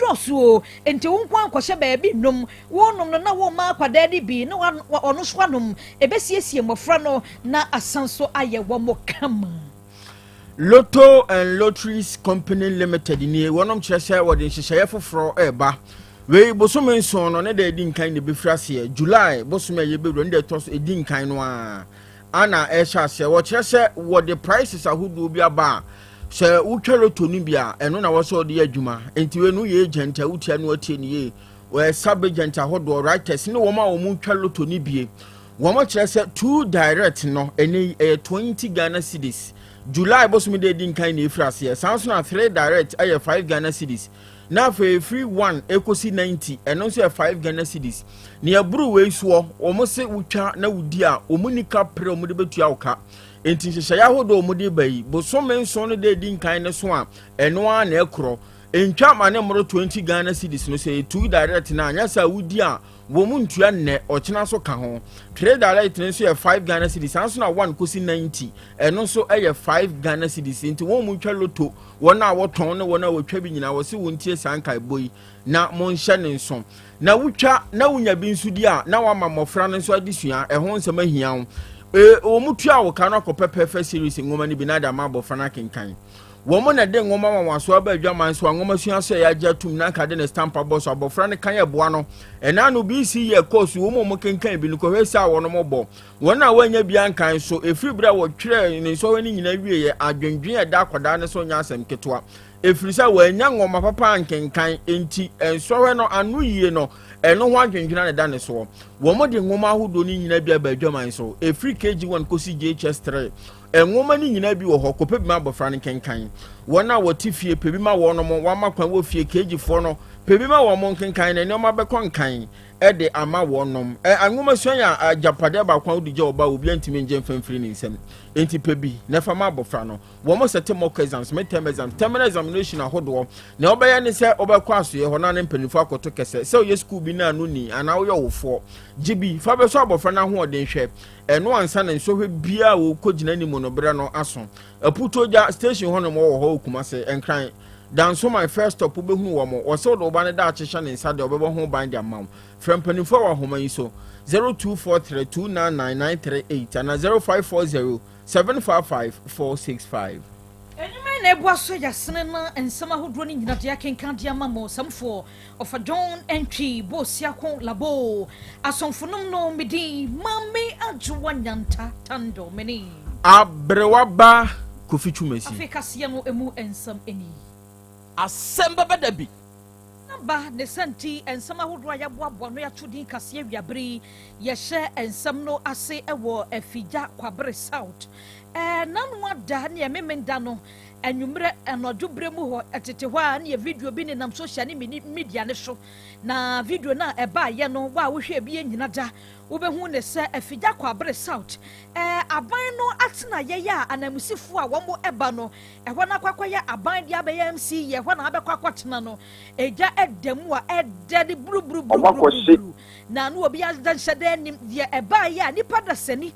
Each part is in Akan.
Dɔɔso o, enti wo nko ara nkɔhyɛ baabi nnom. Worenom no na worema akwadaa no bi na ɔno nso anom. Ɛbɛsiesie mmɔfra no na asan nso ayɛ wɔn kama. Lotto and Lotteries Company Limited nie, wɔnom kyerɛ sɛ wɔde nhyehyɛeɛ foforɔ reba. Wei bosome nson no ne da ɛdi nkan na ɛbɛfiri aseɛ. July bosome a yɛbɛwura ne da ɛtɔ so ɛdi nkan no ara ana ɛhyɛ aseɛ. Wɔkyerɛ sɛ wɔde prices ahodoɔ bi aba a sɛ wotwa lotto no bi a ɛno na wɔsɛ wɔde yɛ adwuma. Nti wei no yɛ agent a wotia no atie no yie. Wɔyɛ sub agent ahodoɔ, writers ne wɔn a wɔn twa lotto no bie. Wɔn kyerɛ sɛ two direct no ɛnɛ yi ɛyɛ 20 Ghana cedis. July bosome da edi nkan na efiri aseɛ. Saa nso na three direct ɛyɛ 5 Ghana cedis. Na afei efiri 1 ekosi 90 ɛno nso yɛ 5 Ghana cedis. Nea ɛboro wei soɔ, wɔn se wotwa na wodi a wɔn ni ka pere wɔn de betua wo ka. Enti nhyehyɛeɛ ahodoɔ a wɔn de ba yi, bosome nson no da edi nkan no so a ɛno ara na ɛkorɔ. Ntwa ma ne mmoro 20 Ghana cedis no sɛ two direct no a, nyɛ sɛ wodi a wɔn ntua nnɛ, ɔkyena nso ka ho. Three direct no nso yɛ 5 Ghana cedis, saa nso na 1 kɔsi 90 ɛno nso yɛ 5 Ghana cedis. Nti wɔn mu twa lotto, wɔn a wɔtɔn ne wɔn a wɔtwa bi nyinaa, wɔse wɔn tie saa nkaebɔ yi na monhyɛ ne nso. Na wotwa na wonya bi nso di a, na wama mmɔfra no nso adesua, ɛho nsɛm ahia wo. Wɔn tua wo ka no akɔpɛ Perfect Series nwoma no bi na de ama abɔfra no akenkan. Wɔn na ɛde nwoma nwanwaso aba adwaman so a nwomasua so a yɛagye atum na anka de ne stamp abɔ so. Abɔfra no kan ɛboa no. Ɛna no BC yɛ kɔɔso wɔn a wɔkenkan bi no kɔhwɛ sɛ a wɔn bɔ. Wɔn a wɔanya bi ankan so ɛfiri berɛ a wɔtwerɛɛ ne nsɔhwɛ no nyinaa wieɛ, adwendwen a ɛda akwadaa no so nyɛ asɛm ketewa. Ɛfiri sɛ wɔannya nwoma papa ankenkan enti nsɔhwɛ no ano yie no ɛno ho adwendwen na ɛda ne soɔ. Wɔn de nwoma ahodoɔ no nyinaa bi aba adwaman so ɛfiri KG1 kɔsi JHS3. Nwoma no nyinaa bi wɔ hɔ, kɔpɛ bi ma abɔfra no nkenkan. Wɔn a wɔte fie, pɛ bi ma wɔnom, wɔama kwan wɔ fie, KG foɔ no, pɛ bi ma wɔn nkenkan na nneɛma bɛkɔ nkan de ama wɔnom. Ɛ, nwoma sua yɛ agyapadeɛ baako a wode gya ɔba a obiara ntumi ngye mfa mfiri ne nsam. Enti pɛ bi na fa ma abɔfra no. Wɔn sɛte mock exams, midterm exams, terminal examination ahodoɔ. Nea wobɛyɛ ne sɛ wobɛkɔ asoeɛ hɔ na ne mpanimfoɔ akɔto kɛsɛ sɛ woyɛ sukuu bi no ano ni anaa woyɛ ɔwofoɔ. Gye bi fa bɛsɔ abɔfra no ahoɔden hwɛ. Ɛno ansa na nsɔhwɛ biara a wɔkɔgyina anim no berɛ no aso. Aputuogya station hɔnom wɔ hɔ wɔ Kumase, Nkran. Danso my first stop wobɛhunu wɔn. Wɔsɛ wode wo ba no daakye hyɛ ne nsa deɛ ɔbɛbɔ ho ban de ama wo. Frɛ mpanimfoɔ wɔ ahoma yi so, 0243 299 938 anaa 0540 755 465. Nnwuma yi na ɛboa so yɛasene na nsɛm ahodoɔ no nyina de akenkan de ama mo sɛmfoɔ Ɔfa John Antwi Bosiako Labo asomfo nom no me din Maame Adwoa Nyanta Tando me ne. Aberewa ba Kofi Twumasi. Afei kaseɛ no emu nsɛm ni. Asɛm bɛba da bi. Na ba ne sa nti nsɛm ahodoɔ a yɛaboaboa ano yɛato din kaseɛ awiabere yi yɛhyɛ nsɛm no ase wɔ Afigya Kwabere South Nano ada ne Memenda no Anwummerɛ, anadwo berɛ mu hɔ, tete hɔ ara na video bi nenam social ne media no so. Na video no a ɛbaeɛ no, wo a wohwɛɛ bi nnyina da, wobɛhu ne sɛ Afigya Kwaabere South, aban no atenaeɛ yi a ananmusifoɔ a wɔba no, ɛhɔ no akɔ akɔyɛ aban deɛ abɛyɛ MC yɛ, ɛhɔ na abɛkɔ akɔtena no, egya da mu a ɛdɛ de buruburuburuburuburu. Na na obi nhyɛ da nnim deɛ ɛbaeɛ a nnipa dasani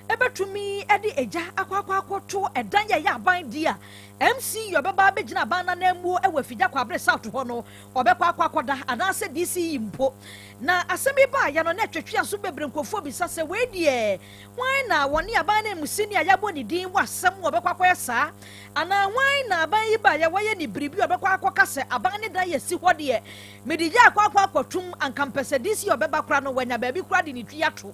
bɛtumi de egya akɔ akɔ akɔto ɛdan a ɛyɛ aban de a MC ɔbɛba abɛgyina aban no ananmuo wɔ Afigya Kwabre South hɔ no, ɔbɛkɔ akɔ akɔda anaasɛ DCE mpo. Na asɛm yi baeɛ no, na ɛtwetwe aso bebree nkurɔfoɔ bisa sɛ wei deɛ hwan na wɔne aban no ananmusini a yɛabɔ ne din wɔ asɛm mu ɔbɛkɔ akɔyɛ saa? Anaa hwan na aban yi baeɛ wɔyɛ ne biribi a ɔbɛkɔ akɔka sɛ aban ne dan yɛsi hɔ deɛ mede gya akɔ akɔ akɔtom anka mpɛ sɛ DCE ɔbɛba koraa no wanya baabi koraa de ne ti ato.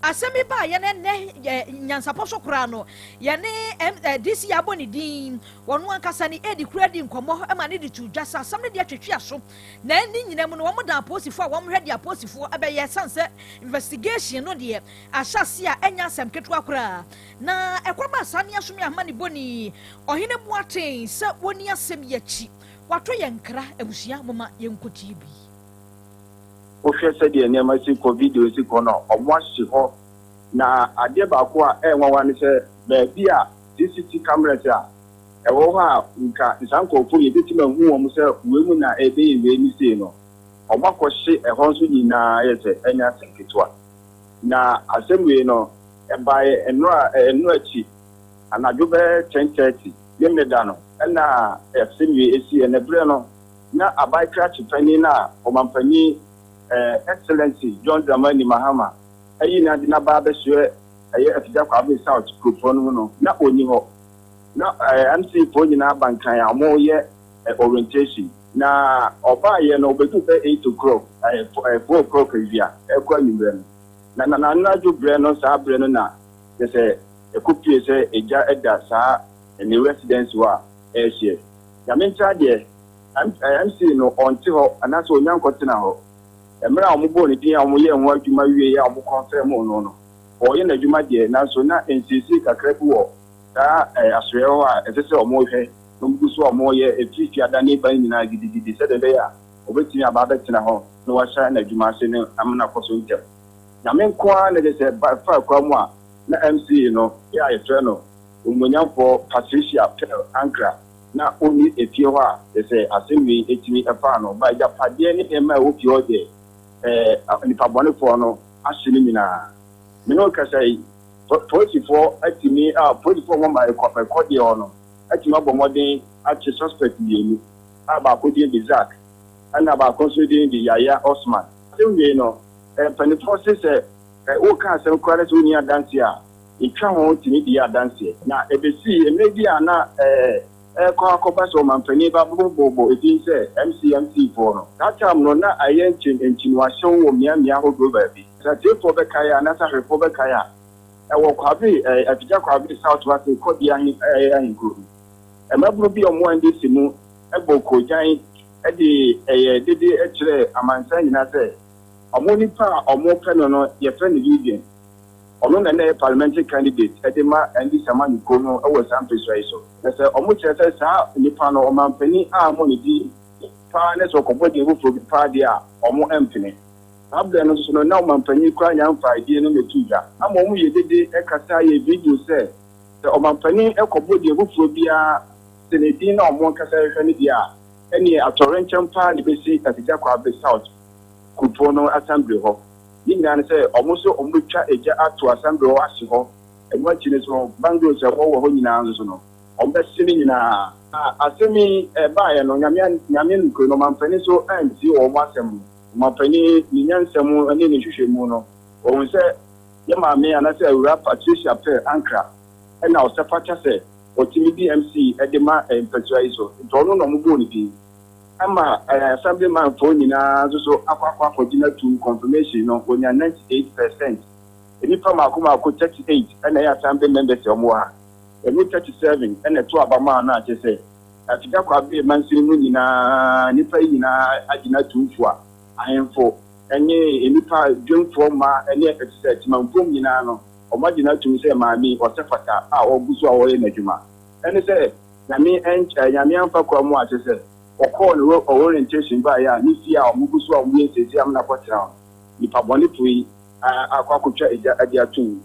Asɛm yi baa yɛn ɛnnɛ yɛ nyansapɔ so koraa no, yɛne MDC abɔ ne din, ɔno ankasa ne Edi koraa di nkɔmmɔ ma ne de to dwa sɛ asɛm no deɛ twetwe aso. Na ne nyinaa mu no, wɔn dan apolisifoɔ a wɔn hwɛ deɛ apolisifoɔ bɛyɛ ɛsiane sɛ investigation no deɛ ahyɛ ase a ɛnyɛ asɛm ketewa koraa. Na ɛkɔbaa saa ne asome ahoma ne bɔni Ɔhene Boateng sɛ wɔnni asɛm yi akyi. Wato yɛn nkra, abusua momma yɛnkɔtie bi. Wohwɛ sɛdeɛ nneɛma si kɔ, video si kɔ no a, wɔahye hɔ. Na adeɛ baako a ɛyɛ nwanwa ne sɛ, baabi a CCT cameras a ɛwɔ hɔ a nka saa nkurɔfoɔ yi yɛbɛtumi ahu wɔn sɛ wei mu na ɛrebɛyɛ wei ne sei no, wɔakɔhye ɛhɔ nso nyinaa ayɛ sɛ ɛnyɛ asɛm ketewa. Na asɛm wei no, ɛbaeɛ nnora, nnora akyi, anadwo bɛyɛ 10:30, Memeneda no, ɛna asɛm wei siiɛ. Na berɛ no, na aban krakye panin no a Ɔmanpanin Excellency John Dramani Mahama ayi no ade no aba abɛsoɛ ɛyɛ Afigya Kwabere South kuropɔn no mu no, na ɔnni hɔ. Na MC foɔ nyinaa aba Nkran a wɔreyɛ orientation. Na ɔbaeɛ no, ɔbɛduu bɛyɛ 8 o'clock, 4 o'clock awia ɛrekɔ anwummerɛ no. Na na anadwo berɛ no, saa berɛ no na kyerɛ sɛ ɛkɔpue sɛ egya da saa ne residence hɔ a ɛrehyeɛ. Nyame nkyɛ adeɛ, MC no ɔnte hɔ anaasɛ ɔnnya nkɔtena hɔ. Mmerɛ a wɔbɔɔ ne din a wɔyɛɛ ho adwuma wieeɛ a wɔconfirm no no, ɔreyɛ n'adwuma deɛ, nanso na nsiesie kakra bi wɔ saa asoɛeɛ hɔ a ɛsɛ sɛ wɔhwɛ na wɔgu so a wɔreyɛ ɛfiri fiada ne ba no nyinaa gidigidi sɛdeɛ ɛbɛyɛ a ɔbɛtumi aba abɛtena hɔ na wahyɛ n'adwuma ase no ama no akɔ so ntɛm. Nyame nko ara na ɛsɛ sɛ ba fa kwa mu a na MC no yɛ a yɛfrɛ no Onimuonyamfoɔ Patricia Pearl Ankrah na ɔnni efie hɔ a kyerɛ sɛ asɛm wei tumi faa no. Ba agyapadeɛ ne nneɛma a ɛwɔ fie hɔ deɛ ɛɛ nnipa bɔnefoɔ no ahye ne nyinaa. Me ne wo kasa yi, polisifoɔ atumi a polisifoɔ a wɔma ɛkɔ ɛkɔdeɛ hɔ no atumi abɔ mmɔden akye suspect mmienu a baako din de Zack ɛna baako nso din de Yaya Osman. Asɛm wei no, mpanimfoɔ se sɛ woka asɛm koraa na sɛ wonni adanseɛ a, yɛtwa ho tumi di adanseɛ. Na ɛbɛsii mmerɛ bi a na ɛrekɔ akɔba sɛ ɔmampanin ba bobɔbobɔ edin sɛ MCMC foɔ no. Saa time no, na ayɛ nkyiniwahyew wɔ mmeammea ahodoɔ baabi. Sɛ atiefoɔ bɛkae a, anaasɛ ahwɛfoɔ bɛkae a, ɛwɔ Kwabe, Afigya Kwabe South ase Kɔbea ahenkuro no. Mmabunu bi a wɔwɔ NDC mu bɔ koogyan de ɛyɛ dede kyerɛɛ amansan nyinaa sɛ wɔn nipa a wɔpɛ no no yɛfrɛ no Vivian. Ɔno na na ɛyɛ parliamentary candidate de ma NDC amanyɔkuo no wɔ saa mpesua yi so. Na sɛ wɔkyerɛ sɛ saa nipa no ɔmampanin a wɔn ne din paa ne sɛ ɔkɔbɔ din foforɔ bi paa deɛ a, wɔmpene. Saa berɛ no nso no, na ɔmampanin koraa nya mfaa din no mmɛtoo dwa. Ama wɔyɛ dede kasa yɛ video sɛ, sɛ ɔmampanin kɔbɔ din foforɔ biara sene din no a wɔn ankasa rehwɛ no deɛ a, ɛnneɛ atɔwrɛnkyɛm paa na ɛbɛsi Afigya Kwabre South kuropɔn no assembly hɔ. Ne nyinaa ne sɛ, wɔn nso wɔbɛtwa egya ato assembly hɔ ahye hɔ. Ɛno akyi no nso, bungalows a ɛwɔ wɔ hɔ nyinaa nso no, wɔbɛhye ne nyinaa. Na asɛm yi baeɛ no, Nyame Nyame nokorɛ no, ɔmampanin nso antie wɔn asɛm no. Ɔmampanin, ne nyansa mu ne ne nhwehwɛmu no, ɔhuu sɛ yɛn maame anaasɛ Awuraa Patricia Pearl Ankrah na ɔsɛ fata sɛ ɔtumi di MC de ma mpasua yi so, nti ɔno na wɔbɔɔ ne din. Ɛma Assemblyman foɔ nyinaa nso so akɔ akɔ akɔgye no atum, confirmation no, wɔnya 98%. Nnipa mmaako mmaako 38 na ɛyɛ Assembly members a wɔwɔ ha. Ɛmu 37 na ɛto aba maa no a kyerɛ sɛ Afigya Kwabere mansini mu nyinaa nnipa yi nyinaa agye no atum fua. Ahemfo ne nnipa dwemfoɔ mma ne ɛte sɛ Temanfom nyinaa no wɔagye no atum sɛ maame yi ɔsɛ fata a ɔgu so a ɔreyɛ n'adwuma. Ɛne sɛ Nyame ɛnkyɛ Nyame amfa kwa mu a kyerɛ sɛ ɔkɔɔ ne orientation baeɛ a ne fie a wɔgu so a wɔyɛ nsiesie ama no akɔtena hɔ no nnipa bɔnefoɔ yi akɔ akɔtwa egya de ato mu.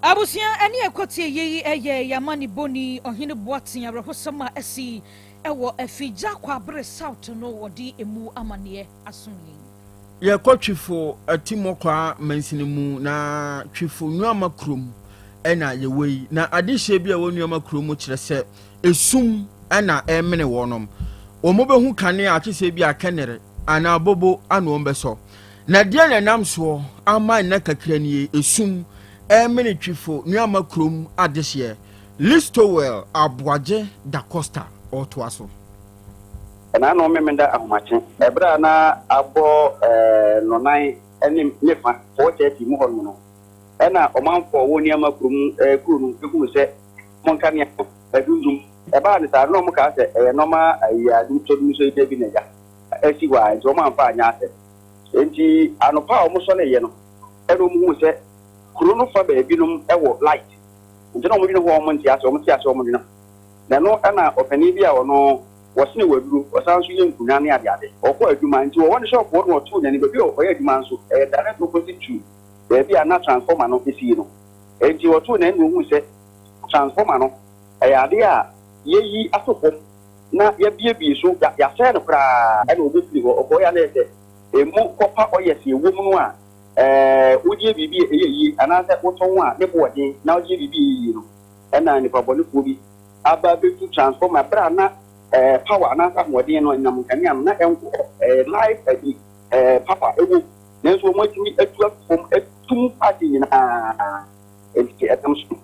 Abusua ɛne ɛkɔtie yei ɛyɛ Yamanibɔni Ɔhene Boateng awerɛhosɛm a asi ɛwɔ Afigya Kwabre South no wɔde ɛmu amaneɛ asom yɛn. Yɛkɔ Twifo Atimɔkwaa mansini mu na Twifo Nuama kurom na yɛwɔ yi. Na adehyeɛ bi a ɛwɔ Nuama kurom mu kyerɛ sɛ esum na ɛremene wɔnom. Wɔn bɛhu kanea a kyesɛ bi a kɛnere anaa bobo ano wɔn bɛsɔ. Na deɛ na ɛnam soɔ ama nna kakra nie esum ɛremene Twifo Nuama kurom adehyeɛ. Listowel Aboagye Da Costa ɔretoa so. Ɛnaano Memenda ahomakye, ɛberɛ a na abɔ nnɔnan ne ne fa, 4:30, mu hɔnom no, ɛna ɔmanfoɔ a wɔwɔ Niama kurom kuro no hunu sɛ wɔn nkanea no adundum. Ɛbaa no saa no, na wɔkaa sɛ ɛyɛ nɔma ayi a dumsɔ dumsɔ yi bi na agya asi hɔ a, nti wɔamfa anyɛ asɛm. Enti anɔpa a wɔsɔreeɛ no, ɛna wɔhuu sɛ kuro no fa baabinom wɔ light. Nti na wɔdwene ho a wɔnte aseɛ, wɔte aseɛ a wɔdwene ho. Na ɛno na ɔpanin bi a ɔno wɔsene waduro, ɔsan nso yɛ nkonwa ne adeade. Ɔkɔ adwuma nti ɔwɔ ne shop hɔ na ɔtoo n'ani baabi a ɔyɛ adwuma nso ɛyɛ direct opposite to baabi a na transformer no si no. Nti ɔtoo n'ani na ohuu sɛ transformer no ɛyɛ adeɛ a yɛyi ato fam na yɛabiebie so, yɛasɛe no koraa. Ɛna ɔbɔ firi hɔ ɔkɔeɛ a na ɛyɛ sɛ ɛmu copper oils a ɛwɔ mu no a wode yɛ biribi a ɛyɛ yie anaasɛ wotɔn a ne bo wɔ den na wode yɛ biribi a ɛyɛ yie no. Ɛna nnipa bɔnefoɔ bi aba abɛtu transformer berɛ a na. ɛɛ power anaasɛ ahoɔden no anyinam nkanea no na ɛnkɔ hɔ, ɛyɛ live ɛde ɛɛ power ɛwɔ mu, nanso wɔn atumi atu ato fam atu mu paati nyinaa. Enti ɛnam so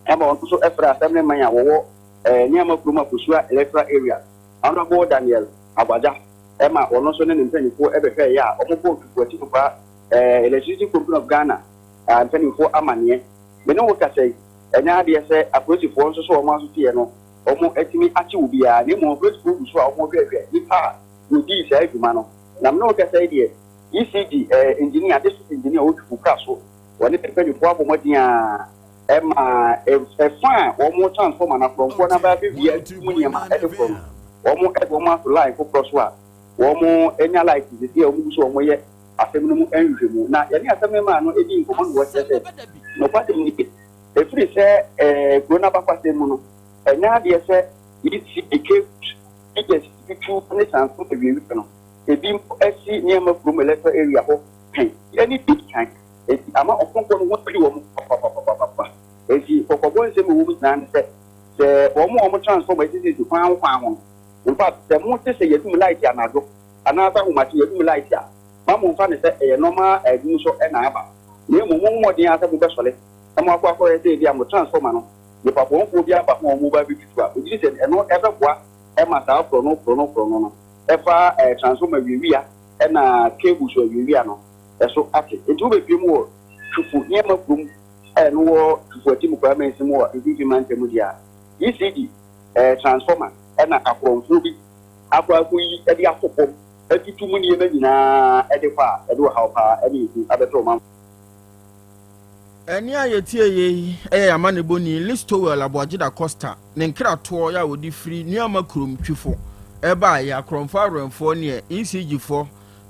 ɛma wɔn nso ɛfrɛ assembly man a wɔwɔ ɛɛ Nneɛma kurom Akosua electoral area, Honourable Daniel Agbaja ɛma wɔn nso ne ne mpanyinfoɔ ɛbɛhwɛɛeɛ a wɔbɔɔ Twifo Atifokwaa ɛɛ Electricity Company of Ghana mpanimfoɔ amaneɛ. Me ne wo kasa yi, ɛnyɛ adeɛ sɛ apolisifoɔ nso so wɔn aso teɛ no, wɔatumi akye obiara, na mmom apolisifoɔ gu so a wɔrehwɛhwɛ nnipa a wɔdii saa dwuma no. Na me ne wo kasa yi deɛ, ECG engineer, district engineer a ɔwɔ Twifo Kra so, wɔne ne mpanimfoɔ abɔ mmɔden ara ma ɛfa a wɔn transformer no akorɔmfoɔ no aba abɛwia mu nneɛma de korɔ no, wɔde wɔn ato line foforɔ so a wɔanya light seesei a wɔgu so a wɔyɛ asɛm no mu nhwehwɛmu. Na yɛne asɛm no maa no dii nkɔmmɔ na wɔkyerɛ sɛ, nokwasɛm ni, ɛfiri sɛ kuro no abakwasɛm mu no, ɛnyɛ adeɛ sɛ yɛsi cables, feeders tutu ne sanso awiawia no, ebi mpo asi nneɛma kurom electoral area hɔ pɛn. Ɛne deɛ ɛdi kan. Enti ama ɔkɔmfoɔ no ho adwiri wɔn papapapapapa. Enti kɔkɔbɔ nsɛm a ɛwɔ mu nyinaa ne sɛ, sɛ wɔn a wɔn transformer asisisisi kwan ho kwan ho no, in fact, sɛ mote sɛ yɛdum light anadwo, anaasɛ ahomakye yɛdum light a, mma mommfa no sɛ ɛyɛ normal adum so na aba, na mmom mommɔ mmɔden ara sɛ mobɛsɔre na moakɔ akɔhwɛ sɛ ebia mo transformer no, nnipa bɔnfoɔ bi aba ho a wɔreba abɛtutu a. Megye di sɛ ɛno ɛbɛboa ma saa korɔno korɔno korɔno no ɛfa transformer wiawia na cable so awiawia no ɛso ate. Enti wobɛpue mu wɔ Twufo nneɛma kurom a ɛno wɔ Twufo Atimukwa mansin mu wɔ Mfimfini Mantam mu deɛ a, ECD transformer na akorɔmfoɔ bi akɔ akɔyi de ato fam atutu mu nneɛma nyinaa de kɔ a, ɛde ɔhaw paa ne ehu abɛto ɔmanfo. Ɛnne a yɛtieeɛ yi yɛ yɛn amanebɔni Listowel Aboagye Da Costa ne nkratoɔ a ɔde firi Nuamah kurom Twifo baeɛ, Akorɔmfoɔ Awɛmfoɔ neɛ ECG foɔ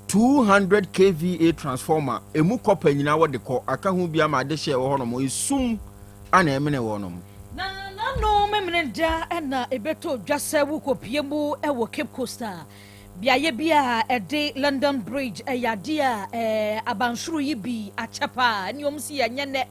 200 kva transformer ɛmu kɔpa nyinaa wɔde kɔ aka ho bi ama adehyeɛ ɛwɔ hɔnom esum ana ɛmene wɔnom. Na n'ano memene da na ɛbɛtɔ dwa sɛ wokɔpue mu wɔ Cape Coast a, beaeɛ bi a ɛde London Bridge yɛ adeɛ a abansoro yi bi akyɛ paa ne wɔn si ɛnyɛ nnɛ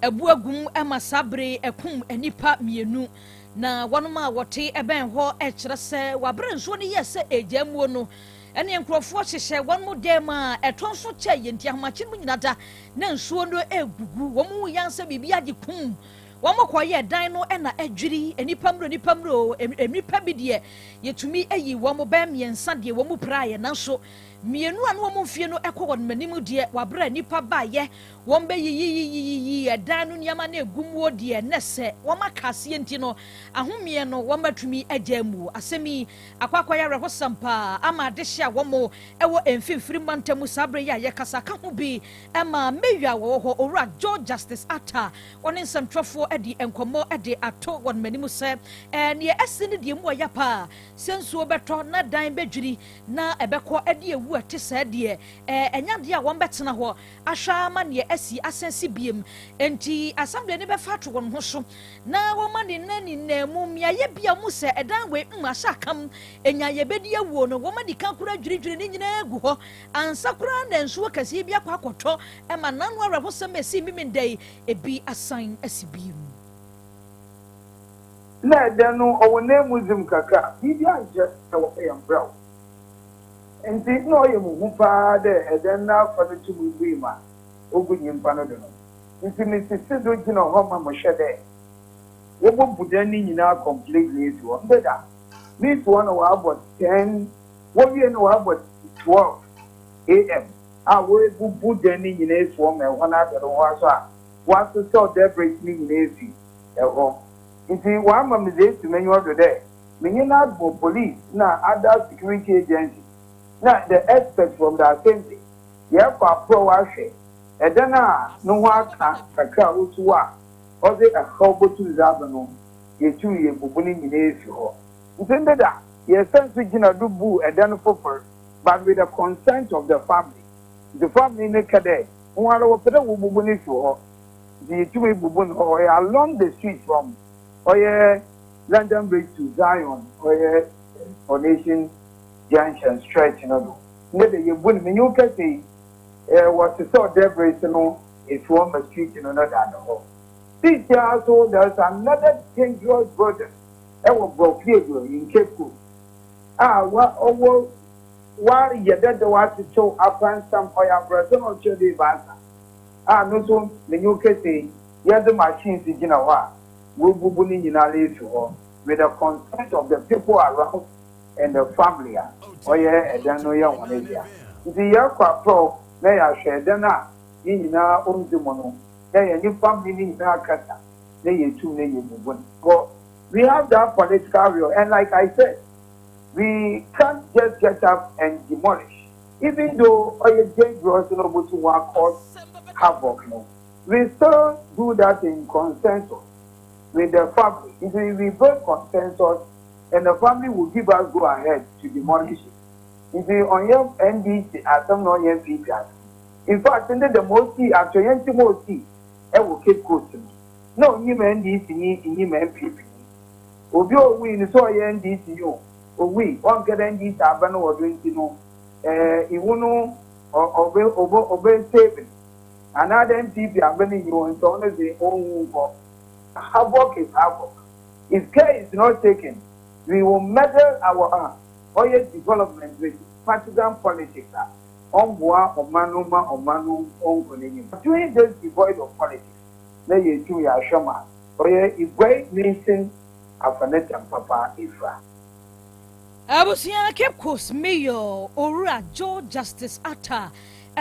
abu agum ma saa bere ɛkum nnipa mmienu. Na wɔnom a wɔte ɛbɛn hɔ kyerɛ sɛ wɔabrɛ nsuo no yɛɛ sɛ ɛregyaa muo no, ɛne nkurɔfoɔ hyehyɛ wɔn mo dan mu a ɛtɔ nso kyɛ yɛ nti ahomakye no mu nyina da na nsuo no ɛregugu wɔn mu yan sɛ biribi agye kum wɔn kɔyɛ dan no na adwiri nnipa mmuro nnipa mmuro nnipa bi deɛ yɛtumi ayi wɔn bɛn mmiɛnsa deɛ wɔn mu praeɛ nanso mmienu a na wɔn mfie no ɛkɔ wɔn anim deɛ wɔabrɛ nnipa baeɛ wɔn bɛyiyiyiyiyi ɛdan no nneɛma no egu muo deɛ na sɛ wɔn aka aseɛ nti no ahomeɛ no wɔn atumi agya mu. Asɛm yi akɔ akɔyɛ awerɛhosɛm paa ama adehye a wɔn wɔ mfimfini mantam mu saa berɛ yi a yɛkasa ka ho bi ma Mayor a wɔwɔ hɔ Owura Joe Justice Atta ɔne nsɛmtwerɛfoɔ adi nkɔmmɔ de ato wɔn anim sɛ neɛ asi no deɛ mu ɔya paa sɛ nsuo bɛtɔ na dan bɛdwiri na ɛbɛkɔ de awu ɛte saa deɛ ɛnyɛ adeɛ a wɔn bɛtena hɔ ahwɛ ara ma neɛ asi asan si biem enti assembly no bɛfa ato wɔn ho so na wɔma ne nna nyinaa mu mmeaeɛ bi a wɔhu sɛ ɛdan wei mm ahyɛ akam, nya yɛbɛdi awuo no, wɔma di kan koraa dwiridwiri ne nyinaa gu hɔ ansa koraa na nsuo kɛseɛ bi akɔ akɔtɔ ma n'ano awerɛhosɛm a ɛsii Memenda yi ebi asan asi bio. Nna ɛdan no ɔwɔ n'emudzi mu kakra, biribi annkyerɛ dɛ wɔyɛ mberɛw. Ntsi nna ɔyɛ me hu paa dɛ ɛdan n'afa no tum bue ma ogu nyimpa no do no. Ntsi misisi do gyina hɔ ma mohwɛ dɛ wobobu dan ne nyina completely efi hɔ. Ndeda, misi hɔ na wɔabɔ ten, wowie no wɔabɔ 12 AM a woebubu dan ne nyina efi hɔ ma hɔ no adɔr hɔ ara so a wɔasesɛw debris ne nyina efi hɔ. Ntsi wɔama me dza esi m'enyiwa do dɛ menye NADMO, police na other security agencies na the experts from the assembly yɛkɔ aprɔw ahwɛ Dan a no ho akã kakra a osi hɔ a ɔdze haw botum dze aba no, yetum yebubu ne nyina efi hɔ. Ntsi ndɛ da, yɛsan so gyina do bu dan fofor but with the consent of the family. Ntsi family no kã dɛ hɔnara wɔpɛ dɛ wobubu no fi hɔ. Ntsi yetumii bubu no, ɔyɛ along the street from ɔyɛ London Bridge to Zion ɔyɛ Coronation Junction stretch no do. Ndɛ da yebu no, menye wo kasa yi, Eh, wɔsesɛw debris no efi hɔ ma street no no da no hɔ. Seisiara so there is another dangerous building ɛwɔ Brɔfie do in Cape Coast. a wa ɔwɔ wɔayɛ dɛ dɛ wɔatsetsew apansam, ɔyɛ abrɛdze na ɔkyerɛ dɛ ebiasa a no so menye wo kese yi, yɛdze machines gyina hɔ a woebubu ne nyinara efi hɔ with the consent of the people around and the family a ɔyɛ dan no yɛ hɔn dea. Ntsi yɛkɔ aprɔw na yɛahwɛ dan a ne nyinaa onndzi mu no na yɛnye family no nyinaa akasa na yeetum na yeebubu no. But we have that political will and like I said, we can't just get up and demolish even though ɔyɛ dangerous na obotum ɔa cause havoc no, we still do that in consensus with the family. Nti we build consensus and the family will give us go ahead to demolish it. Nti ɔnnyɛ NDC asɛm na ɔnnyɛ NPP asɛm. In fact, ndɛ dɛm osii atoyerɛnkyɛm a osii wɔ Cape Coast no, na onyim NDC nyi nnyim NPP nyi. Obi a owui no sɛ ɔyɛ NDC nyi o, owui, ɔnnkɛ dɛ NDC aban wɔ do ntsi no eh iwu no ɔbɛ ɔbɛ ɔbɛ save no anaadɛ NPP aban nnyi hɔ ntsi ɔno dze onnwu nkɔ. Havoc is havoc. If care is not taken, we will meddle our ɔyɛ development with partisan politics a ɔmmboa ɔman no ma ɔman no ɔnnkɔ n'enyim. Doing this devoid of politics na yeetum yɛahwɛ ma ɔyɛ Iguai Mansin afa ne tam papa efura. Abusua Cape Coast Mayor Owura Joe Justice Arthur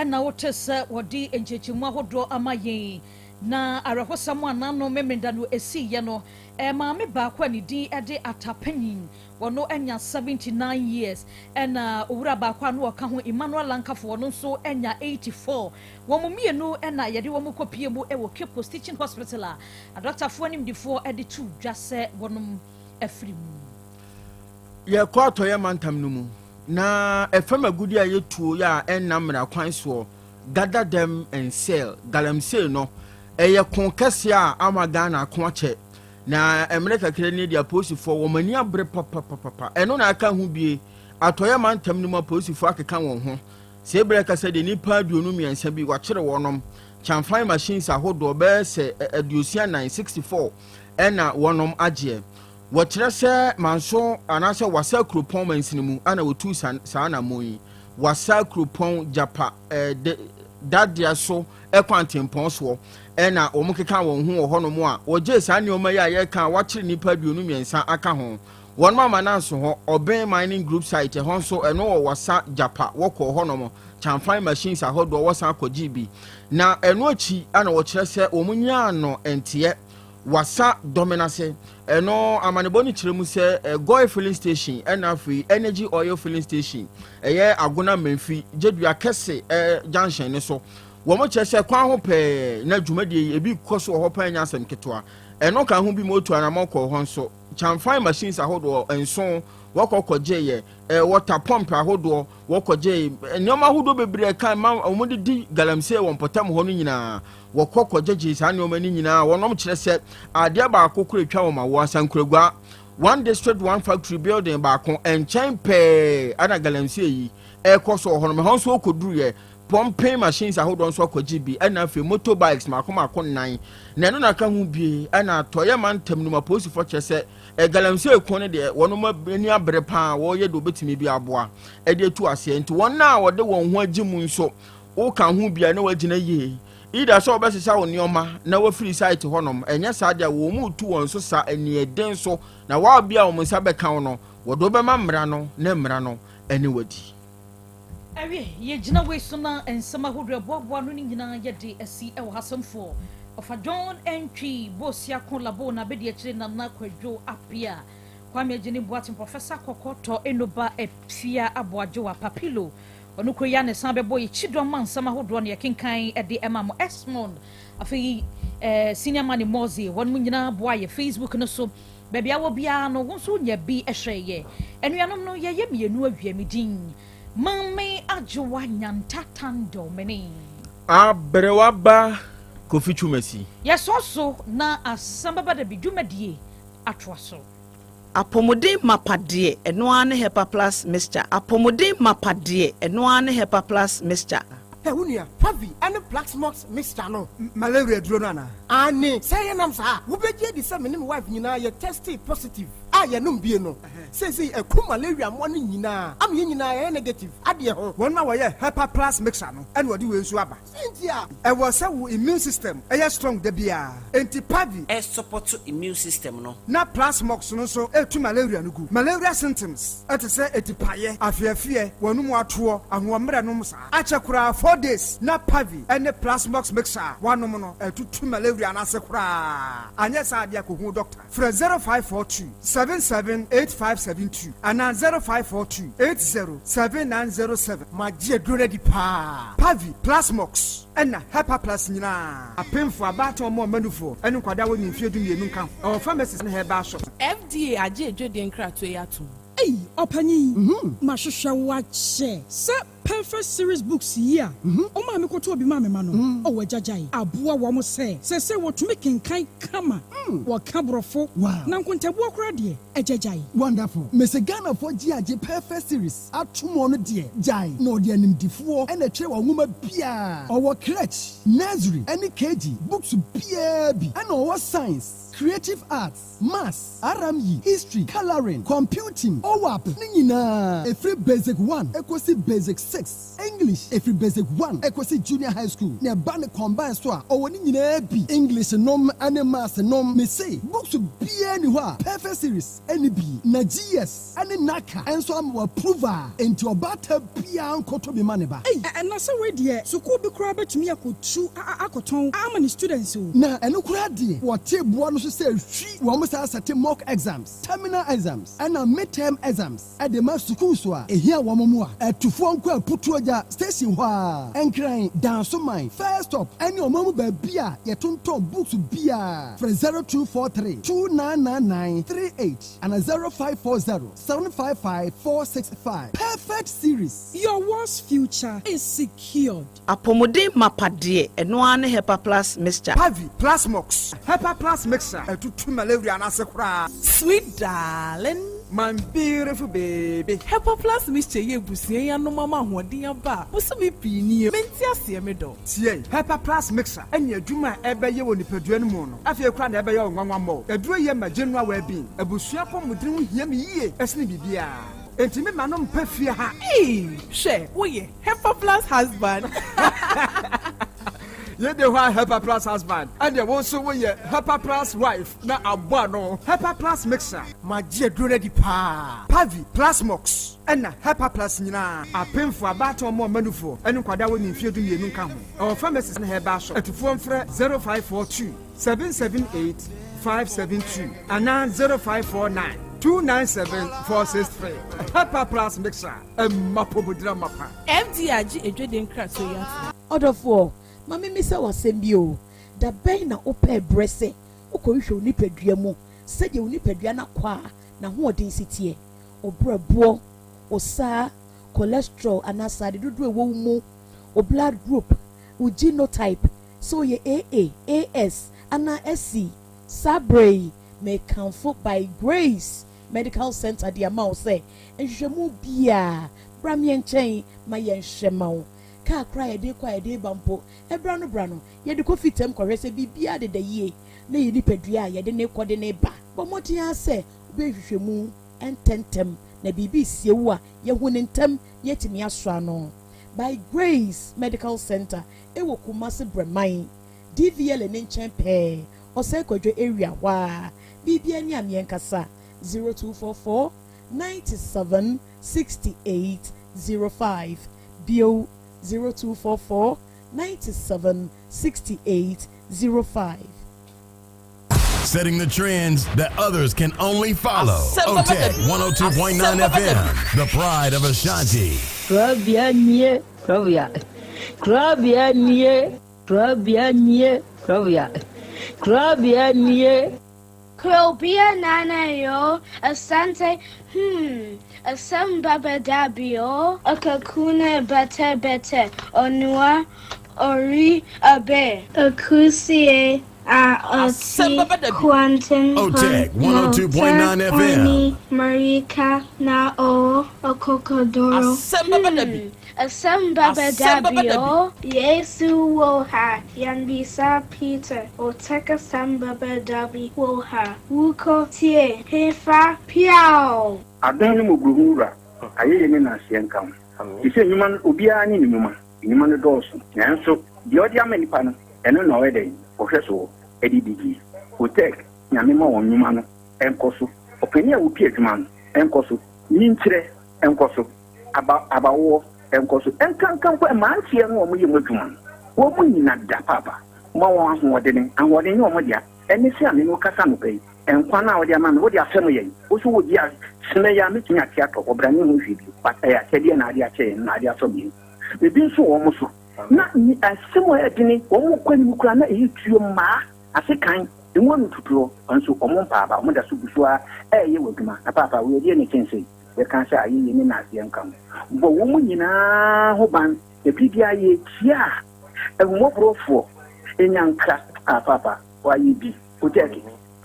na wote sɛ wɔde nkyerɛkyerɛmu ahodoɔ ama yɛn yi. Na awerɛhosɛm a n'ano Memenda no esiiɛ no, maame baako a ne din de Atta Panyin, wɔno anya 79 years, ɛna owura baako a na ɔka ho Emmanuel Lankafo, ɔno nso anya 84. Wɔn mmienu na yɛde wɔn kɔpie mu wɔ Cape Coast Teaching Hospital a adɔktafoɔ animdifoɔ de too dwa sɛ wɔnom afiri mu. Yɛkɔ atɔeɛ mantam no mu, na ɛfam agudeɛ a yɛtuo yɛ a ɛnna mmara kwan soɔ, gather them and sell, galamsey no, ɛyɛ ko kɛseɛ a ama Ghana ako akyɛ. Na mmerɛ kakra nie deɛ apolisifoɔ wɔn ani abere papapapa. Ɛno na aka ho bie. Atɔeɛ mantam no mu apolisifoɔ akeka wɔn ho. Sɛ berɛ kasa deɛ nnipa 23 bi wɔakyere wɔnom. Kyamfan machines ahodoɔ bɛyɛ sɛ 64, 64, ɛna wɔnom agyeɛ. Wɔkyerɛ sɛ Manso anaasɛ Wassa kuropɔn mansini mu na wɔtuu saa anammɔn yi. Wassa kuropɔn Gyapa de dadeɛ so kwantempɔn soɔ na wɔkeka wɔn ho wɔ hɔnom a wɔgyee saa nneɛma yi a yɛreka a wɔakyere nnipa 23 aka ho. Wɔnom ama no anso hɔ, Ɔben Mining Group Site, ɛhɔ nso ɛno wɔ Wassa Gyapa, wɔkɔɔ hɔnom, Kyamfan machines ahodoɔ wɔsan kɔgyee bi. Na ɛno akyi na wɔkyerɛ sɛ wɔnyaa no nteɛ Wassa Dɔmenase. Ɛno amanebɔ no kyerɛ mu sɛ Goil Filling Station ɛna afei Energy Oil Filling Station ɛyɛ Agona Mamfi Gyedua Kɛse junction no so. Wɔn kyerɛ sɛ kwan ho pɛɛ na dwumadie yi ebi kɔ so wɔ hɔ paa nyɛ asɛm ketewa. Ɛno ka ho bi ma otu anamɔ kɔɔ hɔ nso. Kyamfan machines ahodoɔ nson wɔkɔ kɔgyeeɛ, water pump ahodoɔ wɔkɔgyee, nneɛma ahodoɔ bebree ɛka ma wɔn de di galamsey wɔ mpɔtam hɔ no nyinaa. Wɔkɔ kɔgyegye saa nneɛma no nyinaa. Wɔnom kyerɛ sɛ adeɛ baako koro atwa wɔn awoɔ asankuragua one district one factory building baako nkyɛn pɛɛ ɛna galamsey yi ɛrekɔ so wɔ hɔnom. Ɛhɔ nso wɔkɔduruiɛ pumping machines ahodoɔ nso akɔgye bi ɛna afei motorbikes mako mako nnan na ɛno na aka ho bie. Ɛna atɔeɛ mantam no mu apolisifoɔ kyerɛ sɛ galamsey ko no deɛ wɔnom ani abere paa, wɔyɛ deɛ wɔbɛtumi bi aboa ɛde atu aseɛ. Nti wɔn a wɔde wɔn ho agye mu nso woka ho bia na wagyina yie, either sɛ wɔbɛsesa wo nneɛma na wafiri site hɔnom, ɛnyɛ saa deɛ wɔn mu tu wɔn so sa aniɛden so na wɔabi a wɔn nsa bɛka wo no wɔde wobɛma mmara no na mmara no ɛne wadi. Awie yɛgyina wei so na nsɛm ahodoɔ ɛboaboa no no nyinaa yɛde asi ɛwɔ ha. Sɛmfoɔ ɔfa John Antwi Bosiako Labo na abɛdi akyire Nana Kwadwo Apia Kwame Agyini Boaten Professor Kɔkɔtɔ Enoba Apia Aboagyewa Papilo ɔno kuro yi a ne san bɛbɔ yɛkyi dɔm ma nsɛm ahodoɔ no yɛkenkan de ɛma mo. Esmond afei senior man Moze wɔn mu nyinaa boa yɛ Facebook no so. Baabi a wɔ biara no wo nso nya bi hwɛ yɛ anuanom no. Yɛyɛ mmienu awia. Me din Maame Adwowa Nyanta Tando mene. Aberewa ba Kofi Twumasi. Yɛsɔ so na asɛm bɛba da bi dwumadie atoa so. Apɔmuden mapa deɛ, ɛno ara ne Hepa Plus Mixture. Apɔmuden mapa deɛ, ɛno ara ne Hepa Plus Mixture. Ɛ wo nua Pavi ɛne Plaxmox mixture no. Malaria duro no anaa? Ane sɛ yɛnam saa wobɛgye adi sɛ me ne me wife nyinaa yɛ tested positive a. A yɛnom bie no, seesei ɛku malaria mmoa no nyinaa ama yɛn nyinaa yɛayɛ negative adeɛ ho. Wɔn a wɔyɛ Hepa Plus mixture no na wɔde wei nso aba. Sɛn nti a? Ɛwɔ sɛ wo immune system yɛ strong da biara, enti Pavi. Ɛsupɔto immune system no. Na Plasmox no nso tu malaria no gu. Malaria symptoms te sɛ atipaeɛ, afeafeɛ, w'anum atoɔ, ahoɔmmerɛ nom saa. Akyɛ koraa 4 days na Pavi ne Plasmox mixture a woanom no atutu malaria no ase koraa. Anyɛ saa deɛ a kɔhu wo doctor. Frɛ 0542 778572 anaa 0542 80 7907. Magye aduro no adi paa. Pavi, Plasmox, ɛna Hepaplus nyinaa. Apemfo, abaatan, ɔmo ɔmanufoɔ, ɛne nkwadaa a wɔnni mfeɛ 12 nka ho. Ɛwɔ pharmacies ne herbal shops. FDA agye adwadie nkratoɔ yi atom. Ei ɔpanyin, mahwehwɛ wo akyɛ sɛ Perfect Series Books yi a wo maame kɔtɔɔ bi maa me ma no, oh agyagyae aboa wɔn sɛ seesei wɔtumi kenkan kama, wɔka Borɔfo, na nkontabuo koraa deɛ, agyagyae. Wonderful. Mese Ghanafoɔ gye agye Perfect Series atom ɔno deɛ gyae na ɔde animdifoɔ na ɛtwerɛ wɔ nwoma biara. Ɔwɔ crèche, nursery ɛne KG books biara bi ɛna ɔwɔ science, creative arts, Maths, RME, History, Colouring, Computing, OWAP ne nyinaa ɛfiri Basic one ɛkɔsi Basic 6, English ɛfiri Basic 1 ɛkɔsi Junior High School, na ɛba ne combine so a ɔwɔ ne nyinaa bi, English nom ne Maths nom, mese books biara nni hɔ a Perfect Series nni bi, na GS ne NaCCA nso ama wɔ approve a enti ɔbaatan biara nkɔtɔ bi ma ne ba. Ei, na sɛ wei deɛ sukuu bi koraa bɛtumi akɔtu akɔtɔn ama ne students o. Na ɛno koraa deɛ wɔte boa no so sɛ hwi wɔn saa sɛte mock exams, terminal exams ɛna midterm exams ɛde ma sukuu so a ehia wɔn mu a ɛtufoɔ nkɔ Aputuogya station hɔ a Nkran Dansoman first stop ɛne ɔman mu baabi a yɛtontɔn books biara. Frɛ 0243 2999 38 ana 0540 755 465. Perfect Series. Your world's future is secured. Apɔmuden mapa deɛ, ɛno ara ne Hepa Plus mixture. Pavi, Plasmox, Hepa Plus mixture ɛtutu malaria no ase koraa. Sweet darling. My beautiful baby. Hepa Plus mixture yɛ abusua yi anom ama ahoɔden aba a bosome pii nie. Mente aseɛ, me dɔ. Tie, Hepa Plus mixture ɛne adwuma a ɛbɛyɛ wɔ nipadua no mu no afei koraa na ɛbɛyɛ wo nwanwa mmɔ. Aduro yɛ ma general well-being. Abusua apɔmuden ho hia me yie ɛsene biribiara. Enti me ma no mpɛ fie ha. Ee, hwɛ, woyɛ Hepa Plus husband. Yɛde hɔ a Hepa Plus husband ɛdeɛ wo nso woyɛ Hepa Plus wife na abɔ ano. Hepa Plus mixture. Magye aduro no adi paa. Pavi, Plasmox, ɛna Hepa Plus nyinaa. Apemfo, abaatan, ɔmo ɔmanufoɔ, ɛne nkwadaa wɔ ne mfeɛ 12 nka ho. Ɛwɔ pharmacies ne herbal shop. Atufoɔ mfrɛ 0542 778 572 anaa 0549 297 463. Hepa Plus mixture ɛma pobodira mapa. FDA agye adwadie nkratoɔ yi atom. Ɔdɔfoɔ, ma memisa w'asɛm bi o. Da bɛn na wopɛ berɛ sɛ wokɔhwehwɛ wo nipadua mu sɛdeɛ wo nipadua no akɔ a n'ahoɔden si teɛ, wo brɛboɔ, wo saa cholesterol anaa sade dodoɔ ɛwɔ wo mu, wo blood group, wo genotype, sɛ woyɛ AA, AS anaa SC? Saa berɛ yi mekamfo By Grace Medical Center de ama wo sɛ nhwehwɛmu biaa bra meɛ nkyɛn ma yɛnhwɛ ma wo. Kaa koraa yɛde kɔ a yɛde ba mpo, ɛbra no bra no yɛde kɔ fitam kɔhwɛ sɛ biribiara deda yie na yɛ nipadua a yɛde ne kɔ de ne ba. Bɔ mmɔden ara sɛ wobɛyɛ nhwehwɛmu ntɛntɛm na biribi sie wo a, yɛhu ne ntɛm na yɛatumi asɔ ano. By Grace Medical Center ɛwɔ Kumase Brɛman DVL ne nkyɛn pɛɛ, Ɔsɛe Kwadwo area hɔ a. Biribia ni a meɛnkasa 0244 97 68 05 bio, 0244 97 68 05. Setting the trends that others can only follow. OTEC 102.9 FM, the pride of Ashanti. Kurabea nie, kurabea. Kurabea nie, kurabea nie, kurabea. Kurabea nie. Krobea nana yo, asante, asem baba dabio, akakuna bete bete, onua, ori abe. Akusie. a ɔte kwantempɔn Otec no 102.9 sɛ FM. ɔne mmirika na ɔwɔ ɔkokoduru. Hmm, asɛm ba bɛda bio. Yesu wɔ ha, yɛmmisa Peter. Otec asɛm ba bɛda bi wɔ ha. Wokɔ tie hefa? Piaw! Adom ne mmɔborɔhunu Wura, ayɛyie ne nnaseɛ nka wo. Te sɛ nnwuma no, obiara ne ne nnwuma. Nnwuma no dɔɔso, nanso deɛ ɔde ama nnipa no, ɛno na ɔyɛ dɛn? Ɔhwɛ soɔ de di die. Otec, Nyame ma wɔn nnwuma no nkɔ so. Ɔpanin a ɔdi adwuma no nkɔ so. Nyinkyerɛ nkɔ so. Aba, abawoɔ nkɔ so. Ɛnkanka mpo mmeranteɛ no a wɔyɛ mu adwuma no, wɔn nyina da paapa. Ma wɔn ahoɔdene. Ahoɔden nyɛ wɔn dea. Ɛne sɛ a me ne wo kasa anɔpa yi, nkwa no a wode ama me, wode afɛm yɛn. Wo so wogye a, sene yi a mɛtumi ate atɔ hɔ, bra ne ho hwee bio. But ɛyɛ akyɛdeɛ na ade akyɛ yɛn, na ade asɔ yɛn. Ebi nso wɔ wɔn so. Na ni asɛm a ɛyɛ dene, wɔn kɔ anim koraa na ɛyɛ tuo mmaa, ase kan, emu ano tutuo, nso wɔn mpa aba, wɔn da so gu so ara ɛreyɛ wɔ adwuma. Na paapa, wei ɛdeɛn na ɛkyɛn sei? Yɛka sɛ ayeyie ne nnaseɛ nka ho. Bɔ wɔn nyinaa ho ban, na biribiara yɛretia a, ahummɔborɔfoɔ nya nkra. Ah, paapa, wɔayɛ bi, Otɛɛke,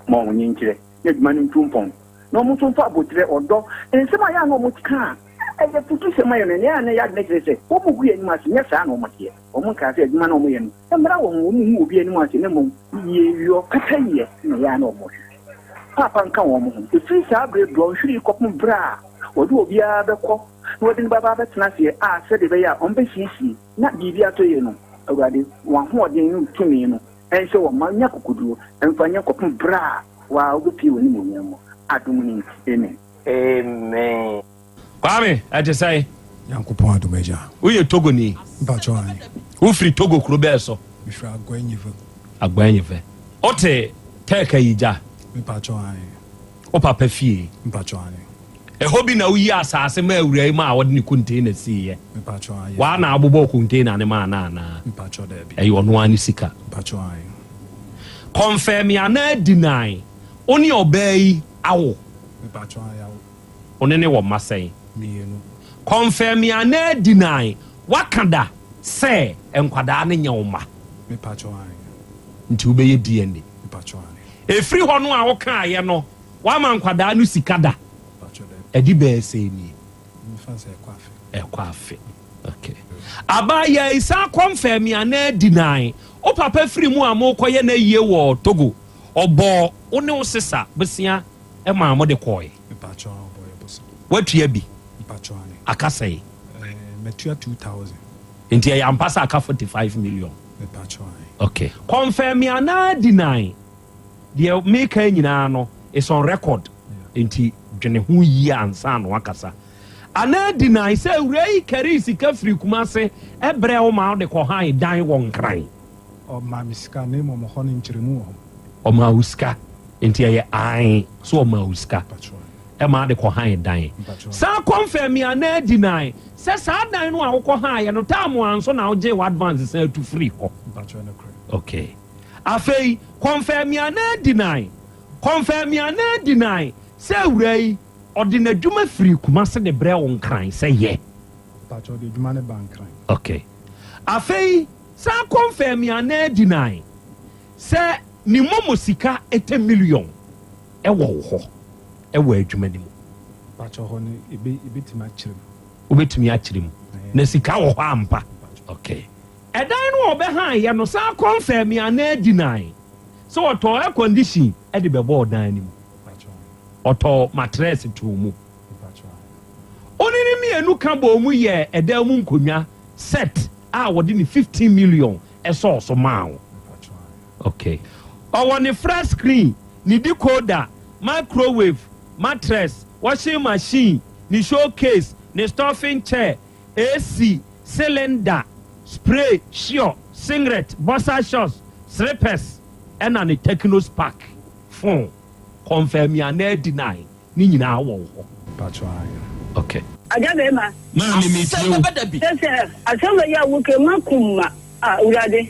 ma wɔn nkyerɛ na adwuma no ntu mpɔn, na wɔn nso mfa aboterɛ, ɔdɔ, nsɛm a ɛyɛ a na wɔka a ɛyɛ afutusɛm ayɛ no, nea ɛyɛ a na ɛyɛ adwene kyerɛ sɛ wɔgu yɛn anim ase, nyɛ saa na wɔteɛ. Wɔnkaa sɛ adwuma no a wɔyɛ no mmra wɔn ho, wɔnhu obi anim ase, na mmom yieyɔ, pɛpɛyɛ na ɛyɛ a na wɔhwehwɛ. Paapa nka wɔn ho. Ɛfiri saa berɛ dɔnhwere yi kɔpem berɛ a wɔde obiara bɛkɔ na wɔde no bɛba abɛtena aseɛ a sɛdeɛ ɛbɛyɛ a wɔbɛsiesie na biribi atɔ yie no, Awurade, wɔn ahoɔden ne wo tumi no nhyɛ wɔn ma nya akokoduro mfa nyɛ kɔpem berɛ a wo ara wobɛpue w'animuonyam mu. Adom no nti, amen. Amen. Kwame, ɛte sɛn? Nyankopɔn adom agya. Woyɛ Togoni? Mpakyɛw ahe. Wofiri Togo kuro bɛɛ so? Mefiri Aguanyive. Aguanyive. Wote Tɛɛka yi gya? Mepakyɛw ahe. Wo papa fie? Mpakyɛw ahe. Ɛhɔ bi na woyi asaase maa awuraa yi maa wɔde ne container siiɛ? Mepakyɛw ahe. Waa na abobɔɔ container no maa no anaa? Mepakyɛw daabi. Ɛyɛ ɔno ara ne sika? Mepakyɛw ahe. Kɔnfɛmi anaa deny, wo ne ɔbaa yi awo? Mepakyɛw ahe awo. Wo ne no wɔ mma sɛn? Mienu. Kɔnfɛmi anaa deny, woaka da sɛ nkwadaa no nyɛ wo mma? Mepakyɛw ahe. Nti wobɛyɛ DNA? Mepakyɛw ahe. Ɛfiri hɔ no a wokaeɛ no, woama nkwadaa no sika da? Ɛde bɛyɛ sɛn nie? Mefa sɛ ɛkɔ afe. Ɛkɔ afe. Okay. Abaayaa yi san kɔnfɛmi anaa deny, wo papa firi mu a morekɔyɛ n'ayie wɔ Togo, ɔbɔɔ wo ne wo sesa bosea maa mode kɔɔe? Mepakyɛw a ɔbɔ yɛ bosea. Woatua bi? Mepakyɛw ane. Aka sɛn? Eh, matua 2000. Nti ɛyɛ ampa sɛ aka 45 million? Mepakyɛw ane. Okay. Kɔnfɛmi anaa deny, Deɛ meka yi nyinaa no is on record nti dwene ho yie ansa na wakasa. Anaa deny sɛ awuraa yi karii sika firii Kumase brɛɛ wo ma wode kɔhan dan wɔ Nkran. Ɔmaa me sika na mmom hɔ no nkyerɛmu wɔ hɔ. Ɔmaa wo sika nti ɛyɛ ae sɛ ɔmaa wo sika ma wode kɔhan dan. San confirm anaa deny sɛ saa dan no a wokɔhaeɛ no time anso na wogyee w'advance san tu firii hɔ. Okay. Afei, kɔnfɛmi anaa deny, kɔnfɛmi anaa deny sɛ awuraa yi, ɔde n'adwuma firi Kumasi de brɛ wo Nkran sɛ yɛ. Mpakyɛ ɔde adwuma no ba Nkran. Ok. Afei, san kɔnfɛmi anaa deny sɛ ne momo sika ɛtɛ million ɛwɔ wo hɔ ɛwɔ adwuma no mu. Mpakyɛ hɔ no ebe ebetumi akyerɛ mu. Wobɛtumi akyerɛ mu. Na sika wɔ hɔ ampa? Ok. Ɛdan no a ɔbɛhaeɛ no san kɔnfɛɛme anaa deny sɛ ɔtɔɔ air condition de bɛbɔɔ dan no mu. Ɔtɔɔ matrɛs too mu. Ɔne ne mmienu ka bɔɔ mu yɛɛ ɛdan mu nkonnwa set a wɔde ne 15 million sɔɔ so maa wo. Okay. Ɔwɔ ne flat screen, ne decoder, microwave, mattress, washing machine, ne showcase, ne stuffing chair, AC, cylinder, spray, sure, singlet, boxer shorts, slippers ɛna ne Tecno Spark phone, confirm anaa deny ne nyinaa wɔ wo hɔ. Mpakyɛw ae. Ok. Agya bɛɛma. Maame metie wo. Kyerɛ sɛ asɛm wei a woka yi makum ma ah Awurade.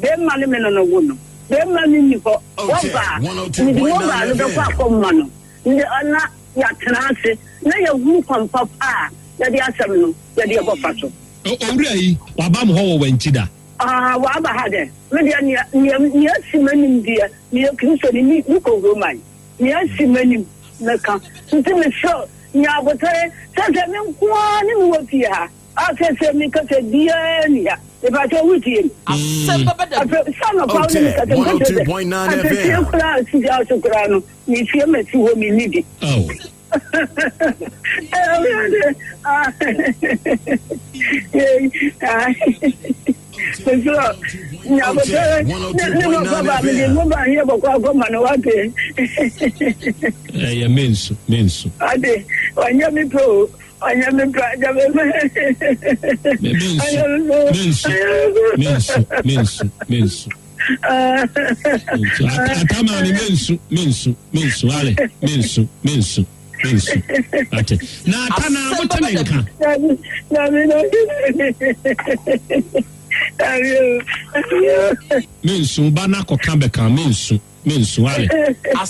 Bɛɛma ne me no no wo no. Bɛɛma no nni hɔ. Wɔba a mede mobile no bɛkɔ akɔma no. Ndɛ na yɛatsena ase na yɛhunu kwan papa a yɛde asɛm no yɛde bɔfa so. Owura yi, waba mo hɔ wɔ Wankyi da? Ah, waba ha dɛn? Me deɛ nea nea nea asi m'anim deɛ, meyɛ Kristoni, me mekɔ Roman. Nea asi m'anim mɛka. Nti mesrɛ wo, nya abotare sɛ sɛ me nko ara ne mewɔ fie ha a seesei meka sɛ biara nni ha. Mepakyɛw wotie me? Afei sɛ anɔpa wo ne me kasa, meka kyerɛ sɛ ateteɛ koraa a si gya so koraa no, mesie masi hɔ menni bi. Ɛyɛ mensu mensu. Ade ɔnyɛ mi pɛ o ɔnyɛ mi pɛ agya mi pɛ. Mensu mensu mensu mensu mensu. Ata maame mensu mensu mensu ale mensu mensu mensu ate na ata na abote ne nka. Mensu ba na kɔka bɛka mensu mensu ale. Na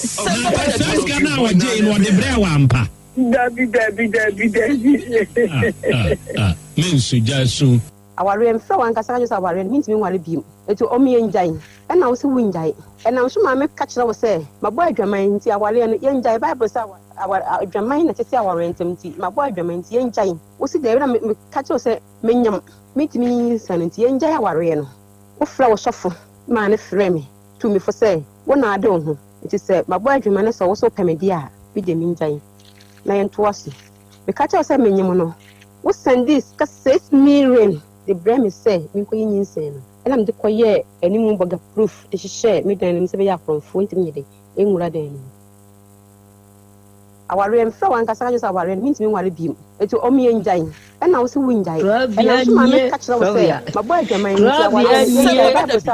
ata saa sika no a ɔgye yi no ɔde brɛ wɔ ampa. Dabi dabi dabi dabi. Ah ah ah mensu gya su. Awareɛ, mefrɛ wo ankasa ka kyerɛ wo sɛ awareɛ no mentumi nware bio, enti ɔm yɛngyae. Ɛna wo se wongyae. Ɛnam so maa meka kyerɛ wo sɛ mabɔ adwaman nti awareɛ no yɛngyae. Bible sɛ aware adwaman na ɛtete awareɛ ntam nti mabɔ adwaman nti yɛngyae. Wo se daabi na meka kyerɛ wo sɛ menyem mentumi nyinsɛn nti yɛngyae awareɛ no. Wo frɛ wo sɔfo maa no frɛɛ me tuu me fo sɛ wo na ade wo ho nti sɛ mabɔ adwaman na sɛ wo se wopɛ me deɛ a me deɛ mengyae na yɛntoa so. Meka kyerɛɛ wo sɛ menyem no, wo sɛndee sika 6 million de brɛɛ me sɛ menkɔyi nyinsɛn no. Ɛna mede kɔyɛɛ animu bɔga proof de hyehyɛɛ me dan no mu sɛ ɛbɛyɛ a akorɔmfoɔ ntumi nyɛ dɛn nwura dan no mu. Awareɛ, mefrɛ wo ankasa ka kyerɛ wo sɛ awareɛ no mentumi nware bio, enti ɔm yɛngyae. Ɛna wo se wongyae. Ɛnam so maa meka kyerɛ wo sɛ mabɔ adwaman nti awareɛ no yɛngyae. Bible sɛ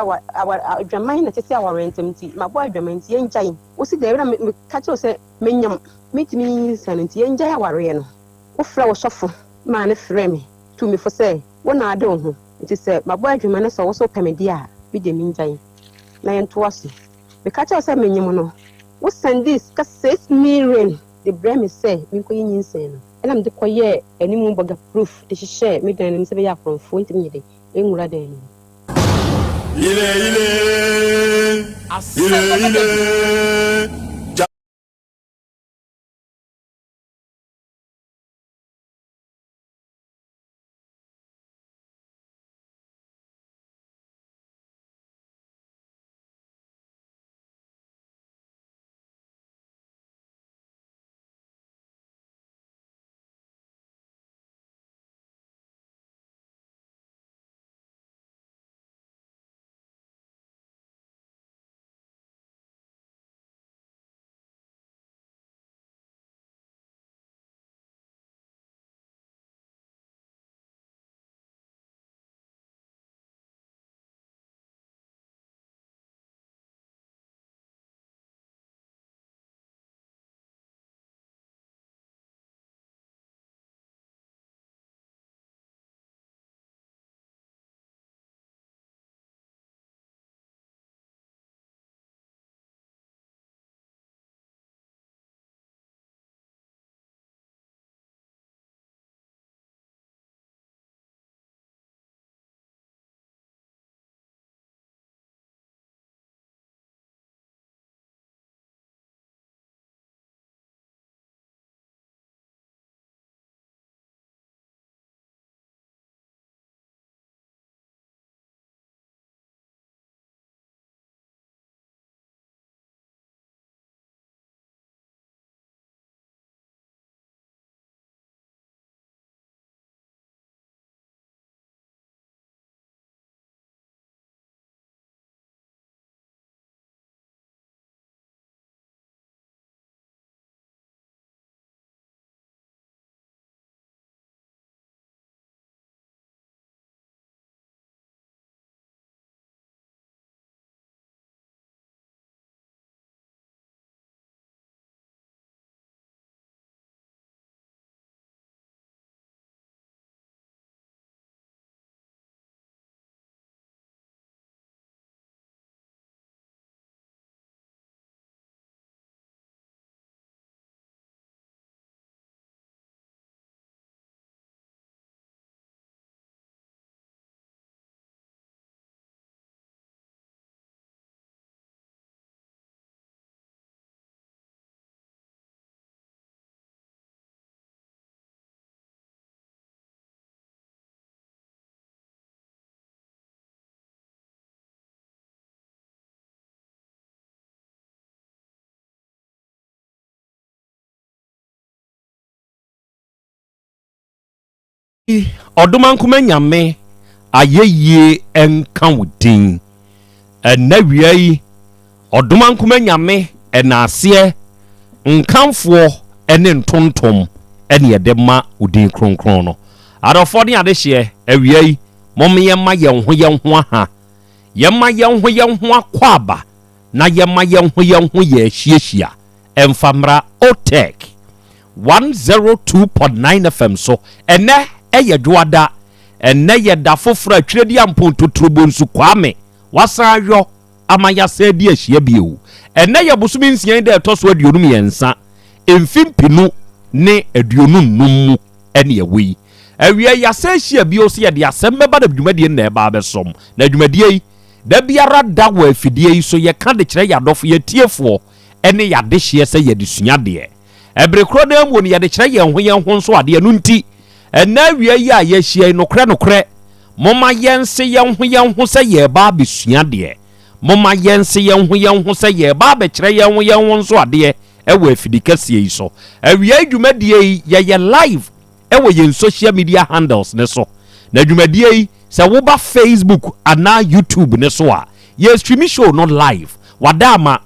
adwaman na ɛtete awareɛ ntam nti mabɔ adwaman nti yɛngyae. Wo se daabi na meka kyerɛ wo sɛ menyem. Mentumi nyinsɛn nti yɛngyae awareɛ no. Wofrɛ wo sɔfo maa no frɛɛ me tuu me fo sɛ wo na ade wo ho nti sɛ mabɔ adwuma na sɛ wo nso wopɛ me deɛ a me deɛ mengyae na yɛntoa so. Meka kyerɛɛ wo sɛ menyem no, wo sɛndee sika 6 million de brɛɛ me sɛ menkɔyi nyinsɛn no. Ɛna mede kɔyɛɛ animu bɔga proof de hyehyɛɛ me dan no mu sɛ ɛbɛyɛ a akorɔmfoɔ ntumi nyɛ dɛn nwura dan no mu. Ile ile ile ile. Ɔdomankoma Nyame ayɛyie nka wo din. Ɛnnɛ wia yi, Ɔdomankoma Nyame ɛnaaseɛ, nkamfoɔ ne ntontom ne yɛde ma wo din kronkron no. Adɔfoɔ ne adehyeɛ, awia yi, mom yɛmma yɛn ho yɛn ho aha, yɛmma yɛn ho yɛn ho akwaaba, na yɛmma yɛn ho yɛn ho yɛ ahyiahyia. Ɛmfa mmra OTEC 102.9 FM so. Ɛnnɛ yɛ Dwoada. Ɛnnɛ yɛ da foforɔ a Twerɛdiampɔn Totorobonsu Kwame wasan ayɔ ama yɛasan adi ahyia bio. Ɛnnɛ yɛ bosome nsia yi da a ɛtɔ so 23, mfe 2025 mu ne ɛwɔ yi. Awia yi yɛasan ahyia bio sɛ yɛde asɛm bɛba na dwumadie no na ɛreba abɛsom. Na dwumadie yi, da biara da wɔ afidie yi so yɛka de kyerɛ yɛn adɔfo, yɛn atiefoɔ, ne yɛn adehyeɛ sɛ yɛde sua adeɛ. Ɛbere korɔ no ara mu no, yɛde kyerɛ yɛn ho yɛn ho nso adeɛ. Ɛno nti, ɛnnɛ awia yi a yɛahyia yi, nokorɛ nokorɛ, momma yɛnse yɛn ho yɛn ho sɛ yɛreba abɛsua adeɛ. Momma yɛnse yɛn ho yɛn ho sɛ yɛreba abɛkyerɛ yɛn ho yɛn ho nso adeɛ wɔ afidi kɛseɛ yi so. Awia yi dwumadie yi, yɛyɛ live wɔ yɛn social media handles no so. Na dwumadie yi, sɛ woba Facebook anaa YouTube no so a, yɛ stream show no live. Wada ama.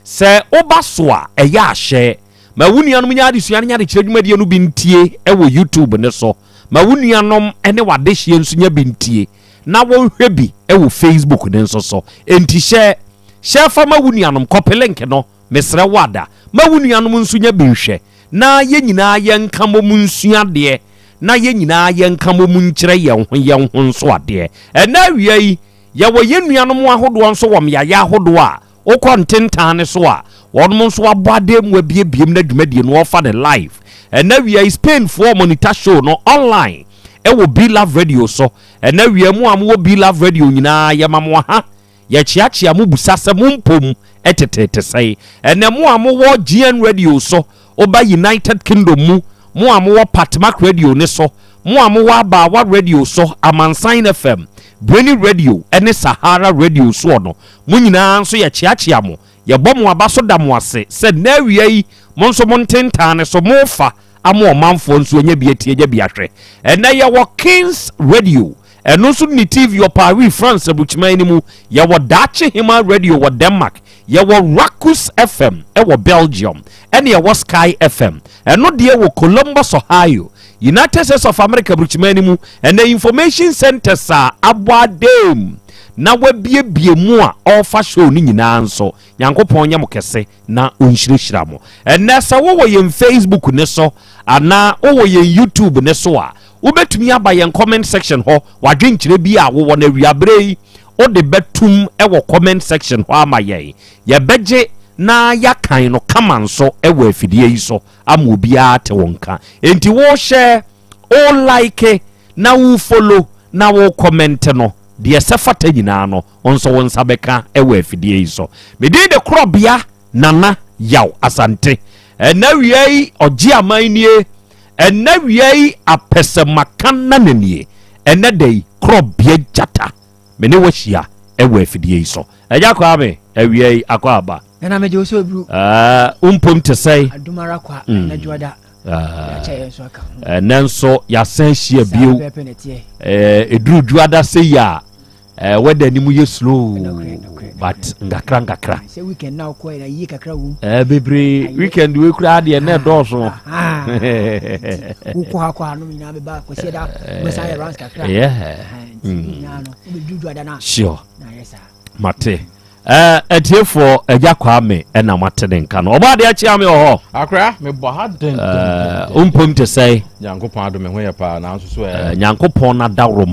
Sɛ woba so a, ɛyɛ a hyɛ. Ma wo nuanom nyɛ adesua ne adekyerɛ dwumadie no bi ntie wɔ YouTube no so. Ma wo nuanom ne w'adehyeɛ nso nya bi ntie na wɔnhwɛ bi wɔ Facebook no nso so. Enti hyɛ hyɛ fa ma wo nuanom, kɔpe link no, mesrɛ wo ada. Ma wo nuanom nso nya bi nhwɛ na yɛn nyinaa yɛnka mmom nsua adeɛ na yɛn nyinaa yɛnka mmom nkyerɛ yɛn ho yɛn ho nso adeɛ. Ɛnnɛ awia yi, yɛwɔ yɛn nuanom ahodoɔ nso wɔ mmeaeɛ ahodoɔ a Wokɔ ntentan no so a, wɔnom nso abɔ adan mu abiebiem na dwumadie no wɔfa no live. Ɛnɛ awia yi Spain foɔ monitor show no online ɛwɔ Be Love Radio so. Ɛnɛ awia mo a mowɔ Be Love Radio nyinaa yɛma mo aha, yɛkyeakyea mo busa sɛ mo mpom ɛteteete sɛn. Ɛnɛ mo a mowɔ GN Radio so, Woba United Kingdom mu, mo a mowɔ Patmak Radio no so, mo a mowɔ Abaawa Radio so, Amansan FM, Brainy Radio ne Sahara Radio soɔ no, mo nyinaa nso yɛkyeakyea mo, yɛbɔ mo aba so da mo ase sɛ nnɛ awia yi mo nso mo ntentan no so morefa ama ɔmanfoɔ nso anya bi atie anya bi ahwɛ. Ɛnnɛ yɛwɔ Kings Radio, ɛno nso ne TV wɔ Paris, France aburukyiman no mu, yɛwɔ Daakye Hemaa Radio wɔ Denmark, Yɛwɔ Rakus FM wɔ Belgium, ɛne yɛwɔ Sky FM, ɛno deɛ wɔ Columbus, Ohio, United States of America burukyiman no mu. Ɛnɛ information centers a abɔ adam na wabiebie mu a ɔrefa show no nyinaa nso, Nyankopɔn nyɛ mo kɛse na ɔnhyirahyira mo. Ɛnɛ sɛ wowɔ yɛn Facebook ne so anaa wowɔ yɛn YouTube ne so a, Wobɛtumi aba yɛn comment section hɔ, w'adwenkyerɛ bi a wowɔ no awiaberɛ yi wode bɛtom wɔ comment section hɔ ama yɛn. Yɛbɛgye na yɛakan no kama nso wɔ afidie yi so ama obiara ate wo nka. Enti wo share, wo like, na wo follow na wo comment no, deɛ ɛsɛ fata nyinaa no, wo nso wo nsa bɛka wɔ afidie yi so. Me din de Korɔbea Nana Yaw Asante. Ɛnɛ awia yi ɔgye aman nie. Ɛnɛ awia yi apɛsɛmaka nana nie. Ɛnɛ da yi korɔbea gyata. Me ne wahyia ɛwɔ afidie yi so. Ɛgya Kwame awia yi akɔ aba. Nana megye wo sɛ oburu. Ɛɛ wompom te sɛn? Adum ara kwa mm. anadwo ada. Ɛnɛ nso yɛasan hyia bio. Ɛduru dwoada sɛ yi a Eh, weather ni mu yɛ slow but nkakra nkakra. Sɛ weekend na wokɔ na yie kakra wom. Eh, bebree weekend wei koraa deɛ na ɛdɔɔso. Wokɔ ha kɔ ha nom nyinaa bɛba kwasi da wobɛsan yɛ rounds kakra. Yeah. Nyinaa no wobɛduru dwada no a. Sure. Na ayɛ saa. Mate. Eh, atiefoɔ agya Kwame ɛna mate ne nka no. Ɔbɔ adeɛ akyea me wɔ hɔ. Akora, mebɔ ha den. Eh, wompom te sɛe. Nyankopɔn adom me ho yɛ paa nanso so ɛ. Eh, Nyankopɔn n'adaworo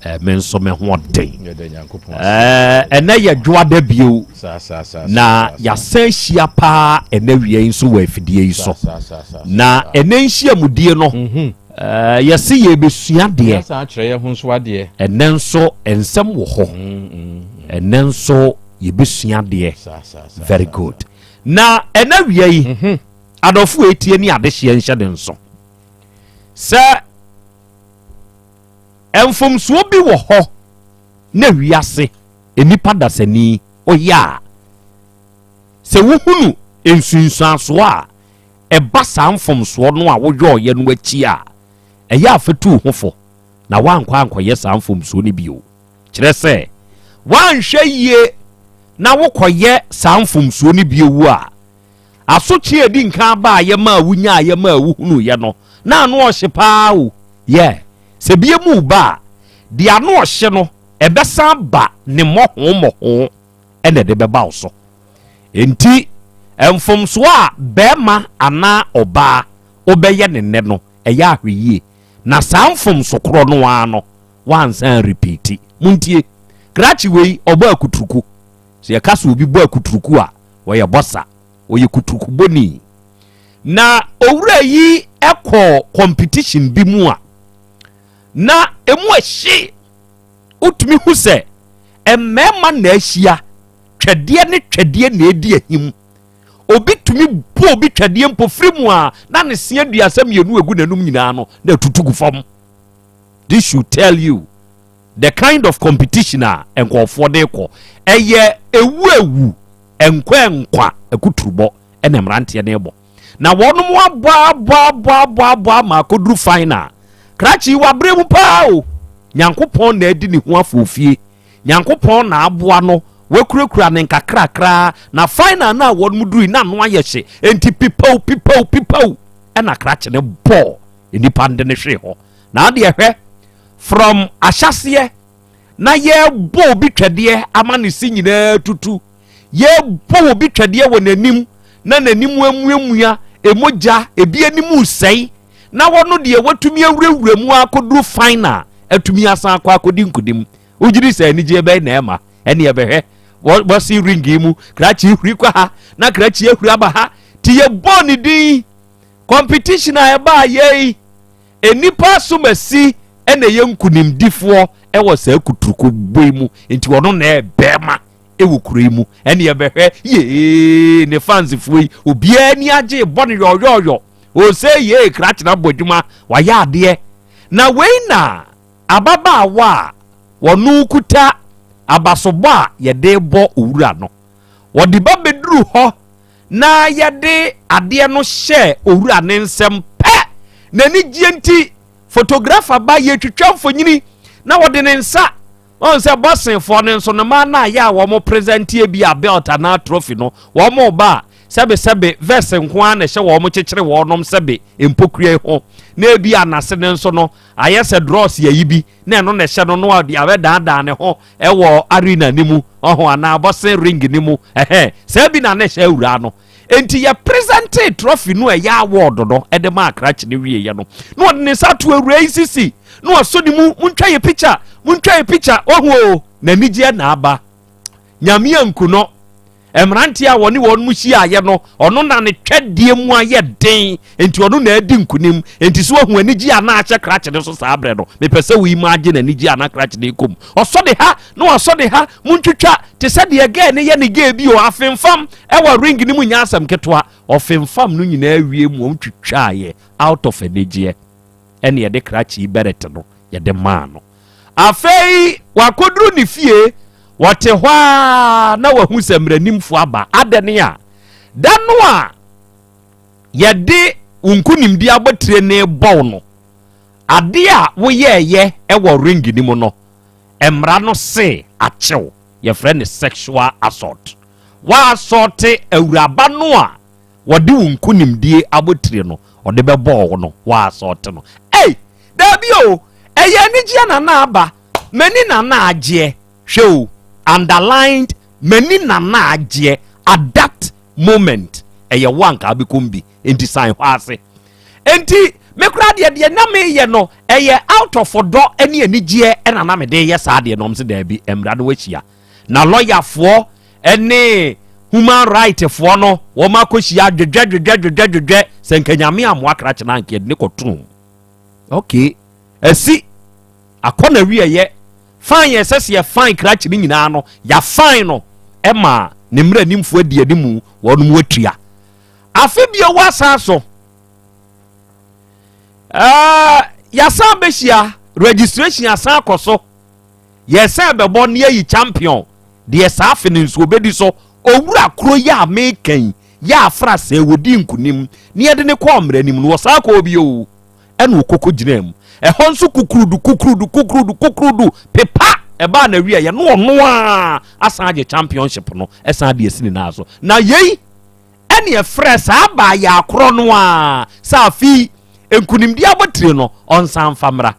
Eh, me nso me ho ɔden. Eh, ɛnɛ yɛ dwoada bio na yɛasan ahyia paa ɛnɛ wia yi nso wɔ afidie yi so na ɛnɛ nhyiamudie no mhm. eh, yɛse yɛbɛsua deɛ ɛnɛ nso nsɛm wɔ hɔ mm, mm, mm. ɛnɛ nso yɛbɛsua deɛ very good na ɛnɛ wia yi mhm. adɔfo etie ne adehyeɛ nhyɛ ne nso sɛ Mfomsoɔ bi wɔ hɔ na wiase nnipa dasani ɔyɛ a, sɛ wohunu nsunsuansoɔ a ɛba saa mfomsoɔ no a woyɔeɛ no akyi a, ɛyɛ a fa tu wo ho fo. Na woankɔ ankɔyɛ saa mfomsoɔ no bio. Kyerɛ sɛ, woanhwɛ yie na wokɔyɛ saa mfomsoɔ no bio a, asotwe a ɛdi nkan baeɛ maa wonyaeɛ maa wohunuiɛ no, na ano ɔhye paa o. Yɛ, sɛ bie mu ba a, deɛ ano ɔhye no, ɛbɛsan aba ne mmɔho mmɔho na ɛde bɛba wo so. Enti, mfomsoɔ a barima anaa ɔbaa wobɛyɛ no nnɛ no, ɛyɛ ahwɛyie. Na saa mfomso korɔ no ara no, woansan repeati. Montie, krakye wei, ɔbɔ akuturuku. Sɛ yɛka sɛ obi bɔ akuturuku a, ɔyɛ bɔsa, ɔyɛ kuturukubɔni. Na owura yi kɔɔ competition bi mu a, na emu ɛhye. Wotumi hu sɛ mmarima na ahyia, twɛdeɛ ne twɛdeɛ na ɛdi ahim. Obi tumi bu obi twɛdeɛ mpo firi mu a na ne se aduasa mmienu egu n'anum nyinaa no na atutu gu fam. This should tell you the kind of competition a nkurɔfoɔ de kɔ. Ɛyɛ ewu ewu, nkwa nkwa, akuturubɔ ɛna mmeranteɛ no bɔ. Na wɔnom abɔ abɔ abɔ abɔ abɔ ama akɔduru final. Krakye yi wabrɛ mu paa o. Nyankopɔn na adi ne ho afɔfie. Nyankopɔn na aboa no, wakurakura ne nkakrakra, na final no a wɔnom durui na ano ayɛ hye, enti pipaw pipaw pipaw ɛna krakye no bɔɔ nnipa no de no hwee hɔ. Na adeɛ hwɛ, from ahyɛseɛ na yɛbɔ obi twɛdeɛ ama ne se nyinaa tutu, yɛbɔ obi twɛdeɛ wɔ n'anim na n'anim amuamua, emogya, ebi anim resɛe, na wɔno deɛ watumi awurawura mu akɔduru final atumi asan akɔ akɔdi nkonim. Wogye di sɛ anigyeɛ bɛn na ɛma? Ɛne ɛbɛhwɛ wɔsi ring yi mu, krakye huri kɔ ha na krakye ahuri aba ha, ti yɛbɔɔ ne din competition a ɛbaa yei, nnipa asomasi ɛna ɛyɛ nkunimdifoɔ ɛwɔ saa kuturuku bɔ yi mu, nti ɔno na ɛbɛɛma ɛwɔ kuro yi mu. Ɛne ɛbɛhwɛ yee ne fansfoɔ yi, obiara ani agye bɔ no yɔyɔyɔ, ɔsɛ yee krakye na abɔ adwuma, wayɛ adeɛ. Na wei na ababaawa a wɔno kuta abasobɔ a yɛde bɔ owura no, wɔde ba bɛduru hɔ na yɛde adeɛ no hyɛ owura ne nsam pɛ, n'ani gyeɛ nti photographer ba yɛtwitwa mfonyini na wɔde ne nsa wɔn sɛ bɔsenfoɔ no nso no mmaa no a yɛ a wɔn presente bi a belt anaa trophy no wɔn ba a sɛbesɛbe vest nko ara na ɛhyɛ wɔn kyekyere wɔnom sɛbe mpokua ho, na ebi anase no nso no ayɛ sɛ drɔs yɛyi bi na ɛno na ɛhyɛ no no ɔde abɛdaadaa ne ho ɛwɔ arena ne mu ɔho anaa bɔsen ring ne mu ɛhɛn saa bi na ne hyɛ awura no. Enti yɛ presente trophy no ɛyɛ award no ɛde ma akrakye no wie yɛ no na ɔde ne nsa ato awura yi sisi na wasɔ ne mu, muntwa yɛ picture, muntwa yɛ picture, ɔho o, n'anigyeɛ na aba. Nyame anku no. Mmeranteɛ a wɔne wɔn mu hyiaeɛ no, ɔno na ne twɛdeɛ mu ayɛ den, enti ɔno na adi nkonim. Enti so wahu anigyeɛ a na ahyɛ krakye no so saa berɛ no? Mepɛ sɛ wo imagine anigyeɛ a na krakye no rekɔ mu. Ɔsɔ ne ha na wasɔ ne ha, montwitwa te sɛ deɛ gɛɛ no yɛ ne gɛɛ bi o, afemfam ɛwɔ ring no mu nyɛ asɛm ketewa. Ɔfemfam no nyinaa wie mu, wɔn twitwaeɛ out of anigyeɛ, ɛne yɛde krakye yi bɛrɛt no yɛde maa no. Afei wakɔduru ne fie, wɔte hɔ ara na wahu sɛ mmaranimfoɔ aba. Adɛn a? Da no a yɛde wo nkonimdi abotire no rebɔ wo no, adeɛ a woyɛɛyɛ wɔ ring no mu no, mmara no se akyew. Yɛfrɛ no sexual assault. Woasɔɔte awuraba no a wɔde wo nkonimdie abotire no ɔde bɛbɔɔ wo no, woasɔɔte no. Ei, daabi o, ɛyɛ anigyeɛ na na aba, m'ani na na agyeɛ. Hwɛ o, underlined, m'ani na na agyeɛ at that moment. Ɛyɛ wo anka wobɛkɔm bi, enti san hɔ ase. Enti me koraa deɛ, deɛ na meyɛ no ɛyɛ out of ɔdɔ ne anigyeɛ ɛna na mede yɛ saa deɛ no. Ɔm sɛ daabi, mmara no wahyia na lɔyafoɔ ne human right foɔ no wɔn akɔhyia dwedwɛ dwedwɛ dwedwɛ dwedwɛ sɛ nka Nyame amoa krakye no anka yɛde ne kɔtom. Okay, asi akɔ na wieɛ fine, yɛ sɛ sɛ yɛ fine krakye no nyinaa no yɛafine no ɛma ne mmerɛ nimfoɔ adi animu wɔn mu atua. Afe bio wasan so yɛasan bɛhyia registration asan akɔ so, yɛsan bɛbɔ ne yɛyi champion deɛ saa afe no nso obɛdi so. Owura kuro yi a meka yi yɛ afra sɛ wɔdi nkonim ne yɛde ne kɔɔ mmerɛ anim no, wɔsan kɔɔ bio ɛna ɔkɔkɔ gyina mu. Ɛhɔ nso kukurudu kukurudu kukurudu kukurudu pepa ɛbaa n'awieɛ no ɔno ara asan agye championship no ɛsan de asi ne nan so. Na yei ɛne ɛfrɛ saa abaayaa korɔ no ara sɛ afei nkunimdie abotire no ɔnsan mfa mmra.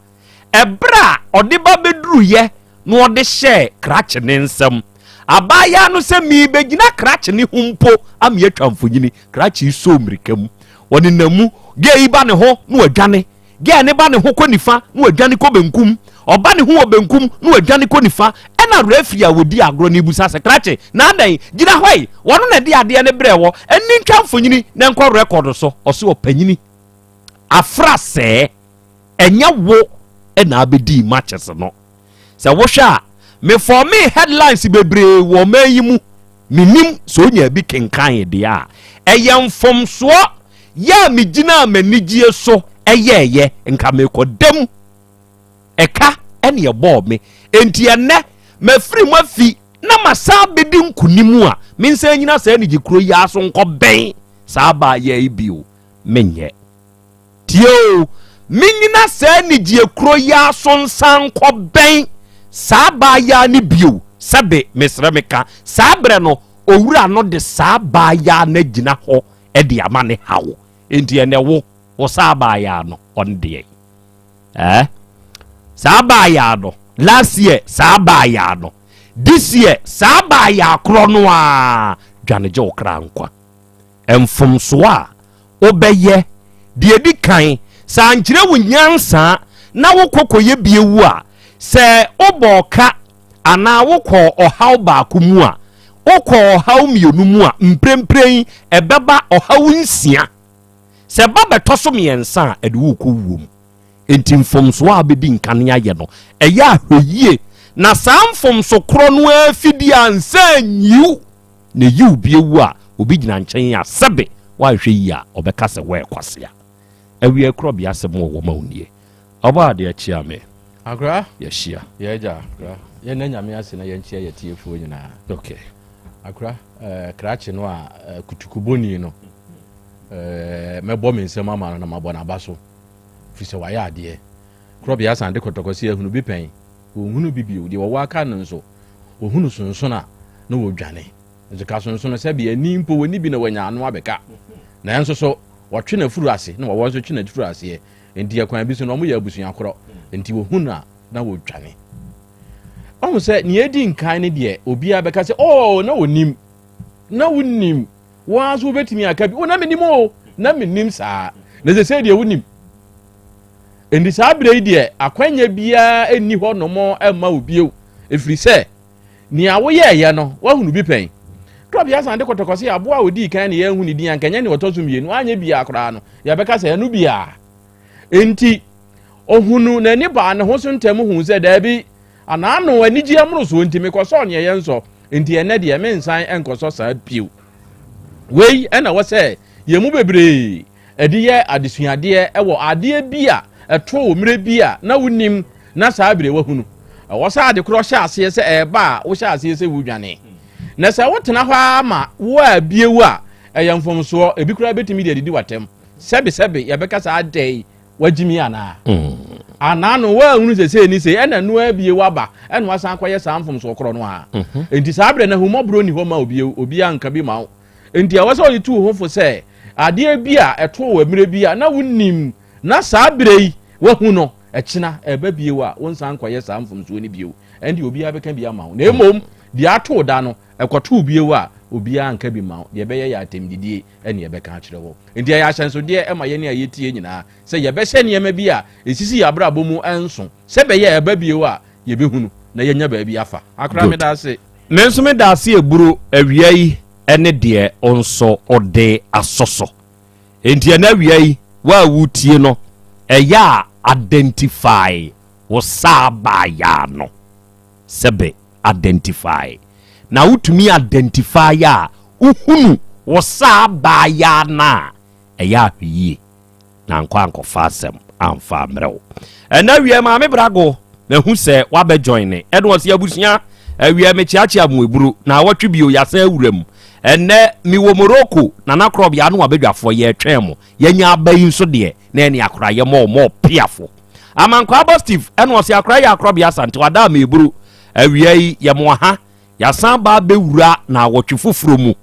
Ɛberɛ a ɔde ba bɛduruyɛ na ɔde hyɛɛ krakye ne nsam. Abaayaa no sɛ merebɛgyina krakye ne ho mpo ama yɛatwa mfonyini. Krakye yi sɔɔ mmirika mu. Ɔnenam mu. Gɛɛ yi ba ne ho na wadwane. Gɛɛ ne ba ne ho kɔ nifa na wadwane kɔ benkum. Ɔba ne ho wɔ benkum na wadwane kɔ nifa. Ɛna referee a wɔdi agorɔ no rebisa sɛ, Krakye, na adɛn? Gyina hɔ yi! Wɔno na ɛde adeɛ no brɛɛ wɔ. Ɛnni ntwa mfonyini na ɛnkɔ rɛkɔdo so. Ɔse ɔpanyini afra sɛɛ. Ɛnyɛ wo na abɛdii matches no. Sɛ wohwɛ a, me fɔmee headlines bebree wɔ ɔman yi mu. Menim sɛ onya bi kenkan deɛ a, ɛyɛ mfomsoɔ yɛ a megyinaa m'anigyeɛ so yɛɛyɛ, nka merekɔda mu. Ɛka ne ɛbɔɔ me. Enti ɛnnɛ, mafiri mu afi na masan abɛdi nkonim a, mensan nyina saa anigye kuro yi ara so nkɔbɛn saa abaayewa yi bio. Menyɛ. Tie o, mennyina saa anigyeɛ kuro yi ara so nsan nkɔbɛn saa abaayaa no bio, sɛbe mesrɛ meka, saa berɛ no, owura no de saa abaayaa no agyina hɔ de ama ne haw. Enti ɛnɛ wo, wo saa abaayaa no, ɔno deɛn? Eh? Saa abaayaa no, last year, saa abaayaa no, this year, saa abaayaa korɔ no ara, dwane gye wo kra nkwa. Mfomsoɔ a wobɛyɛ. Deɛ ɛdi kan, sɛ ankyerɛ wo nyansa na wokɔ kɔyɛ bi wu a, sɛ wobɔɔ ka anaa wokɔɔ ɔhaw baako mu a, wokɔɔ ɔhaw mmienu mu a, mprempren ɛbɛba ɔhaw nsia. Sɛ ɛba bɛtɔ so mmiɛnsa a, ɛde wo rekɔ wuo mu. Enti mfomsoɔ a wobɛdi nkan ayɛ no, ɛyɛ ahwɛyie na saa mfomso korɔ no ara fidie ansa anyiw. Na eyi obi awu a, obi gyina nkyɛn a, sɛbe woanhwɛ yie a, ɔbɛka sɛ woyɛ kwasea. Awia korɔbea asɛm wɔ hɔ ma wo nie. Ɔbɔ adeɛ kyea me. Akora. Yɛahyia. Yɛ agya, akora. Yɛnna Nyame ase na yɛnkyea yɛ atiefoɔ nyinaa. Okay. Akora, eh, krakye no a eh, kutukubɔni no, eh, mɛbɔ me nsam ama no na mabɔ n'aba so, firi sɛ wayɛ adeɛ. Korɔbea asan de kɔtɔkɔ sɛ ahunu bi pɛn, ɔnhunu bi bio, deɛ wɔwɔ aka no nso, Wɔhunu sonsono a, na wɔdwane. Nso ka sonsono sɛbe ani mpo wɔnni bi na wɔanya ano abɛka. Nanso so wɔtwe n'afuru ase na wɔwɔ nso twe n'afuru aseɛ. Enti ɛkwan bi so no wɔyɛ abusua korɔ. Enti wɔhu no a, na wɔdwane. Wahu sɛ nea edi nkan ne deɛ obiara bɛka sɛ, oh, na wɔnim. Na wonim. Wɔn ara nso wobɛtumi aka bi, oh, na menim o, na menim saa. Na sɛ sɛ deɛ wonim. Enti saa berɛ yi deɛ akwanya biara nni hɔ nom mma wo bio, ɛfiri sɛ nea woyɛeɛ no woahunu bi pɛn. Trɔp asan de kɔtɔkɔ sɛ aboa a ɔdii kan ne yɛanhu ne din anka ɛnyɛ nea ɔtɔ so mmienu, anyɛ biara koraa no yɛbɛka sɛ ɛno biara. Enti ɔhunu n'ani baa ne ho so ntɛm huu sɛ daabi, anaano anigyeɛ mmorosoɔ nti mekɔsɔɔ nea yɛnsɔ, enti ɛnnɛ deɛ mensan nkɔsɔ saa bio. Wei na ɛwɔ sɛ yɛn mu bebree de yɛ adesuadeɛ wɔ adeɛ bi a ɛtoo wo mmerɛ bi a na wonim na saa berɛ wahunu. Ɛwɔ sɛ ade korɔ hyɛ aseɛ sɛ ɛreba a wohyɛ aseɛ sɛ wodwane. Na sɛ wotena hɔ ara ma wo a bie wo a, ɛyɛ mfomsoɔ. Ebi koraa bɛtumi de adidi w'atɛm. Sɛbesɛbe yɛbɛka sɛ adɛn wagyimi anaa? Mm. Anaa no woahunu sɛ sei ne sei ɛna no abie waba ɛna wasan akɔyɛ saa mfomsoɔ korɔ no a. Mhm. Enti saa berɛ no ahummɔborɔ nni hɔ ma obi obiara nka bi ma wo. Enti ɛwɔ sɛ wode tu wo ho fo sɛ adeɛ bi a ɛtoo wo mmerɛ bi a na wonnim na saa berɛ yi woahu no, ɛkyena ɛreba bio a wonsan nkɔyɛ saa mfomsoɔ no bio. Ɛnde obiara bɛka bi ama wo. Na mmom deɛ ato wo da no, ɛkɔto wo bio a, obiara nka bi mma wo. Deɛ ɛbɛyɛ yɛ atɛmdidie ne ɛbɛka akyerɛ wo. Enti ɛyɛ ahyɛnsodeɛ ma yɛn a yɛtie nyinaa sɛ yɛbɛhyɛ nneɛma bi a ɛsisi yɛn abrabɔ mu nso sɛ ɛbɛyɛ a ɛba bio a yɛbɛhunu na yɛanya baabi afa. Akora Good. meda ase. Me nso meda ase aburo awia yi ne deɛ wo nso wode asɔ so. Enti ɛnɛ awia yi wo a wotie no ɛyɛ a identify wo saa baayaa no. Sɛbe identify. Na wotumi identify a wohunu wo saa baayaa no a ɛyɛ ahwɛyie. na ankɔ ankɔfa asɛm amfa ammrɛ wo. Ɛnɛ awiɛ Maame Brago mahu sɛ wabɛ join ne ɛna ɔse abusua awiɛ mekyeakyea mo eburu na awɔtwe bio yasan awura mu ɛnɛ mewɔ Morocco Nana Korɔbea ano abadwafoɔ yɛtwɛn mo yɛnya aba yi nso deɛ na ɛne akora yɛ mɔɔ mɔɔ piafo. Amankwaa Steve ɛna ɔse akora yɛ akorɔbea Asante wada ama eburu. Awia yi yɛ mo aha yɛasan ba abɛwura na awɔtwe foforɔ mu.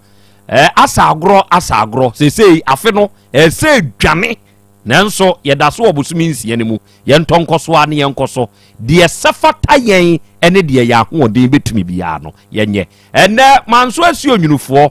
Asa agorɔ asa agorɔ seesei afe no ɛsɛ dwane, nanso yɛda so wɔ bosome 6 no mu. Yɛntɔ nkɔ so a ne yɛnkɔ so deɛ sɛ fata yɛn ne deɛ yɛn ahoɔden bɛtumi biara no yɛnyɛ. Ɛnɛ manso asi onwunufoɔ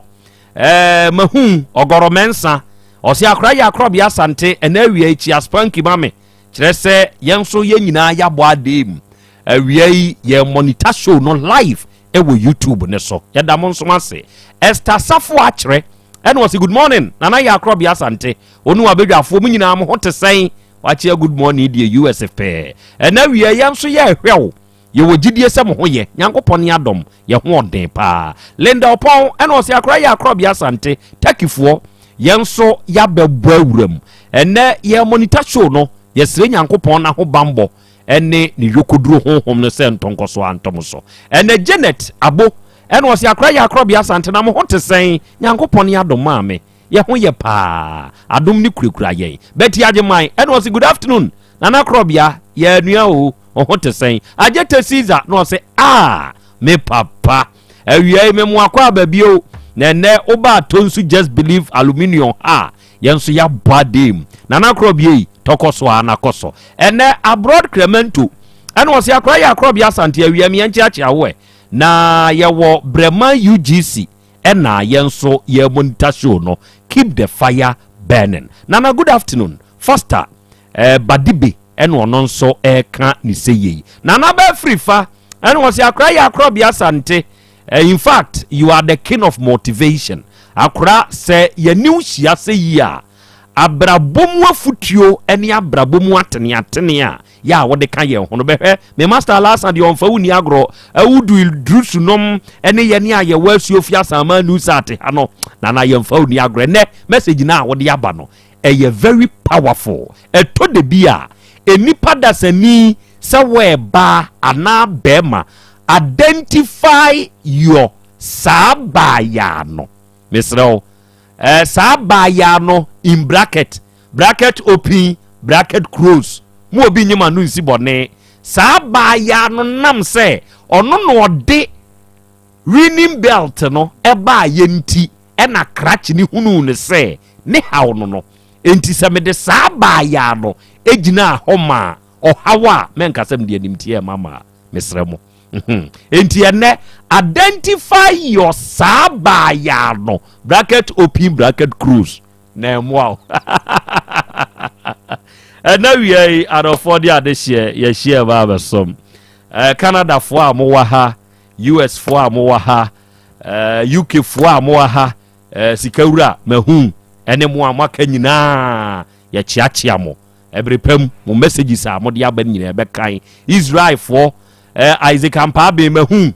mahu ɔgɔrɔ mɛnsa ɔse akora yɛ akorɔbea Asante ɛnɛ awia yi kyia spanki ma me, kyerɛ sɛ yɛn nso yɛn nyinaa yɛabɔ adeɛ mu. Awia yi yɛn monitor show no live ɛwɔ YouTube ne so. Yɛda mo nso ase. Esther Safo akyerɛ ɛna ɔse good morning Nana yɛ akorɔbea Asante, ɔne wabɛdwafoɔ mu nyinaa mo ho te sɛn? Wakyea good morning deɛ US pɛɛ. Ɛnɛ awia yɛn nso yɛ ɛhwɛ wo, yɛwɔ gyidie sɛ mo ho yɛ, Nyankopɔn ne adɔm yɛ ho ɔden paa. Linda Ɔpɔn ɛna ɔse akora yɛ akorɔbea Asante, Turkeyfoɔ yɛn nso yɛabɛbɔ awuram. Ɛnɛ yɛ monitor show no, yɛsrɛ Nyankopɔn n'aho bambɔ ɛne ne yokoduro honhom no sɛ ntɔnkɔ so antɔm so. Ɛnɛ Janet Abo ɛna ɔse akora yɛ akorɔbea Asante, na mo ho te sɛn? Nyankopɔn ne adɔm maame yɛ ho yɛ paa, adom ne kurakura yɛn. Betty Agyeman ɛna ɔse good afternoon Nana Korɔbea, yɛ anua o, ɔho te sɛn? Agyete Caesar na ɔse a me papa awia yi me mo akɔ aba bio, na ɛnɛ woba atɔ nso Just Believe Aluminium ha, yɛn nso yɛabɔ adeɛ mu. Nana Korɔbea yi tɔkɔ so a nakɔ so. Ɛnɛ abroad Cremento ɛna ɔse akora yɛ akorɔbea Asante, awia mi yɛnkyeakyea wo ɛ, na yɛwɔ Brɛman UGC ɛna yɛn nso yɛ monitor show no. Keep the fire burning, Nana. Good afternoon, Foster Badibe ɛna ɔno nso ɛka ne sɛ yei. Nana bɛfiri fa ɛna wɔsɛ akora yɛ akorɔbea Asante, in fact you are the king of motivation. Akora sɛ yɛne hyia sɛ yi a abrabɔ mu afutuo ne abrabɔ mu ateneatene a yɛ a wɔde ka yɛn ho no bɛhwɛ me master Alasa deɛ ɔmfa wo ni agorɔ awudu durusu nom ne yɛne a yɛwɔ asuo fi asaman nu sɛ ate ha no. Nana, yɛmfa wo ni agorɔ. Ɛnɛ message no a wɔde aba no ɛyɛ very powerful. Ɛtɔ de bi a enipa dasani sɛ wɔɛbaa anaa bɛrima, identify your saa baayaa no. Mesrɛ wo, saa baayaa no in bracket, bracket open, bracket close mu, obi nyima no nsi bɔne. Saa baayaa no nam sɛ ɔno na ɔde winning belt no ɛbaa yɛ nti ɛna krakye ne hunu ne sɛ ne haw no enti sɛ mede saa baayaa no egyina hɔ ma ɔhaw a mɛnkasa mede animteɛ ma ma mesrɛ mo. Enti ɛnɛ identify your saa baayaa no, bracket open, bracket close, na ɛmmoa wo. Ɛnɛ wia yi adɔfoɔ de adehyeɛ yɛhyia ba abɛsom Canadafoɔ a mowɔ ha, US foɔ a mowɔ ha, UK foɔ a mowɔ ha, sikawura mahu ɛne mo a moaka nyinaa, yɛkyeakyea mo. Ɛbere pam mo messages a mode aba no nyinaa ɛbɛkan. Israelfoɔ, Isaac Ampaabe mahu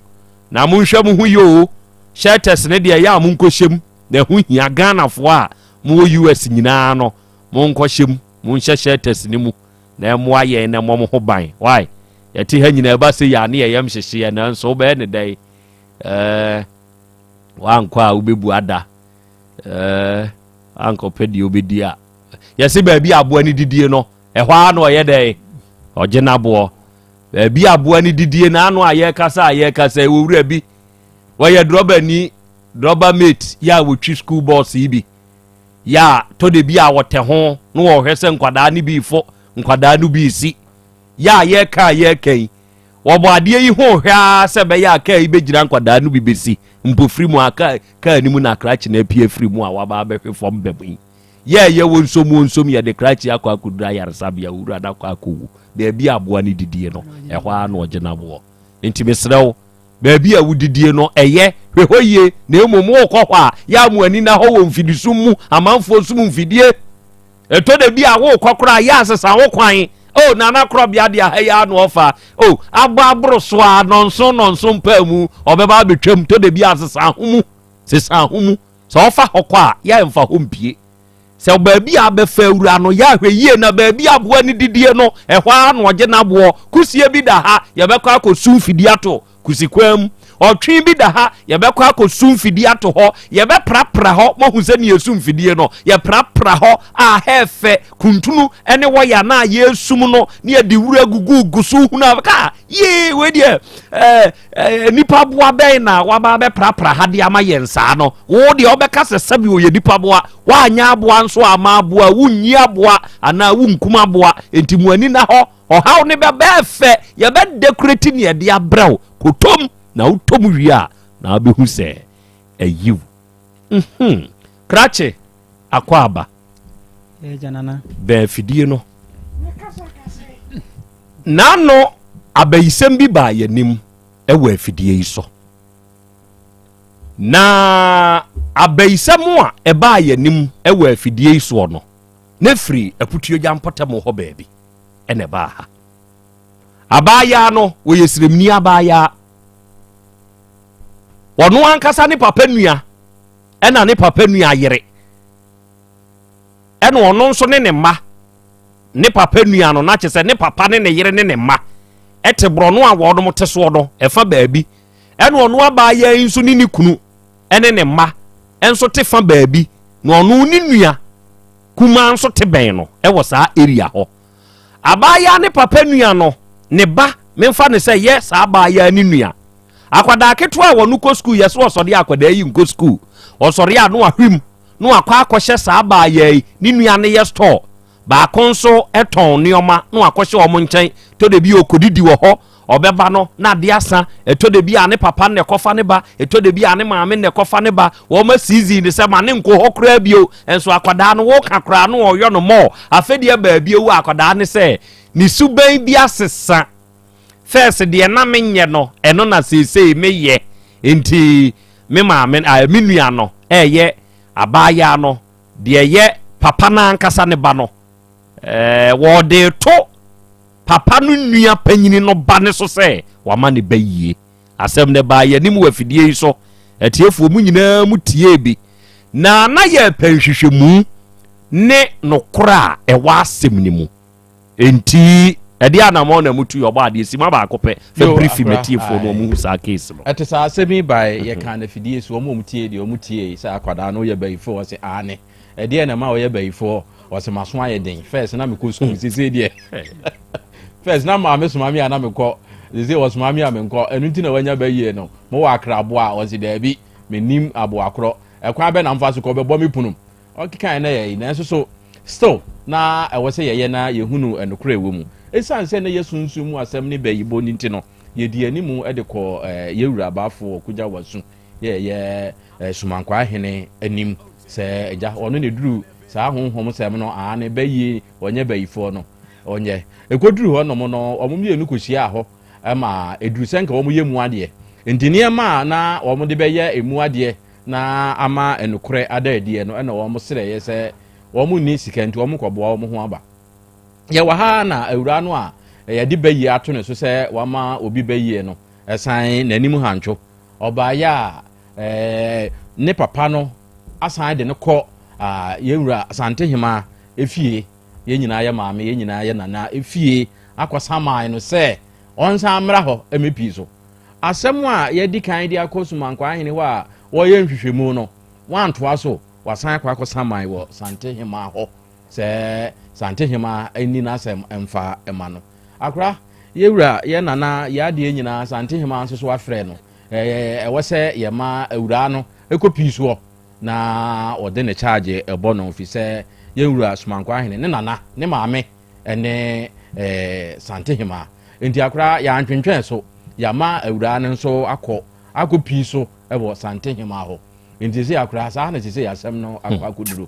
na monhwɛ mo ho yi o, shelters ne deɛ ɛyɛ a monkɔhyɛ mu na ɛho hia. Ghanafoɔ a mowɔ US nyinaa no, monkɔhyɛ mu, monhyɛ shelters ne mu na ɛmmoa yɛn na ɛmmɔ mo ho ban. Why yɛte ha nyinaa ɛba sɛ yɛ a ne yɛyam hyehyeɛ, nanso wobɛyɛ ne dɛn? Wankɔ a wobɛbu ada, ankɔpɛ deɛ wobɛdi a yɛse baabi aboa no didie no ɛhɔ a na ɔyɛ dɛn ɔgye n'aboɔ. Baabi aboa no didie na ano a yɛrekasa a yɛrekasa, ɛwɔ wura bi wɔyɛ drɔbani, drɔba mate yɛ a wɔtwi school bus yi bi yɛ a tɔ de bi a wɔtɛ ho na wɔhwɛ sɛ nkwadaa no bi fo, nkwadaa no bi si yɛ a yɛreka a yɛreka yi, wɔbɔ adeɛ yi ho hwɛ a sɛ bɛyɛ a kaa yi bɛgyina, nkwadaa no bi bɛsi mpofiri mu a kaa no mu na krakye no apue afiri mu a waba abɛhwe fam bɛm yi. Yɛ wɔ nsom wɔ nsom yɛde krakye akɔ akɔduru ayaresabea, wura no akɔ akɔwu. Baabi a aboa no didie no ɛhɔ ara na ɔgye n'aboɔ. Nti mesrɛ wo, baabi a wodidie no ɛyɛ hwɛ hɔ yie, na mmom wokɔ hɔ a yɛ amo ani na hɔ wɔ mfidisum mu, amanfoɔ sum mfidie. Ɛtɔ da bi a wokɔ koraa yɛ asesa wo kwan o. Nana Korɔbea deɛ aha yi ano ɔfa o abɔ aboro so a nɔnso nɔnso mpaa mu ɔbɛba abɛtwam. Tɔ da bi asesa ho mu, sesa ho mu sɛ ɔfa hɔ kɔ a yɛ mfa hɔ mpie sɛ baabi a bɛfa awura no yɛ ahwɛ yie na baabi aboa no didie no ɛhɔ ara na ɔgye n'aboɔ. Kusie bi da ha, yɛbɛkɔ akɔsu mfidie ato kusikwan mu. Ɔtwe bi da ha, yɛbɛkɔ akɔsu mfidie ato hɔ, yɛbɛprapra hɔ. Moahu sɛ ne yɛsu mfidie no, yɛprapra hɔ a hɛɛfɛ kuntunu ne wɔya no a yɛsum no ne yɛde wura gugugu so hunu a ka yee wei deɛ ɛɛ ɛɛ nipa boa bɛn na waba bɛprapra ha de ama yɛn saa no. Wo deɛ ɔbɛka sɛ sɛbi ɔyɛ nipa boa, woanyɛ aboa nso ama aboa, wonyi aboa anaa wonkum aboa, enti mo ani na hɔ. Ɔhaw no bɛba ɛfɛ, yɛbɛ decorate ne yɛde abrɛ wo, kɔtɔm na wotɔm wie a na wobɛhu sɛ ayiw. Mhm. Krakye, akɔ aba. Bɛn afidie no. N'ano abayisɛm bi baa yɛnim ɛwɔ afidie yi so. Na abayisɛm a ɛbaa yɛnim ɛwɔ afidie yi soɔ no, na firi Aputuogya mpɔtam hɔ baabi. ɛna ɛbaa ha. Abaayaa no, wɔyɛ sremni abaayaa. Ɔno ankasa ne papa nua ɛna ne papa nua yere ɛna ɔno nso ne ne mma ne papa nua no na kyerɛ sɛ ne papa ne ne yere ne ne mma ɛte borɔno a wɔnom te soɔ no ɛfa baabi ɛna ɔno abaayaa yi nso ne ne kunu ɛne ne mma nso te fa baabi na ɔno ne nua kumaa nso te bɛn no wɔ saa area hɔ. Abaayaa ne papa nua no ne ba, memfa no sɛ yɛ saa abaayaa ne nua. Akwadaa ketewa a wɔno kɔ sukuu yɛ so ɔsɔre a akwadaa yi nkɔ sukuu. Ɔsɔre a no ahwim na wakɔ akɔhyɛ saa abaayaa yi ne nua no yɛ store. Baako nso tɔn nneɛma na wakɔhyɛ wɔn nkyɛn. Tɔ da bi ɔkɔdidi wɔ hɔ. Ɔbɛba no na ade asa. Ɛtɔ da bi a ne papa na ɛkɔfa ne ba, ɛtɔ da bi a ne maame na ɛkɔfa ne ba. Wɔma season no sɛ ma ne nkɔ hɔ koraa bio. Nso akwadaa no woka koraa no ɔyɔ no mɔɔ. Afɛdeɛ baabi awu akwadaa ne sɛ ne suban bi asesa. First deɛ na menyɛ no, ɛno na seesei meyɛ. Nti me maame, me nua no ɛyɛ abaayaa no deɛ ɛyɛ papa no ankasa ne ba no. Ɛɛ wɔde to papa no nua panyini no ba ne so sɛ wama ne ba yie. Asɛm no baa yɛn anim wɔ afidie yi so. Atiefoɔ mu nyinaa mu tiee bi. Na na yɛrepɛ nhwehwɛmu ne nokorɛ a ɛwɔ asɛm no mu. Enti ɛdeɛ anammɔn na mutu yɛ ɔbɔ adeɛ sima baako pɛ fɛ brifi matiefoɔ no ɔmo hu saa case no. Ɛte saa asɛm yi bae yɛkaa no afidie so wɔn a wɔn tie deɛ wɔn tie sɛ akwadaa no yɛ bayifoɔ ɔse aane. Ɛdeɛn na ɛma ɔyɛ bayifoɔ? Ɔse maso ayɛ den. First na mekɔ school, sese deɛ first na maame soma me a na mekɔ, sese ɔsoma me a menkɔ. Ɛno nti na wanya bayie no. Mowɔ akra aboa a? Ɔse daabi, mennim aboa korɔ. Ɛkwan bɛ na mfa so kɔ? Ɔbɛbɔ me punum. Ɔkekaeɛ na yɛyi nanso so still na ɛwɔ sɛ yɛyɛ na yɛhunu nokorɛ ɛwɔ mu. Ɛsiane sɛ na yɛ sunsum mu asɛm ne bayibɔ no nti no, yɛdii animu de kɔɔ yɛn wura Bafo Ɔkogya Wasu yɛyɛ Sumankwaa hene anim sɛ agya ɔno na ɛduru saa honhom sɛm no aane bɛyie ɔnyɛ bayifoɔ no ɔnyɛ. Ɛkɔduru hɔ nom no wɔn mmienu kɔhyiaa hɔ ma ɛduru sɛ nka wɔn yɛ mu adeɛ nti nneɛma a na wɔn de bɛyɛ ɛmu adeɛ na ama ɛnokorɛ ada adiɛ no ɛna wɔn srɛeɛ sɛ wɔn nni sika nti wɔn kɔboa wɔn ho aba. Yɛwɔ ha na awuraa no a yɛde bayie ato ne so sɛ wama obi bayie no ɛsan n'anim hantwo. Ɔbaeɛ a, ɛɛ, ne papa no asan de no kɔ yɛn wura Asantehema efie, yɛn nyinaa yɛ maame, yɛn nyinaa yɛ nana efie akɔsaman no sɛ ɔnsan mmra hɔ mmepii so. Asɛm a yɛadi kan de akɔ Sumankwaa hene hɔ a wɔyɛ nhwehwɛmu no, wantoa so, wasan akɔ akɔsaman wɔ Santehema hɔ sɛ Santehema nni n'asɛm mfa ma no. Akora, yɛ wura, yɛ nana, yɛ adeɛ nyinaa, Asantehema nso so afrɛ no. Ɛwɔ sɛ yɛma awuraa no kɔ pii soɔ na ɔde ne kyaagye bɔ no, firi sɛ yɛn wura Somankwaa hene, ne nana, ne maame ne Santehema. Nti akora, yɛantwentwɛn so, yɛama awuraa no nso akɔ akɔ pii so wɔ Santehema hɔ. Nti sɛ akora, saa na sɛ asɛm no akɔ akɔduru.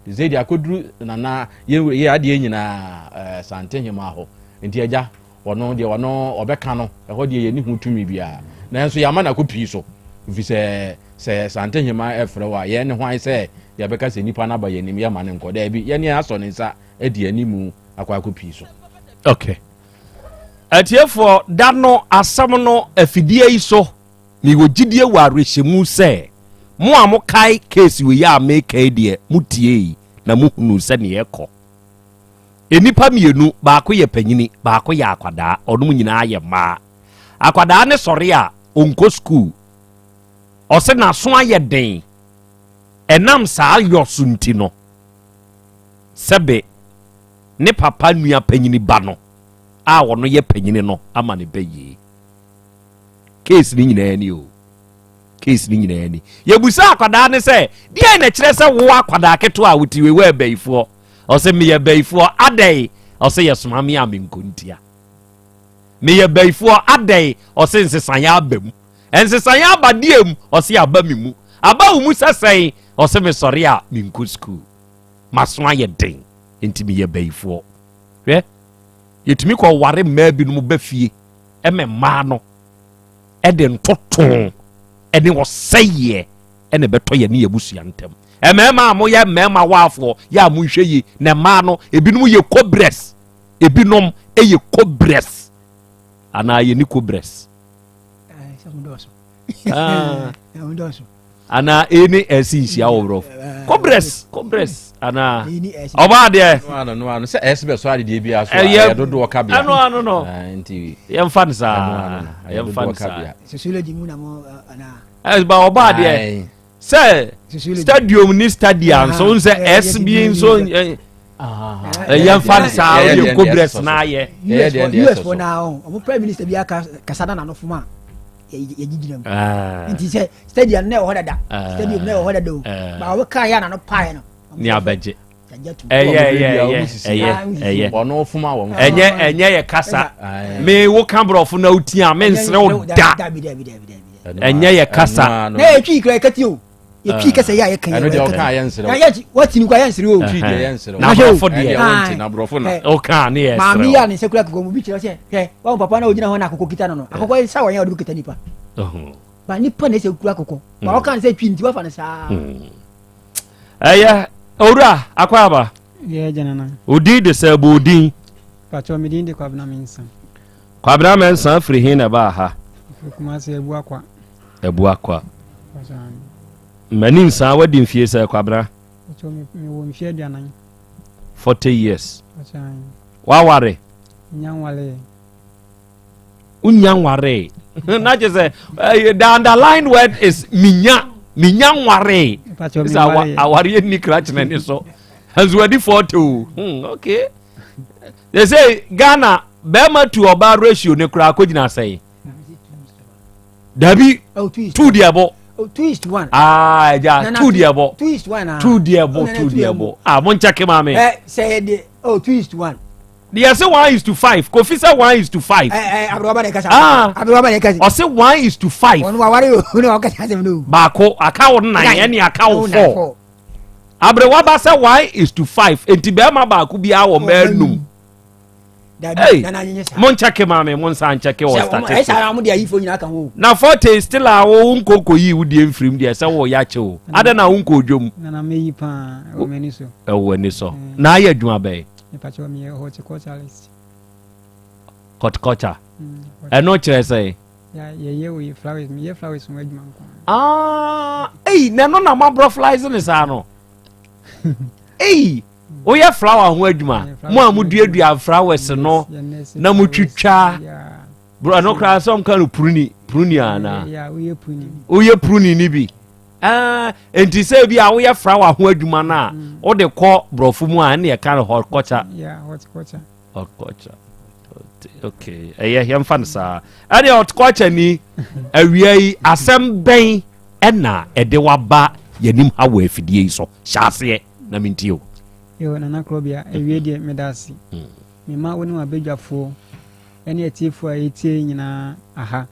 Sɛ deɛ akɔduru nana yɛ adeɛ nyinaa Santehema hɔ. Nti agya, ɔno deɛ ɔno ɔbɛka no, ɛhɔ deɛ yɛnni ho tumi biara. Nanso yɛama no akɔ pii so, ɛfiri sɛ sɛ Santehema ɛfrɛ wo a, yɛn ne hwan sɛ yɛbɛka sɛ nipa no aba yɛn anim, yɛma no nkɔ? Daabi, yɛn ne asɔ ne nsa adi animu akɔ akɔ pii so. Okay. Atiefoɔ, da no asɛm no afidie yi so, mewɔ gyidie wɔ awerɛhyɛmu sɛ mo a mokae case wei a meka yi deɛ motiei na mohunuu sɛdeɛ ɛkɔ. Nnipa mmienu, baako yɛ panyini, baako yɛ akwadaa, ɔnom nyinaa yɛ mmaa. Akwadaa no sɔre a, ɔnkɔ sukuu. Ɔse n'aso ayɛ den. Ɛnam saa yɔ so nti no, sɛbe ne papa nua panyini ba no a ɔno yɛ panyini no ama ne bɛ yie. Case no nyinaa ni o. Case no nyinaa ni. Yɛbusa akwadaa no sɛ, deɛn na ɛkyerɛ sɛ wo akwadaa ketewa a wote wei woyɛ bayifoɔ? Ɔse meyɛ bayifoɔ adɛn? Ɔse yɛsoma me a menkɔ ntia. Meyɛ bayifoɔ adɛn? Ɔse nsesaeɛ aba mu. Nsesaeɛ aba deɛ mu? Ɔse aba me mu. Aba wo mu sɛ sɛn? Ɔse mesɔre a menkɔ sukuu. M'aso ayɛ den nti meyɛ bayifoɔ. Hwɛ, yɛtumi kɔ ware mmaa binom ba fie ɛma mmaa no ɛde ntoto ɛne ɔsɛeɛ ɛna ɛbɛtɔ yɛne yɛn abusua ntam. Mmarima a moyɛ mmarima waafoɔ yɛ a monhwɛ yie na mmaa no ebinom yɛ cobras, ebinom yɛ cobras anaa yɛni cobras. Ah. Anaa e ne ɛsi nhyia wɔ borɔfo. Cobras, cobras anaa ɔbaa deɛ. Ɛno ano sɛ ɛsi bɛ so adedeɛ bi aso a ɛyɛ dodoɔ kabea. Ɛno ano no. Yɛmfa no saa. Yɛmfa no saa. Sociology mu na mo anaa. Ɛba ɔbaa deɛ sɛ stadium ni stadia nso n sɛ S bi nso yɛmfa no saa ɔde cobras na ayɛ. US fo na ɔmo prime minister bi aka kasa na n'ano fom a yɛgye gyina mu nti sɛ stadium na ɛwɔ hɔ dada stadium na ɛwɔ hɔ dada o ba ɔmo kaa yɛ n'ano paeɛ no. Ni abɛgye. Ɛyɛ ɛyɛ ɛyɛ ɛyɛ ɛyɛ. Ɔno fom a wɔn. Ɛnyɛ ɛnyɛ yɛ kasa. Me wo ka borɔfo na wotia me nserew da. Ɛnyɛ yɛ kasa. Na yɛ twi kura yɛ kati o. Yɛ twi kasa yɛ a yɛ kan yɛ. Ɛno deɛ ɔka yɛ nserew. Na yɛ wɔti ni kura yɛ nserew o. Twi deɛ yɛ nserew. Na borɔfo deɛ. Ɛdeɛ na borɔfo na. Ɔka ne yɛ serew. Maame yi a ne nsa kura akokɔ mu bi kyerɛ sɛ hwɛ wɔn papa na ogyina hɔ na akokɔ kita no no akokɔ nsa wɔn yɛ ɔde kita nipa. Ba nipa na ɛsɛ kura akokɔ. Ba ɔka ne sɛ twi nti wafa no saa. Ɛyɛ owura akwaaba. Yɛ gyanana. Odin de sɛ bɔ odin. Pakyɛ me din de Kwabena Mensah. Kwabena Mensah firi he na ɛbaa ha? Firi Kumasi Abuakwa. Abuakwa. M'ani nsaa wadi mfie sɛ Kwabena? Pakyɛ mewɔ mfie 40. 40 years. Waware? Nya nwaree. Wonya nwaree. Na kyerɛ sɛ eh, the underlined word is minya minya nwaree. Sɛ awareɛ nni krakyena ni so. Nso wadi 40 o. Hmm, okay. They say Ghana bɛrima tu ɔbaa ratio ne koraa kɔgyina sɛn? Dabi oh, tu deɛ bɔ. Oh, two is to one. Aa ah, ɛgya tu deɛ bɔ. Two is to one. Ah. Tu deɛ bɔ tu deɛ bɔ. Ah mo nkyɛke maa mi. Ɛ eh, sɛ yɛ de oh two is to one. Deɛ sɛ 1 is to 5 Kofi sɛ 1 is to 5. Ɛ ɛ aburuwaba de kasa. Ah aburuwaba de kasa. Ɔsɛ 1 is to 5. Ɔno wawari o ɔno ɔkasa asɛm no. Baako aka wo nnan ɛne aka wo four. Aberewaba sɛ 1 is to 5 nti bɛrima baako biara wɔ mmaa num. Hey, mo nkyɛke maa mi mo nsa nkyɛke wɔ statistics. Na forte still a wo nkoko yi wo die mfirim deɛ sɛ wo yɛ akyɛ o adɛ na wo nkɔ odwom. Nana meyi paa ɛwɔ m'ani so. Ɛwɔ ani so na ayɛ adwuma bɛyɛ. Mepakyɛw meyɛ horticulturalist. Horticulture ɛno kyerɛ sɛ. Yɛyɛ oyi flowers meyɛ flowers ho adwuma nko. Ah, eyi na ɛno na mo aborɔflize ne saa no. Eyi woyɛ flower ho adwuma mo a moduadua flowers no na motwitwa bro ɛno koraa sɛ ɔmka no pruni pruni anaa woyɛ pruni ni bi ah, nti sɛ bi a woyɛ flower ho adwuma no a wode kɔ borɔfo mu a ɛne yɛka no horticulture horticulture okay ɛyɛ yɛmfa no saa ɛne horticulture ni awia yi asɛm bɛn ɛna ɛde waba yɛnim ha wɔ afidie yi so hyɛ aseɛ na mentie o. Yo, Nana Krobea, awie deɛ meda ase. Mema wo ne w'abadwafoɔ ne atiefoɔ a ɛretie nyinaa aha.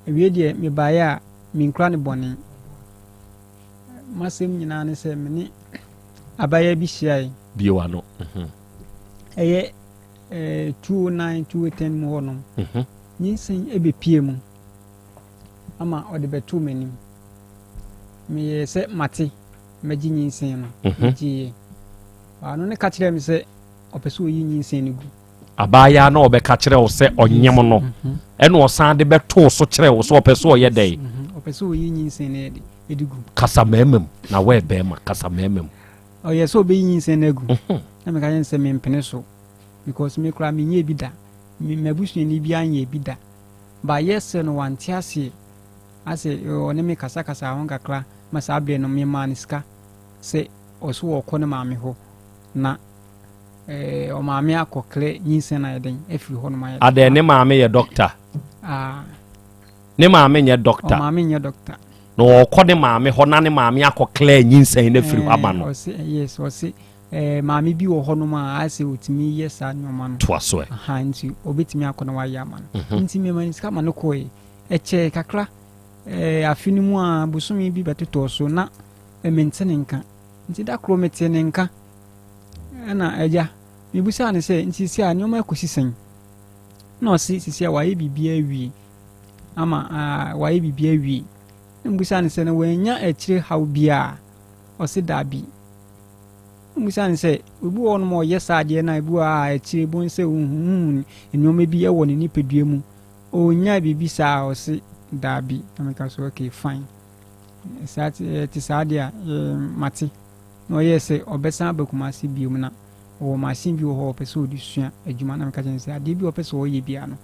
Awie deɛ mebaeɛ a menkura no bɔne. M'asɛm nyinaa ne sɛ me ne abaayewa bi hyiae. Bie w'ano. Ɛyɛ eh, 209, 210 mu hɔnom. Nyinsɛn ɛbɛpie mu ama ɔde bɛtoo m'anim. Meyɛɛ sɛ mate mɛgye nyinsɛn no, megyeeɛ. Ɔno ne ka kyerɛɛ me sɛ ɔpɛ sɛ ɔyi nyinsɛn no gu. Abaayaa na ɔbɛka kyerɛ wo sɛ ɔnyem no, ɛna ɔsan de bɛtoo so kyerɛ wo sɛ ɔpɛ sɛ ɔyɛ dɛn? Ɔpɛ sɛ ɔyi nyinsɛn no ɛde gu. Kasa mmarima mu, na wɔyɛ bɛrima, kasa mmarima mu. Ɔyɛ sɛ ɔbɛyi nyinsɛn no agu. Na meka kyerɛ no sɛ mempene so because me koraa menyɛɛ bi da. M'abusuani biara nyɛɛ bi da. But yɛ sɛ no wante aseɛ. Asɛ ɔne me kasakasaa ho kakra ma saa berɛ no memaa no sika sɛ ɔso ɔɔkɔ ne maame hɔ na eh, ɔmaame akɔ klɛ nyinsɛn ayɛ dɛn afiri hɔ nom ayɛ dɛn. Adɛn ne maame yɛ dɔkta? Ah. Ne maame nyɛ dɔkta. Ɔmaame nyɛ dɔkta. Na ɔkɔ ne maame hɔ na ne maame akɔ klɛ nyinsɛn no afiri hɔ ama no. Eh, ɔse yes, ɔse eh, maame bi wɔ hɔ nom a ayɛ sɛ ɔtumi yɛ saa nneɛma no. Toa so ɛ. Aha, nti ɔbɛtumi akɔ na wayɛ ama no. Nti mema no sika ma no kɔe. Ɛkyɛɛ kakra, eh, afe no mu a bosome bi bɛtotɔɔ so na eh, mente ne nka. Nti da koro metee ne nka, ɛna agya, mebusaa no sɛ, nti sisi a nneɛma akɔsi sɛn? Na ɔse sisi a wayɛ biribiara awie ama ah, wayɛ biribiara awie. Na mebusaa no sɛ, na wanya akyire haw biara? Ɔse daabi. Na mebusaa no sɛ, obi wɔ hɔnom a ɔyɛ saa adeɛ no a ebi wɔ hɔ a akyire bohu sɛ ohuhu nneɛma bi wɔ ne nipadua mu, ɔnyaa biribi saa a? Ɔse daabi. Na meka sɛ okay fine. Saa te ɛte saa deɛ a, mate. Na ɔyɛɛ sɛ ɔbɛsan aba Kumasi biom na ɔwɔ machine bi wɔ hɔ a ɔpɛ sɛ ɔde sua adwuma. Na meka kyerɛ no sɛ adeɛ bi a ɔpɛ sɛ ɔyɛ biara no,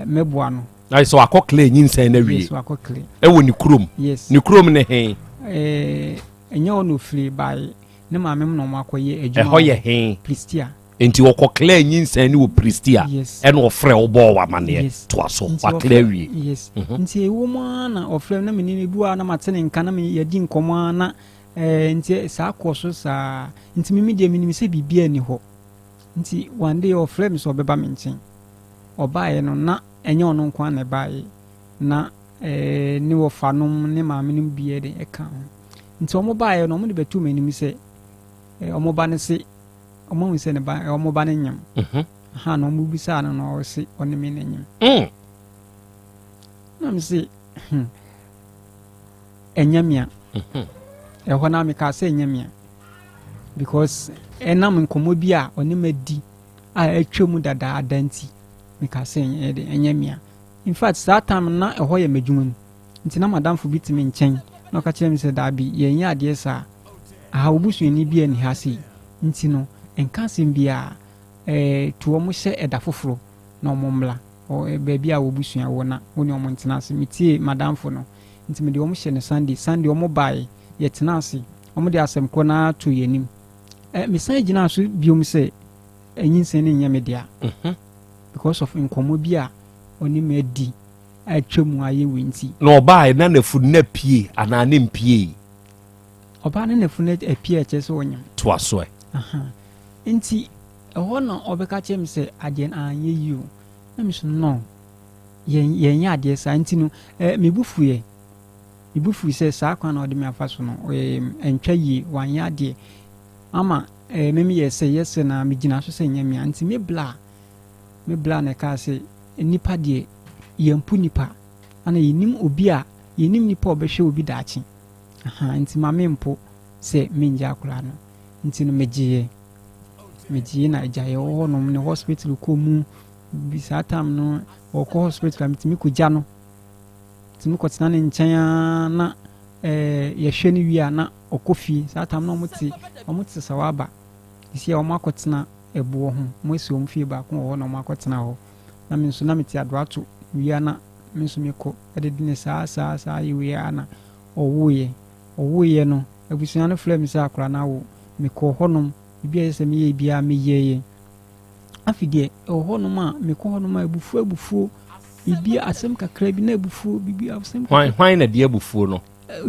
mɛboa no. Ayɛ sɛ wakɔ clear nyinsɛn no awie. Yes, wakɔ clear. Ɛwɔ ne kurom. Yes. Ne kurom ne he? Ɛɛ, ɛnyɛ hɔ na ofiri bae. Ne maame mu na wɔn akɔyɛ adwuma. Ɛhɔ yɛ he? Pristia. Nti ɔkɔ clear nyinsɛn no wɔ Pristia. Yes. Ɛna ɔfrɛ wo bɔɔ wo amaneɛ. Yes. Toa so. Nti Wa clear ɔfrɛ awie. yes. Mhm. Nti ɛwɔ mu ara na ɔfrɛ me na me ne no ebi wɔ hɔ a na mate ne nka na me yɛdi nkɔmmɔ ara na ɛɛ nti saa kɔɔ so saa. Nti me me deɛ menim sɛ biribiara nni hɔ. Nti one day ɔfrɛ me sɛ ɔbɛba me nkyɛn. Ɔbaeɛ no na ɛnyɛ ɔno nko ara na ɛbaeɛ. Na ɛɛ ne wɔfanom ne maame nom bi yɛ den ɛka ho. Nti wɔn baeɛ no wɔn de bɛtoo m'anim sɛ ɛɛ wɔn ba no se wɔn ahu sɛ ne ba wɔn ba no nyem. Mhm. Aha na wɔn bisaa no na ɔse ɔne me na nyem. Na me se ɛnyɛ mea. Mhm. Ɛhɔ na mekaa sɛ ɛnyɛ mea because ɛnam nkɔmmɔ bi a ɔne ma di a atwa mu dadaada nti mekaa sɛ ɛnyɛ de ɛnyɛ mea. In fact saa time na ɛhɔ yɛ m'adwuma mu nti na madamfo bi te me nkyɛn na ɔka kyerɛ me sɛ daabi yɛnyɛ adeɛ saa. Aha wo busuani bi ani ha sei nti no nka asɛm biara eh, tu wɔn hyɛ ɛda foforɔ na wɔn mmra ɔ, baabi a w'abusua wɔ na wo ne wɔn ntena ase. Metiee m'adamfo no nti mede wɔn hyɛ no Sunday. Sunday wɔn baeɛ, yɛtenaa ase, wɔn de asɛm korɔ no ara too yɛn anim. Eh, mesan gyinaa so biom sɛ nyinsɛn no nyɛ me dea because of nkɔmmɔ bi a ɔne me adi atwa mu ayɛ wei nti. Na ɔbaeɛ na n'afunu no apue anaa ne mpuei? Ɔbaa no n'afunu apue a ɛkyerɛ sɛ ɔnyem. Toa so ɛ. Aha. Nti ɛhɔ na ɔbɛka kyerɛ me sɛ adeɛ no anyɛ yie o. Na me so no, yɛn yɛnyɛ adeɛ saa nti no eh, me bo fuiɛ. Me bo fui sɛ saa kwan na ɔde me afa so no, eh, ɛntwa yie, wanyɛ adeɛ. Ama eh, me meyɛ sɛ yɛ sɛ na megyina so sɛ nyɛ mea. Nti me bla, me bla na ɛkaa sɛ nnipa deɛ yɛmpo nnipa. Ana yɛnim obi a, yɛnim nipa a ɔbɛhwɛ obi daakye. Ahaa, nti ma me mpo sɛ mengye akwadaa no. Nti no megyeeɛ. Megyeeɛ na agya yɛwɔ hɔnom ne hospital kɔ mu. Bi saa time no ɔkɔ hospital a metumi kɔgya no. Metumi kɔtena ne nkyɛn ara na eh, yɛhwɛ no wie a na ɔkɔ fie. Saa time no wɔte wɔte Sawaba. Sisi a wɔakɔtena ɛboɔ ho. Wɔasi wɔn fie baako wɔ hɔ na wɔakɔtena hɔ. Na me nso na mete Adoato wie a na me nso mekɔ de de ne saa saa saa yɛ wei ara na ɔwoeɛ. Ɔwoeɛ no, abusua no frɛɛ me sɛ akwadaa no awo. Mekɔɔ hɔnom, biribi a ɛsɛ sɛ meyɛ biara meyɛeɛ. Afei deɛ, ɛwɔ hɔnom a, mekɔ hɔnom a, abufuo abufuo, biribi asɛm kakra bi na abufuo, biribi asɛm kakra. Hwan hwan na di abufuo no?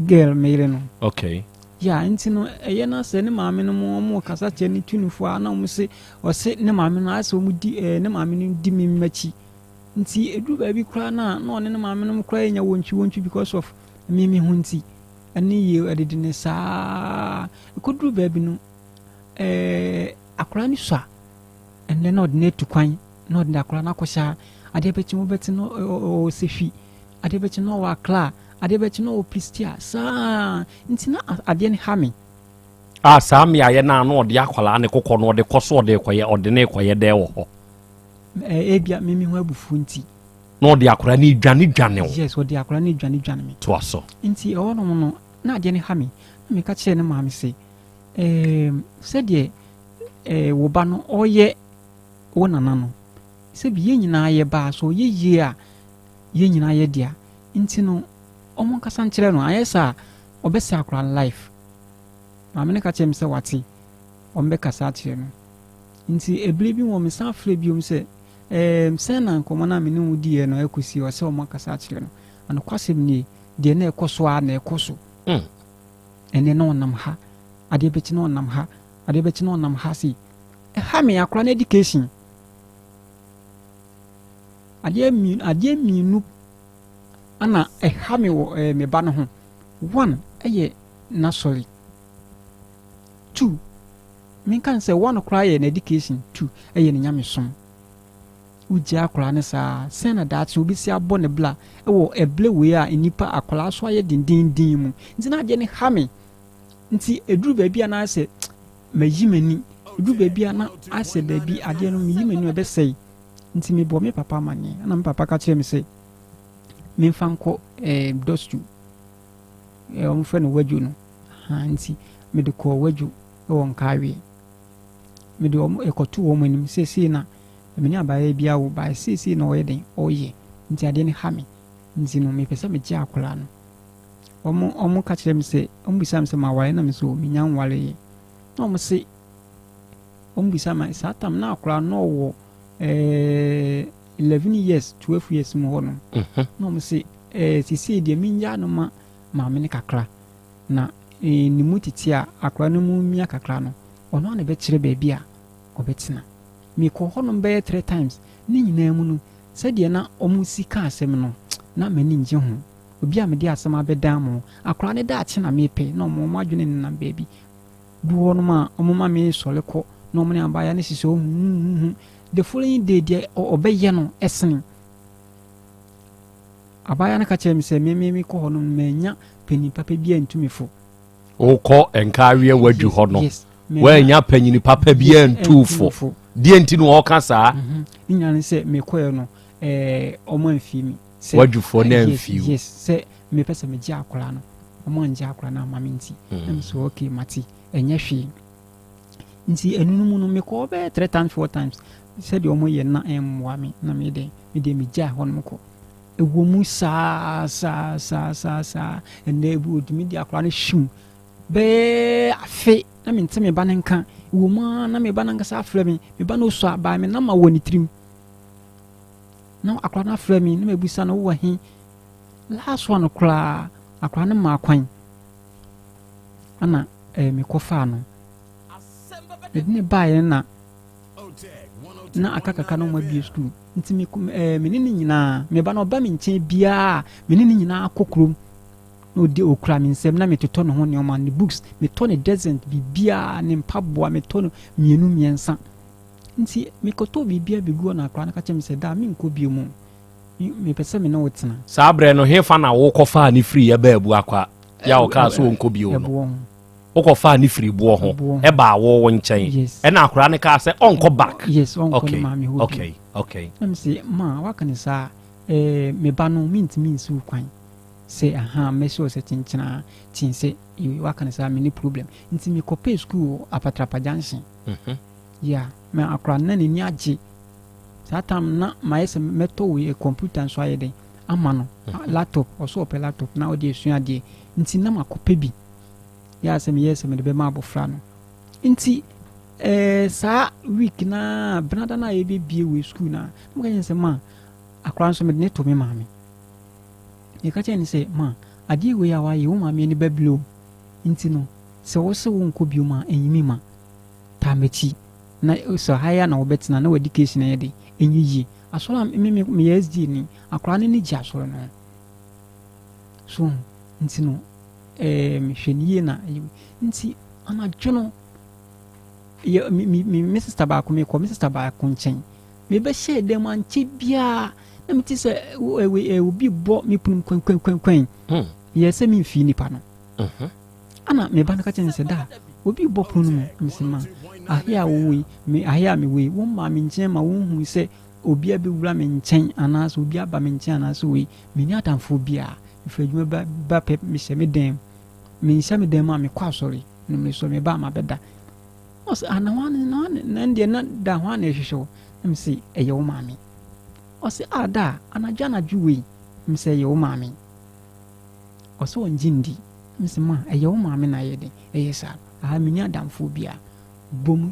Girl, me yere no. Okay. Yeah, nti no, ɛyɛ na sɛ ne maame no mo wɔn kasa kyerɛ ne tu no fo a, na wɔn se ɔse ne maame no ayɛ sɛ wɔn di ɛɛ ne maame no di me m'akyi. Nti ɛduru baabi koraa no a na ɔne ne maame nom koraa nya wontwi wontwi because of me me ho nti ɛne yie ɛdede ne saa ɛkɔduru baabi no ɛɛ akwaraa no sua ɛnɛ na ɔde no atu kwan na ɔde akwaraa no akɔhyɛ adeɛ bɛkye wo bɛte no ɔwɔ sehwi adeɛ bɛkye no ɔwɔ akra adeɛ bɛkye no ɔwɔ pistia saa nti na adeɛ no ha me. A saa mmeaeɛ no a na ɔde akwaraa ne kokɔ no ɔde kɔ so ɔde kɔyɛ ɔde ne kɔyɛ dɛn wɔ hɔ. Ebia me me ho abufuo nti. Na ɔde akwadaa no redwane dwane wo. Yes, ɔde akwadaa no redwane dwane me. Toa so. Nti ɛhɔ nom no, na adeɛ no ha me. Na meka kyerɛɛ ne maame se, Eem, sɛdeɛ eh, wo ba no ɔyɛ wo nana no, sɛbi yɛn nyinaa yɛ ba a, sɛ ɔyɛ yie a, yɛn nyinaa yɛ dea. Nti no, ɔmo nkasa nkyerɛ no, anyɛ saa a ɔbɛsɛe akwadaa no life. Maame no ka kyerɛɛ me sɛ wate, ɔmo bɛkasa akyerɛ no. Nti ɛberɛ bi mu mesan frɛɛ biom sɛ, Ɛɛm, sɛn na nkɔmmɔ no a me ne wo diiɛ no ɛkɔsi? Ɔsɛ ɔmo akasa akyerɛ no. Na nokwasɛm nie, deɛ na ɛkɔ so ara na ɛkɔ so. Ɛnnɛ na ɔnam ha, adeɛ bɛkye na ɔnam ha, adeɛ bɛkye na ɔnam ha sei. Ɛha me, akwadaa no education. Adeɛ mmienu, adeɛ mmienu ana ɛha me wɔ ɛɛ me ba no ho. One ɛyɛ n'asɔre. Two, menka no sɛ one koraa yɛ n'education, two ɛyɛ ne nyamesom. Wogyaa akwadaa no saa, sɛn na daakye obesi abɔ ne bla wɔ ɛblɛ wei a nnipa akwadaa so ayɛ dendenden mu. Nti na adeɛ no ha me. Nti ɛduru baabi a na ayɛ sɛ mayi m'ani. Ɛduru baabi a na ayɛ sɛ baabi adeɛ no meyi m'ani a ɛbɛsɛe. Nti mebɔɔ me papa amanneɛ. Ɛna me papa ka kyerɛɛ me sɛ memfa nkɔ eh, dɔstu. Eh, wɔfrɛ no wadwo no. Ha nti mede kɔɔ wadwo wɔ Nkaaweɛ. Mede wɔn ɛkɔto wɔn anim seesei na me ne abaayewa bi awo bae seesei na ɔyɛ den ɔyɛ nti adeɛ no ha me nti no mepɛ sɛ megye akwadaa no. Wɔn wɔn ka kyerɛ me sɛ wɔn bisa me sɛ maware na me sɛ menya nwareeɛ na wɔn se wɔn bisa me saa tam na akwadaa no ɔwɔ ɛɛ 11 years 12 years mu hɔ nom mhm. na wɔn se ɛɛ sisi deɛ menya no ma maame no kakra na ɛɛ ne mu tete a akwadaa no mu mia kakra no ɔno a na ɛbɛkyerɛ baabi a ɔbɛtena. Mekɔɔ hɔnom bɛyɛ three times. Ne nyinaa mu no, sɛdeɛ na wɔsi ka asɛm no, na m'ani nnye ho. Obi a mede asɛm abɛdan mo, akwadaa no daakye na mepɛ, na wɔn wɔn adwene nenam baabi. Bi wɔ hɔnom a, wɔma me sɔre kɔ, na wɔn ne abaayewa no hyehyɛ hɔ huhuhuhu. The following day, deɛ ɔbɛyɛ no sene. Abaayewa no ka kyerɛɛ me sɛ me me mekɔ hɔ no, mannya panin papa bi antu me fo. Wokɔ Nkaaweɛ wadu hɔ no, woannya panyini papa bi antu fo. Deɛ nti na ɔka saa? Mhm. Ne nyinaa ne sɛ mekɔɛ no, ɛɛ ɔmo amfie mi. Wadwufoɔ no amfie wo. Yes, sɛ mepɛ sɛ megye akwadaa no, ɔmo angye akwadaa no ama me nti. Mm. Na mesɛ okay, mate, ɛnyɛ hwee. Nti ɛno no mu no mekɔɔ bɛyɛ three times four times sɛdeɛ ɔmo yɛ na ɛmmoa me na meyɛ dɛn medeɛ megyaa hɔ nom kɔ. Ɛwɔ mu saa saa saa saa saa ɛnɛ ebi otumi di akwadaa no hwim bɛyɛ afe na mente me ba no nka ɛwɔ mu ara na me ba no ankasa afrɛ me me ba no osua baa me nama wɔ ne tirim na akwadaa no afrɛ me na mabisa no wowɔ he last one koraa akwadaa no maa kwan ana ɛɛ eh, mekɔfaa no mede ne baeɛ na na aka kakra na wɔn abie sukuu nti me ɛɛ eh, me ne ne nyinaa me ba no ɔba me nkyɛn biara me ne ne nyinaa kɔ kurom na ɔdi ɔkura me nsam na metotɔ ne ho nneɛma ne books metɔ ne dozen biribiara ne mpaboa metɔ no mmienu mmiɛnsa nti mekɔtɔ biribiara bɛgu hɔ na akora no ka kyerɛ me sɛ daa menkɔ bio mu mepɛ sɛ me ne wo tena. Saa berɛ no hefa na wokɔfaa ne firi yɛ baa Abuakwa yɛ a ɔkaa sɛ ɔnkɔ bio no? Wokɔfaa ne firi boɔ ho ɛbaa wo wo nkyɛn ɛna akwadaa no kaa sɛ ɔnkɔ back. Yes, ɔnkɔ ne maame hɔ bio. Okay, okay. Na me se ma waka ne saa ɛɛ me ba no mentumi nsi wo kwan sɛ aha mɛhyɛ wo sɛ kyenkyena kyen sɛ waka ne saa me ne problem nti mekɔpɛɛ sukuu wɔ Apatrapa Junction. Mm -hmm. Yeah, ma akwadaa no na n'ani agye. Saa tam na mayɛ sɛ mɛtɔ wei kɔmputa nso ayɛ dɛn ama no mhm. laptop ɔso ɔpɛ laptop na ɔde asua adeɛ nti na makɔpɛ bi yɛ a sɛ meyɛ sɛ mede bɛma abɔfra no nti ɛɛ eh, saa week na benada no a yɛbɛbie wei sukuu no a na meka kyerɛ sɛ ma akora nso mede ne to me maame yɛka kyerɛ ne sɛ ma adeɛ wei a wayɛ wo maame ani bɛbile o nti no sɛ wo sɛ wonkɔ bio ma ɛnyimi ma taa m'akyi na sɛ ha yi a na wɔbɛtena na w'education yɛ de ɛnyɛ yie asɔre a me me meyɛ SDA ni akwadaa no ani gye asɔre no ho so nti no ɛɛ mehwɛ no yie na ɛyɛ nti anadwo no yɛ me me me sista baako mekɔ me sista baako nkyɛn mebɛhyɛ dan mu ankyɛ biara na mete sɛ ɛɛ obi bɔ me pono mu kwankwankwankwan hmm. yɛ sɛ memfii nipa no. Mhm. Ana me ba no ka kyerɛ no sɛ, Da, obi rebɔ pono no mu. Mese, Ma, ahe a wowɔ yi, me, ahe a mewɔ yi, wommaa me nkyɛn ma wonhuu sɛ obi abɛwura me nkyɛn anaasɛ obi aba me nkyɛn anaasɛ wei. Menni adamfoɔ biara. Mefiri adwuma ba, ba pɛ, mehyɛ me dan mu. Menhyɛ me dan mu a, mekɔ asɔre. Na mesɔre, meba a mabɛda. Ɔse, ah, na hwan, na hwan, na ɛndeɛ na da hwan na ɛhwehwɛ wo? Na mese, ɛyɛ wo maame. Ɔse, ah, da, anadwo anadwo wei? Mese, ɛyɛ wo maame. Ɔsɛ ɔngye ndi. Mese ma ɛyɛ wo maame na ayɛ den ɛyɛ saa. Aha menni adamfoɔ biara. Bɔ mu.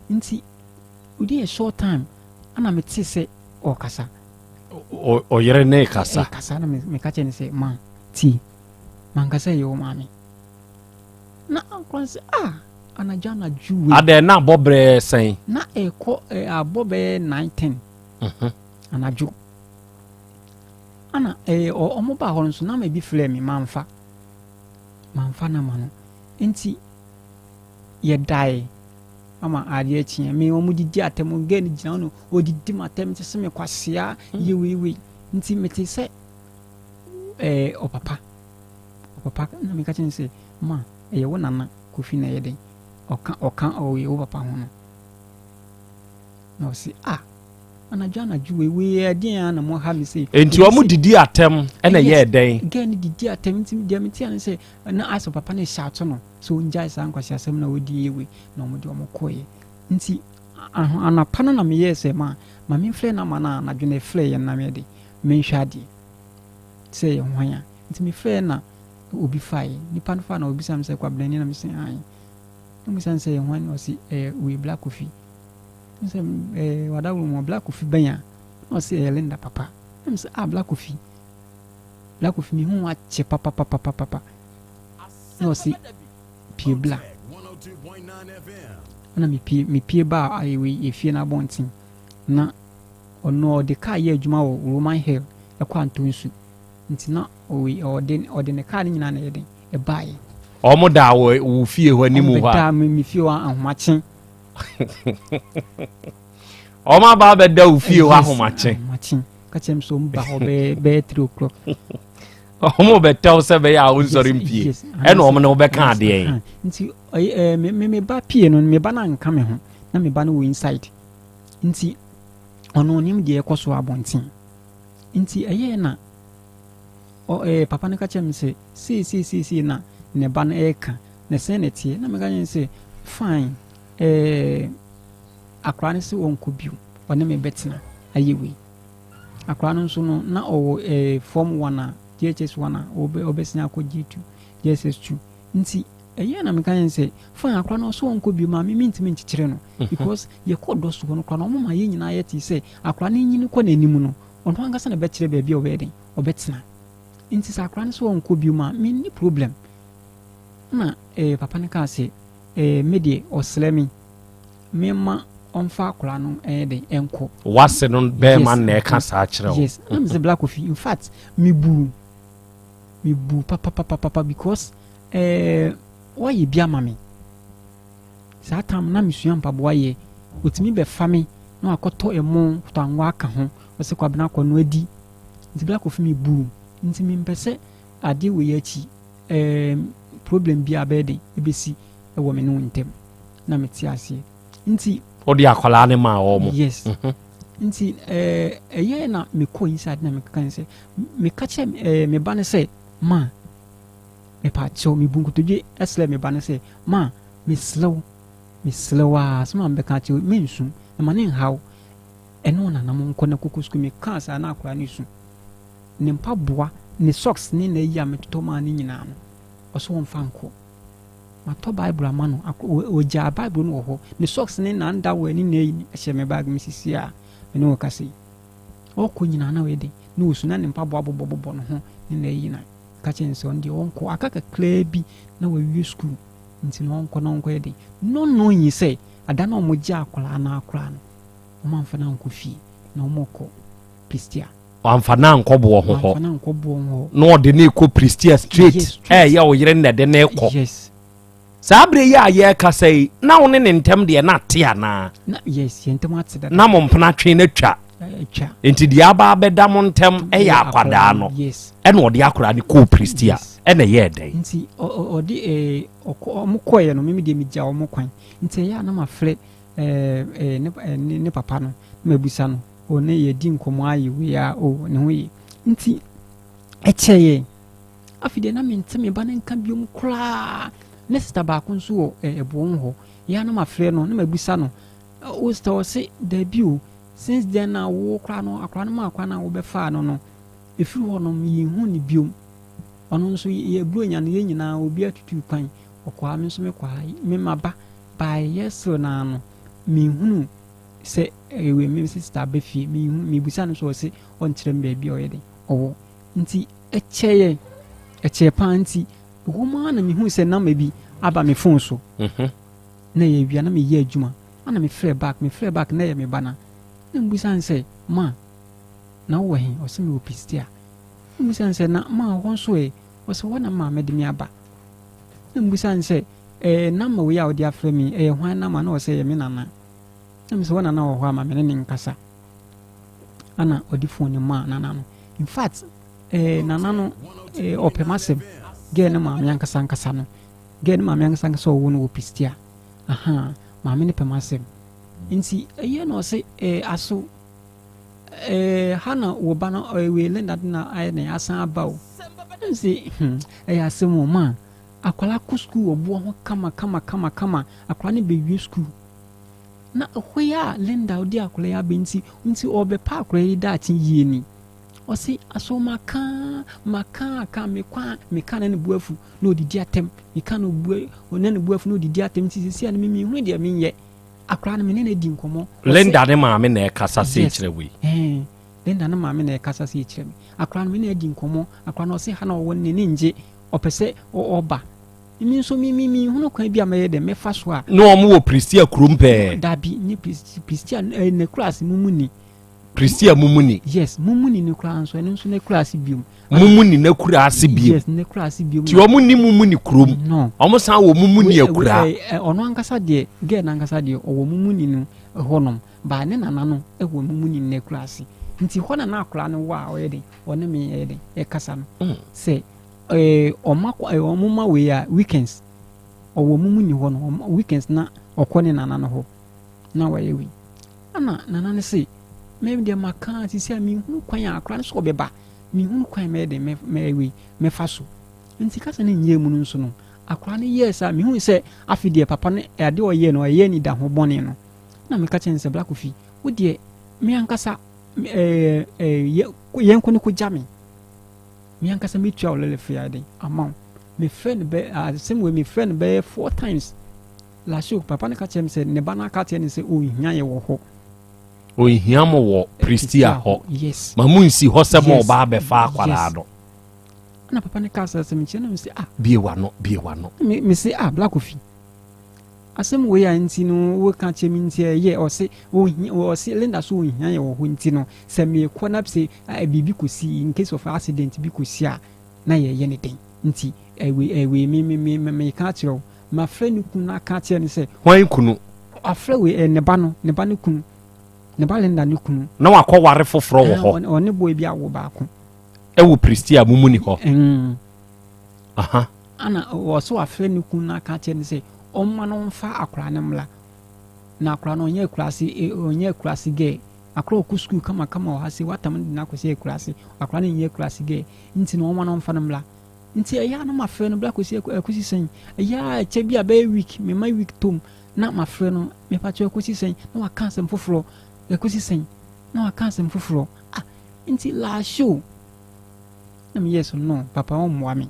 Nti within a short time ana metee sɛ ɔrekasa. Ɔyere ne kasa. Ɛkasa na meka kyerɛ no sɛ ma tie. Mankasa ɛyɛ wo maame. Na akora no sɛ ah anadwo anadwo wei. Adɛn na abɔ berɛ sɛn? Na ɛkɔ abɔ bɛyɛ 9:10 anadwo. Ana ɛɛ ɔmo baa hɔ no nso na ma bi frɛ me manfa manfa na ma no nti yɛdae ama adeɛ kyeɛ me ɔmo didi atɛm gɛ no gyina hɔ no ɔdidi ma atɛm te sɛ me kwasea yɛ wei wei nti mete sɛ ɛɛ ɔpapa ɔpapa na meka kyerɛ no sɛ ma ɛyɛ wo nana Kofi na ɛyɛ den ɔka ɔka ɔyɛ wo papa ho no na ɔse ah anadwo anadwo wei wei ɛdeɛn ara na mo ha me sei. Nti wɔn didi atɛm ɛna ɛyɛɛ dɛn. Girl no didi atɛm nti deɛ me tia no sɛ na asɛ papa no hyɛ ato no sɛ ɔngyae saa nkwasi asɛm na ɔdi yɛ wei na wɔn de wɔn kɔɛ nti anapa no na meyɛɛ sɛ ma ma me mfrɛ no ama no anadwo na ɛfrɛ yɛn na meyɛ de menhwɛ adeɛ sɛ yɛ hwan a nti mefrɛ na obi fae nipa no fa na obisa me sɛ kwabrani na mese ae na obisa me sɛ yɛ hwan na ɔse ɛyɛ wei Black Kofi sɛ ɛɛ wadaworo mu Black Kofi bɛn a na ɔse ɛyɛ Linda papa na mesɛ ah Black Kofi Black Kofi mehu wakyɛ papapapapapa na ɔse pie bla na mepie mepie baa ayɛwei efie no abɔnten na ɔno ɔde kaa yɛ adwuma wɔ Roman Hill ɛkɔ Antonsu nti na ɔde ɔde ne kaa no nyinaa na ɛyɛ den ɛbaeɛ. Wɔn da wɔ wo fie hɔ anim hɔ a. Wɔn bɛda me fie hɔ ahomakye. Wɔn aba abɛda wo fie hɔ ahomakye. Ahomakye kakyɛ mi sɛ wɔn ba hɔ bɛyɛ bɛyɛ 3 o'clock. Wɔn bɛtɛw sɛ bɛyɛ a wɔnsɔre mpie ɛna wɔn ne wɔbɛka adeɛ yi. Nti ɛɛ me me ba pie no me ba no anka me ho na me ba no wɔ inside nti ɔno onim deɛ ɛkɔ so abɔnten nti ɛyɛ na ɔ ɛɛ papa no ka kyerɛ me sɛ sei sei sei sei na ne ba no ɛreka na sɛn na ɛteɛ na meka kyerɛ no sɛ fine ɛɛ akwaraa no sɛ ɔnkɔ bio ɔne me bɛtena ayɛ wei akwaraa no nso no na ɔwɔ ɛɛ form one a JHS one a ɔbɛ ɔbɛsena akɔ G2 JSS 2 nti ɛyɛ na meka kyerɛ no sɛ fine akwaraa no ɔsɛ ɔnkɔ bio maame mentumi nkyekyere no because yɛkɔ dɔ soɔ no koraa no ɔmo ma yɛn nyinaa yɛte sɛ akwaraa no nyini kɔ n'anim no ɔno ankasa na bɛkyerɛ baabi a ɔbɛyɛ den ɔbɛtena nti sɛ akwaraa no sɛ ɔnkɔ bio ma menni problem na eh, papa no kaa sɛ eh, me deɛ ɔsrɛ me memma ɔmfa akwaraa no ɛyɛ den ɛnkɔ. Wase no bɛrima na ɛka saa kyerɛ wo. Yes, na mesɛ Black Kofi in fact mebu mebu papapapapa because eh, wayɛ bi ama me saa tam na mesua mpaboa yɛ otumi bɛfa me na wakɔtɔ ɛmo tɔ anwa aka ho ɔsɛ Kwabena kɔ no adi nti Black Kofi mebu nti mempɛ sɛ adeɛ wei akyi ɛɛm problem biara bɛyɛ den ɛbɛsi wɔ me ne wo ntam na mete aseɛ nti. Wode akwadaa no maa wɔn. Yes. Mm-hmm. Nti ɛɛ ɛyɛ na mekɔ inside na mekeka ne sɛ meka kyerɛ ɛɛ me ba no sɛ ma mepa kyɛw mebu nkotodwe ɛsrɛ me ba no sɛ ma mesrɛ wo mesrɛ wo a sɛ ma mebɛka kyerɛ mensu ɛma ne nhaw ɛne wo nana mo nkɔ na koko sukuu mekaa saa na akwadaa no su. Ne mpaboa, ne socks ne n'ayi a metotɔ maa no nyinaa no, ɔse ɔmfa nkɔ. Matɔ Bible ama no, ɔgyaa Bible no wɔ hɔ. Ne socks ne n'underwear ne n'ayi no hyɛ me bag mu sisi a me ne wo kasa yi. Ɔkɔ nyinaa na ɔyɛ den, na ɔsu na ne mpaboa bobɔbobɔ ne ho ne n'ayi na ka kyerɛ no sɛ ɔno deɛ ɔnkɔ. Aka kakraa bi na wawie sukuu nti no ɔnkɔ na ɔnkɔyɛ den. Not knowing sɛ ada no a wɔgye akwadaa no ara koraa no, wɔamfa no ankɔ fie na wɔkɔ Prestea. Wamfa no ankɔ boɔ ho hɔ. Na ɔde no rekɔ Prestea straight. Ɛyɛ wo yere na ɛde no rekɔ. Yes. Saa berɛ yi a yɛrekasa yi, na wo ne ne ntam deɛ na ate anaa? Na yes, yɛn ntam ate dada. Na mo mpena twe no atwa. Atwa. Nti deɛ aba abɛda mo ntam yɛ akwadaa no. Yes. Ɛna ɔde akwadaa no kɔɔ Prestea. Ɛna ɛyɛɛ dɛn? Nti ɔde ɛɛ ɔkɔ ɔmo kɔɛ no, mimi deɛ megya ɔmo kwan. Nti ɛyɛ a na mafrɛ ɛɛ ne ne papa no na mabisa no. O ne yɛdi nkɔmmɔ ayɛ wei a, o ne ho ye. Nti ɛkyɛeɛ. Afei deɛ na mente me ba no nka biom koraa. Ne sista baako nso wɔ ɛboɔ hɔ. Yɛ a na mafrɛ no na mabisa no. O sista ɔse daabi o. Since then na wo koraa no akwaraa no maa kwan a wobɛfaa no no, ɛfiri hɔ no yɛnhu no biom. Ɔno nso yɛ Buronya no yɛn nyinaa obi atutu kwan ɔkɔ ha me nso mekɔ ha me maba by yɛ still naa no menhunu sɛ ɛwɛ me sister aba fie menhunu mebusa no so ɔse ɔnkyerɛ me baabi a ɔyɛ den ɔwɔ nti ɛkyɛeɛ ɛkyɛɛ paa nti ɛhɔ mu ara na mehuu sɛ number bi aba me phone so mhm. na ɛyɛ awia na meyɛ adwuma ana mefrɛ back mefrɛ back na ɛyɛ me ba na na mbusa no sɛ ma na wowɔ he ɔsɛ mewɔ pistia na mbusa no sɛ na ma hɔ nso ɛ ɔsɛ hɔ na maame de me aba na mbusa no sɛ ɛɛ namba wei a wode afrɛ me ɛyɛ hwan namba na ɔsɛ ɛyɛ me nana na mesɛ wɔ nana wɔ hɔ ama me ne ne nkasa ana ɔde phone no maa nana no in fact eh, nana no eh, ɔpɛ m'asɛm girl no maame ankasa ankasa no girl no maame ankasa ankasa ɔwɔ no wɔ pistia aha maame no pɛ m'asɛm nti ɛyɛ na ɔse eh, aso eh, ha na wɔ ba no eh, wei Linda de na ayɛ na asan aba o nti hmm, ɛyɛ asɛm o ma akwala kɔ sukuu wɔ boɔ ho kama kama kama kama akwala no bɛwie sukuu Na ɛhɔ yi a Linda ɔde akwadaa yi aba nti nti ɔrebɛpa akwadaa yi daakye yie ni. Ɔse aso maka maka aka mekɔ a meka na ne bu afu na ɔdidi atɛm meka na ɔbu na ne bu afu na ɔdidi atɛm nti sisi a no mimi deɛ menyɛ akwadaa no me ne no adi nkɔmmɔ. Linda ne maame na ɛkasa sei kyerɛ wo yi. Ɛɛ Linda ne maame na ɛkasa sei kyerɛ me akwadaa no me ne no adi nkɔmmɔ akwadaa no ɔse ha na ɔwɔ n'ani ngye ɔpɛ sɛ ɔba Me nso me me menhunu kwan bi a mɛyɛ dɛ mɛfa so a. Ne wɔn wɔ Prestea kurom pɛɛ. Dabi nye Prestea ɛɛ eh, n'akuraase Mumuni. Prestea Mumuni. Yes Mumuni ne koraa nso ɛno nso n'akuraase biom. Mumuni n'akuraase biom. Yes n'akuraase biom. Ti wɔn ni Mumuni kurom. No. Wɔn san wɔ Mumuni akura. Ɛ ɛ ɔno ankasa deɛ girl n'ankasa deɛ ɔwɔ Mumuni no ɛhɔ nom baa ne nana no ɛwɔ Mumuni n'akuraase nti hɔ na n'akora no wɔ a ɔyɛ den ɔne me ɛyɛ den ɛkasa no mm. sɛ. Eh, ɔma kɔ eh, ɔmo ma wei a weekends ɔwɔ ɔmo mu ni hɔ no ɔmo weekends na ɔkɔ ne nana no hɔ na wayɛ wei ɛna nana no se me deɛ maka sisi a mehunu kwan a akora no sɛ ɔbɛba mehunu kwan mɛyɛ de mɛyɛ wei mɛfa so nti kasa no nyɛ mu no nso no akora no yɛɛ saa mehunu sɛ afi deɛ papa no adeɛ ɔyɛ no ɔyɛ ni da ho bɔne no na meka kyerɛ no sɛ Black Kofi wo deɛ me ankasa ɛɛ ɛɛ yɛnkɔ no kɔgya me Me ankasa metua wo lele fee ayɛ den ama wo. Mefrɛ no bɛ asɛm wei mefrɛ no bɛyɛ four times. Last week papa no ka kyerɛ me sɛ ne ba no aka kyerɛ no sɛ ɔnhia yɛ wɔ hɔ. Ɔnhia mo wɔ Prestea hɔ. Yes. Ma mo nsi hɔ sɛ mo ba abɛfa akwadaa no. Ɛna papa no ka sɛ asɛm kyerɛ no me sɛ ah. Bie w'ano bie w'ano. Me me se ah Black Kofi. Asɛm wei a nti no woka kyerɛ me nti ɛyɛ ɔse ohia ɔse Linda so ohia yɛ wɔ hɔ nti no sɛ mekɔ na sɛ biribi kɔsi in case of accident bi kɔsi a na yɛyɛ ne den nti ɛwei ɛwei me me me meka akyerɛ wo mafrɛ ne kunu aka akyerɛ no sɛ Hwan kunu? Afrɛ wei ɛ ne ba no ne ba ne kunu ne ba Linda ne kunu. Na wakɔ ware foforɔ wɔ hɔ. Ɔne boy bi awo baako. Ɛwɔ Prestea Mumuni hɔ. Mm. Aha. Ana ɔsɛ wafrɛ ne kunu no aka akyerɛ no sɛ ɔmma no mfa akwadaa no mmra. Na akwadaa no ɔnyɛ akuraase e, ɔnyɛ akuraase gɛɛ. Akwadaa ɔkɔ sukuu kamakama wɔ ha sɛ watam no de no akɔsɛ akuraase. Akwadaa no nyɛ akuraase gɛɛ. Nti no ɔmma no mfa no mmra. Nti ɛyɛ a na mafrɛ no bra kɔsi akɔsi sɛn. Ɛyɛ a ɛkyɛ bi a bɛyɛ week, mema week tom na mafrɛ no mepakyɛ ɛkɔsi sɛn na waka asɛm foforɔ. Ɛkɔsi sɛn na waka asɛm foforɔ. Ah, nti last show. Na meyɛɛ so no, papa ɔmmoa me.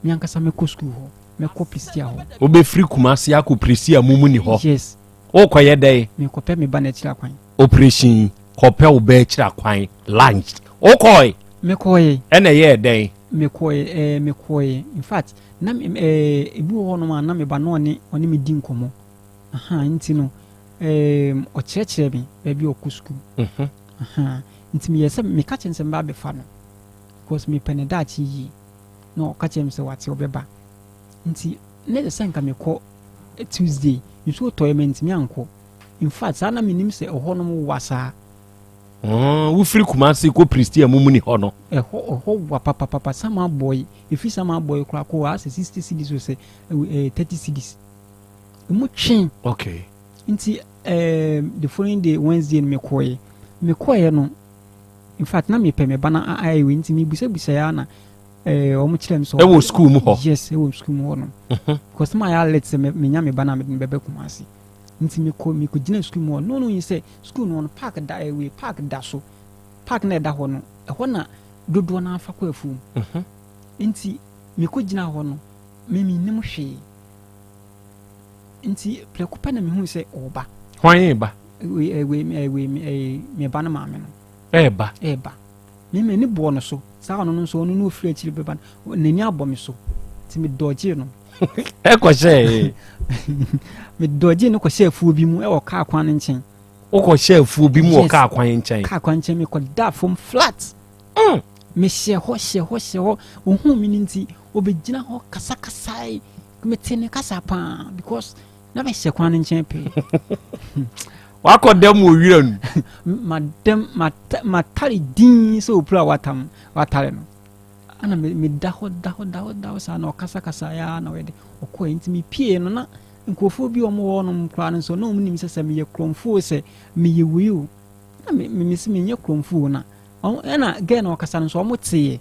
Me ankasa mɛkɔ sukuu hɔ. Mɛkɔ Prestea hɔ. Wobɛfiri Kumasi akɔ Prestea Mumuni hɔ? Yes. Wokɔyɛ dɛn? Mekɔpɛ me ba no akyiri akwan. Operation kɔpɛ wo ba akyiri akwan launched. Wokɔe? Mekɔe. Ɛna ɛyɛɛ dɛn? Mekɔe, ɛɛ mekɔe. In fact, na me ɛɛ ebi wɔ hɔnom a na me ba no ɔne ɔne me di nkɔmmɔ. Aha, nti no ɛɛ ɔkyerɛkyerɛ me baabi a ɔkɔ sukuu. Mhm. Aha, nti meyɛ sɛ meka kyerɛ no sɛ mɛba abɛfa no. Because mepɛ ne daakye yie. Na ɔka kyerɛ me sɛ wate ɔbɛba. Nti na ɛsɛ sɛ nka mekɔ Tuesday. Nsuo tɔeɛ mantumi ankɔ. In fact saa na menim sɛ ɛhɔ nom wa saa. Mm, wofiri Kumasi kɔ Prestea mu muni hɔ no. Ɛhɔ ɛhɔ wa papapapa sama boy. Ɛfiri sama boy koraa kɔ asɛ 60 cedis o sɛ eh, 30 cedis. Emu twe. Okay. Nti eh, the following day Wednesday no mekɔeɛ. Mekɔeɛ no In fact, na mepɛ me ba no ayɛ wei nti mebusabusaeɛ ara na eh, wɔn kyerɛ me sɛ ɛwɔ sukuu mu hɔ. Yes, ɛwɔ sukuu mu hɔ no. Mhm. Because ma yɛ alert sɛ menya me ba no a mede no bɛbɛ Kumasi. Nti mekɔ mekɔgyina sukuu mu hɔ. No no yi sɛ sukuu no no park da ɛwei eh, park da so. Park na ɛda hɔ no, ɛhɔ na dodoɔ no afa kɔ afuom. Mhm. Nti Mekɔgyinaa hɔ no, me mennim hwee. Nti prɛko pɛ na mehuu sɛ ɔreba. Hwan reba? Wei, wei, wei, me ba no maame no. Ɛreba. Ɛreba. Me m'ani bɔɔ no so. Saa ɔno no nso ɔno no ofiri akyiri bɛba no, n'ani abɔ me so. Nti me dɔgyee no. Ɛkɔhyɛɛ. Me dɔgyee no kɔhyɛɛ afuo bi mu ɛwɔ kaa kwan no nkyɛn. Wokɔhyɛɛ afuo bi mu wɔ kaa kwan nkyɛn? Kaa kwan nkyɛn mekɔdaa fam flat. Mm. Mehyɛ hɔ hyɛ hɔ hyɛ hɔ. Ohuu me no nti, obɛgyina hɔ kasakasae. Mete ne kasa paa because na mehyɛ kwan no nkyɛn pɛɛ. Wakɔ dɛm wɔ wira nu. Madɛm matare din sɛ opura watam watare no. Ana meda hɔ da hɔ da hɔ da hɔ saa na ɔkasakasa ya na ɔyɛ de ɔkɔɛ nti mepie no na nkurɔfoɔ bi wɔn wɔ hɔnom koraa no nso na wɔn nim sɛ sɛ meyɛ kurɔmfoɔ sɛ meyɛ wei o na me me sɛ menyɛ kurɔmfoɔ na ɛna gɛɛ na ɔkasa no nso wɔn teeɛ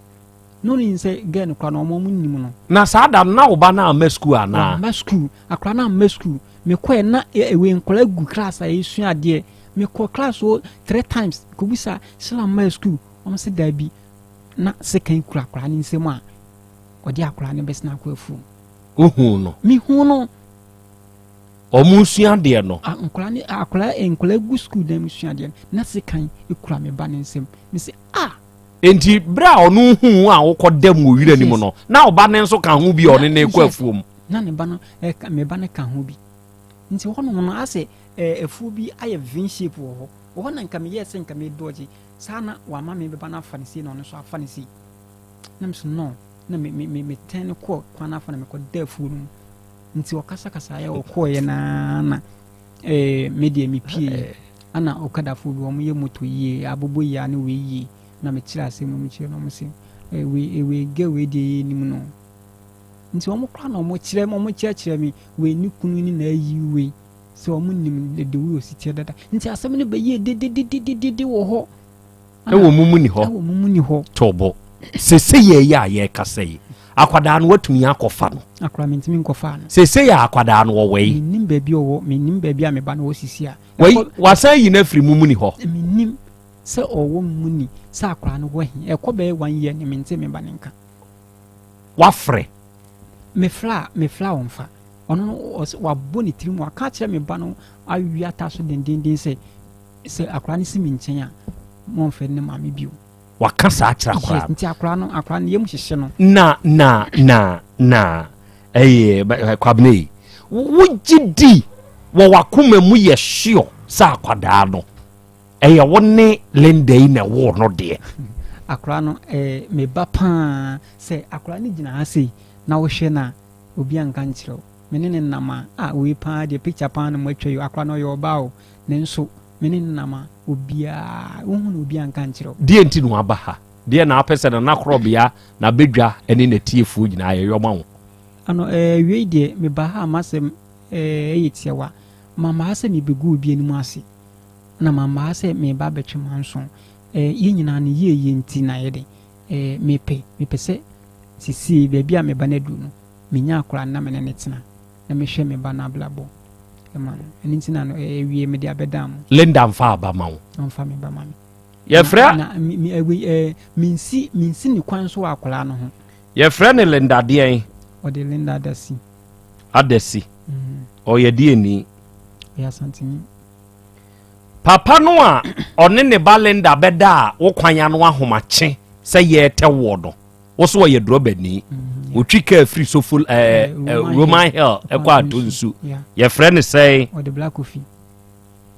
na ɔnim sɛ gɛɛ no koraa no wɔn wɔn nim no. Na saa da no na wo ba no amma sukuu anaa? Wamma sukuu akora no amma sukuu mekɔɛ na ɛwei nkɔla gu class a yɛsua adeɛ mekɔ class hɔ three times kɔbisa Sheila mmaa sukuu wɔn sɛ daabi na sekan kura akora no nsam a ɔde akora no bɛsena akɔ afuom. Wohuu no? Mehuu no. Wɔn sua adeɛ no. Nkɔla ne akɔla nkɔla gu sukuu dan mu sua adeɛ no na sekan kura me ba ne nsam mese ah. Enti bere a ɔno huu a wokɔ dam wɔ wira no mu no, na ɔba no nso ka ho bi a ɔne no rekɔ afuom. Na ne ba no ɛka me ba no ka ho bi. Nti hɔnom no asɛ ɛɛ afuo bi ayɛ V shape wɔ hɔ. Wɔ hɔ na nka meyɛɛ sɛ nka medɔgye saa na wama me bɛba no afa no sei na ɔno nso afa no sei. Na me so no na me me me metɛn no kɔɔ kwan no afa na mekɔda afuo no mu. Nti ɔkasakasaeɛ ɔkɔɔeɛ naa na ɛɛ me deɛ mepieeɛ. Ana okadafoɔ bi wɔn yɛ moto yie abobɔ yie ne wei yie na mekyerɛ asɛm no mu kyerɛ no wɔn se eh, wei eh, wei girl wei deɛ yɛ nim no nti wɔn koraa na wɔn kyerɛ wɔn kyerɛkyerɛ me wei ne kunu ne na ayi wei sɛ wɔn nim de wei osi teɛ dada nti asɛm no bɛyɛ dededededede wɔ hɔ. Ɛwɔ mu mu ni hɔ. Ɛwɔ mu mu ni hɔ. Tɔbɔ sese yɛ yɛ a yɛrekasa yi akwadaa no watumi akɔfa no. Akwadaa mi ntumi nkɔfa no. Sese yɛ akwadaa no wɔwɔ yi. Menim baabi ɔwɔ menim baabi a me ba no wɔ sisi a. Wei wasan yi no afiri mu mu ni hɔ. Menim sɛ ɔwɔ mu ni sɛ akwadaa no wɔ he ɛkɔ bɛyɛ one year ni mente me ba no nka. Wafrɛ. Mefrɛ a mefrɛ a ɔmfa ɔno no wabɔ ne tirim waka akyerɛ me ba no awi ata so dendenden sɛ Sɛ akwadaa no si me nkyɛn a, momfrɛ ne maame bio. Waka saa akyerɛ akwadaa no. Nti akwadaa no, akwadaa no yam hyehye no. Na na na na ɛyɛ Kwabena yi, wogye di wɔ w'akoma mu yɛ sure sɛ akwadaa no ɛyɛ wo ne Linda yi na ɛwoo no deɛ. Akwadaa no ɛɛ me ba paa sɛ akwadaa no gyina ha sei na wohwɛ no a obi anka nkyerɛ wo. Me ne no nam a, ah wei paa deɛ picture paa na moatwa yi o, akwadaa no ɔyɛ ɔbaa o. Nanso me ne no nam a, obiara, wonhu no obiara nka nkyerɛ wo. Deɛ nti na waba ha? Deɛ na wapɛ sɛ Nana Korɔbea, n'abadwa ne n'atiefoɔ nyinaa yɛyɔ ma wo? Ano, eh, awiei deɛ, mebaa ha a m'asɛm, eh, yɛ tiawa. Mamma ha sɛ merebɛgu obi anim ase, na mamma ha sɛ mereba abɛtwe manso. Eh, yɛn nyinaa no, yieyie nti na yɛde, eh, mepɛ, mepɛ sɛ seesei baabi a me ba no aduru no, menya akwadaa no na me ne no tena. na mehwɛ me ba no abrabɔ ma no. Ɛno nti na no awie mede abɛdan mo. Linda nfa aba ma wo. Ɔnfa me ba ma me. Yɛfrɛ. Na me me ɛwei ɛɛ mensi mensi ne kwan so wɔ akwadaa no ho. Yɛfrɛ no Linda deɛn? Ɔde Linda Adasi. Adasi. Mm. Ɔyɛ deɛni? Ɔyɛ Asanteni. Papa no a ɔne ne ba Linda bɛda a wo kwan ano ahomakye sɛ yɛretɛ woɔ no. Wo so ɔyɛ drɔbani. Otwi kaa firi Sofo ɛɛ eh, Roman Hill ɛkɔ ato nsu. Yɛfrɛ no sɛn? Ɔde Black Kofi.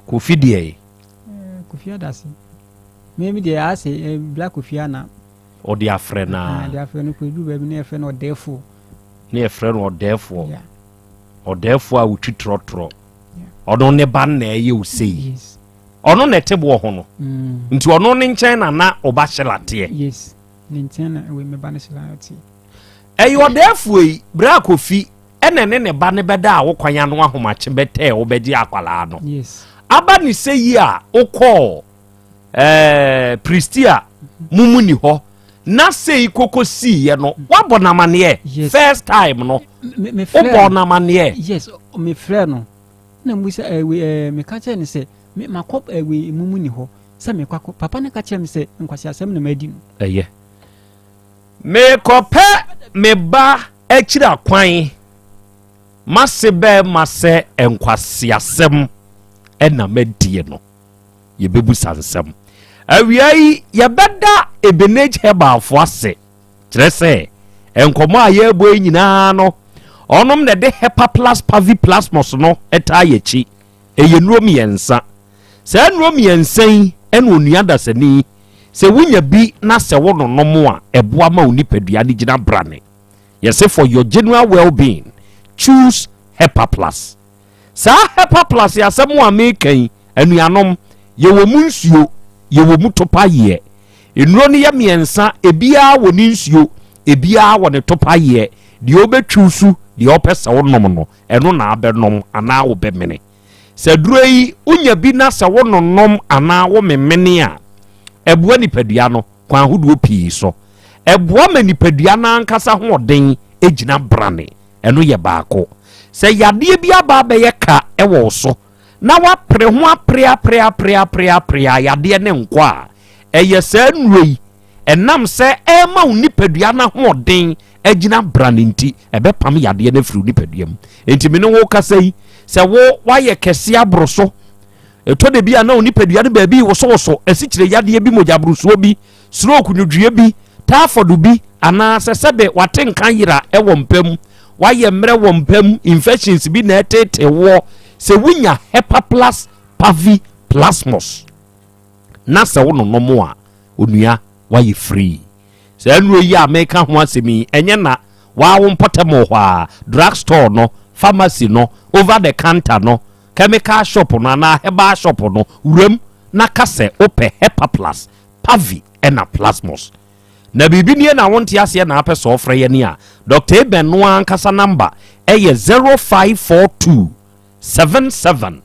Kofi deɛ yi. Kofi Adase. Mímí deɛ ase eh, Black Kofi ana. Ɔde afrɛ naa. Ɔde afrɛ no kɔ edu baabi na yɛfrɛ no ɔdɛɛfoɔ. Na yɛfrɛ no ɔdɛɛfoɔ. Ɔdɛɛfoɔ a otwi trɔtrɔ. Ɔno ne ba na ɛyɛ osei. Ɔno na ɛte boɔ ho no. Mm. Nti ɔno ne nkyɛn na na ɔba hyɛ lateɛ. Yes. Ne nkyɛn na wei me ba no hyɛ ɔte. Ɛyɛ ɔdɛɛfoɔ yi, berɛ a Kofi ɛna ɛne ne ba no bɛda a wo kwan ano ahomakye bɛtɛɛ wobɛgye akwadaa no. Yes. Aba ne sɛ yi a wokɔɔ ɛɛ Pristia mu mu ni hɔ na sei koko siiɛ no woabɔ no amaneɛ Yes. first time no Me me frɛ wobɔɔ no amaneɛ. Yes, me frɛ no. Na mu sɛ ɛɛ ɛɛ meka kyerɛ no sɛ me makɔ ɛɛ mu mu ni hɔ. Sɛ mekɔ akɔ, papa no ka kyerɛɛ me sɛ nkwaseasɛm na madi no. Ɛyɛ. Merekɔpɛ me ba akyiri akwan mase bɛɛma sɛ nkwaseasɛm ɛna madie no yɛbɛbusa nsɛm awia yi yɛbɛda Ebenage Herbalfoɔ ase kyerɛ sɛ nkɔmmɔ a yɛrebɔ yi nyinaa no ɔnom na ɛde Hepa Plus Pavi Plasmos no ɛtaa yɛkyi ɛyɛ nnuro mmiɛnsa Saa nnuro mmiɛnsa yi na onua dasani, sɛ wonya bi na sɛ wononom a, ɛboa ma wo nipadua no gyina brane. Yɛse for your general well-being, choose Hepa Plus. Saa Hepa Plus asɛm a meka yi, anuanom, yɛwɔ mu nsuo, yɛwɔ mu topayeɛ. Nnuro no yɛ mmiɛnsa, ebiara wɔ ne nsuo, ebiara wɔ ne topayeɛ. Deɛ wobɛtwusu, deɛ wopɛ sɛ wonom no, ɛno na abɛnom anaa wobɛmene. Sɛ aduro yi wonya bi na sɛ wononom anaa womemene a, ɛboa nipadua no kwan ahodoɔ pii so. Ɛboa ma nipadua no ankasa hoɔden gyina brane. Ɛno yɛ baako. Sɛ yadeɛ bi aba abɛyɛ ka wɔ wo so na woapere ho apere apere apere apere apere a yadeɛ no nkɔ a, ɛyɛ saa nnuro yi Ɛnam sɛ ɛrema wo nipadua no ahoɔden agyina brane nti, ɛbɛpam yadeɛ no afiri wo nipadua mu. Enti me ne wo kasa yi, sɛ wo woayɛ kɛse aboro so, ɛtɔ da bi a na wo nipadua no baabi wosowoso, asikyire yadeɛ bi, mogyaborosoɔ bi, stroke nwodwoeɛ bi, typhoid bi, anaasɛ sɛbe wate nka yera wɔ mpa mu, woayɛ mmerɛ wɔ mpa mu, infections bi na ɛtetee woɔ, sɛ wonya Hepaplus pavi plasmos na sɛ wononom a, Onua, woayɛ free. Saa nnuro yi a meka ho asɛm yi, ɛnyɛ na waa wo mpɔtam wɔ hɔ a, drug store no, pharmacy no, over the counter no, chemical shop no anaa herbal shop no, wuram na ka sɛ wopɛ Hepaplus, Pavi ɛna Plasmos. Na biribi nie na wonte aseɛ na apɛ sɛ ɔfrɛ yɛne a, Dr. Eben no ankasa number ɛyɛ 0542 77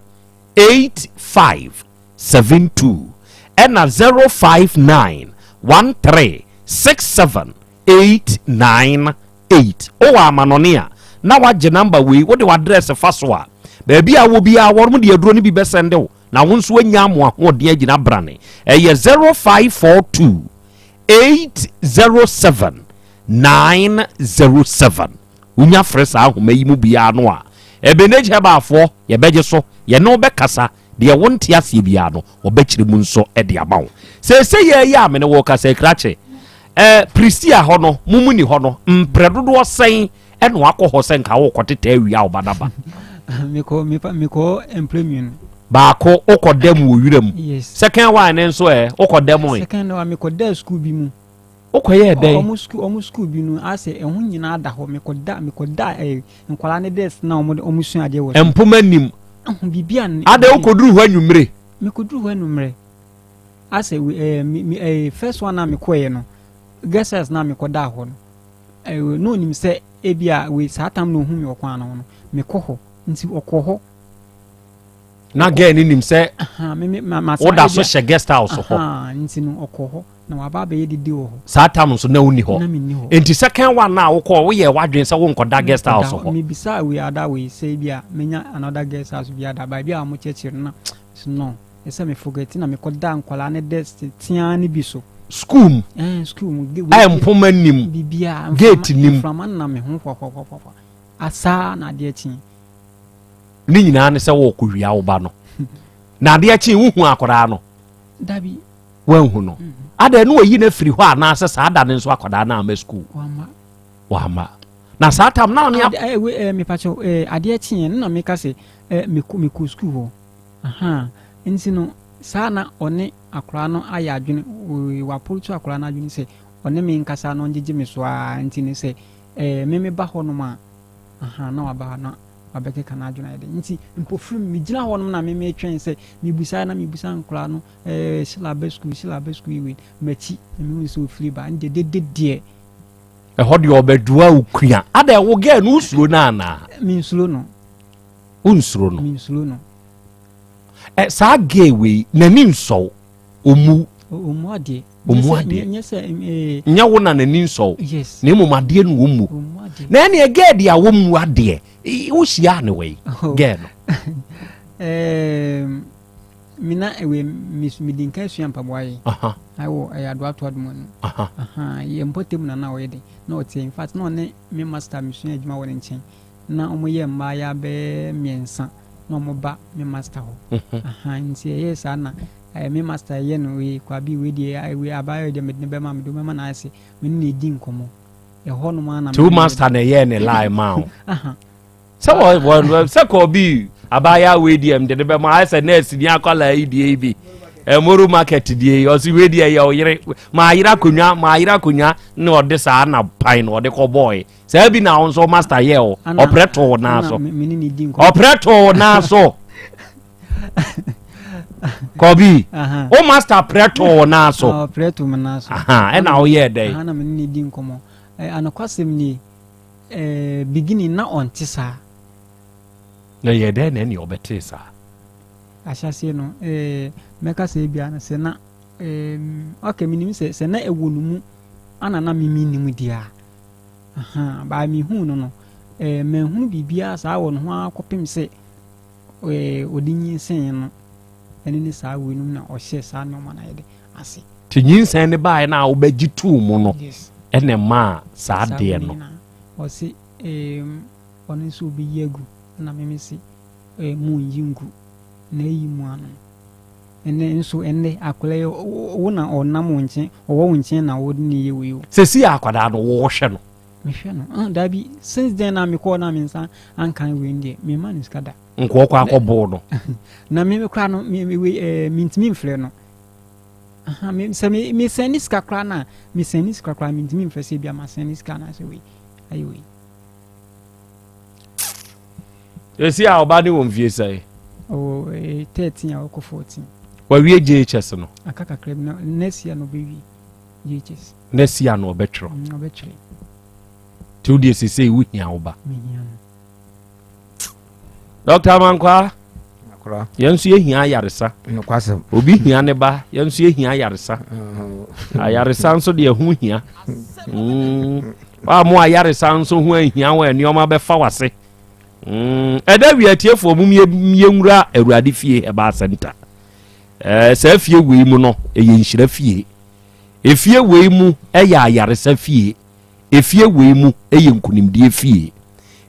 85 72 ɛna 059 13 67 898. Wowɔ amanɔne a, na wagye number wei, wode w'address fa so a, baabi a wɔ biara wɔnom de aduro no bi bɛsɛnde wo na wo nso anya mo ahoɔden agyina brane. Ɛyɛ 0542 807 907. Wonya frɛ saa ahoma yi mu biara no a, Ebenezer Herbalfoɔ yɛbɛgye so, yɛne wo bɛkasa Deɛ wonte aseɛ biara no, wɔbɛkyerɛ mu nso de ama wo. Seesei yɛ yi a me ne wo kasa yi, krakye, eh, Prisia hɔ no, mo mu ni hɔ no, mprɛ dodoɔ sɛn ɛna wakɔ hɔ sɛ nka wokɔtetɛ awia wo ba no aba? Mekɔ, mepa, mekɔ mprɛ mmienu. Baako, wokɔ dam wɔ wira mu. Yes. Second one ne nso ɛ, wokɔ dam ɛ? Second one, mekɔ da school bi mu. Wokɔyɛɛ dɛn? Ɔmo school, ɔmo school bi no, asɛ ɛho nyinaa da hɔ. Mekɔ da, mekɔ da ɛ, nkwadaa ne desk na ɔmo de, ɔmo sua adeɛ wɔ so. Mpoma nim. Ɛho biribi a. Adɛ wokɔduru hɔ anwummere? Mekɔduru hɔ anwummere. Asɛ ɛɛ me me ɛɛ first one a mekɔɛ no, guest house na mekɔ da hɔ no, ɛɛ na onim sɛ ebi a wei saa tam na ohun mi wɔ kwan no ho no, mekɔ hɔ nti ɔkɔ hɔ. Na girl no nim sɛ woda so hyɛ guest house hɔ. Nti no ɔkɔ hɔ. Na waba abɛyɛ dede wɔ hɔ. Saa tam nso na wonni hɔ. Na menni hɔ. Nti second one na wokɔɔ woyɛɛ w'adwene sɛ wonkɔda guest house hɔ. Mebisaa wei ada wei sɛ ebi a menya another guest house bi ada baabi a wɔkyerɛkyerɛ no na so no ɛsɛ me forget na mekɔda nkwadaa ne desk teaa no bi so. School mu. Ɛɛ school mu. A mpoma nim. Biribiara. Gate nim. Mframa nam me ho hwahwahwahwa. Asaa na adeɛ kye. Ne nyinaa ne sɛ wɔrekɔwia wo ba no. Na adeɛ kye wohu akwadaa no. Dabi. Wanhu no. Adɛn na wayi no afiri hɔ anaasɛ saa da no nso akwadaa no amma sukuu? Wamma. Na saa tam na ɔne. Ade mepakyɛw adeɛ kyeeɛ no na meka sɛ mekɔ mekɔ sukuu hɔ. Ahaa nti no saa na ɔne akwadaa no ayɛ adwene waporotu akwadaa no adwene sɛ ɔne me nkasa na ɔngyegye me so ara nti no sɛ me meba hɔnom a ahaa na waba na wabɛkeka n'adwene ayɛ dɛ nti mpofirim megyina hɔnom na me metwɛn sɛ mebusa na mebusa nkwadaa no Eh, Sheila aba sukuu, Sheila aba sukuu yi wei. M'akyi, na mehu sɛ ofiri ba. Ɛnde dede deɛ. Ɛhɔ deɛ ɔbɛdoa wo kua. Ada wo gɛɛ no wosuro no anaa? Mensuro no. Wonsuro no? Mensuro no. Ɛ saa gɛɛ wei n'ani nsɔw ɔmu. Ɔmu adeɛ. Ɔmu adeɛ. Nyɛ sɛ eh. Nyɛ wo na n'ani nsɔw. Yes. Na mmom adeɛ no ɔmu. Ɔmu adeɛ. Na ɛneɛ gɛɛ deɛ a wɔmmu adeɛ. Wohyia ne wei gɛɛ no. Ɛɛm. Me na ɛwɛ me medi nka sua mpaboa yɛ. Ɛwɔ ɛyɛ adoato adoma no. Yɛ mpɔtam na na ɔyɛ de na ɔte in fact na ɔne me master mesua adwuma wɔ ne nkyɛn na wɔn yɛ mmaayɛ bɛyɛ mmiɛnsa na wɔn ba me master hɔ. Nti ɛyɛ saa na ɛɛ me master yɛ no wei kwabi wei deɛ wei abaayewa deɛ mede ne bɛma mede bɛma na ayɛ sɛ me ne na edi nkɔmɔ ɛhɔ nom ara na. Two master na ɛyɛ ne lie ma o. Sɛ wɔ wɔ sɛ kɔɔ abaayewa wei deɛ mede ne bɛma ayɛ sɛ nurse ni akwadaa yi deɛ yi bi ɛmoro market deɛ yi ɔsi wei deɛ yɛ ɔyere maa yere akonnwa maa yere akonnwa na ɔde saa na pan na ɔde kɔ bɔɔe saa bi na ɔno nso master yɛ o ɔprɛ too naa so ɔprɛ too naa so kɔbi o master prɛ too naa so ɔprɛ too naa so ɛna ɔyɛ dɛ ɛna mene ne di nkɔmɔ anokwasɛm nie Eh, beginning na ɔnte saa. Na ɛyɛ dɛn na ɛne ɔbɛtee saa? Ahyɛaseɛ no, eh, mɛka sɛ ebia no sɛ na, eh, okay, menim sɛ sɛ na ɛwɔ no mu ana na mimi nim deɛ a, aha, baa mehuu no no, eh, manhunu biribiara saa wɔ ne ho ara kɔpem sɛ eh, ɔde nyinsɛn no ɛne ne saa weinom na ɔhyɛ saa nneɛma no ayɛ de ase. Nti nyinsɛn no baeɛ no a wobɛgye too mu no ɛna ɛmaa saa adeɛ no. Ɔse ɔno nso ɔbɛyi agu na meme se monyi ngu na ayi mu ano. Ɛnɛ nso ɛnɛ akwadaa yi wo na ɔnam wo nkyɛn ɔwɔ wo nkyɛn na wode ne yɛ wei o. Sɛsi a akwadaa no wohwɛ no. Mehwɛ no ah daabi since then na mekɔɔ na me nsa anka wei deɛ mema no sika da. Nkɔɔ kɔ akɔboo no. Na me koraa no me me eh, mentumi mfrɛ no. Aha, me sɛ me me sɛn ne sika koraa na me sɛn ne sika koraa mentumi mfrɛ sɛ ebia ma sɛn ne sika anaasɛ wei ayɛ wei. Esi a ɔba ne wɔ mfie sɛn? Ɔwɔ eh, 13 a ɔkɔ 14. Wawie JHS no? Aka kakra bi na next year na ɔbɛwie JHS. Next year na ɔbɛtwerɛ? Mm, ɔbɛtwerɛ. Nti wo deɛ sesei wohia wo ba? Mehia no. Dɔkta Amankwaa, yɛn nso yɛhia ayaresa. Obi hia ne ba, yɛn nso yɛhia ayaresa. Ayaresa nso deɛ ho hia. Mm. Wa mo ayaresa nso ho ahia wɔ nneɛma bɛfa wase. Mm. Ɛda wia atiefoɔ mu yɛnwura Awurade fie Herbal Center. Ɛɛ saa fie wei mu no ɛyɛ nhyira fie. Efie wei mu ɛyɛ ayaresa fie. Efie wei mu yɛ nkunimdie fie.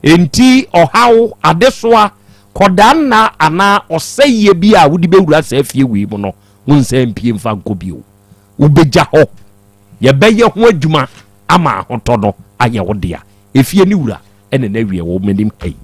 Enti ɔhaw, adesoa, kɔdaanna anaa ɔsɛeɛ bi a wode bɛwura saa fie wei mu no, wonsan mpue mfa nkɔ bio. Wobɛgya hɔ. Yɛbɛyɛ ho adwuma ama ahotɔ no ayɛ wo dea. Efie no wura na n'awie wɔ m'anim ha yi.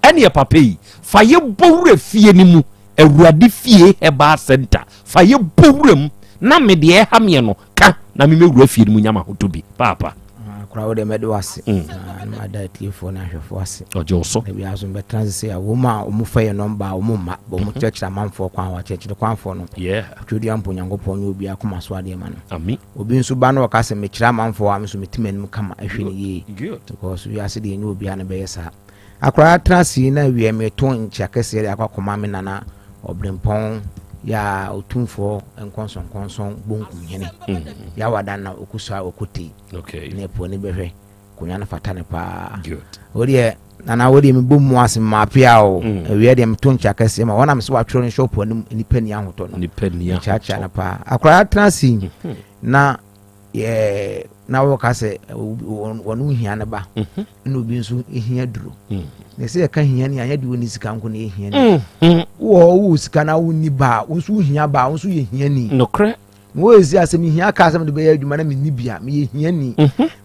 Ɛneɛ papa yi, fa yɛ bɔ wura fie no mu, Awurade fie Herbal Center, fa yɛ bɔ wura mu na me deɛ ɛha meɛ no, ka na me mɛwura fie no mu nya m'ahotɔ bi paapa. Akora wo deɛ mɛde wo ase mm. na mada atiefoɔ ne ahwɛfoɔ ase. Ɔgye wo so. Ebi aso mbɛtena ase sɛ wɔn a wɔn fa yɛ nɔmba a wɔn mma bɔ wɔn mhm. kyerɛkyerɛ amanfoɔ kwan wɔ akyerɛkyerɛ kwanfoɔ no. Twɛdua mpo Nyankopɔn nyɛ obi akoma so adeɛ ma no. Ami. Obi nso ba na ɔka sɛ mekyerɛ amanfoɔ a me nso mete m'anim kama ɛhwɛ ne yie. Because wiase deɛ nyɛ obiara na bɛyɛ saa. Akwadaa tena ase yi na wiɛ meto nkyea kɛseɛ de akɔ akɔma me nana ɔbrempɔn ya otumfoɔ nkɔnsɔnkɔnsɔn bonkum hene mm. yawada na ɔkusa ɔkotei okay. na ɛpo ani bɛhwɛ konwa no fata no paa wodeɛ nana wodeɛ mebɔ mu ase maapea o mm. awiɛ deɛ meto nkyea kɛseɛ ma wɔnam sɛ watwerɛ no shop anim nipa ni ahotɔ no kyeakyea no paa akwadaa tena ase yi mm-hmm. na yɛ na wɔka sɛ wɔn hia no ba mhm. na obi nso hia duro mhm. na sɛ yɛka hia ni anyɛ de wɔn ni sika nko na ehia ni mhm. wɔ wɔ sika na wɔn ni ba wɔn nso hia ba wɔn nso yɛ hia ni nokorɛ na wɔyɛ si asɛm hia kaa asɛm de bɛyɛ adwuma na mi ni bia mi yɛ hia ni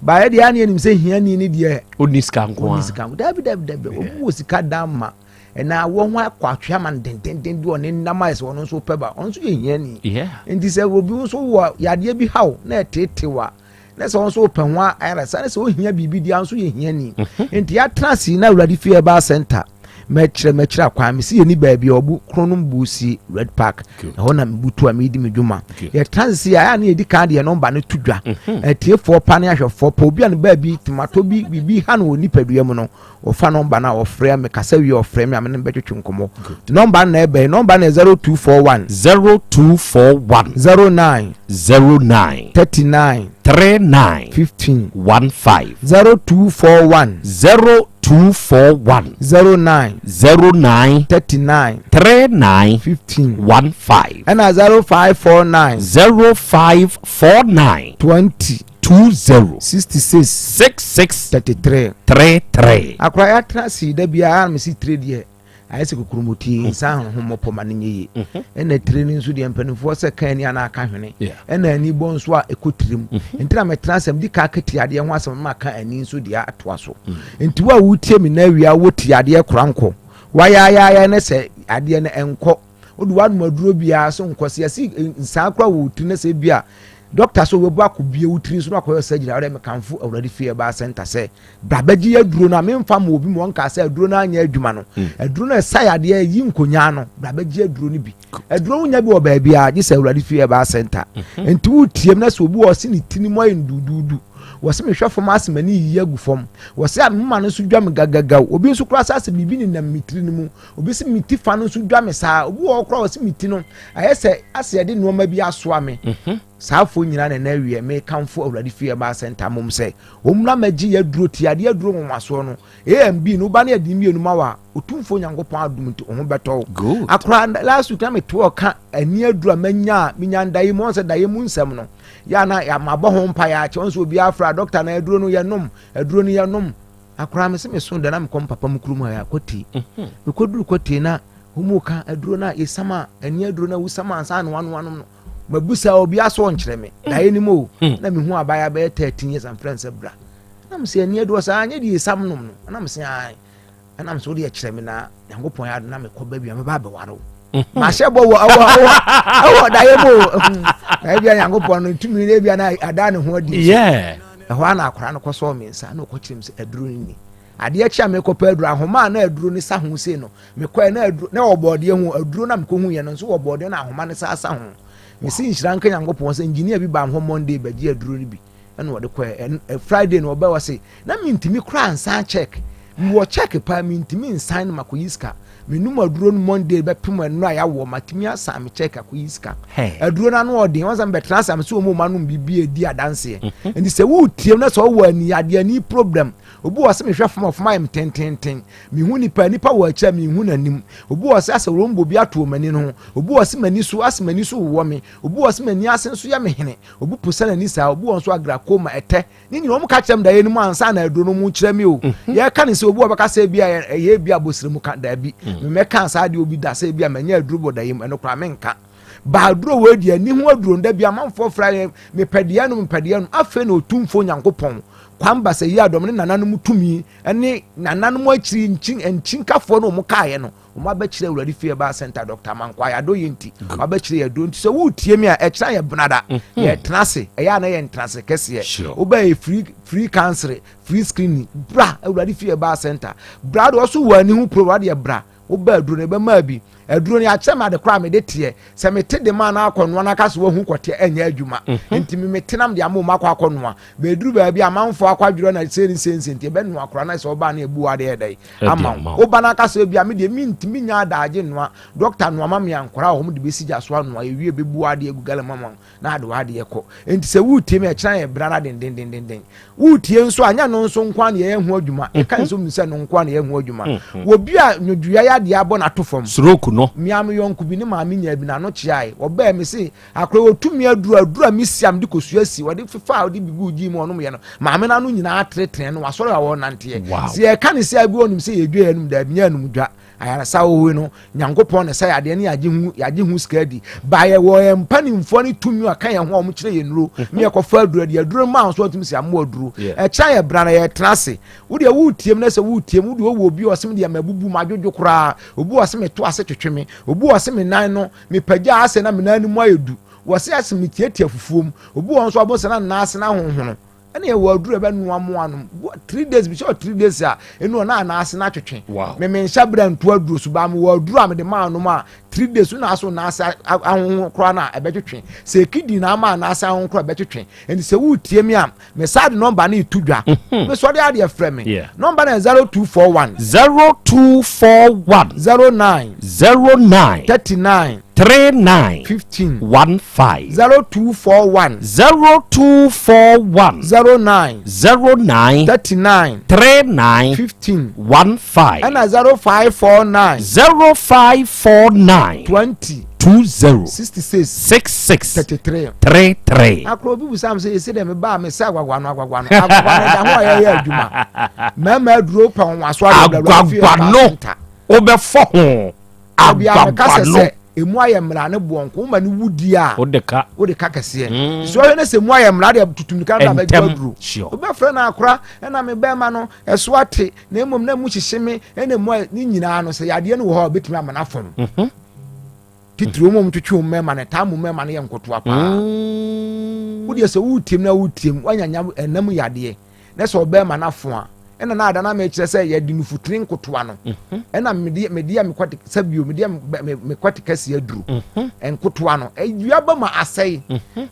baayɛ deɛ ani anim sɛ hia ni ni deɛ ɔni sika nko ɔni sika nko dabi dabi dabi obi wɔ sika dan ma. Ɛna awɔ ho akɔ atwe ama no dendenden bi ɔne nam ayɛ sɛ ɔno nso pɛ ba ɔno nso yɛ hiani nti sɛ obi nso wɔ yadeɛ bi haw na ɛteetew a na sɛ ɔno nso pɛ ho ayaresa na sɛ ohia biribi deɛ nso yɛ hiani mhm. nti yɛatena ase na awurade fie ɛbaa center mɛkyerɛ mɛkyerɛ akwan mesi yɛ ni baabi a ɔbu kronom buusi red park ɛhɔ na mebutu a medi me dwuma yɛtena ase a ɛa ne yɛdi kan deɛ nɔmba no to dwa mhm. atiefoɔ pa ne ahwɛfoɔ pa obi a ne baabi tomato bi biribi ha no wɔ nipadua mu no Wɔfa nɔmba no a wɔfrɛ me kasa wie a wɔfrɛ me a me ne no bɛtwetwe nkɔmmɔ. Nɔmba no na ɛbɛn nɔmba no yɛ 0241. 0241. 09. 09. 39. 39 15 15. 0241 0241 09 09 39 39 15 15. Ɛna 0549 0549 20 20 66 66 33 33. Akora yɛatena ase da biara na mesi tire deɛ ayɛ sɛ kokuromoti nsa ho mmɔpɔ ma no nyɛ yie. Ɛna tire no nso deɛ mpanimfoɔ sɛ ka ani anaa ka hwene, ɛna ani bɔ nso a ɛkɔ tirim. Nti na metena asɛm di ka ka ti adeɛ ho asɛm ma ka ani nso deɛ atoa so. Nti wo a wotie me na awia wo ti adeɛ kora nkɔ wayaayaya ne sɛ adeɛ no ɛnkɔ, wode w'anom aduro biara so nkɔ. Sɛ yɛsi nsaa kora wɔ tiri na sɛ bi a dɔkta so wɔbu akɔ bie wo tiri nso na akɔyɛ surgery a, wɔde mekamfo Awurade Fie Herbal Center sɛ bra bɛgye aduro no a memfa ma obi ma ɔnka sɛ aduro no anyɛ adwuma no. Aduro no ɛsa yadeɛ yi nkonyaa no, bra bɛgye aduro no bi. Aduro no nya bi wɔ baabi a gye sɛ Awurade Fie Herbal Center. Nti wotie mu na sɛ obi wɔ ɔse ne ti no mu ayɛ nduduudu, wɔse mehwɛ fam ase m'ani yiyi agu fam, wɔse a mema no nso dwa me gagagaw, obi nso koraa sɛ asɛ biribi nenam me tiri no mu, obi se me ti fa no nso dwa me saa, obi wɔ hɔ koraa wɔse me ti no ayɛ sɛ asɛ yɛde nneɛma bi asoa me. Saa afoɔ nyinaa na ɛna awie mekamfo Awurade Fie Herbal Center mom sɛ wɔmmra mmɛgye yɛ aduro tiadeɛ aduro nwanwasoɔ no A and B no. Woba ne yɛde mmienu ma wo a, Otumfoɔ Nyankopɔn adom nti wo ho bɛtɔ wo. Akora last week na mete hɔ ka ani aduro a manya a menya ndaeɛ mu. Wɔn sɛ daeɛ mu nsɛm no yɛ a na mabɔ ho mpa yɛ akyɛ wɔn sɛ obiara fra dɔkta na aduro no yɛnom, aduro no yɛnom. Akora me se meso da na mekɔ mpapa mu kurom ha kɔtie. Mekɔduru kɔtie na wɔn ka aduro no a yɛsam a ani aduro no a wosam ansa na wanoanom no, mabusa obi aso ɔnkyerɛ me daeɛ no mu o. Na mehu abaayewa bɛyɛ 13 years amfrɛ no sɛ bra, na mesɛ ani aduro saa anyɛ deɛ yɛsam nom no, ɛna mesɛ ae, ɛna mesɛ wode ɛkyerɛ me na Nyankopɔn yɛ ado na mekɔ baabi a mɛba abɛware wo. Mahyɛ bɔ wɔ ɛwɔ ɛwɔ ɛwɔ daeɛ mu o, na ebia Nyankopɔn no tumi no ebia na ada ne ho adi. Ɛhɔ a na akwaraa no kɔsɔɔ me nsa na ɔkɔkyerɛ me sɛ aduro no ni. Adeɛ kye a mekɔpɛ aduro ahoma a na aduro no sa ho sei no, mekɔɛ na aduro na wɔ bɔɔdeɛ ho aduro na mekɔhu yɛ no nso wɔ bɔɔdeɛ na ahoma no sa sa ho. Mesi nhyira nka Nyankopɔn sɛ engineer bi baa hɔ Monday bɛgye aduro no bi ɛna ɔde kɔɛ. Friday no ɔbɛ wɔ se na mentumi koraa nsan check, mewɔ check paa mentumi nsan no makɔyi sika. Menum aduro no Monday bɛpem ɛno a yɛawɔ matumi asan me check akɔyi sika. Aduro no ano ɔden wɔn sɛ mbɛtena ase am sɛ wɔn mu anom biribi edi adanseɛ. Nti sɛ woretie na sɛ ɔwɔ ani adeɛ ani problem, obi wɔ sɛ mehwɛ fam a fam ayɛ me tententen, mehu nipa nipa wɔ akyire a mehu n'anim, obi wɔ sɛ asɛ wɔn bi ato wɔn ani no ho, obi wɔ sɛ m'ani so asɛ m'ani so wowɔ me, obi wɔ sɛ m'ani ase nso yɛ me hene, obi posa n'ani saa, obi wɔ nso agracoma ɛtɛ ne nyina wɔn ka kyerɛ m daeɛ no mu ansa na aduro no mu kyerɛ mi o. Yɛka ne sɛ obi wɔ bɛka sɛ ebi a ɛyɛ ebi abosire mu ka daabi, mmɛka saa deɛ obi da sɛ ebi a manya aduro bɔ daeɛ mu, ɛno koraa menka. Ba aduro wɔ adi ani ho aduro nda bi amanfoɔ fra yɛ mepɛ deɛ nom mepɛ deɛ nom. Afei na Otumfoɔ Nyankopɔn kwan ba sɛ yi adɔm ne nananom tumi ne nananom akyiri nkyin nkyinkafoɔ no wɔn kaeɛ no wɔn abɛkyerɛ Awurade Fie Herbal Center Dr. Amankwa Ayado yɛ nti wɔn abɛkyerɛ yɛ aduro. Nti sɛ woretie mi a, ɛkyerɛ yɛ benada yɛ tena ase, ɛyɛ a na yɛ ntena ase kɛseɛ. Wobɛyɛ free cancer free screening, bra Awurade Fie Herbal Center, bra de ɔso wɔ ani ho pro wadeɛ bra. Woba aduro no ɛbɛma bi aduro no yɛakyerɛ me ade koraa mede teɛ sɛ mete de ma na akɔnoa no aka sɛ wahu kɔteɛ ɛnyɛ adwuma. Nti me mete nam de ama wɔn akɔ akɔnoa bɛduru baabi amanfoɔ akɔ adwerɛ na sei ne sei nti ɛbɛnoa koraa na sɛ ɔbaa no ɛbu adeɛ ɛdɛn ama wo. Woba no aka sɛ ebia me deɛ mentumi nya adagye noa dɔkta noa ma me ankora a wɔn de bɛsi gya so anoa yɛwie bɛbu adeɛ agu gala mu ama wo na ade w'adeɛ kɔ. Nti sɛ woretie me ɛkyerɛ yɛ bra no dendendenden. Woretie nso a nyɛ no nso nko ara na yɛyɛ ho adwuma. Yɛka nso mu sɛ no nko ara na yɛyɛ ho adwuma. Obi a nnwodwoeɛ yɛ adeɛ abɔ no ato fam. Stroke no. Mea me yɔnko bi ne maame nyaa bi n'ano kyeae. Ɔbaa me se akora ɔtumi aduru aduru a mesi a mede kosua si ɔde fefa a ɔde bi guu gyi mu ɔnom yɛ no maame no ano nyinaa atenetene no wasɔre a ɔrenanteɛ. Sɛ yɛka ne sɛ bi ɔnim sɛ yɛdwa yɛn anum daabi nyɛ anum dwa. Ayaresa wɔ hɔ yi no, Nyankopɔn na ɛsa yadeɛ ne yɛagye ho yɛagye ho sika adi. Ba yɛwɔ yɛn mpanimfoɔ ne tumi a ka yɛn ho a wɔkyerɛ yɛn nnuro ne yɛkɔfa aduro adi. Aduro no maa nso atumi sɛ amoa aduro. Ɛkyerɛ yɛ bra na yɛtena ase. Wo deɛ woretie mu na sɛ woretie mu, wo deɛ wowɔ obi a ɔse me deɛ mabubu madwodwo koraa. Obi wɔ ɔse meto ase twetwe me. Obi wɔ ɔse me nan no mepagya ase na me nan no mu ayɛ du. Wɔse ase metiatia fufuo mu. Obi wɔ nso abɔ sɛ na nan ase no ahonhono. Ɛna yɛwɔ aduru a ɛbɛnoa mo anom 3 days bi sɛ 3 days a ɛnu ɔna anaase no atwetwe. Me me nhyɛ berɛ nto aduro so baa mewɔ aduru a mede maa nom a. 3 days wo na aso na ase ahoho koraa na ɛbɛtwetwe. Sɛ kidney na ama na ase ahoho koraa ɛbɛtwetwe. Nti sɛ wotie mi a, me saa de nɔmba no etu dwa. Me sɔ de adeɛ frɛ me. Nɔmba no yɛ 0241. 0241. 09. 09. 39. 39. 15. 15. 0241. 0241. 09. 09. 39. 39. 15. 15. Ɛna 0549. 0549. 20. 20. 66. 66. 33. 33. Akoro obi busa mi sɛ esi dɛ mi ba mi sɛ agwagwa no agwagwa no agwagwa no da ho a yɛyɛ adwuma mmarima aduro pɛ wɔn aso Agwagwa no wobɛfɔ ho. Agwagwa no. Emu ayɛ mmara ne boɔ nko woma ne wudi a wode ka wode ka kɛseɛ. So ɔhwɛ ne sɛ emu ayɛ mmara deɛ tutum ka no abɛgye aduro. Wobɛfrɛ no akora ɛna me bɛrima no ɛso ate na mmom na mu hyehye me ɛna emu ayɛ ne nyinaa no sɛ yadeɛ no wɔ hɔ a obɛtumi ama no afɔn. Titiri wɔn a wɔtwetwe wɔn mmarima no taa mu mmarima no yɛ nkotoa paa. Wodeɛ sɛ woretie mu na woretie mu woanya ɛnam yadeɛ na sɛ ɔbɛrima no afo a ɛna na ada na mekyerɛ sɛ yɛde nufutene nkotoa no ɛna mede mede yɛ mekɔte sɛ bio mede yɛ mekɔte kɛseɛ aduru nkotoa no awia ba mu asɛe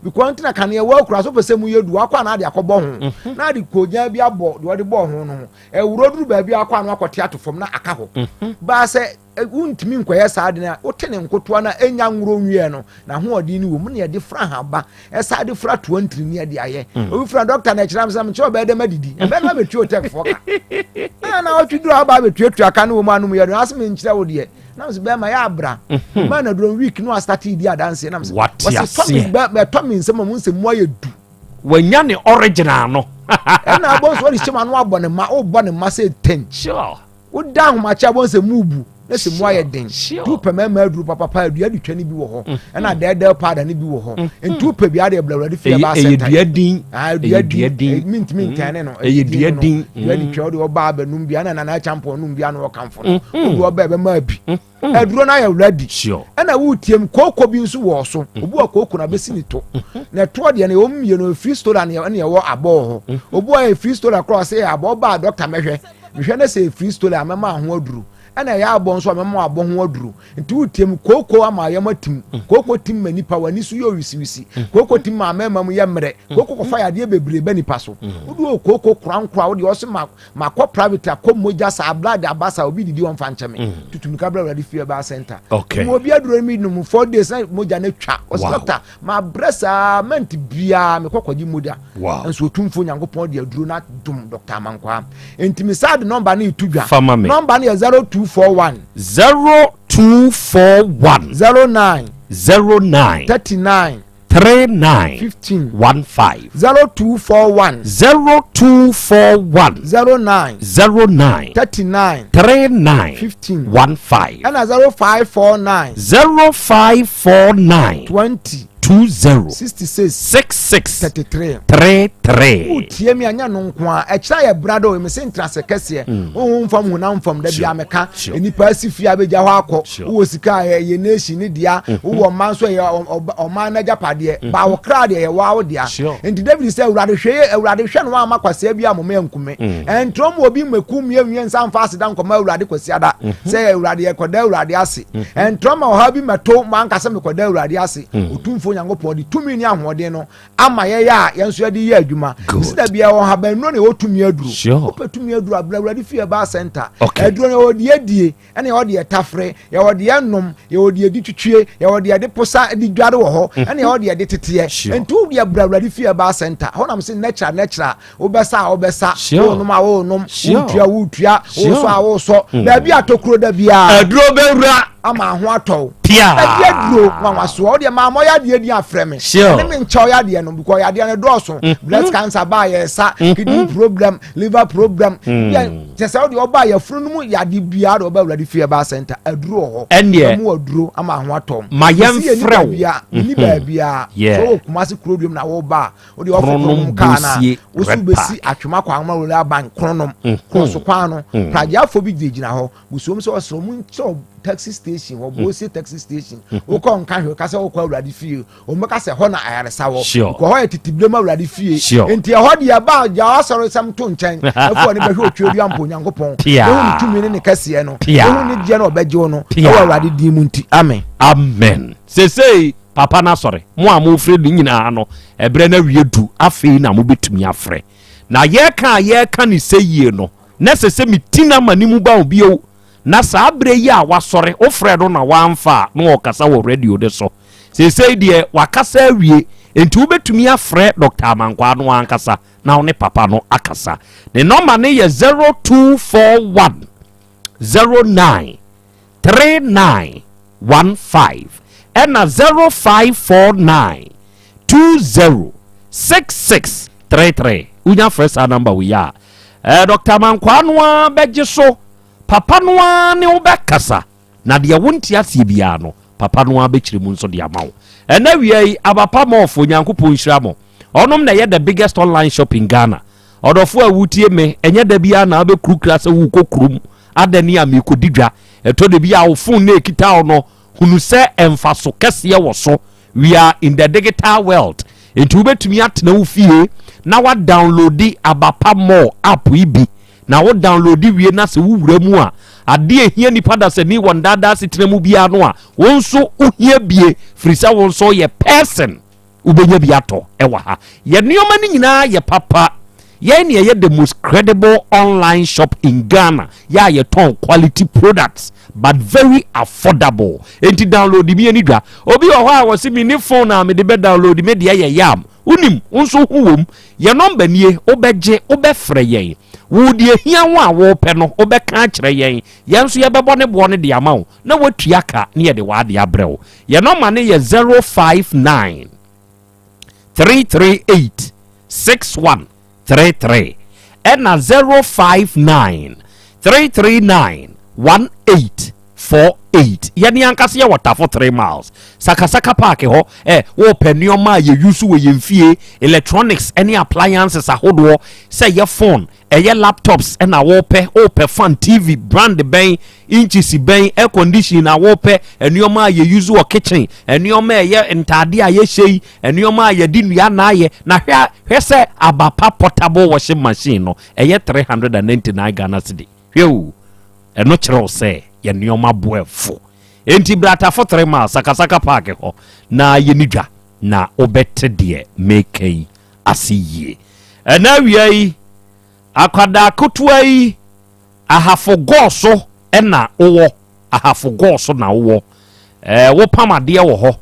because ntina kanea wɔ akura so pɛ sɛ mu yɛ du akɔ a na ade akɔbɔ ho na ade kogyan bi abɔ deɛ ɔde bɔɔ ho no ho ɛwuro duru baabi akɔ ano akɔte ato fam na aka hɔ baa sɛ Wontumi nkɔyɛ saa ade no a wote ne nkotoa no a ɛnya nworo nwiɛ no, n'ahoɔden no wɔ mu na yɛde fra haba, ɛsa de fra toa ntini ne yɛde ayɛ. Obi fra dɔkta na ɛkyerɛ sɛ mekyerɛ ɔbɛyɛ dɛ madidi, ɛbɛyɛ dɛ mabɛtua otɛkfoɔ ka. Na na ɔtwe duru a ɔba abɛtuatua ka no wɔ mu anom yɛ no, ase menkyerɛ wo deɛ. Na mesɛ bɛrima yɛ abra. Ɔmaa na duro week no astate di adanseɛ na mesɛ wɔse tɔ me ɛtɔ me nsɛm a mu nsɛm mu ayɛ du. Wanya ne original no. Ɛna abɔ nso ɔde hyɛ mu ano abɔ ne ma, wobɔ ne ma sɛ ten. Sure. Woda ahomakye a wobɛhu sɛ mu rebu na sɛ mu ayɛ den. Nti wopɛ mmarima aduro papapa a, dua de twa no bi wɔ hɔ, ɛna dɛɛdɛw powder no bi wɔ hɔ. Nti wopɛ bi adeɛ bla awurade fie ɛbaa sɛnta. Ɛyɛ dua din. Ah, dua din. Mintimi ntɛne no. Ɛyɛ dua din. Dua de twa wode ɔbaa bɛnum bi, ɛna nana akyampɔn num bi ano ɔkamfo no. Wode ɔbaa bɛma bi. Aduro no ayɛ ready. Ɛna wotie kooko bi nso wɔ so. Obi wɔ kooko na bɛsi ne to. Na ɛtoɔ deɛ no ɛwɔ mmienu, ɛfiri stola ne ɛwɔ abɔ wɔ hɔ. Obi wɔ ɛfiri stola korɔ sɛ abɔ ɔbaa dɔkta mɛhwɛ. Mehwɛ na sɛ ɛfiri stole a mɛma ho aduro, ɛna ɛyɛ abɔ nso a mɛma abɔ ho aduro. Nti wotie mu, kooko ama ayam atim, kooko tim ma nipa w'ani so yɛ owisiwisi, kooko tim ma amɛma mu yɛ mmerɛ, kooko kɔfa yadeɛ bebree ba nipa so. Wode wɔ kooko korankora wode ɔse ma makɔ private akɔ mogya saa blood aba saa obi didi wɔmfa nkyɛ me. Tutu mika bra awurade fie ba center. Okay. Mu obi aduro mi nom 4 days na mogya no twa. Ɔse doctor Mabrɛ saa month biara mekɔ kɔgye mogya. Wow. Nso Otumfoɔ Nyankopɔn de aduro no adom Dr. Amankwaa. Enti me saa de nɔmba no reto dwa. Fa ma me. Nɔmba no yɛ 0241. 0241. 09. 09. 39. 39. 15. 15. 0241. 0241. 09. 09. 39. 39. 15. 15. Ɛna 0549. 0549. 20. 20. 66. 66. 33. 33. Wotie mi anya no nko a ɛkyerɛ yɛ brada o mese ntrase kɛseɛ honhom fam honam fam da bia meka nnipa asi fie abɛgya hɔ akɔ wowɔ sika a ɛyɛ nation ne dea wowɔ mma nso ɛyɛ ɔman no agyapadeɛ ba wo kra deɛ ɛyɛ waa wo dea nti David sɛ awurade hwɛ yɛ awurade hwɛ no wamma kwasea bi amoma ankume ɛntrɔ mu obi mmaku mmea nwie nsa mfa aseda nkɔma awurade kwasiada sɛ awurade yɛkɔda awurade ase ɛntrɔ ma ɔhaw bi mmɛto ma anka sɛ mekɔda awurade ase Otumfoɔ Nyankopɔn de tumi ne ahoɔden no ama yɛyɛ a yɛn nso yɛde yɛ adwuma. Mesi da biara wɔ haban nnuro na ɛwɔ tumi aduro. Wopɛ tumi aduro a bra Awurade fie ɛbaa center. Aduro no yɛwɔ deɛ adie ɛna yɛwɔ deɛ tafere, yɛwɔ deɛ nom, yɛwɔ deɛ di twitwie, yɛwɔ deɛ de posa de dware wɔ hɔ ɛna yɛwɔ deɛ de teteɛ. Nti wo deɛ bra Awurade fie ɛbaa center. Hɔ nam se natural natural wobɛsa a wobɛsa, wonom a wonom, wotua wotua, wosɔ a wosɔ. Baabi a tokuro da biara. Aduro bɛwura. Ama ho atɔ wo. Pia. Ɛdi aduro nwanwasoɔ. Wo deɛ maa mɔ yadeɛ din afrɛ me. Sure. Ne me nkyɛw yadeɛ no because yadeɛ no dɔɔso. Breast cancer baa yɛ sa, kidney problem, liver problem. Yɛ kyɛ sɛ wo deɛ ɔbaa yɛfunu no mu yadeɛ biara de ɔba Awurade fie ɛbaa center aduro wɔ hɔ. Ɛndeɛ. Ɛmu aduro ama ho atɔ wo. Ma yɛn Mesi yɛ ni frɛ wo. baabia, ni baabia. Yeah. So wɔ Kumasi kuro duom na wo ba a, wo deɛ ɔfo Kronom kronom kaa na Bosie wo so Red bɛsi Park. atwema kwan ma royal bank kronom. Kɔnso kwan no, pragyeafoɔ bi gyinagyina hɔ. Busuom sɛ ɔsrɛ ɔmo nkyerɛ taxi station hɔ, Bose taxi station. Wokɔ nka hwɛ, ka sɛ wokɔ Awurade fie, wɔn bɛka sɛ hɔ na ayaresa wɔ. Kɔ hɔ yɛ titibire mu Awurade fie. Nti ɛhɔ deɛ ba gya asɔre sɛm to nkyɛn, ɛfɔ ne bɛhwɛ otwa dua mpo Onyankopɔn. Ehu ne tumi ne ne kɛseɛ no. Ehu ne gyeɛ na ɔbɛgye wo no. Ɛwɔ Awurade din mu nti. Amen. Amen. Sesei papa no asɔre, mo a mofrɛ no nyinaa no, ɛberɛ no awie du, afei na mobɛtumi afrɛ. Na yɛreka a yɛreka ne sɛ yie no, na ɛsɛ sɛ meti no ama ne mu ba wo bio. Na saa berɛ yi a wasɔre, wofrɛ no na wamfa a, na ɔkasa wɔ radio no so. Seesei deɛ wakasa awie, enti wobɛtumi afrɛ Dɔkta Amankwaa no ankasa na wo ne papa no akasa. Ne nɔma no yɛ 0241 09 3915 ɛna 0549 20 6633. Wonya frɛ saa nɔmba wei a, eh, Dɔkta Amankwaa no ara bɛgye so, papa no ara ne wo bɛkasa, na deɛ wonte aseɛ biara no, papa no ara bɛkyerɛ mu nso de ama wo. Ɛnɛ awia yi, Abapa Mɔɔfo, Nyankopɔn nhyira mo. Ɔnom na ɛyɛ the biggest online shop in Ghana. Ɔdɔfo a wotie me, ɛnyɛ da biara na wobɛkurukura sɛ worekɔ kurom adani a merekɔdi dwa. Ɛtɔ da bi a wo phone na ɛkita wo no, hunu sɛ mfaso kɛseɛ wɔ so. We are in the digital world. Enti wobɛtumi atena wo fie na woadownloadi Abapa Mall app yi bi. Na wo downloadi wie na sɛ wowura mu a, adeɛ ɛhia nipa dasani wɔ ndaadaa asetena mu biara no a, wo nso wohia bie, firi sɛ wo nso woyɛ person. Wobɛnya bi atɔ wɔ ha. Yɛn nneɛma no nyinaa yɛ papa. Yɛn na yɛyɛ the most credible online shop in Ghana. Yɛ a yɛtɔn quality products but very affordable. Enti download mi ani dwa. Obi wɔ hɔ a wɔse me ni phone a mede bɛ download me deɛ yɛ yam. Wonim, wo nso ho wom. Yɛn nɔmba nie, wobɛgye, wobɛfrɛ yɛn. Wo deɛ hia wo a wopɛ no, wobɛka akyerɛ yɛn. Yɛn nso yɛbɛbɔ ne boɔ no de ama wo na woatua ka ne yɛde w'ade abrɛ wo. Yɛn nɔma no yɛ 059 338 6133 ɛna 059 339 1848. Yɛne ankasa yɛwɔ Tafo 3 miles Sakasaka Park hɔ. Ɛ wɔpɛ nneɛma a yɛyu so wɔ yɛn fie, electronics ne appliances ahodoɔ, sɛ yɛ phone, Ɛyɛ laptops na wopɛ, wopɛ fan, TV, brand bɛn, inches bɛn, air condition na wopɛ, nneɛma a yɛ use wɔ kitchen, nneɛma a ɛyɛ ntaade a yɛhyɛ yi, nneɛma a yɛde nnua na ayɛ. Na hwɛ hwɛ sɛ Abapa portable washing machine no, ɛyɛ 399 Ghana cedi. Hwɛ o, ɛno kyerɛ wo sɛ yɛ nneɛma bo ɛfo. Enti bra Tafo 3 Miles, Sakasaka Park hɔ na yɛni dwa na wobɛte deɛ meka yi ase yie. Ɛna awia yi, akwadaa ketewa yi, ahafo gɔɔ so na wowɔ, ahafo gɔɔ so na wowɔ. Ɛɛ wopam adeɛ wɔ hɔ.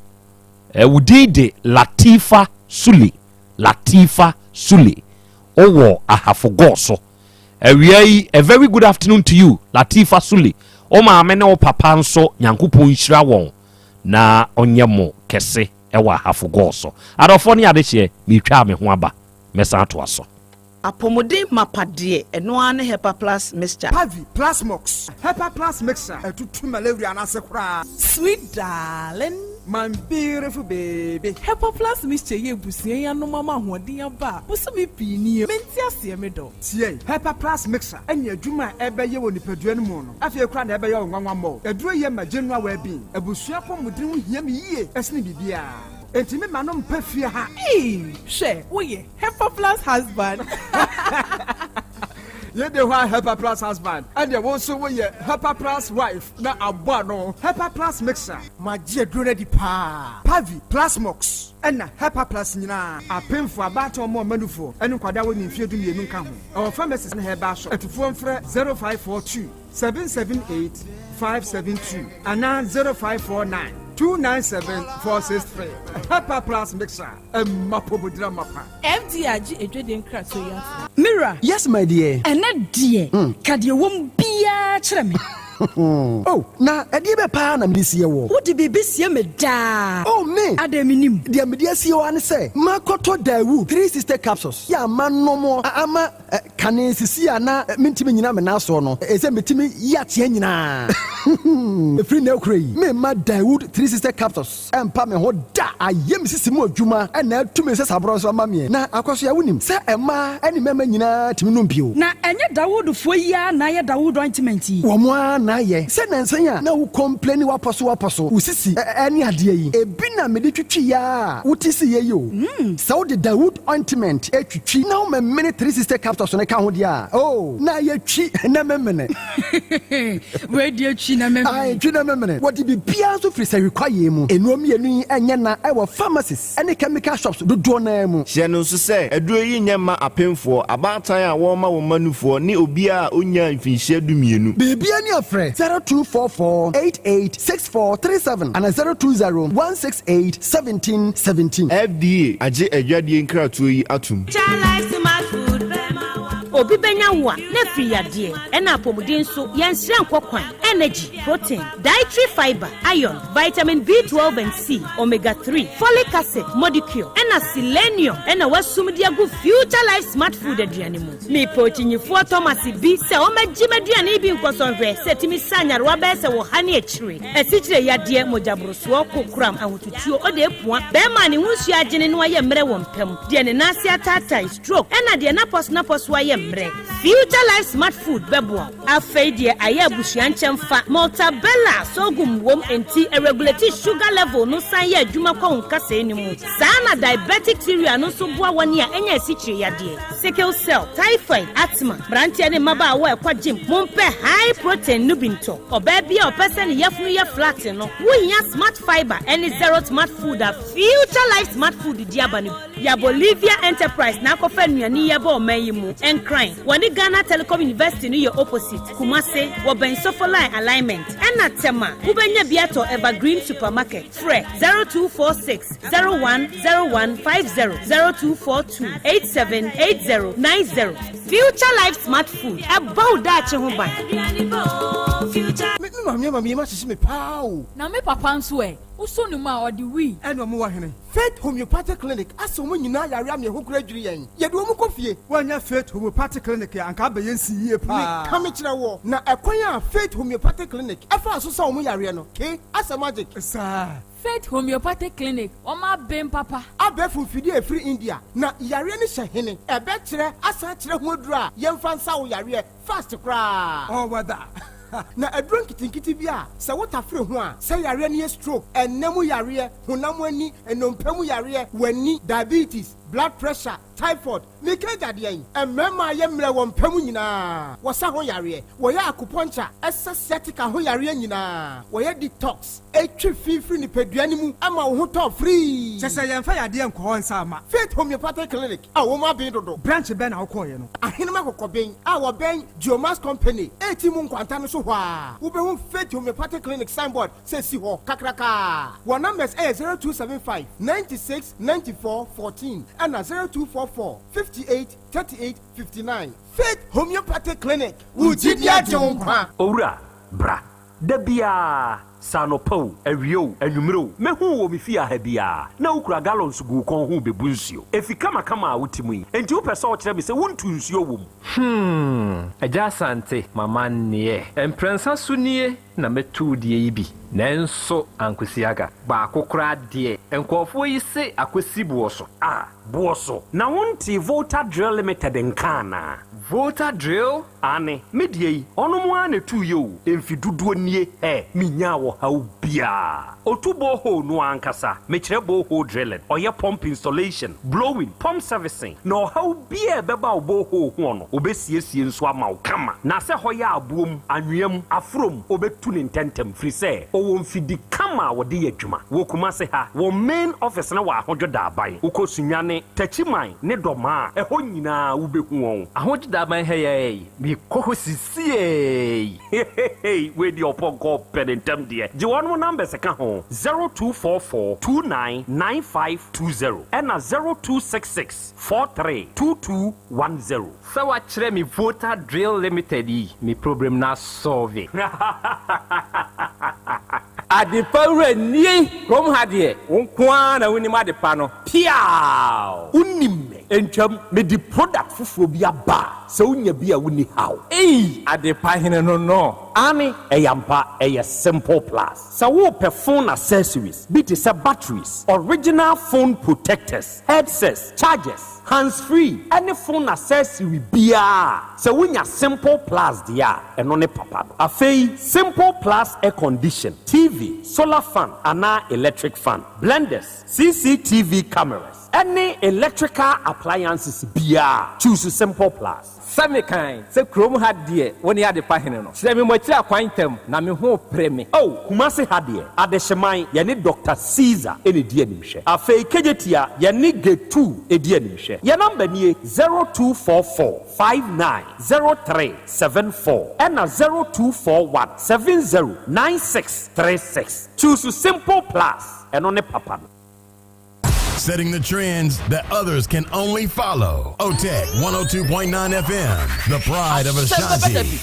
Ɛɛ wo din de Latifa Sule, Latifa Sule. Wowɔ ahafo gɔɔ so. Awia yi, a very good afternoon to you, Latifa Sule. Wo maame ne wo papa nso, Nyankopɔn nhyira wɔn na ɔnyɛ mo kɛse. wɔ Ahafo Gɔɔ so. Adɔfoɔ ne adehyeɛ, meretwa me ho aba, mɛsan atoa so. Apɔmuden mapa deɛ, ɛno ara ne Hepa Plus Mixture. Pavi, Plasmox, Hepa Plus Mixture ɛtutu malaria no ase koraa. Sweet darling. My beautiful baby. Hepa Plus Mixture yɛ abusua yi anom ama ahoɔden aba a bosome pii nie. Mente aseɛ me dɔ. Tie, Hepa Plus Mixture ɛne adwuma a ɛbɛyɛ wɔ nipadua no mu no afei koraa na ɛbɛyɛ wo nwanwa mmɔɔ. Aduro yi yɛ ma general well-being. Abusua apɔmuden ho hia me yie sene biribiara, enti me ma no mpa fie ha. Eii hwɛ woyɛ Hepa plus husband. Yei de hɔ a Hepa plus husband, ɛnneɛ wo nso woyɛ Hepa plus wife na abɔ ano. Hepa plus mixer. Magye aduro no adi paa. Pavi, Plasmox, ɛna Hepa plus nyinaa. Apemfoɔ, abaatan, ɔmo a ɔma nufoɔ, ɛne nkwadaa a wɔnni mfeɛ dumienu nka ho. Ɛwɔ pharmacies ne herbal shop. Atufoɔ mfrɛ 0542. 778 572 anaa 0549 297 463. Hepa Plus Mixer, ɛma pomodira mapa. FDA agye adwadie nkratoɔ yi atom. Me wura. Yes my dear. Ɛnnɛ deɛ, ka deɛ ɛwɔ mu biara kyerɛ me. Oh, na ɛdeɛ bɛ paa na mede sie woɔ? Wode biribi sie me daa. Oh, me! Adɛn mennim? Deɛ mede asie wo ara ne sɛ, makɔtɔ Daewoo 360 capsules yɛ a manom a ama Kane sisi a na mentumi nnyina me nan soɔ no, ɛsɛ metumi yi ateɛ nyinaa. Ɛfiri nnɛ rekora yi, meremma Daewoo 360 Capsules mpa me ho da. Ayɛ me sisi mu adwuma na atu me nsasaborɔ nso ama meɛ. Na Akwasoa, wonim sɛ mmaa ne mmarima nyinaa tumi nom bio. Na. Ɛnyɛ Dawoodfoɔ yi ara na ayɛ Dawood ointment yi? Wɔn ara na ayɛ. Sɛ nansa yi a na wo complaini wapɔ so wapɔ so, wo sisi ne adeɛ yi, ebi na mede twitwi ara a wote siiɛ yi o. Sɛ wode Dawood ointment twitwi na womemene 360 capsules no ka ho deɛ a, oh, na ayɛ twi na memene. Wei deɛ twi na memene. Ae, twi na memene. Wɔde biribiara nso firi sahwi kwaeɛ mu. Nnuro mmienu yi nyɛ na ɛwɔ pharmacies ne chemical shops dodoɔ no ara mu. Hyɛ no nso sɛ, aduro yi nyɛ mma apemfoɔ, abaatan a wɔrema wɔn mma nufoɔ, ne obiara a ɔnnyaa mfinhyia dumienu. Biribiara ni a frɛ 0244 88 64 37 anaa 020 168 17 17. FDA agye adwadie nkratoɔ yi atom. Obi bɛnya wo a, na afiri yadeɛ, ɛna apɔmuden nso, yɛnsrɛ nkɔ kwan, energy, protein, dietary fibre, iron, vitamin B12 and C, omega 3, folic acid, modicure, ɛna selenium ɛna wasum de agu Future Life Smart Food aduane mu. Mepɛ okyinyifoɔ Thomas bi sɛ ɔmmɛgye m'aduane yi bi nkɔsɔ nhwɛ sɛ ɛtumi sa nyarewa bɛyɛ sɛ wɔ ha ne akyire, asikyire yadeɛ, mogyaborosoɔ, kokoram, ahotutuo, ɔde apua, bɛrima a ne ho nsuo agyene na wayɛ mmerɛ wɔ mpa mu, deɛ ne nan ase ataatae, stroke, ɛna deɛ n'apɔso ayɛ mmerɛ. Future Life Smart Food bɛboa wo. Afei deɛ ayɛ abusua nkyɛmfa, Maltabella sorghum wom enti ɛregulate sugar level no san yɛ adwuma kɔ wo nkasɛɛ no mu. Saa na diabetic cereal no nso boa wɔn a ɛnya asikyire yadeɛ, sickle cell, typhoid, asthma, mmeranteɛ ne mmabaawa a ɛkɔ gym, mompɛ high protein no bi ntɔ. Ɔbaa bi a ɔpɛ sɛ ne yafunu yɛ flat no, wohia smart fiber ɛne zero smart food a Future Life Smart Food di aba no bi. Ya Bolivia Enterprise na akɔfa nnuane yi aba ɔman yi mu. Nkran, wɔne Ghana Telecom University no yɛ opposite. Kumase, wɔbɛn Sofoline Alignment. Ɛna Tema, wobɛnya bi atɔ Evergreen Supermarket. Frɛ 0246 010150, 0242 878090. Future Life Smart Food, ɛbɔ wo daakye ho ban. Me maame ama me yam ahyehye me paa o. Na me papa nso ɛ? Wosɔ ne mu a, ɔde wii. Ɛna ɔmo wɔ hene? Faith Homeopathic Clinic asa wɔn nyinaa yare ama ɛho kora dwiri yɛn. Yɛde wɔn kɔ fie. Woannya Faith Homeopathic Clinic a, anka abɛyɛ nsi yie paa. Meka mekyerɛ woɔ, na ɛkwan a Faith Homeopathic Clinic faa so sa wɔn yareɛ no, ke asɛ magic. Saa. Faith Homeopathic Clinic, wɔn aben papa. Abɛɛfo mfidie a ɛfiri India, na yareɛ no hyɛ hene? Ɛbɛkyerɛ asan akyerɛ ho aduro a yɛmfa nsa wo yareɛ fast koraa. All weather. Na aduro nketenkete bi a sɛ wotafere ho a, sɛ yareɛ no yɛ stroke, ɛnna mu yareɛ, honam ani, nnompe mu yareɛ, w'ani, diabetes, blood pressure, typhoid, meka agya deɛn? Mmarima a yɛ mmerɛ wɔ mpa mu nyinaa, wɔsa ho yareɛ, wɔyɛ acupuncture, ɛsa sciatica ho yareɛ nyinaa, wɔyɛ detox, ɛtwe fi firi nipadua no mu ma wo ho tɔ free. Kyɛ sɛ yɛmfa yadeɛ nkɔ hɔ nsa mma. Faith Homeopathic Clinic a wɔn aben dodo. Branch bɛn na wokɔeɛ no? Ahenem Akɔkɔben a wɔbɛn Geomax Company a mu nkwanta no so hɔ a, wobɛhu Faith Homeopathic Clinic signboard sɛ si hɔ kakrakaa. Wɔn numbers ɛyɛ 0275 96 94 14 ɛna 0244 58 38 59. Faith Homeopathic Clinic, wo gyidi agye wo nkwa. Owura, bra. Da biara, sɛ anɔpa o, awia o, anwummere o, mehu wo wɔ me fie ha biara, na wokura gallons gu wo kɔn ho bebu nsuo. Efi kamakama a wote mu yi, enti wopɛ sɛ ɔkyerɛ me sɛ wontu nsuo wɔ mu? Agya Asante, mama nneɛ. Mprɛnsa so nie na mɛtu deɛ yi bi. Nanso ankosi aga. Baako koraa deɛ, nkurɔfoɔ yi se akɔsi boɔ so. Ah, boɔ so. Na wonte Volta Drill Limited nka anaa? Volta Drill? Aane, me deɛ yi, ɔnom ara na ɛtuu yɛ o, mfe dodoɔ nie, ɛ, menyaa ɔhaw biara. Ɔtu borehole no ankasa, mekyerɛ borehole drilling, ɔyɛ pump installation, blowing, pump servicing, na ɔhaw biara a ɛbɛba wo borehole ho no, ɔbɛsiesie nso ama wo kama. Na sɛ hɔ yɛ aboɔ mu, anwea mu, aforɔ mu, ɔbɛtu no ntɛmntɛm, firi sɛ ɔwɔ mfidi kama a wɔde yɛ adwuma. Wɔ Kumase ha, wɔn main office no wɔ Ahodwo Daaban. Wokɔ Sunyani, Techiman ne Dɔmaa a, ɛhɔ nyinaa wobɛhu wɔn. Ahodwo Daaban ha yi ara yi, mekɔ hɔ sisiei. Hehehe wei deɛ ɔpɔnkɔ pɛ ne ntɛm deɛ. Gye wɔnom numbers ka ho, 0244 29 9520 ɛna 0266 43 2210. Sɛ wakyerɛ me Volta Drill Limited yi, me problem no asɔlve. Adepa wura nie! Kurom ha deɛ, wo nko ara na wonim adepa no. Piaaw! Wonim me. Ɛntwam, mede product foforɔ bi aba a, sɛ wonya bi a wonni haw. Ei! Adepa hene no no. Aane, ɛyɛ ampa, ɛyɛ Simple Plus. Sɛ worepɛ phone accessories bi te sɛ batteries, original phone protectors, headsets, chargers, hands free ɛne phone accessory biara a, sɛ wonya Simple Plus deɛ a, ɛno ne papa no. Afei Simple Plus air condition, TV, solar fan anaa electric fan, blenders, CCTV cameras, ɛne electrical appliances biara a, choose Simple Plus. Sɛ mekan sɛ kurom ha deɛ wo ne adepa hene no. Kyerɛ me mo akyiri akwan ntɛm na me ho repere me. Oh, Kumasi ha deɛ, Adehyeman, yɛne Doctor Caesar na ɛdi animhwɛ. Afei Kejetia, yɛne Getu di animhwɛ. Yɛn number nie, 0244 59 03 74 ɛna 0241 70 96 36. Choose Simple Plus, ɛno ne papa no. Setting the trends that others can only follow. OTEC 102.9 FM, the pride of Ashanti.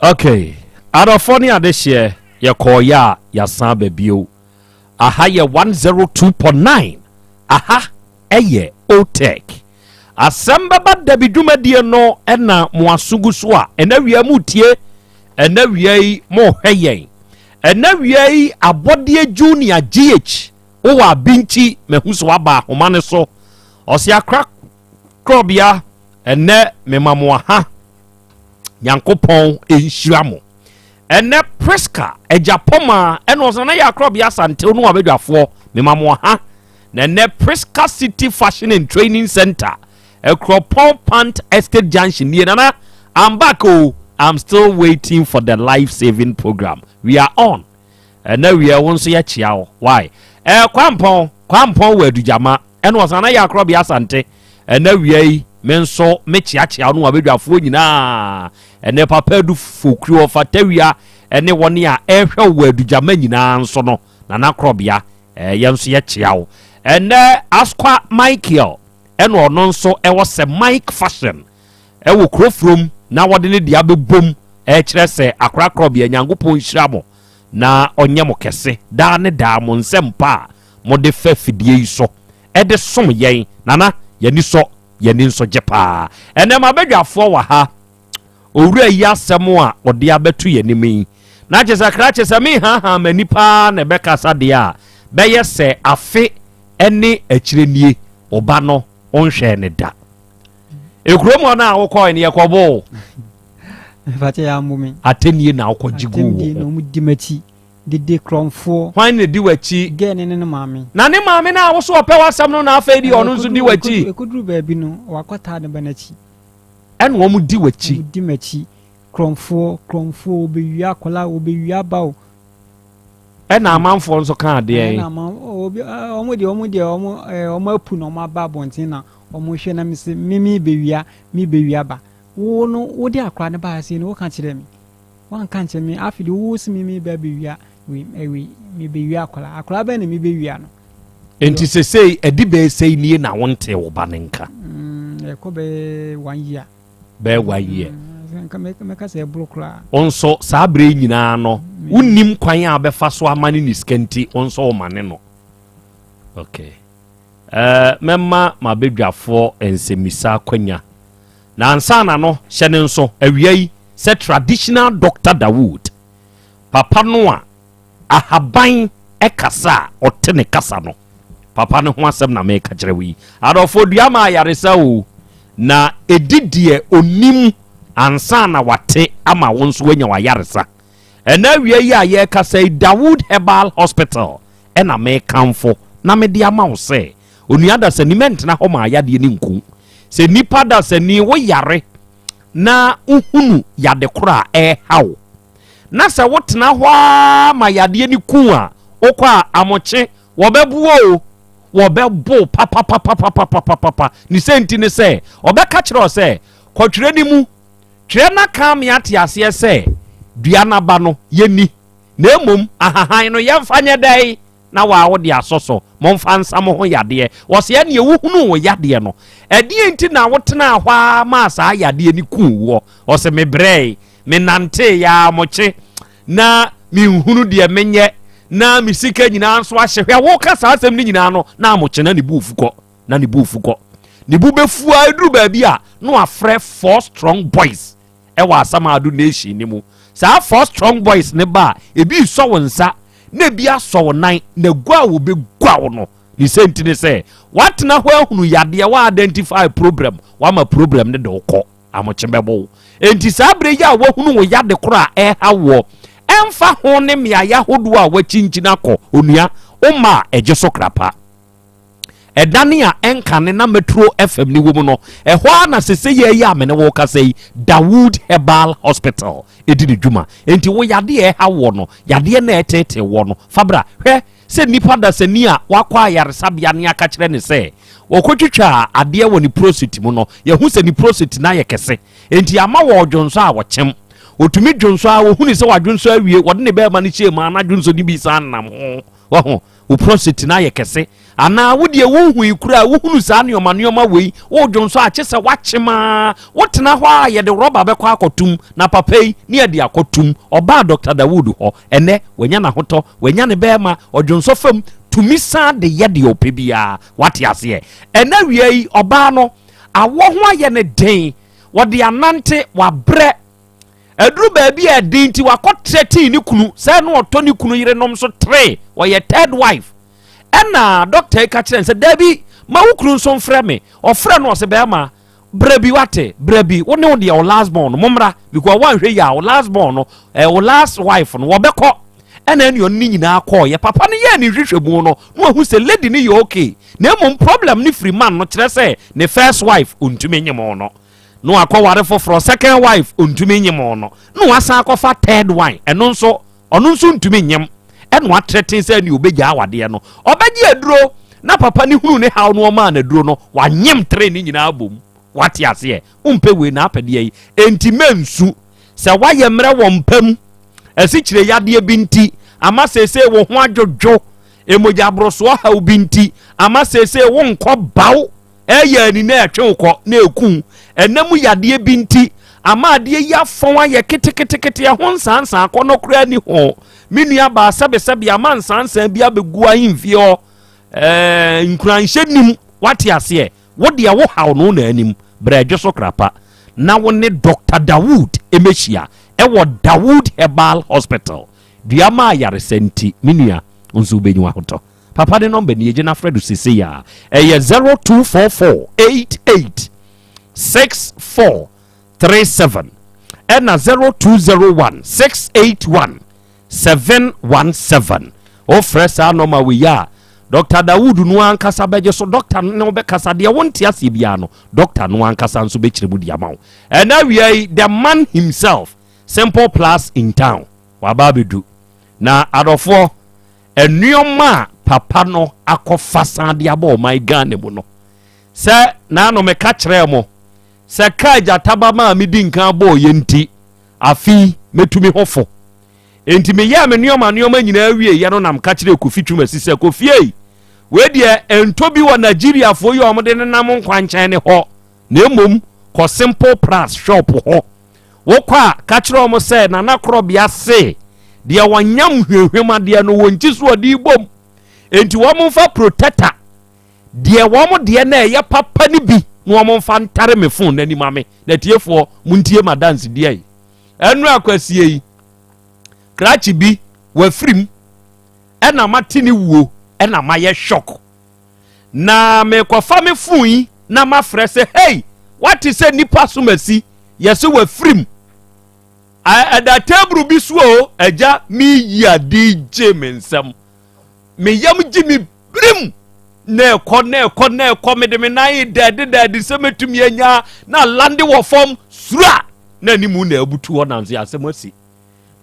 Okay, adɔfoɔ ne adehyeɛ yɛkɔɔyɛ a yɛasan aba bio. Aha yɛ 102.9, aha ɛyɛ OTEC. Asɛm bɛba dabi dwumadie no ɛna mo aso gu so a ɛna wia mu tie, ɛna wia yi mo hwɛ yɛn. Ɛna wia yi abɔdeɛ junior GH Wowɔ abinkyi mahu sɛ waba ahoma no so. Ɔse akra korɔbea ɛnɛ mema mo aha. Nyankopɔn nhyira mo. Ɛnɛ Priska agyapɔma ɛna ɔsɛ na yɛ akorɔbea asantew no abadwafoɔ mema mo aha. Na ɛnɛ Priska City Fashion and Training Center Akuropɔn Pant Estate Junction nie nana I'm back o I'm still waiting for the life saving program we are on. Ɛnɛ wiɛ wo nso yɛkyea wo why ɛɛ Kwampɔn Kwampɔn wɔ Adugyama ɛna ɔsan na yɛ Akorɔbea Asante ɛnɛ wia yi me nso me kyeakyea wo ne wabadwafoɔ nyinaa ɛnɛ Papa Adu Fokuri ɔfa Tawia ɛne wɔne a ɛhwɛ wo wɔ Adugyama nyinaa nso no Nana Akorɔbea ɛɛ yɛn nso yɛkyea wo ɛnɛ Askwa Michael ɛna ɔno nso ɛwɔ sɛ Mike Fashion ɛwɔ Kurofurom na wɔde ne deɛ abɛbom ɛkyerɛ sɛ Akorakorɔbea Nyankopɔn nhyira mo na ɔnyɛ mo kɛse daa ne daa mo nsɛmpa a mode fa fidie yi so de som yɛn Nana yɛn ani sɔ yɛn ani nso gye paa ɛnɛ m'abadwafoɔ wɔ ha owura yi asɛm a ɔde abɛto yɛn anim yi na kyɛ sɛ krakye sɛ mehaha m'ani paa na ɛbɛkasa deɛ a bɛyɛ sɛ afe ne akyire nie ɔba no ɔnhwɛɛ ne da Ekurom hɔ no a wokɔe no yɛkɔboo wo. Mfakyɛ yɛ ambo me. Atɛnie na wokɔgye guu wo ho. Atɛmdie na wɔn di m'akyi. Dede korɔmfoɔ. Hwan na di w'akyi? Gɛɛ ne ne ne maame. Na ne maame no a wo so ɔpɛ w'asɛm no na afei deɛ ɔno nso di w'akyi. Ɛkɔduru baabi no wakɔtaa ne ba no akyi. Ɛna wɔn di w'akyi. Wɔn di m'akyi. Korɔmfoɔ, korɔmfoɔ, wɔbɛwia akwadaa, wɔbɛwia aba o. Ɛna amanfoɔ nso kaa deɛn? Ɛna aman, obi, wɔn deɛ, wɔn deɛ, wɔn, wɔn apu na wɔn aba abɔnten na Wɔhwɛ na mese, Me merebɛwia, merebɛwia ba. Wo no, wode akora no baa ha sei no, woka kyerɛɛ me. Woanka ankyerɛ me. Afei deɛ wo se me mereba abɛwia wei, wei, merebɛwia akwadaa. Akwadaa bɛn na merebɛwia no? Enti sesei ɛde bɛyɛ sɛi nie na wontee wo ba no nka? Mm, ɛkɔ bɛyɛ one year. Bɛyɛ one year. Mm, nka mɛka sɛ ɛboro koraa. Wo nso saa berɛ yi nyinaa no, wonnim kwan a wobɛfa so amane ne sika nti, wo nso womane no. Okay. Eh, mɛma m'abadwafoɔ nsɛmmisa akwanya. Na ansa na no, hyɛ no nso, awia yi, sɛ traditional Doctor Dawood, papa no a ahaban kasa a ɔte ne kasa no, papa no ho asɛm na meka kyerɛ wo yi. Adɔfoɔ, dua ma ayaresa o, na ɛdi deɛ ɔnim ansa na wate ama wo nso woanya w'ayaresa. Ɛnɛ awia yi a yɛrekasa yi, Dawood Herbal Hospital na mekamfo na mede ama wo sɛ, onua dasani, mɛntena hɔ ma ayadeɛ no nku. Sɛ nnipa dasani wo yare na wohunu yade korɔ a ɛreha wo, na sɛ wotena hɔ ara ma yadeɛ no ku a, wokɔ a amokye wɔbɛboa o, wɔbɛbo papapapapapapapa. Ne sɛ nti ne sɛ, ɔbɛka kyerɛ wo sɛ, kɔtwerɛ no mu, twerɛ na ka me ate aseɛ sɛ dua no aba no yɛnni. Na mmom ahahan no yɛmfa nyɛ dɛn na waa wode asɔ so? Momfa nsa mo ho yadeɛ. Wɔse ɛneɛ wohunuu wo yadeɛ no, ɛdeɛn nti na wotenaa hɔ ara maa saa yadeɛ no kuu woɔ? Ɔse mebrɛɛe, menantee aa mokye na menhunu deɛ menyɛ na me sika nyinaa nso ahye. Hwɛ woka saa asɛm no nyinaa no na amokye na ne bo refu kɔ, na ne bo refu kɔ. Ne bo bɛfu ara ɛduru baabi a na wafrɛ four strong boys ɛwɔ Asamado nation no mu. Saa four strong boys no ba a, ebi resɔ wo nsa na ebi asɔ wo nan na gua a wɔbɛgua wo no ne sɛ nti ne sɛ woatena hɔ ahunu yadeɛ, wa identify problem, wama problem no de wo kɔ amokye bɛbɔ wo. Enti saa berɛ yi a woahunu wo yade korɔ a ɛreha woɔ, ɛmfa ho ne mmeaeɛ ahodoɔ a woakyinkyini akɔ, onua, woma a ɛgye so krapa. Ɛdane a ɛnkane na Metro FM no wɔ mu no, ɛhɔ ara na sesei yi a me ne wo rekasa yi, Dawood Herbal Hospital di ne dwuma. Enti wo yadeɛ a ɛha woɔ no, yadeɛ no a ɛreteetee woɔ no, fa bra. Hwɛ sɛ nnipa dasani a wakɔ ayaresabea ne aka kyerɛ no sɛ ɔkɔtwitwaa adeɛ wɔ ne prostate mu no, yɛahu sɛ ne prostate no ayɛ kɛse, enti ama wɔ dwonsɔ a ɔkyem. Ɔtumi dwonsɔ a, ɔhunu sɛ wadwonsɔ awie, wɔde ne bɛrima no hyɛɛ mu a na dwonsɔ no bi san nam ho. Wahu? Wo prostate no ayɛ kɛse. Anaa wo deɛ wonhui koraa, wohunu saa nneɛma nneɛma wei, wodwonsɔ a kye sɛ woakyem ara, wotena hɔ a yɛde rɔba bɛkɔ akɔtom, na papa yi ne yɛde akɔtom. Ɔbaa Dɔkta Dawood hɔ, ɛnnɛ wanya n'ahotɔ, wanya ne bɛrima, ɔdwonsɔ fam, tumi san de yɛ deɛ ɔpɛ biara. Wate aseɛ? Ɛnnɛ awia yi, ɔbaa no, awɔ ho ayɛ no den, wɔde anante, wabrɛ. Aduru baabi a ɛden nti wakɔ threaten ne kunu sɛ na ɔtɔ ne kunu yerenom so tre, ɔyɛ third wife. Ɛna doctor yi ka kyerɛ no sɛ daabi, ma wo kunu nso mfrɛ me. Ɔfrɛ no ɔsɛ bɛrima, brɛ bi wate, brɛ bi, wo ne wo deɛ wo last born no mommra because woanhwɛ yie a wo last born no, eh, wo last wife no wɔbɛkɔ. Ɛna ɛne ɔno ne nyinaa kɔɔyɛ. Papa no yɛɛ ne nhwehwɛmu no na wahu sɛ lady no yɛ okay, na mmom problem no firi man no, kyerɛ sɛ ne first wife ɔntumi nye mo no. na wakɔware foforɔ, second wife ɔntumi nyem no, na wasan akɔfa third one, ɛno nso ɔno nso ntumi nyem, ɛna watrɛten sɛ ɛne ɔbɛgya awadeɛ no, ɔbɛgye aduro, na papa ne hunu ne haw no ɔmaa no aduro no, wanyem tere ne nyinaa bom. Wate aseɛ? Wompɛ wei na apɛdeɛ yi, enti mɛnsu sɛ woayɛ mmerɛ wɔ mpa mu, asikyire yadeɛ bi nti ama seesei wo ho adwodwo, emogya aborosoɔ haw bi nti ama seesei wonkɔ baw, Ɛyɛ ani na ɛtwe wo kɔ na ɛku wo. Ɛna mu yadeɛ bi nti ama adeɛ yi afɔn ayɛ keteketekete, ɛho nsansan akɔnnɔ koraa ni ho. Me nua baa sɛbesɛbe ama nsansan bi abɛgu ahemfie hɔ. Ɛɛ nkuranhyɛ nim, wate aseɛ. Wo deɛ wo haw no na anim. Brɛ dwo so krapa na wo ne Dr. Dawood mmɛhyia ɛwɔ Dawood Herbal Hospital. Dua ma ayaresa nti, me nua, wo nso wobɛnya ahotɔ. Papa ne nɔmba nie, gye na frɛ no sesei a. Ɛyɛ 0244 88 64 37 ɛna 0201 681 717. Wofrɛ saa nɔma wei a, Dr. Dawood no ankasa bɛgye so. Dɔkta no ne wo bɛkasa. Deɛ wonte aseɛ biara no, dɔkta no ankasa nso bɛkyerɛ mu de ama wo. Ɛna awia yi, the man himself, Simple Plus in town, waba abɛdu. Na adɔfoɔ, Nnoɔma a papa no akɔfa san de aba ɔman Ghana mu no, sɛ naano meka kyerɛɛ mo sɛ kaa gyataba maa medi nkan bɔɔ yɛ nti, afe yi mɛtu me ho fo. Enti meyɛɛ me nnoɔma nnoɔma nyinaa wieeɛ no na meka kyerɛɛ Kofi Twumasi sɛ, Kofi ei, wei deɛ ɛntɔ bi wɔ Nigeriafoɔ yi a wɔde nenam nkwankyɛn no hɔ, na mmom kɔ Simple Plus shop hɔ. Wokɔ a, ka kyerɛ wɔn sɛ Nana Korɔbea se deɛ wɔnyam hwamhwam adeɛ no wɔn nti so ɔde bom. Enti wɔn mfa protector deɛ wɔn deɛ na ɛyɛ papa no bi na wɔn mfa ntare me phone n'anim ame. Na tiefoɔ, montie m'adansedie yi. Ɛno akwasie yi, krakye bi wafirim ɛna mate ne wuo ɛna mayɛ shock. Na mekɔfa me fon yi na mafrɛ sɛ hei wate sɛ nnipa som asi yɛse wafirim ɛda table bi so o agya meyi ade gye me nsam me yam gye me birim na ɛkɔ na ɛkɔ na ɛkɔ mede me nan dɛde dɛde sɛ mɛtumi anya na lande wɔ fam sura na animu na abutu hɔ nanso yɛ asɛm asi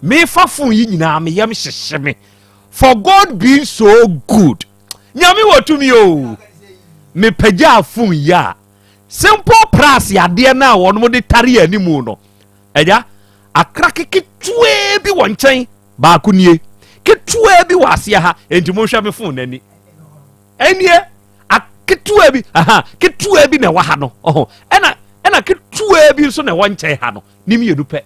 mefa fon yi nyinaa me yam hyehye me for God being so good Nyame wɔ tumi o. Mepagyaa phone yi a simple price adeɛ no a wɔn de tare anim no ɛya akra ketewaa bi wɔ nkyɛn baako nie ketewaa bi wɔ aseɛ ha enti monhwɛ me phone n'ani ɛnie ketewa bi aha ketewa bi na ɛwɔ ha no ɔho ɛna ɛna ketewa bi nso na ɛwɔ nkyɛn ha no ne mmienu pɛ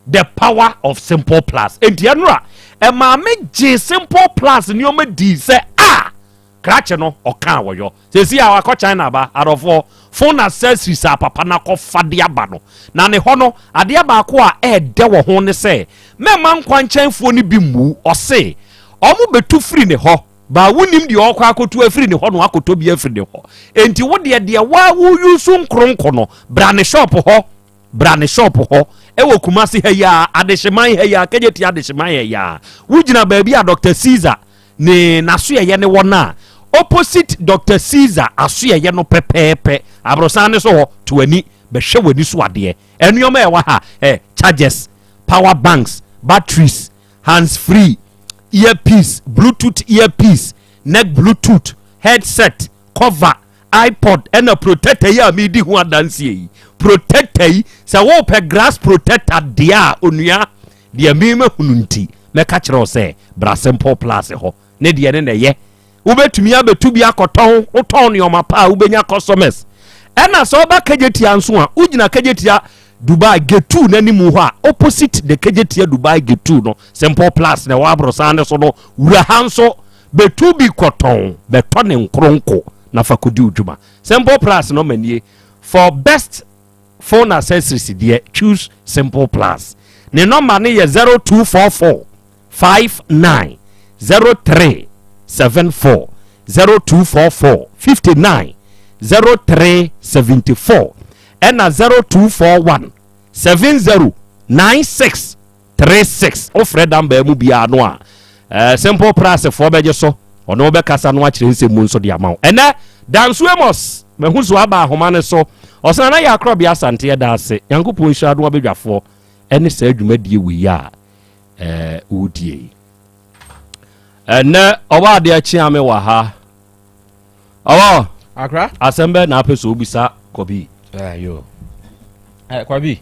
The power of simple plus. Enti ɛno a ɛmaa me gyee simple plus nneɛma dii sɛ a ah, Krakye no ɔka a wɔyɔ. Seesei a wakɔ China aba, adɔfoɔ, phone accessories a papa no akɔfa de aba no, na ne hɔ no, adeɛ baako a ɛɛdɛ wɔ ho ne sɛ, mɛmma nkwankyɛnfoɔ no bi mmu, ɔse wɔn bɛtu firi ne hɔ, but wonnim deɛ ɔrekɔ akɔtu afiri ne hɔ na wakɔtɔ bi afiri ne hɔ. Enti wo deɛ, deɛ woa wo use nkronko no, bra ne shop hɔ, bra ne shop hɔ, ɛwɔ Kumasi ha yi ara, Adehyeman ha yi ara, Kejetia Adehyeman ha yi ara. Wogyina baabi a Doctor Caesar ne n'asoɛeɛ ne wɔ no a, opposite Doctor Caesar asoɛeɛ no pɛpɛɛpɛ, aborosan no so hɔ, to w'ani bɛhwɛ w'ani so adeɛ. Nneɛma a ɛwɔ ha, eh, chargers, power banks, batteries, hands free, earpiece, bluetooth earpiece, neck bluetooth, headset, cover, iPod, ɛna protector yi a medi ho adanseɛ yi. Protector yi, sɛ wopɛ grass protector deɛ a, onua, Deɛ me mahunu nti, mɛka kyerɛ wo sɛ, bra Simple Plus hɔ. Ne deɛ ne na ɛyɛ. Wobɛtumi abɛtu bi akɔtɔn, wotɔn nneɛma pa a wobɛnya customers. Ɛna sɛ woba Kejetia nso a, wogyina Kejetia Dubai Gate 2 n'anim hɔ a, opposite the Kejetia Dubai Gate 2 no, Simple Plus na ɛwɔ aborosan no so no, wura ha nso, bɛtu bi kɔtɔn, bɛtɔ ne nkoronko na fa kɔdi wo dwuma. Simple Plus no ma nie. For best Phone accessories deɛ choose Simple Plus. Ne nɔmba no yɛ 0244 59 03 74 0244 59 03 74 ɛna 0241 70 96 36 wofrɛ dambaa mu biara no a eh, simple price foɔ bɛgye so ɔne wo bɛkasa no akyerɛ nsɛm mu nso de ama wo ɛnɛ danso amos mahu so aba ahoma no so ɔsena na yɛ akorɔbea asante ɛda ase nyankopɔn nhyira no abadwafoɔ ɛne saa dwumadie wei a eh, wodie yi ɛnɛ ɔba adeɛ kyea me wɔ ha Ɔwɔ. Akra. Asɛm bɛ na apɛ sɛ obisa Kɔbi. Ayo. Eh, Kɔbi.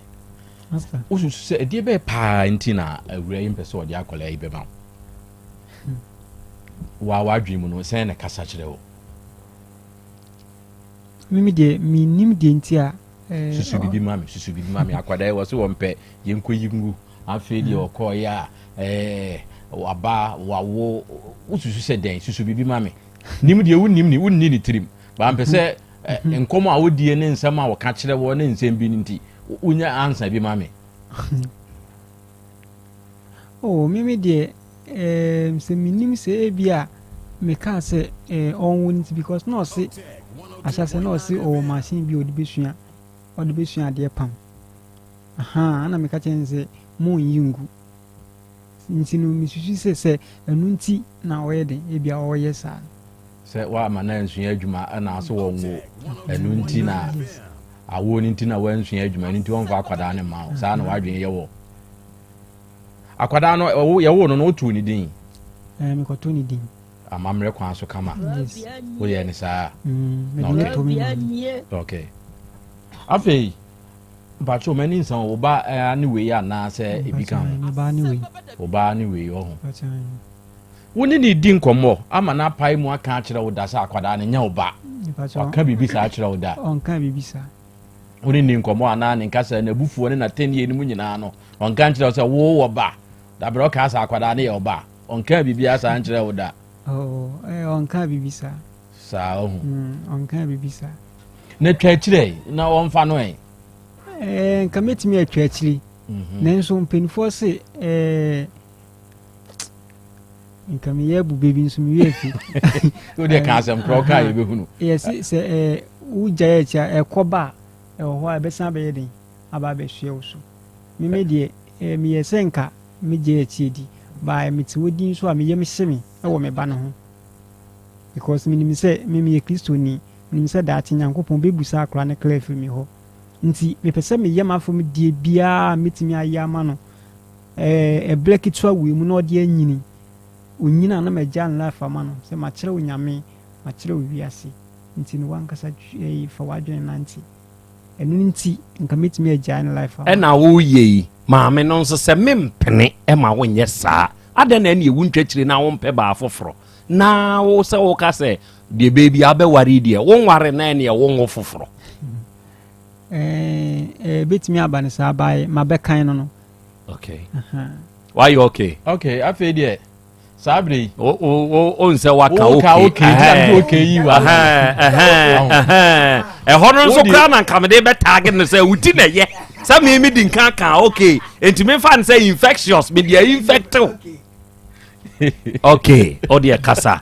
Master. Wosusu sɛ ɛdeɛ bɛyɛ paa nti na awura yi mpɛ sɛ ɔde akwadaa yi bɛma wo. Wa w'adwene mu no sɛn na kasa kyerɛ wo? Mimi deɛ menim deɛ nti a. Eh, susu bibi ma me, susu bibi ma me. Akwadaa yi wɔ so wɔmpɛ yɛnkɔ yi ngu. Afei deɛ ɔkɔɔeɛ a eh, waba wawo wosusu sɛ dɛn susu bibi ma me. Nim deɛ wonnim ne wonni ne tirim ba mpɛ sɛ mhm. nkɔm a wodie ne nsɛm a wɔka kyerɛ wɔ ne nsɛm bi no nti wonya ansa bi ma me. Oh, mimi deɛ eh, sɛ menim sɛ ebi a mekaa sɛ eh, ɔnwo no nti because na ɔse ahyɛsɛ na ɔse ɔwɔ machine bi a ɔde bɛsua ɔde bɛsua adeɛ pam aha ana meka kyerɛ no sɛ monyi ngu Nti no, misusu sɛ sɛ ɛno nti na ɔyɛ den, ebia ɔreyɛ saa no. Sɛ woamma no ansua adwuma ɛna so wɔnwo, ɛno nti na awoɔ no nti na wansua adwuma, ɛno nti wɔmfa akwadaa no mma wo. Saa na w'adwene yɛ wɔ. Akwadaa no, yɛwoo no no, wotoo ne din? Ɛɛ, mekɔtoo ne din. Amammerɛ kwan so kama. Yes. Woyɛ ne saa? Mm, mede ne to me maame. Okay. Afei, Mpakyɛw m'ani nsa wo ba ne wei anaa sɛ ebi ka ho? Me ba ne wei. Wo ba ne wei ɔho. Wo ne ne di nkɔmmɔ ama no apae mu aka akyerɛ wo da sɛ akwadaa no nyɛ wo ba. Waka biribi saa akyerɛ wo da? Ɔnka biribi saa. Wo ne ne nkɔmmɔ anaa ne nkasa n'abufuo ne n'atɛnnie no mu nyinaa no ɔnka nkyerɛ wo sɛ wo wɔ ba. Dabrɛ ɔka sɛ akwadaa no yɛ wo ba. Ɔnka biribi saa nkyerɛ wo da. Oh, eh, ɔnka biribi saa. Saa ɔho. Mm, ɔnka biribi saa. Na twa akyire ɛ na wɔmfa no ɛ. Ɛɛ nka mɛtumi atwa akyire mhm. nanso mpanimfoɔ se ɛɛ nka meyɛ abu baabi nso mewie afi. O deɛ ka asɛm korɔ ɔka yɛ bɛhunu. Yɛsi sɛ ɛɛ wogyae akyi a ɛkɔ ba a ɛwɔ hɔ a ɛbɛsan abɛyɛ den aba abɛsoɛ wo so. Meme deɛ ɛɛ meyɛ sɛ nka megyae akyi adi baa mete hɔ din nso a meyam hye me wɔ me ba no ho because menim sɛ me meyɛ Kristoni. Menim sɛ daakye Nyankopɔn bɛbu saa akora no kra afiri me hɔ. Nti mepɛ sɛ meyɛ m'afam deɛ biara a mɛtumi ayɛ ama no ɛɛ ɛberɛ ketewa wei mu na ɔde anyini. Ɔnyini a na magya ne life ama no sɛ makyerɛ wo Nyame, makyerɛ wo wiase. Nti no w'ankasa ɛɛ fa w'adwene nante. Ɛno nti nka mɛtumi agyae ne life ama no. Ɛna woreyɛ yi, maame no nso sɛ mempene ma wonyɛ saa. Adɛn na ɛneɛ wontwa akyire na wompɛ baa foforɔ? Na wo sɛ woka sɛ deɛ baabi a wobɛware yi deɛ wonware na ɛneɛ wonwo foforɔ. Ɛbɛtumi aba no saa bae mabɛkan no no. Okay. Wayɛ okay. Okay, afei deɛ Saa bere yi. O o o nsɛ waka oke. Woka oke nti na mede oke yi wa. Ɛhɔ no nso koraa na nka mede bɛtaage no sɛ wo ti na ɛyɛ sɛ me me di nka ka oke nti memfa no sɛ infectious mede a infect wo. Ok o deɛ kasa.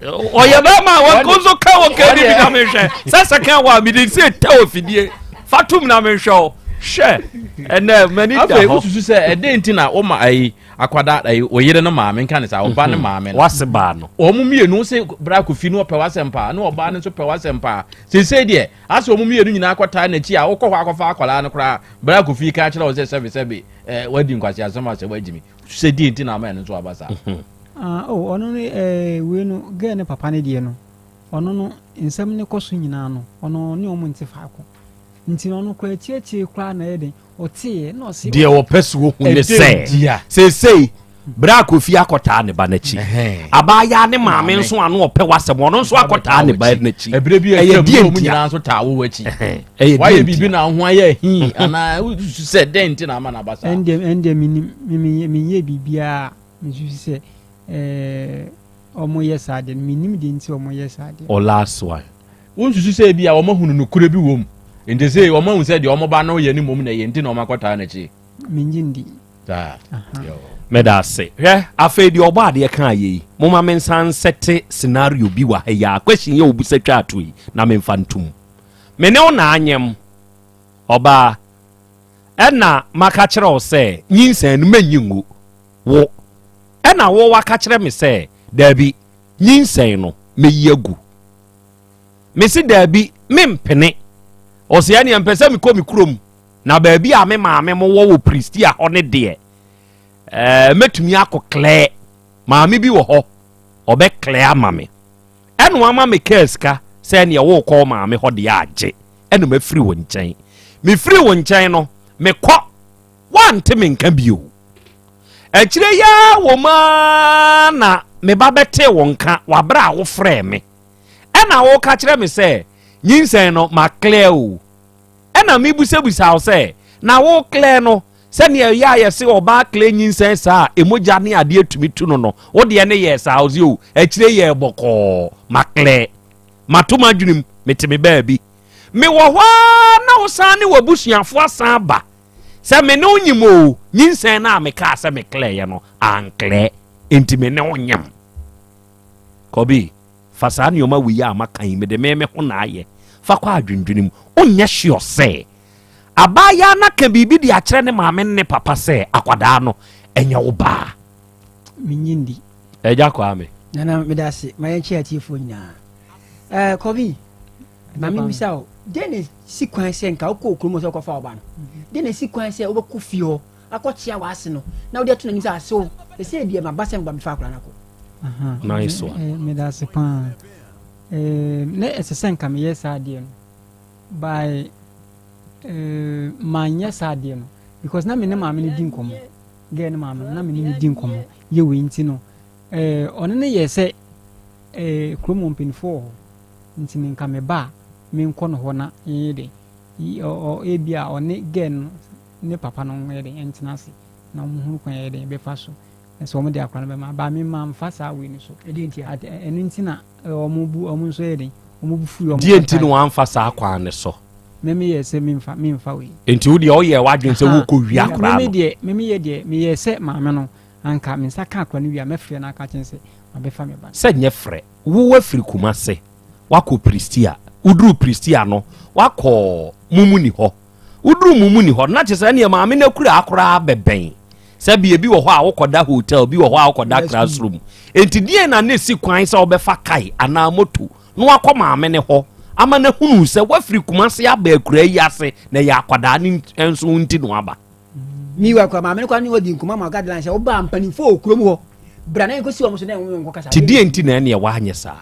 Ɔyɛ bɛrima a wɔn nso ka oke ni bi na mehwɛ sɛ sɛ ka wɔ a mede sɛ tɛ wɔ fidie fa tum na mehwɛ o hwɛ ɛnɛ m'ani da hɔ. Afei wosusu sɛ ɛdɛn nti na woma ayi Akwadaa ɛyi oyere no maame nka ne saa ɔba ne mhm. maame no. Wase baa no. Wɔn mmienu se bra kofi no ɔpɛ w'asɛm paa na ɔbaa no nso pɛ w'asɛm paa seesei deɛ asɛ wɔn mmienu nyinaa akɔtaa n'akyi a wokɔ hɔ akɔfa akwadaa no koraa bra kofi ka kyerɛ wɔn sɛ sɛbi sɛbi ɛɛ wadi nkwasi asɛm asɛ wagyi mi sɛ die nti na ama ɛno nso aba saa. Mhm. Ah, oh, ɔno ne ɛɛ wei no gɛɛ ne papa ne deɛ no ɔno no nsɛm ne kɔ so nyinaa no ɔno ne wɔn nte faako nti ɔno koraa akyiriakyiri koraa na ɛyɛ den ɔteeɛ na ɔse deɛ wɔpɛ so wɔhu ne sɛ seesei berɛ a kofi akɔtaa ne ba n'akyi abaayaa ne maame nso ano ɔpɛ w'asɛm ɔno nso akɔtaa ne ba n'akyi ɛberɛ bi ɛyɛ deɛ mu ntia nyinaa nso taa wo akyi ɛyɛ wayɛ deɛ biribi ntia na ho ayɛ hi anaa wosusu sɛ dɛn nti na ama no aba saa ɛndeɛ ɛndeɛ menim menyɛ biribiara mesusu sɛ ɛɛ ɔmo yɛ saa deɛ no menim deɛ nti ɔmo yɛ saa deɛ o last one Wonsusu sɛ ebia wɔahunu nokorɛ bi wom, enti sei wɔahu sɛ deɛ wɔn ba no reyɛ no mmom na ɛyɛ nti na wɔakɔtaa n'akyi? Mennye nni. Saa. Yoo. Meda ase. Hwɛ, afei deɛ ɔbɔ adeɛ kaa yɛ yi, momma mensan nsɛte scenario bi wɔ ha yi ara, question yi a obisa twaa to yi, na memfa ntom. Me ne wo na anyem, ɔbaa, ɛna maka kyerɛ wo sɛ nyinsɛn no mɛnyi ngu wo, ɛna wo waka kyerɛ me sɛ daabi, nyinsɛn no mɛyi agu. Mese daabi, mempene. Ɔse ɛneɛ mpɛ sɛ mekɔ me kurom na baabi a me maame mo wɔ wɔ Pristia hɔ ne deɛ ɛɛ mɛtumi akɔ klɛɛ. Maame bi wɔ hɔ ɔbɛ klɛɛ ama me. Ɛna wama me kaa sika sɛ ɛneɛ wokɔ wo maame hɔ deɛ agye. Ɛna mafiri wo nkyɛn. Mefiri wo nkyɛn no mekɔ woante me nka bio. Akyire yi ara wɔ mu ara na me ba bɛtee wo nka wɔ aberɛ a wofrɛɛ me. Ɛna woka kyerɛ me sɛ nyinsɛn no ma clear o. Ɛna mebisabisa wo sɛ na wo clear no sɛnea ɛyɛ a yɛse ɔbaa clear nyinsɛn saa a emogya ne adeɛ tumi tu no no wo deɛ ne yɛɛ saa ɔse o akyire yɛɛ bɔkɔɔ ma clear. Mato m'adwenem mete me baabi. Mewɔ hɔ ara na wosan ne w'abusuafoɔ asan aba sɛ me ne wo nyim o nyinsɛn no a mekaa sɛ me clear yɛ no anklɛ enti me ne wo nyim. Kɔbi. Fa saa nneɛma wei a maka yi, mede me me ho na ayɛ, fa kɔ adwendwene mu. Wonyɛ sure sɛ abaayaa no aka biribi de akyerɛ ne maame ne ne papa sɛ akwadaa no, ɛnyɛ wo ba a? Mennye nni. Agya Kwame. Nana, meda ase. Ma yɛnkyɛ atiefoɔ nyinaa. Eh, Kɔbi, ma membisa wo, dɛn na ɛsi kwan sɛ nka wokɔ kurom sɛ wokɔfa wo ba no? Dɛn na ɛsi kwan sɛ wobɛkɔ fie hɔ akɔkyea w'ase no na wode ato n'anim sɛ ase o, ɛsɛ deɛ maba sɛ meba bɛfa akwadaa no akɔ? Nice one. Eh, meda ase paa. Eh, na ɛsɛ sɛ nka meyɛ saa adeɛ no. By eh, manyɛ saa adeɛ no because na me ne maame no di nkɔmmɔ. Girl ne maame no na me ne no di nkɔmmɔ. Yɛ wei nti no eh, ɔno ne yɛ sɛ eh, kurom wɔ mpanimfoɔ wɔ hɔ nti no nka me ba a menkɔ no hɔ na yɛnyɛ dɛ ebi a ɔne girl no ne papa no yɛ dɛ ɛntena ase na wɔn hunu kwan yɛ dɛ bɛfa so sɛ wɔn de akora no bɛma ba me ma nfa saa wei no so ɛno nti na wɔn bu wɔn nso yɛ den wɔn bu fu wɔn. Deɛ nti na wɔamfa saa kwan no so. Mɛmi yɛ sɛ memfa memfa wei. Nti wo deɛ ɔyɛ w'adwene sɛ wokɔ wia akora no. Mɛmi deɛ mɛmi yɛ deɛ meyɛ sɛ maame no anka me nsa ka akora no wia mɛfrɛ no aka kyɛn sɛ mabɛfa me ba. Sɛ nyɛ frɛ wo wafiri Kumase wakɔ Pristia woduru Pristia no wakɔ Mumuni hɔ Woduru Mumuni hɔ no, na kyerɛ sɛ ɛneɛ maame no akuraa koraa bɛbɛn. Sɛ bia bi wɔ hɔ a wokɔda hotel, bi wɔ hɔ a wokɔda classroom. Enti deɛn na na ɛsi kwan sɛ wobɛfa kae anaa moto na wakɔ maame no hɔ ama no ahunu sɛ woafiri Kumase aba akuraa yi ase na ɛyɛ akwadaa no nso nti na waba? Meanwhile koraa maame no koraa ne ɔdi nkɔmmɔ ama guideline sɛ wobaa mpanimfoɔ wɔ kurom hɔ bra na yɛnkɔsi wɔn so na wɔn nkɔkasa. Nti deɛn nti na ɛneɛ woanyɛ saa?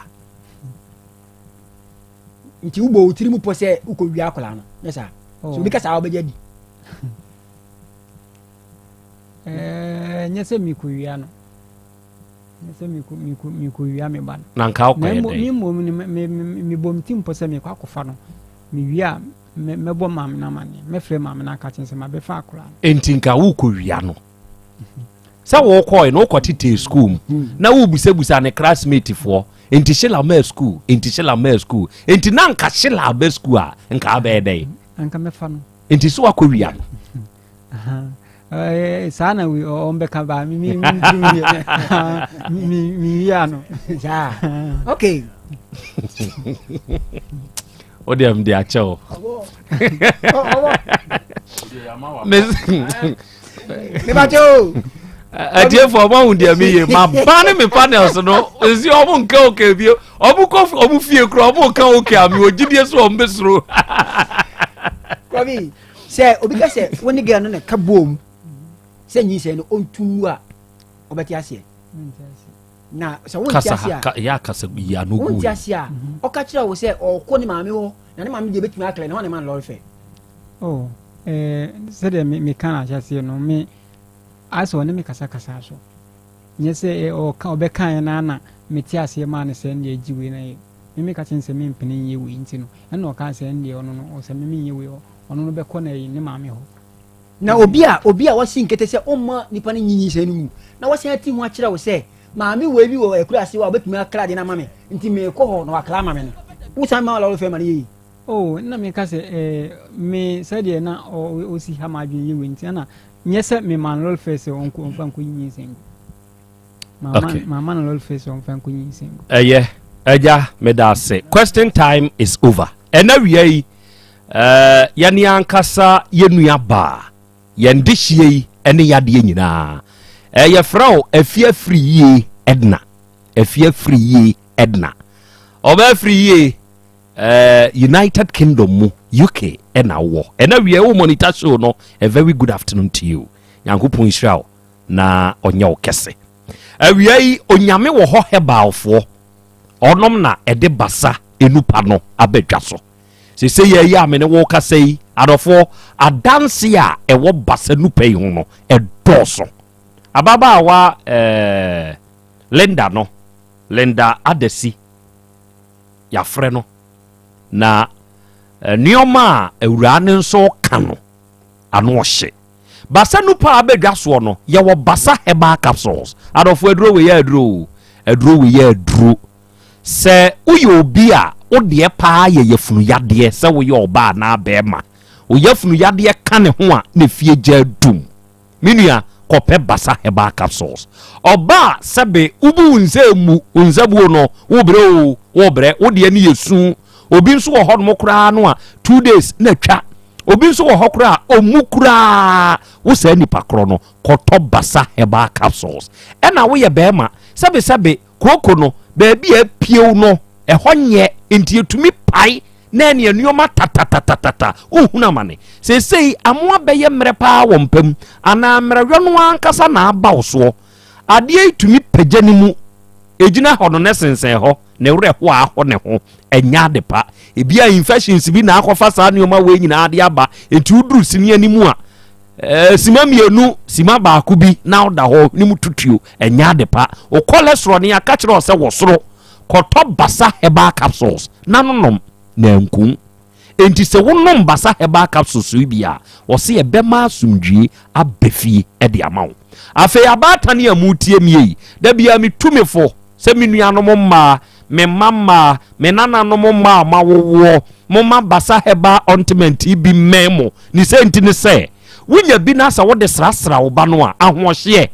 Nti wobɔ wo tiri mu pɔ sɛ wokɔwia akwadaa no nyɛ saa oh. So obi ka saa wobɛgye adi eh, nyɛ sɛ mekɔwia no nyɛ sɛ mekɔwia me ba no na nka wokɔyɛ dɛn mmom no mebɔ me ti mpɔ sɛ mekɔ akɔfa no mewie a mɛbɔ maame no amanneɛ mɛfrɛ maame no aka kyɛn sɛ mabɛfa akwadaa no enti nka wokɔwia no mhm. Sɛ wokɔe no wokɔtetee sukuu mu na wobusabusa ne classmate foɔ nti Sheila maa sukuu nti Sheila maa sukuu nti na nka Sheila aba sukuu a nka abɛyɛ dɛn? Anka mɛfa no. Nti so wakɔ wia no? Saa na ɔmbɛka ba mi mi mi mi wia no. Saa okay. O deɛ mede akyɛ o. Mebakyɛ o. Atiefoɔ ɔmo ahu deɛ meyɛ maba ne me panels no ɛsi ɔmo nka oke bio ɔmo kɔ ɔmo fie kora ɔmo nka oke a mewɔ gyidie so ɔmo bɛsuro. Kɔbi sɛ obi ka sɛ wo ne girl no na ka bom sɛ nyinsɛn no ɔntu ngu a ɔbɛte aseɛ na sɛ wonte aseɛ a yɛ akasa yi ano gu wonte aseɛ a ɔka kyerɛ wo sɛ ɔkɔ ne maame hɔ na ne maame deɛ bɛtumi akla ne hɔ ne ma no lɔre fɛ. Oh, eh, sɛdeɛ meka no ahyɛseɛ no me ayɛ sɛ ɔne me kasakasa so nyɛ sɛ eh, ɔka ɔbɛkaeɛ no na mete aseɛ maa no sɛ ɛndeɛ gye wei na yɛ me meka kyerɛ no sɛ mempene nyɛ wei nti no ɛna ɔkaa sɛ ɛndeɛ ɔno no sɛ me menyɛ wei ɔno no bɛkɔ na ne maame hɔ. Na obi a obi a wasi nkete sɛ ɔmma nipa no nyi nyinsɛn no ngu na wasan ati ho akyerɛ wo sɛ maame wei bi wɔ akuraase hɔ a obetumi akra ade no ama me nti merekɔ hɔ na wakra ama me no, wosan ma lɔre fɛ ma no yɛ yie? Oh, na meka sɛ, eh, me sɛdeɛ na ɔsi ha m'adwene yɛ wei nti, ɛna nyɛ sɛ mema no lɔre fɛ sɛ ɔnkɔ ɔmfa nkɔ nyinsɛn ngu. Mama, okay. Mama no lɔre fɛ sɛ ɔmfa nkɔ nyinsɛn ngu. Ɛyɛ, ɛgya, meda ase. Question time is over. Ɛna wia yi, Eh, yɛne ankasa yɛn nua baa, yɛn dehyeɛ yi ne yadeɛ nyinaa. Eh, yɛfrɛ wo Afie Afiri Yie Edna. Afie Afiri Yie Edna. Ɔbaa Afiri Yie, eh, United Kingdom mu, UK ɛna wowɔ. Ɛna wie wo monitor show no, a very good afternoon to you. Nyankopɔn nhyira wo na ɔnyɛ wo kɛse. Awia yi, Onyame wɔ hɔ herbalfoɔ, ɔnom na ɛde basa enupa no aba dwa so. Seesei yɛ yi a me ne wo rekasa yi, adɔfoɔ, adanse a ɛwɔ basa nupa yi ho no, ɛdɔɔso. Ababaawa eh, Linda no, Linda Adasi, yɛafrɛ no, na eh, nneɛma a awuraa no nso ka no, ano ɔhye. Basa nupa a abɛdwa soɔ no, yɛwɔ basa herbal capsules. Adɔfoɔ, aduro wei yɛ aduro o, aduro wei yɛ aduro. Sɛ woyɛ obi a wo deɛ paa yɛ yafunu yadeɛ, sɛ woyɛ ɔbaa anaa bɛɛma, wo yafunu yadeɛ ka ne ho a na efie gya adum. Me nua, kɔpɛ Basa Herbal Capsules. Ɔbaa a sɛbe wobu wo nsa mmu, wo nsabuo no, wobrɛ oo, wobrɛ, wo deɛ no yɛ su. Obi nso wɔ hɔnom koraa no a, two days na atwa. Obi nso wɔ hɔ koraa a, ɔmmu koraa. Wo saa nipa korɔ no, kɔtɔ Basa Herbal Capsules. Ɛna woyɛ bɛɛma, sɛbe sɛbe, Kooko no, baabi a apiew no, ɛhɔ nyɛ, enti etumi pae na ɛne nneɛma tatatatata. Wohunu amane. Seesei amoa bɛyɛ mmerɛ paa wɔ mpa mu, anaa mmerɛyɔ no ankasa na aba wo soɔ. Adeɛ yi tumi pagya ne mu. Egyina hɔ no na ɛsensɛn hɔ, ne werɛ ho a ahɔ ne ho. Ɛnyɛ ade pa. Ebia infections bi na akɔfa saa nneɛma wei nyinaa de aba, enti woduru sini anim a, Eh, sima mmienu, sima baako bi na ɔda hɔ ne mu tutuo, ɛnyɛ ade pa. Wo cholesterol ne aka kyerɛ sɛ wɔ soro. Kɔtɔ Basa herbal capsules na nonom na ankum. Enti sɛ wonom Basa herbal capsules yi bi a, wɔse ɛbɛma asomdwie aba fie de ama wo. Afei abaatan a motie mie yi, da biara metu me fo sɛ me nuanom mmaa, me mma mmaa, me nananom mmaa a moawowoɔ, momma Basa Herbal Ointment yi bi mmɛn mo. Ne sɛ nti ne sɛ, wonya bi na sɛ wode srasra wo ba no a, ahoɔhyeɛ,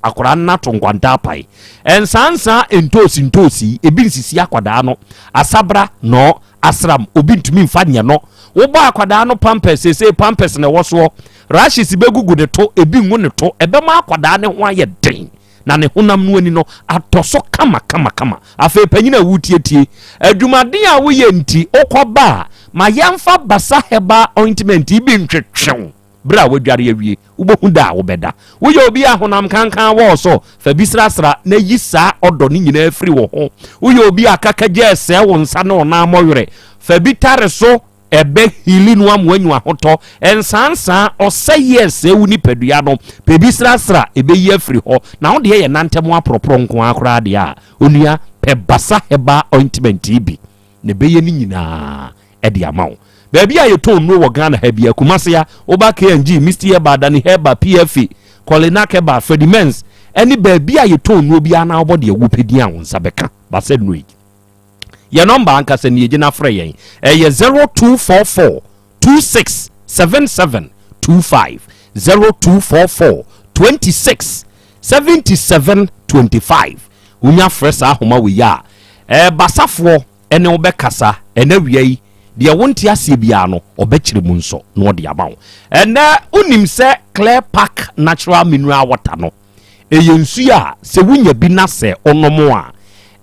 akwadaa no ato nkwanta apae. Nsansaa ntoosi ntoosi, ebi nsisi akwadaa no. Asabra, nɔɔ, asram, obi ntumi mfa nyɛ no. Wobɔ akwadaa no pampers, seesei pampers na ɛwɔ soɔ. Rashes bɛgugu ne to, ebi ngu ne to. Ɛbɛma akwadaa no ho ayɛ den. na ne honam no ani no atɔ so kama kama kama. Afei panyin a wotietie, adwumaden a woyɛ nti wokɔba a, ma yɛmfa Basa Herbal Ointment yi bi ntwetwe wo bere a woadware awie. Wobɛhu da a wobɛda. Woyɛ obi a honam kankan wɔ wo so, fa bi srasra na yi saa ɔdɔ no nyinaa firi wo ho. Woyɛ obi a kakagya resɛe wo nsa ne wo nan mmɔwerɛ, fa bi tare so. Ɛbɛ heali no ama wanya ahotɔ. Nsansaa, ɔsɛeɛ resɛe wo nipadua no. Pɛ bi srasra, ɛbɛyi afiri hɔ. Na wo deɛ yɛ nantɛm aporɔporɔ nko ara koraa deɛ a, onua, pɛ Basa Herbal Ointment yi bi, na ɛbɛyɛ ne nyinaa de ama wo. Baabi a yɛtɔn nnuro wɔ Ghana ha biara, Kumasi a, woba K&G, Misty Herbal, Dani Herbal, PFA, Kolinak Herbal, Freddie Men's, ne baabi a yɛtɔn nnuro biara na wobɔ deɛ wopɛ din a wo nsa bɛka. Basɛ nnuro yi. Yɛn nɔmba ankasa nie, gyina frɛ yɛn. Ɛyɛ 0244 26 77 25, 0244 26 77 25. Wonya frɛ saa ahoma wei a, ɛɛ basafoɔ ɛne wo bɛkasa ɛnɛ wia yi. Deɛ wonte aseɛ biara no, ɔbɛkyerɛ mu nso na ɔde ama wo. Ɛnɛ wonim sɛ Clear Park Natural Mineral Water no ɛyɛ nsuo a sɛ wonya bi na sɛ wonom a,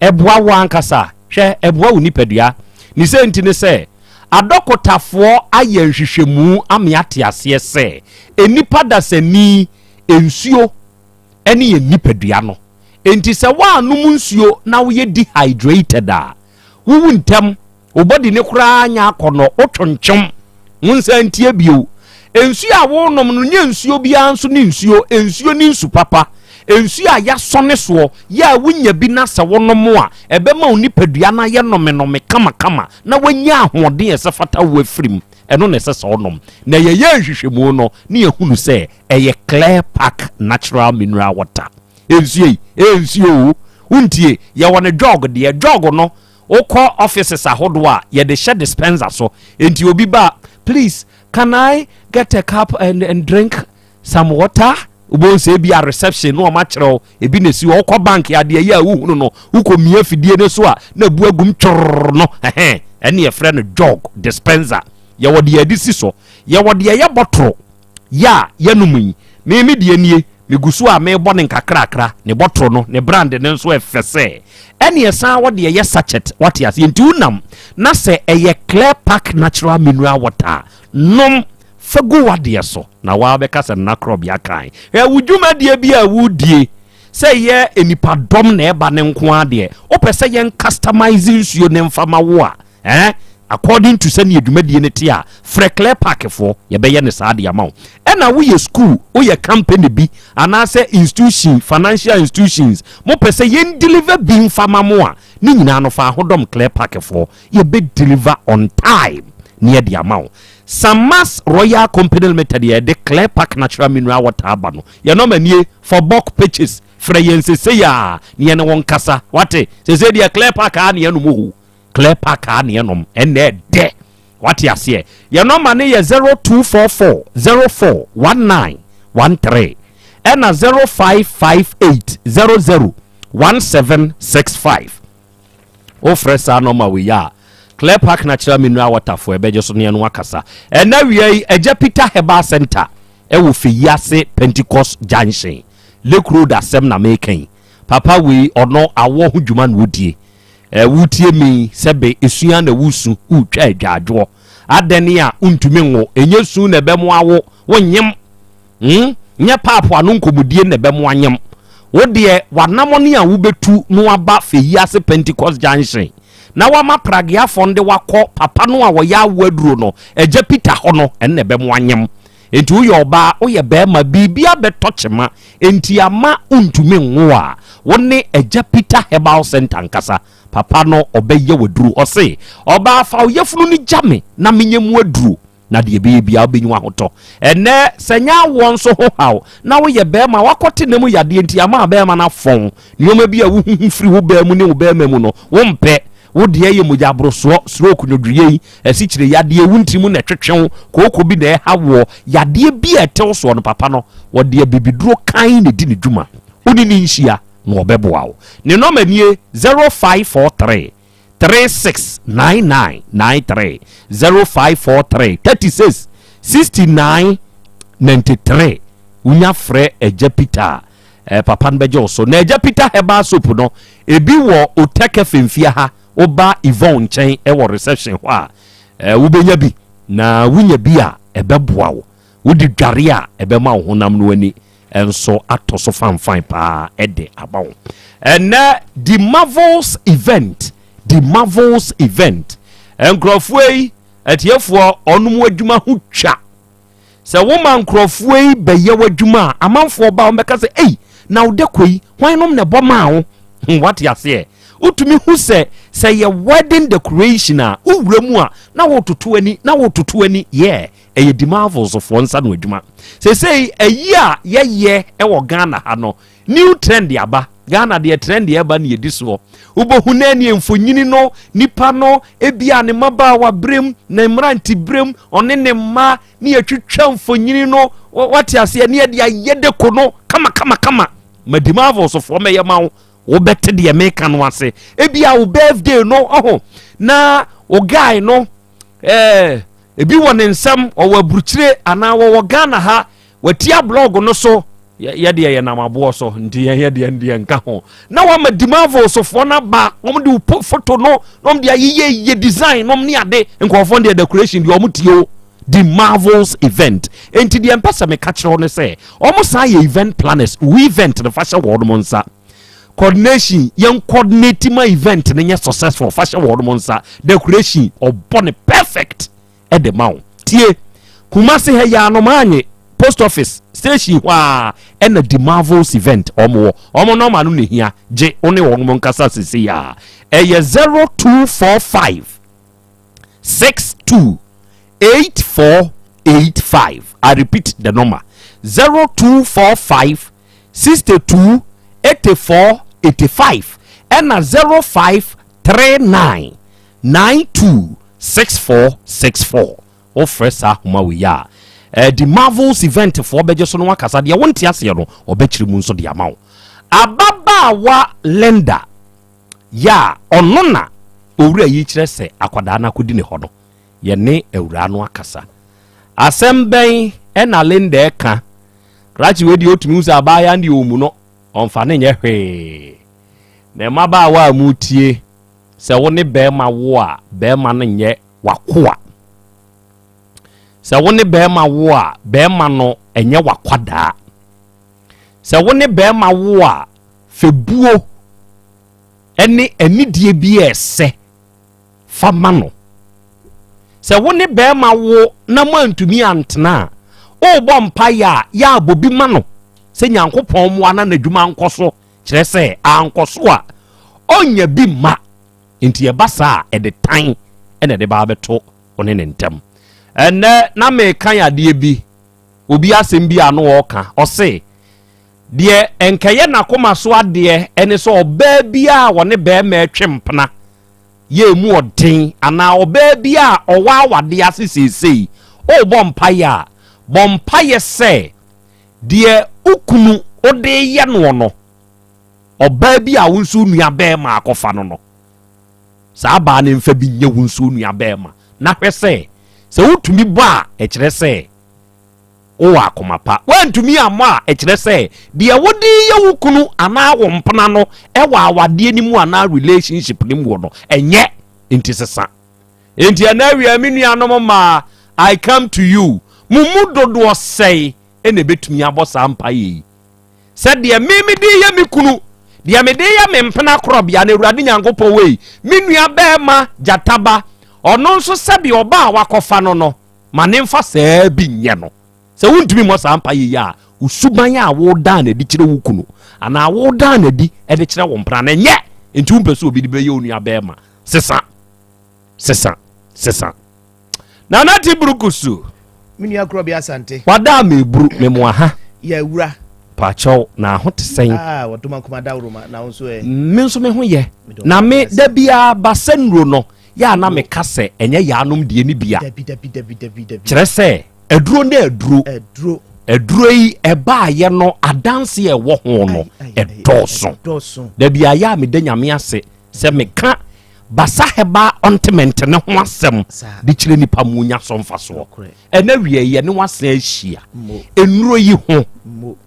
ɛboa wo ankasa. Hwɛ, ɛboa wo nipadua ne sɛ nti ne sɛ adɔkotafoɔ ayɛ nhwehwɛmu ame ate aseɛ sɛ nnipa dasani nsuo ɛne yɛn nipadua no. Enti sɛ woanom nsuo na woyɛ dehydrated a, wowu ntɛm, wo body ne koraa nya akɔnɔ, wotwontwom wo nsa ntie bio. Nsuo a wonom no nyɛ nsuo biara nso ne nsuo, nsuo ne nsu papa, nsuo a yɛasɔne soɔ yɛ a wonya bi na sɛ wonom a, ɛbɛma wo nipadua no ayɛ nomenome kamakama na woanya ahoɔden a ɛsɛ fata wo afiri mu. Ɛno na ɛsɛ sɛ wonom. Na yɛyɛ nhwehwɛmu no ne yɛhunu sɛ ɛyɛ Clear Park Natural Mineral Water nsuo yi. Ɛyɛ nsuo o, wontie. Yɛwɔ ne jug deɛ, jug no wokɔ offices ahodoɔ a yɛde hyɛ dispenser so. Nti obi ba, "Please, can I get a cup and drink some water?" Wobɛhu sɛ ebi a reception na ɔma kyerɛw ebi na esi hɔ. Wokɔ bank adeɛ yi a wohunu no, wokɔ mia fidie no so a na ebu agum tworr no, ɛhɛn, ɛne yɛfrɛ no jug dispenser. Yɛwɔ deɛ yɛde si so, yɛwɔ deɛ yɛ bɔtoro yɛ a yɛnum yi. Mímí deɛ nie, megu so a mebɔ ne nkakrakra. Ne bɔtoro no, ne brand ne nso ɛfɛ sɛ ɛne ɛsan wɔ deɛ yɛ sachet. Wate aseɛ? Nti wonam na sɛ ɛyɛ Clear Park Natural Mineral Water, nom fa gu wadeɛ so na waa bɛka sɛ nna korɔbea kan. Ɛwo dwumadie bi a wodie sɛ yɛ nipadɔm na ɛba ne nko adeɛ, wopɛ sɛ yɛn customize nsuo ne mfama wo a, according to sɛnea dwumadie no te a, frɛ Clear Park foɔ, yɛbɛyɛ ne saa de ama wo. Ɛna woyɛ school, woyɛ company bi anaasɛ institution, financial institutions, mopɛ sɛ yɛn deliver bi mfama mo a, ne nyinaa no fa ahodɔm Clear Park foɔ, yɛbɛ deliver on time ne yɛde ama wo. Samas Royal Company Limited, yɛde Clear Park Natural Mineral Water aba no. Yɛn nɔma nie for bulk purchase. Frɛ yɛn sese a ne yɛne wɔn kasa. Wate sese deɛ, Clear Park a ne yɛnom o, Clear Park a ne yɛnom ɛnna ɛdɛ. Wate aseɛ? Yɛn nɔma ne yɛ 0244 04 19 13 ɛna 0558 00 1765. Wofrɛ saa nɔma wei a, Clear Park Natural Mineral Water fo ɛbɛgye so ne ɛno akasa. Ɛna wia yi, Agya Peter Herbal Center ɛwɔ Feyiase Pentecost Junction, Lake Road asɛm na meka yi. Papa wei, ɔno awɔ ho dwuma na odie. Wotie mi sɛbe esua na wusu wotwa adwadwoɔ adɛne a wontumi nwo, ɛnyɛ su na ɛbɛmo awo wonyem, Nyɛ paapo ano nkɔmmɔdie na ɛbɛmo anyem wo deɛ. Wanamɔne a wobɛtu no aba Feyiase Pentecost Junction na wama prageafoɔ no de wakɔ papa no a wɔyɛ awo aduro no, Agya Peter hɔ no, ɛno na ɛbɛmo anyem. Enti woyɛ ɔbaa, woyɛ bɛrima, biribi abɛtɔ kyema enti ama wontumi nwo a, wo ne Agya Peter Herbal Center nkasa. Papa no ɔbɛyɛ w'aduro. Ɔse, "Ɔbaa, fa wo yafunu no gya me na menyɛ mu aduro na deɛ ɛbɛyɛ biara wobɛnyi w'ahotɔ." Ɛnɛ sɛ nyɛ awoɔ nso ho haw na woyɛ bɛrima, wakɔte ne mu yadeɛ nti ama bɛrima no afɔn nneɛma bi a wohuhu firi wo bɛɛ mu ne wo bɛrima mu no, wompɛ wo deɛ yɛ mogya aborosoɔ, stroke, nwodwoeɛ yi, asikyire yadeɛ, wo ntiri mu na ɛtwetwe wo, kooko bi na ɛha woɔ, yadeɛ bi a ɛtew soɔ no, papa no wɔde abibiduro kan na di ne dwuma. Wone ne nhyia na ɔbɛboa wo. Ne nɔma nie: 0543 369993, 0543 36 69 93. Wonya frɛ Agya Peter a, papa no bɛgye wo so. Na Agya Peter Herbal Soap no ebi wɔ Otec FM ha. Woba Yvonne nkyɛn ɛwɔ reception hɔ a, wobɛnya bi. Na wonya bi a, ɛbɛboa wo. Wode dware a, ɛbɛma wo honam no ani nso atɔ so fanfan paa ɛde aba wo. Ɛnɛ The Marvels Event, The Marvels Event, nkurɔfoɔ yi, atiefoɔ, ɔnom adwuma ho twa sɛ woma nkurɔfoɔ yi bɛyɛ w'adwuma a, amanfoɔ ba wɔn bɛka sɛ, "Ei, na wo dɛkɔ yi, hwan nom na ɛbɔ maa wo?" Wate aseɛ? Wotumi hu sɛ yɛ wedding decoration a, wowura mu a na wototo ani na wototo ani yɛ. Ɛyɛ Demarvels foɔ nsa no adwuma. Seesei ayi a yɛyɛ wɔ Ghana ha no, new trend aba. Ghana deɛ trend ɛba ne yɛdi soɔ. Wobɛhu na ɛneɛ mfonyini no, nipa no, ebia ne mmabaawa berem, ne mmerante berem, ɔne ne mma, ne yɛtwitwa mfonyini no, wate aseɛ, ne yɛde ayɛ deko no kama kama kama. Ma Demarvels foɔ mɛyɛ ma wo. Wobɛte deɛ meka no ase. Ebia wo birthday no, ɔho, na wo guy no, ebi wɔ ne nsam, ɔwɔ aburukyire anaa wɔwɔ Ghana ha, watia blog no so, yɛdeɛ yɛnam aboɔ so, nti yɛn yɛdeɛ deɛ nka ho. Na wama Demarvels foɔ no aba, wɔn de wo photo no, na wɔn de ayeyɛ yɛ design nom ne ade. Nkurɔfoɔ deɛ decoration deɛ wɔn tie o. The Marvels event. Enti deɛ mpɛ sɛ meka kyerɛ wo ne sɛ, wɔn san yɛ event planners. Wo event no fa hyɛ wɔn nsa. Coordination, yɛn coordinate ma event no nyɛ successful, fa hyɛ wɔn nsa. Decoration, ɔbɔ ne perfect ɛde ma wo. Tie, Kumasi ha yɛ anomaanye post office station hɔ a ɛna The Marvels event ɔmo wɔ. Ɔmo nɔɔma no na ehia gye wo ne wɔn nkasa sisi a ɛyɛ 0245 62 8485. I repeat the number: 0245 62 84 85 ɛna 0539 92 6464. Wofrɛ saa ahoma wei a, the Marvels event foɔ bɛgye so no, wakasa deɛ wonte aseɛ no, ɔbɛkyerɛ mu nso de ama wo. Ababaawa Linda yɛ a ɔno na owura yi kyerɛ sɛ akwadaa no akɔdi ne hɔ no, yɛne awuraa no akasa. Asɛm bɛn ɛna Linda ɛka? Krakye wei deɛ, ɔtumi hu sɛ abaayewa no deɛ ɔmu no ɔmfa ne nyɛ hwee. Na mmabaawa a mutie, sɛ wo ne bɛrima wo a, bɛrima no nyɛ wakoa. Sɛ wo ne bɛrima wo a, bɛrima no ɛnyɛ wakwadaa. Sɛ wo ne bɛrima wo a, fɛbuo ɛne anidie bi a ɛsɛ fa ma no. Sɛ wo ne bɛrima wo na mo antumi antena a, wobɔ mpaeɛ a, yɛ abɔ bi ma no sɛ Nyankopɔn mmoa na n'adwuma nkɔ so. Kyerɛ sɛ ankɔ so a, ɔnya bi ma nti ɛba saa a, ɛde tan ɛna ɛde ba abɛto ɔne ne ntam. Ɛnɛ na meka adeɛ bi, obi asɛm bi a no ɔka, ɔse deɛ nkɛyɛ n'akoma so adeɛ ɛne sɛ ɔbaa bi a wɔne bɛrima atwe mpena yɛ emu ɔden, anaa ɔbaa bi a ɔwɔ awadeɛ ase seesei ɔrebɔ mpaeɛ a, bɔ mpaeɛ sɛ deɛ ukunu ɔde yɛ noɔ no, ɔbaa bi a wo nso nua bɛrima akɔfa no no, saa baa ne mfa bi nyɛ wo nso nua bɛrima. Na hwɛ sɛ wotumi bɔ a, ɛkyerɛ sɛ wowɔ akoma pa. Woantumi ammɔ a, ɛkyerɛ sɛ deɛ wode yɛ wo kunu anaa wo mpena no ɛwɔ awadeɛ no mu anaa relationship no mu wɔ no ɛnyɛ nti sesa. Nti ɛna awia, me nuanom maa, I come to you, mo mu dodoɔ sɛe ɛna ɛbɛtumi abɔ saa mpaeɛ yi sɛ deɛ me mede yɛ me kunu, deɛ mede yɛ me mpena korɔbea no, Awurade Nyankopɔn wei, me nua bɛrima gyataba, ɔno nso sɛdeɛ ɔba a wakɔfa no no, ma ne mfa saa bi nyɛ no. Sɛ wontumi mmɔ saa mpa yi a, wo suban a wodaa n'adi kyerɛ wo kunu anaa wodaa n'adi de kyerɛ wo mpena no nyɛ nti wompɛ sɛ obi de bɛyɛ wo nua bɛrima. Sesa, sesa, sesa. Nana ti burukusu. Me nua korɔ bi Asante. Wada a meburu memoa ha. Yɛ wura. Pakyɛw, na ho te sɛn? Ah, wɔdoma kuma dawuroma na wo nso ɛ. Me nso me ho yɛ. Na me da biara basa nnuro no yɛ a, na meka sɛ ɛnyɛ yaanom deɛ ne bia. Dabi, dabi, dabi, dabi, dabi. Kyerɛ sɛ aduro ne aduro. Aduro. Aduro yi ɛbaayɛ no, adanse a ɛwɔ ho no ɛdɔɔso. Dɔɔso. Dabi ayɛ a, meda Nyame ase sɛ meka Basa Herbal ointment ne ho asɛm de kyerɛ nipa mu nya so mfasoɔ. Ɛna wie yɛ ne wasan ahyia nnuro yi ho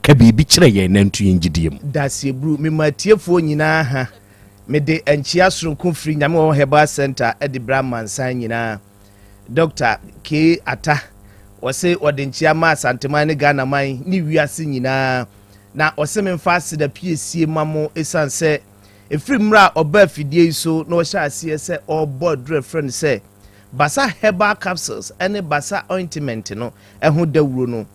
ka biribi kyerɛ yɛn nanto yɛn gyidie mu. Daseɛburu, mema atiefoɔ nyinaa ha. Mede nkyea soronko firi Nyame Wɔ Hɔ Herbal Center de brɛ amansan nyinaa. Dr. K. Ata, wɔse wɔde nkyea ma Asanteman ne Ghanaman ne wiase nyinaa. Na ɔse memfa aseda piesie ma mo ɛsiane sɛ ɛfiri mmerɛ a ɔba afidie yi so na ɔhyɛ aseɛ sɛ ɔrebɔ aduro a ɛfrɛ no sɛ Basa Herbal Capsules ne Basa Ointment no ho dawuro no,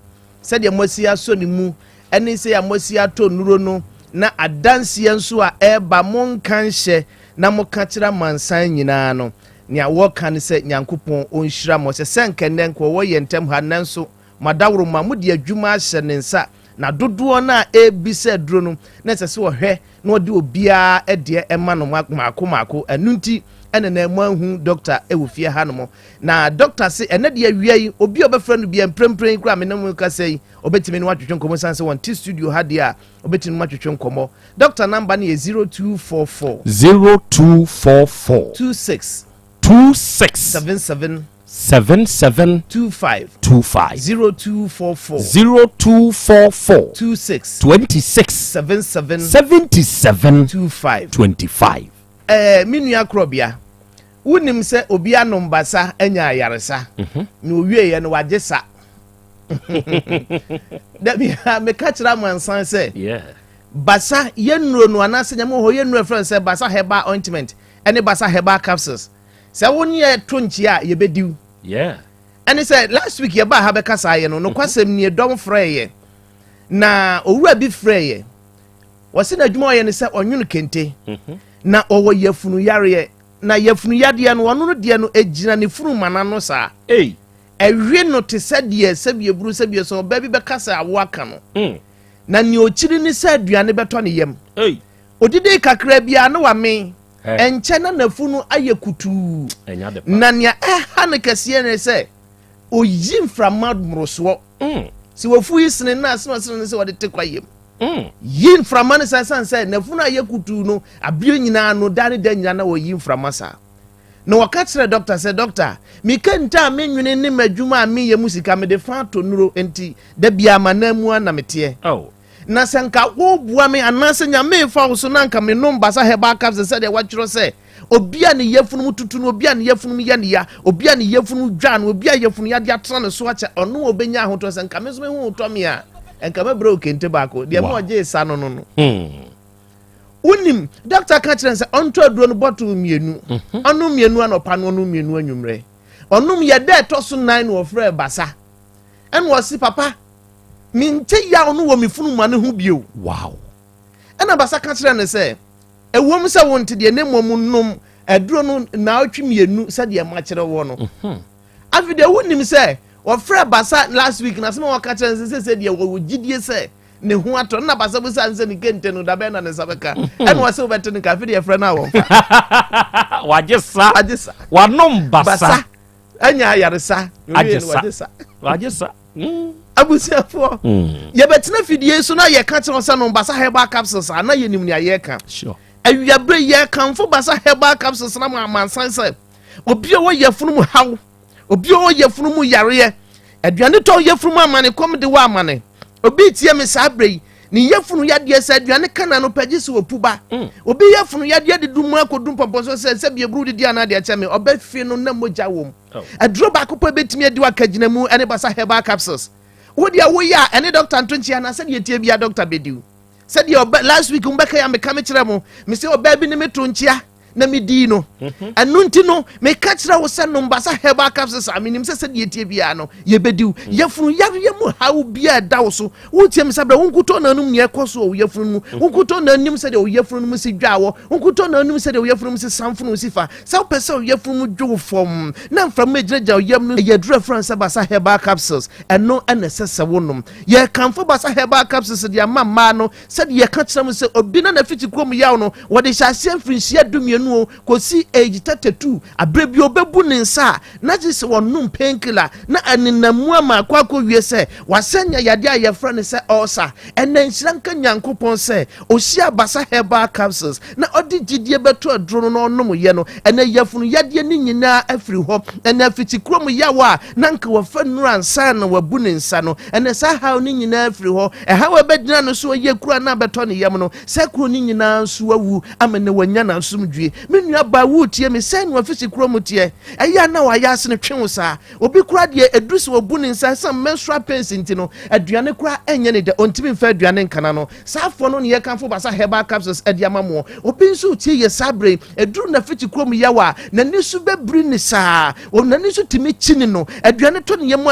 sɛdeɛ moasi asɔ ne mu ne sɛdeɛ moasi atɔ nnuro no, na adanseɛ nso a ɛreba monka nhyɛ na moka kyerɛ amansan nyinaa no. Nea wɔka ne sɛ Nyankopɔn ɔnhyira mo. Ɛsɛ sɛ nka nnɛ nka ɔwɔ yɛn ntam ha nanso mo adaworoma mode adwuma ahyɛ ne nsa na dodoɔ no a ɛrebisa aduro no na ɛsɛ sɛ ɔhwɛ na ɔde obiara deɛ ma no mmaako mmaako. Ɛno nti ɛna na moanhu dɔkta wɔ fie hanom. Na dɔkta se ɛnɛ deɛ awia yi obi a ɔbɛfrɛ no biara mprempren yi koraa me ne mo rekasa yi ɔbɛtumi ne watwetwe nkɔmmɔ ɛsiane sɛ wɔnte studio ha deɛ a ɔbɛtumi ne mo atwetwe nkɔmmɔ. Dɔkta namba no yɛ 0244. 0244. 26. 26. 77. 77. 25. 25. 0244. 0244. 26. 26. 77. 77. 25. 25. Ɛɛ, me nua korɔbea, wonim sɛ obi anom basa anya ayaresa, na owieeɛ no wagye sa. Dabi a meka kyerɛ amansan sɛ basa yɛ nnuro no anaasɛ nyame wɔ hɔ yɛ nnuro ɛfrɛ no sɛ basa herbal ointment ɛne basa herbal capsules sɛ wo ne yɛ to nkyia a yɛbɛdiw ɛne sɛ last week yɛbaa ha bɛka saa yɛ no nokwasɛm nie dɔm frɛ yɛ na owura bi frɛ yɛ wɔse n'adwuma ɔyɛ ne sɛ ɔnwono kente mhm. na ɔwɔ yafunu yareɛ na yafunu yadeɛ no ɔno no deɛ no ɛgyina ne funu mana no saa Ɛwe no te sɛ deɛ sɛbi eburu sɛbi sɛ ɔbaa bi bɛka sɛ awo aka no. Mm. Na nea ɔkyiri ne sɛ aduane bɛtɔ ne yam. Odidi kakra biara na wamen. Ɛnkyɛ na n'afunu ayɛ kutuu. Na nea ɛha no kɛseɛ ne sɛ oyi mframa mmorosoɔ. Mm. Sɛ wafu yi sene na asene ɔsene ne sɛ ɔde te kwa yam. Mm. Yi mframa no saa sane sɛ n'afunu ayɛ kutuu no abere nyinaa no da ne da nyinaa na wɔyi mframa saa. Na wɔka kyerɛɛ dɔkta sɛ, Dɔkta, me kente a menwene ne m'adwuma a meyɛ mu sika, mede fa atɔ nnuro, enti da biara m'ananmu ara na meteɛ. Na sɛ anka woboa me anaasɛ Nyame refa wo so na anka menom Basa Herbal Capsule sɛdeɛ wɔatwerɛ sɛ, obi a ne yafunu mu tutu no, obi a ne yafunu mu yɛ no ya, obi a ne yafunu mu dwa no, obi a yafunu yadeɛ atena ne so akyɛ, ɔno a ɔbɛnya ahotɔ, sɛ anka me nso me ho retɔ me a, anka mɛbrɛ wo kente baako. Deɛ ma ɔgyee sa no no no. Wonim, dɔkta ka kyerɛ no sɛ ɔntɔ aduro no bɔtol mmienu. Mhm. Ɔnom mmienu anɔpa no, ɔnom mmienu anwummerɛ. Ɔnom yɛ dɛ ɛtɔ so nan na ɔfrɛɛ Basa. Ɛna ɔse, papa, mente yaw no wɔ me funuma no ho bio. Wow. Ɛna Basa ka kyerɛ no sɛ, ɛwom sɛ wonte deɛ, na mmom nom aduro no naawɔtwe mmienu sɛdeɛ makyerɛ wɔ no. Mhm. Afei deɛ wonim sɛ wɔfrɛ Basa last week na asɛm a wɔka kyerɛ no sɛ sɛ deɛ wɔwɔ gyidie sɛ ne ho atɔ no na basa busa no sɛ ne kente no dabɛn na ne nsa bɛka ɛna wɔsɛ wobɛte no nka afei deɛ yɛfrɛ no a wɔmfa wagye sa wagye sa wanom basa basa anya ayaresa agye sa wagye sa mm. abusuafoɔ mm. yɛbɛtena fidie so na yɛka kyerɛ sɛ nom basa herbal capsules a na yɛnim nea yɛka awiaberɛ yɛkamfo basa herbal capsules na ma amansan sɛ obi a ɔwɔ yafunu mu haw Obi a ɔwɔ yafunu mu yareɛ, aduane tɔ yafunu mu amane, kɔm de wɔ amane. Obi tie me saa berɛ yi, ne yafunu yadeɛ sɛ aduane ka n'ano pɛ gye sɛ ɔpu ba. Mm. Obi yafunu yadeɛ de du mu akɔdu mpɔmpɔ so sɛ sɛ bieburu didi anaa deɛ kyɛ me, ɔbɛ fie no na mogya wɔ mu. Oh. Aduro baako pɛ bɛtumi adi wakagyina mu ɛne basa herbal capsules. Wo deɛ woyɛ a ɛne dɔkta nto nkyea na sɛdeɛ tie bia dɔkta bɛdiw. Sɛdeɛ ɔbɛ last week mbɛka ya meka me kyerɛ mo, me sɛ ɔbaa bi ne me to nkyea. na medii no mhm. ɛno nti no meka kyerɛ wo sɛ nom basa herbal capsules a menim sɛ sɛdeɛ ɛtie biara no yɛbɛdi wo mm. yɛfunu yareɛ mu haw biara ɛda wo so wotie me sɛ berɛ wonkutɔ na anom nea ɛkɔ so wɔ wo yɛfunu mu mm. wonkutɔ na anim sɛdeɛ wo yɛfunu no mu si dwa wɔ wonkutɔ na anim sɛdeɛ wo yɛfunu mu si samfono si fa sɛ wopɛ sɛ wo yɛfunu mu dwo wo fam na mframa gyinagyina wo yam no ɛyɛ aduru afrɛ sɛ basa herbal capsules ɛno ɛna ɛsɛ sɛ wonom yɛkamfo basa herbal capsules de ama mmaa no Sɛdeɛ yɛka kyerɛ mo sɛ obi na n'afiti kurom yaw no, wɔde hyɛ aseɛ mfirinhyia dumienu o, kɔsi age 32, aberɛ bi ɔbɛbu ne nsa a, na gye sɛ ɔnom painkiller na ɛnenam mu ama akɔ akɔwie sɛ wasan nya yadeɛ a yɛfrɛ no sɛ ulcer. Ɛnnɛ nhyira nka Nyankopɔn sɛ ɔhyiaa Basa Herbal Capsules na ɔde gyidie bɛto aduro no na ɔnomoeɛ no, ɛnnɛ yafunu yadeɛ no nyinaa afiri hɔ. Ɛnnɛ afiti kurom yaw a na anka wafa nnuro ansa na wabu ne nsa no, ɛnnɛ saa haw no nyinaa afiri hɔ. Ɛhaw a ɛbɛgyina no so yɛ kuru a na abɛtɔ ne yam no, saa kuro no nyinaa nso awu ama na wanya n'asomdwoe. Me nuabaa, woretie me? Sɛn na w'afisi kurom teɛ? Ɛyɛ a na w'ayaase no twe wo saa? Obi koraa deɛ, ɛduru sɛ ɔbu ne nsa ɛsiane menstrual pains nti no, aduane koraa ɛnyɛ ne dɛ, ɔntumi mfa aduane nka n'ano. Saa afoɔ no na yɛkamfo Basa Herbal Capsules de ama moɔ. Obi nso retie yɛ saa berɛ yi, ɛduru n'afikyi kurom yaw a, n'ani so bɛbiri ne saa. N'ani so tumi kyini no, aduane tɔ ne yam a,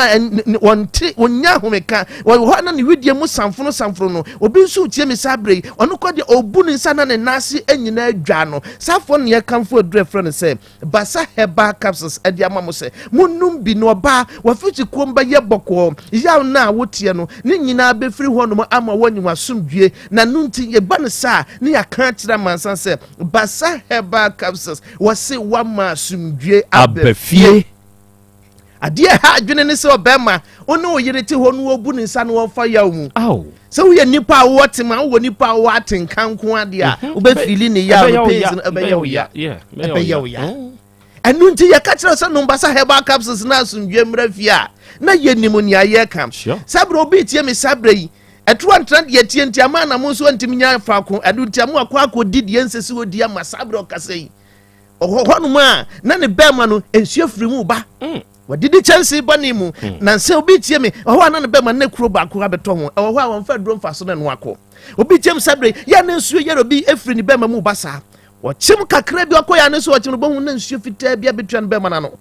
ɔnte, ɔnnya ahomeka. Ɔwɔ hɔ a na ne wedeɛ mu samfono samfono no. Obi nso retie me saa berɛ yi, ɔno koraa deɛ ɔbu ne nsa na ne nan ase nyinaa dwa no. Saa Abusuafoɔ na yɛkamfo aduru a yɛfrɛ no sɛ Basa Herbal Capsules de ama mo sɛ monnom bi na ɔbaa w'afikyikuom bɛyɛ bɔkɔɔ, yaw no a woteɛ no ne nyinaa bɛfiri hɔnom ama woanya w'asomdwie. Na no nti yɛba no saa a na yɛaka akyerɛ amansan sɛ Basa Herbal Capsules wɔse woama asomdwie aba fie. Adeɛ a ɛha adwene ne sɛ ɔbarima wo ne wo yere te hɔ no wɔbu ne nsa na wɔfa yaw mu. Sɛ woyɛ nipa a wowɔ tema, wowɔ nipa a wowɔ atenka nko adeɛ a mhm. wobɛfili ne yaw no pains no ɛbɛyɛ wo ya. Ɛbɛyɛ wo ya. Mm. Ɛno nti yɛka kyerɛ sɛ nom Basa herbal capsules na asomdwe mmra fie a na yɛnim nea yɛka. Saa berɛ obi tie me saa berɛ yi ɛto antra deɛ tie nti ama na mo nso antumi nya faako ɛno nti ama akɔ akɔdi deɛ nsɛ sɛ ɔdi ama saa berɛ ɔkasa yi Ɔwɔ hɔnom a, na ne bɛrima no nsuo firi mu ba. Mm. Wadidi kyɛnsee bɔne mu. Mm. Na sɛ obi tie me, ɛwɔ hɔ a na ne bɛrima no kuro baako abɛtɔ ho. Ɛwɔ hɔ a wɔmfa aduro mfa so na ɛno akɔ. Obi tie me saa bere, yɛ ne nsuo yɛrɛ obi efiri ne bɛrima mu ba saa. Wɔkyem kakra bi ɔkɔ yɛ ano so ɔkyem no bɔhu na nsuo fitaa bi abɛtua ne bɛrima no ano.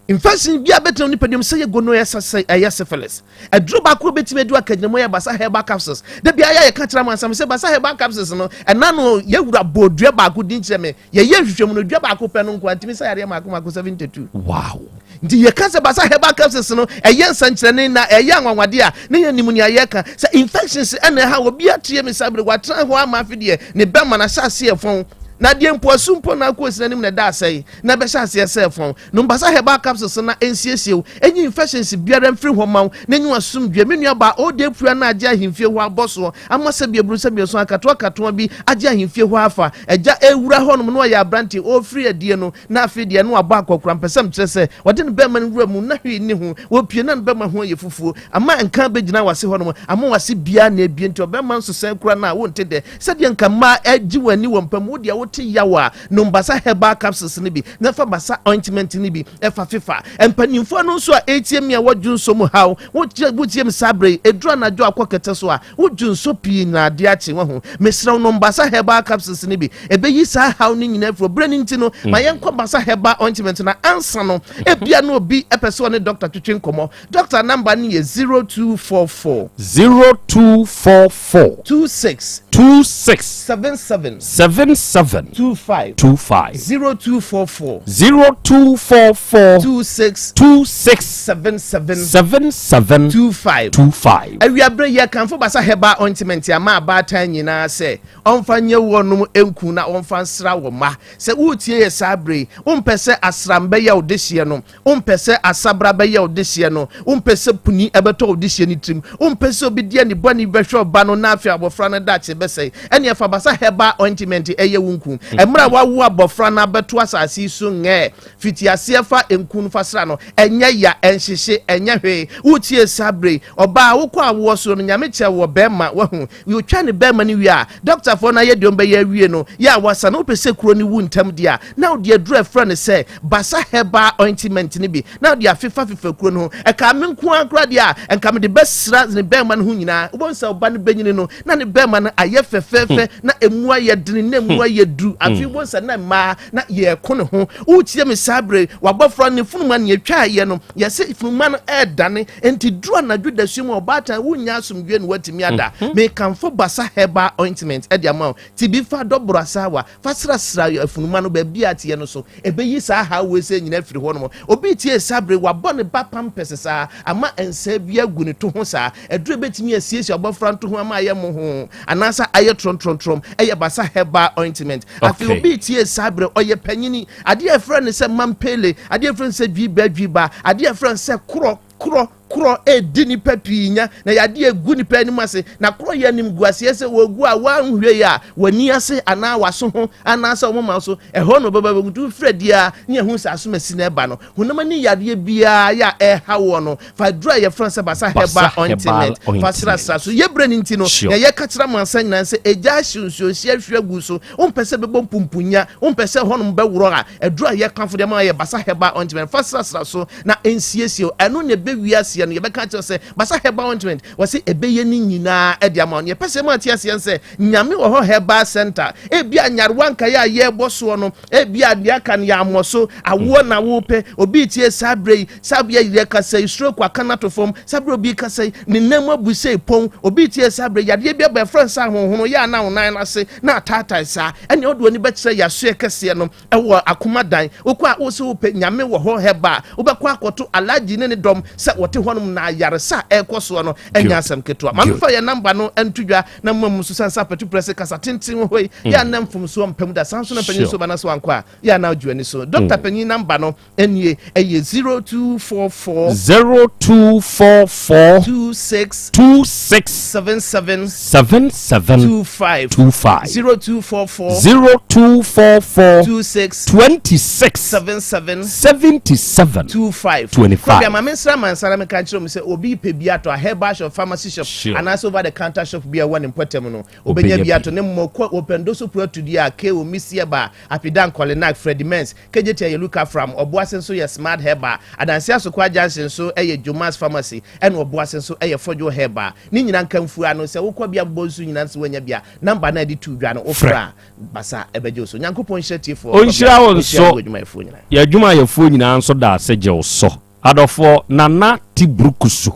Infection bi a bɛtena nipadua mu sɛ yɛ gonorrhea sɛ ɛyɛ syphilis. Aduro baako a bɛtumi adu akagyinamu yɛ Basa herbal capsules. Da biara yɛ yɛka kyerɛ amansan sɛ Basa herbal capsules no ɛna no yɛwura bɔɔ dua baako din kyerɛ me. Yɛyɛ nhwehwɛmu no dua baako pɛ no nko a tumi sa yareɛ mako mako 72. Wow. Nti yɛka sɛ Basa herbal capsules no ɛyɛ nsɛnkyerɛnne na ɛyɛ anwanwadeɛ a ne yɛnim nea yɛka. Sɛ infections ɛna ɛha obi atie me saa bere watena hɔ ama afe deɛ ne bɛma no ahyɛ aseɛ fɔn na deɛ mpoasu mpo na akɔ osina anim na ɛda asɛe na ɛbɛhyɛ aseɛ sɛ fɔn. Nom Basa Herbal Capsules na ɛnsiesie wo, ɛnyi infections biara mfiri hɔ mma wo, na ɛnyi w'asomdwoeɛ. Me nuabaa, Ode Apua no agye ahemfie hɔ abɔ soɔ ama sɛbi aburu sɛbi nso akatoa katoa bi agye ahemfie hɔ afa. Agya ɛrewura hɔnom na ɔyɛ aberanteɛ, ɔrefiri adie no, na afei deɛ na wabɔ akɔkora. Mpɛ sɛ mekyerɛ sɛ wɔde ne bɛrima no wura mu na hwee nni ho. Wɔpue na ne bɛrima ho ayɛ fufuo ama nka abɛgyina w'ase hɔnom ama w'ase biara na abue nti ɔbɛrima nsosɛn koraa no a wonte dɛ. Sɛdeɛ nka mmaa gye wɔn ani wɔ mpa mu, wo deɛ wote yaw a, nom Basa Herbal Capsules no bi na fa Basa Ointment no bi fa fefa. Mpanimfoɔ no nso a ɛretie me a wɔdwo nsɔ mu haw, wotie me saa berɛ yi, ɛduru anadwo a kɔ kɛtɛ so a, wodwo nsɔ pii na adeɛ akye, wahu. Mesrɛ wo nom Basa Herbal Capsules no bi, ɛbɛyi saa haw no nyinaa afiri hɔ. Berɛ no nti no, ma yɛnkɔ Basa Herbal Ointment no ansa no, ebia na obi pɛ sɛ ɔne dɔkta twetwe nkɔmmɔ. Dɔkta namba no yɛ 0244. 0244. 26. 26. 77. 77. 25. 25. 0244. 0244. 26. 26. 77. 77. 25. 25. Awiaberɛ yi yɛkamfo Basa Herbal Ointment ama abaatan nyinaa sɛ ɔmfa nyɛ wɔnom nku na ɔmfa nsra wɔn mma. Sɛ woretie yɛ saa berɛ yi, wompɛ sɛ asram bɛyɛ wo dehyeɛ no, Wompɛ sɛ asabra bɛyɛ wo dehyeɛ no, wompɛ sɛ puni bɛtɔ wo dehyeɛ no tirim, wompɛ sɛ obi de ani bɔne bi bɛhwɛ ɔba no na afei abɔfra no daakye bɛsɛe, ɛnneɛ fa Basa Herbal Ointment yɛ wo nku. Mmerɛ a woawo abɔfra no abɛto asase yi so ngɛɛ, fiti aseɛ fa nku no fa sra no, ɛnyɛ ya, ɛnhyehye, ɛnyɛ hwee. Woretie saa berɛ yi, ɔbaa a wokɔ awoɔ so no, Nyame kyɛ wo ɔbarima, wahu. Wotwa ne bɛrima no wie a, dɔktafoɔ no ayɛ deɛ wɔbɛyɛ awie no, yɛ a wasa no, wopɛ sɛ kuro no wu ntɛm deɛ a, na wode aduro a ɛfrɛ no sɛ Basa Herbal Ointment no bi na wode afefafefa kuro no ho. Ɛkaa me nko ara koraa deɛ a, nka mede bɛsra ne bɛrima no ho nyinaa. Wobɛhu sɛ ɔba no bɛnyini no, na ne bɛrima no ayɛ fɛfɛɛfɛ, na ɛmu ayɛ dene, na ɛmu ayɛ duru. Afei wobɛhu sɛ na mmaa na yɛreko ne ho. Woretie me saa berɛ yi, w'abɔfra no ne funuma no, yɛtwaeɛ no, yɛse funuma no ɛredane. Enti duru anadwo dasuo mu a, ɔbaatan, wonnya asomdwoeɛ na woatumi ada. Mekamfo Basa Herbal Ointment de ama wo. Ti bi fa dɔboro asaawa fa srasra afunuma no baabi a teɛ no so. Ɛbɛyi saa haw wei sɛ nyina afiri hɔ nom. Obi tie saa bere, wabɔ ne ba pampɛs saa, ama nsaa bi agu ne to ho saa. Aduru a ɛbɛtumi asiesie abɔfra nto ho ama ayɛ mohoo anaasɛ ayɛ trɔntrɔntrɔm yɛ Basa Herbal Ointment. Afei obi tie saa bere, ɔyɛ panyini. Adeɛ a ɛfrɛ no sɛ mampele, adeɛ a ɛfrɛ no sɛ dwiba dwiba, adeɛ a ɛfrɛ no sɛ korɔ korɔ korɔ redi nnipa pii nya, na yɛ adeɛ a ɛgu nnipa anim ase, na korɔ yɛ animguaseɛ sɛ wɔgu a wɔanhwɛ yie a, w'ani ase anaa w'aso ho anaasɛ wo moma so, ɛhɔ na wɔbɛba bɛgu. Nti wofiri adi ara ne yɛhu sɛ asomasi na ɛba no. Honam ani yareɛ biara yɛ a ɛreha woɔ no, fa aduro a yɛfrɛ no sɛ Basa Herbal Ointment fa srasra so. Yɛ berɛ no nti no, nea yɛka kyerɛ amansan nyinaa ne sɛ, egya ahyew nsuonhyeɛ ahwie agu so, wompɛ sɛ ɛbɛbɔ mpumpunya, wompɛ sɛ ɛhɔnom bɛworɔ a, aduro a yɛkamfo de ama wo yɛ Basa Herbal Ointment. Fa srasra so na ɛnsiesie wo. Ɛno na ɛbɛwie aseɛ. teɛ no, yɛbɛka akyerɛ wo sɛ Basa Herbal Ointment, wɔse ɛbɛyɛ ne nyinaa de ama wo. Nea yɛpɛ sɛ yɛma wote aseɛ ne sɛ, Nyame wɔ hɔ Herbal Center. Ebia nyarewa nkaeɛ a yɛrebɔ soɔ no, ebia deɛ aka no yɛammɔ so. Awoɔ na wopɛ. Obi retie saa berɛ yi, saa berɛ yi yɛkasa yi, stroke aka no ato fam. Saa berɛ obi rekasa yi, ne nan mu abu sei pɔn. Obi retie saa berɛ yi, yadeɛ bi aba yɛfrɛ no sɛ ahonhono, yɛ a na wo nan no ase na ataatae saa. Ɛnneɛ wode w'ani bɛkyerɛ yɛasoɛ kɛseɛ no wɔ Akoma Dan. Wokɔ a wose wopɛ Nyame wɔ hɔ Herbal a, wobɛkɔ akɔto Alhaji ne ne dɔm sɛ wɔte hɔnom na ayaresa a ɛrekɔ soɔ no nyɛ asɛm ketewa. Ma memfa yɛn namba no nto dwa na mma mu nso sane sɛ apatu prɛse kasa tenten wɔ hɔ yi, yɛ a na mfomsoɔ mpa mu da. Saa nso na panyin nso ba na sɛ wankɔ a, yɛ a na wogye w'ani so. Dɔkta panyin namba no nie, ɛyɛ 0244. 0244. 26. 26. 77. 77. 25. 25. 0244. 0244. 26. 26. 77. 77. 25. 25. Kɔbea ma mensra mansa na menka nkyerɛ mu sɛ obi pɛ bi atɔ a herbal shop, pharmacy shop, anaasɛ over the counter shop bi a ɛwɔ ne mpɔtam no, obɛnya bi atɔ ne mmɔ kɔ wɔpɛn do so pura tudi a K.O. Misieba, Apidan Kɔlenak, Freddie Mens, Kejetia yɛ Luka Fram, Ɔboase nso yɛ Smart Herbal, Adanse Asokwa Junction nso yɛ Jomas Pharmacy, ɛna Ɔboase nso yɛ Fodwo Herbal. Ne nyinaa nkamfua no, sɛ wokɔ bia bobɔ nsu nyinaa nso woanya bi a, number no a yɛde too dwa no, wofrɛ a, basa ɛbɛgye wo so. Nyankopɔn nhyira tiefoɔ, Ɔnhyira wo ɔnhyira nso. mo adwumayɛfoɔ nyinaa. Yɛn adwumayɛfoɔ nyinaa nso da ase gye wo so. Adɔfoɔ, Nana Tibrukusu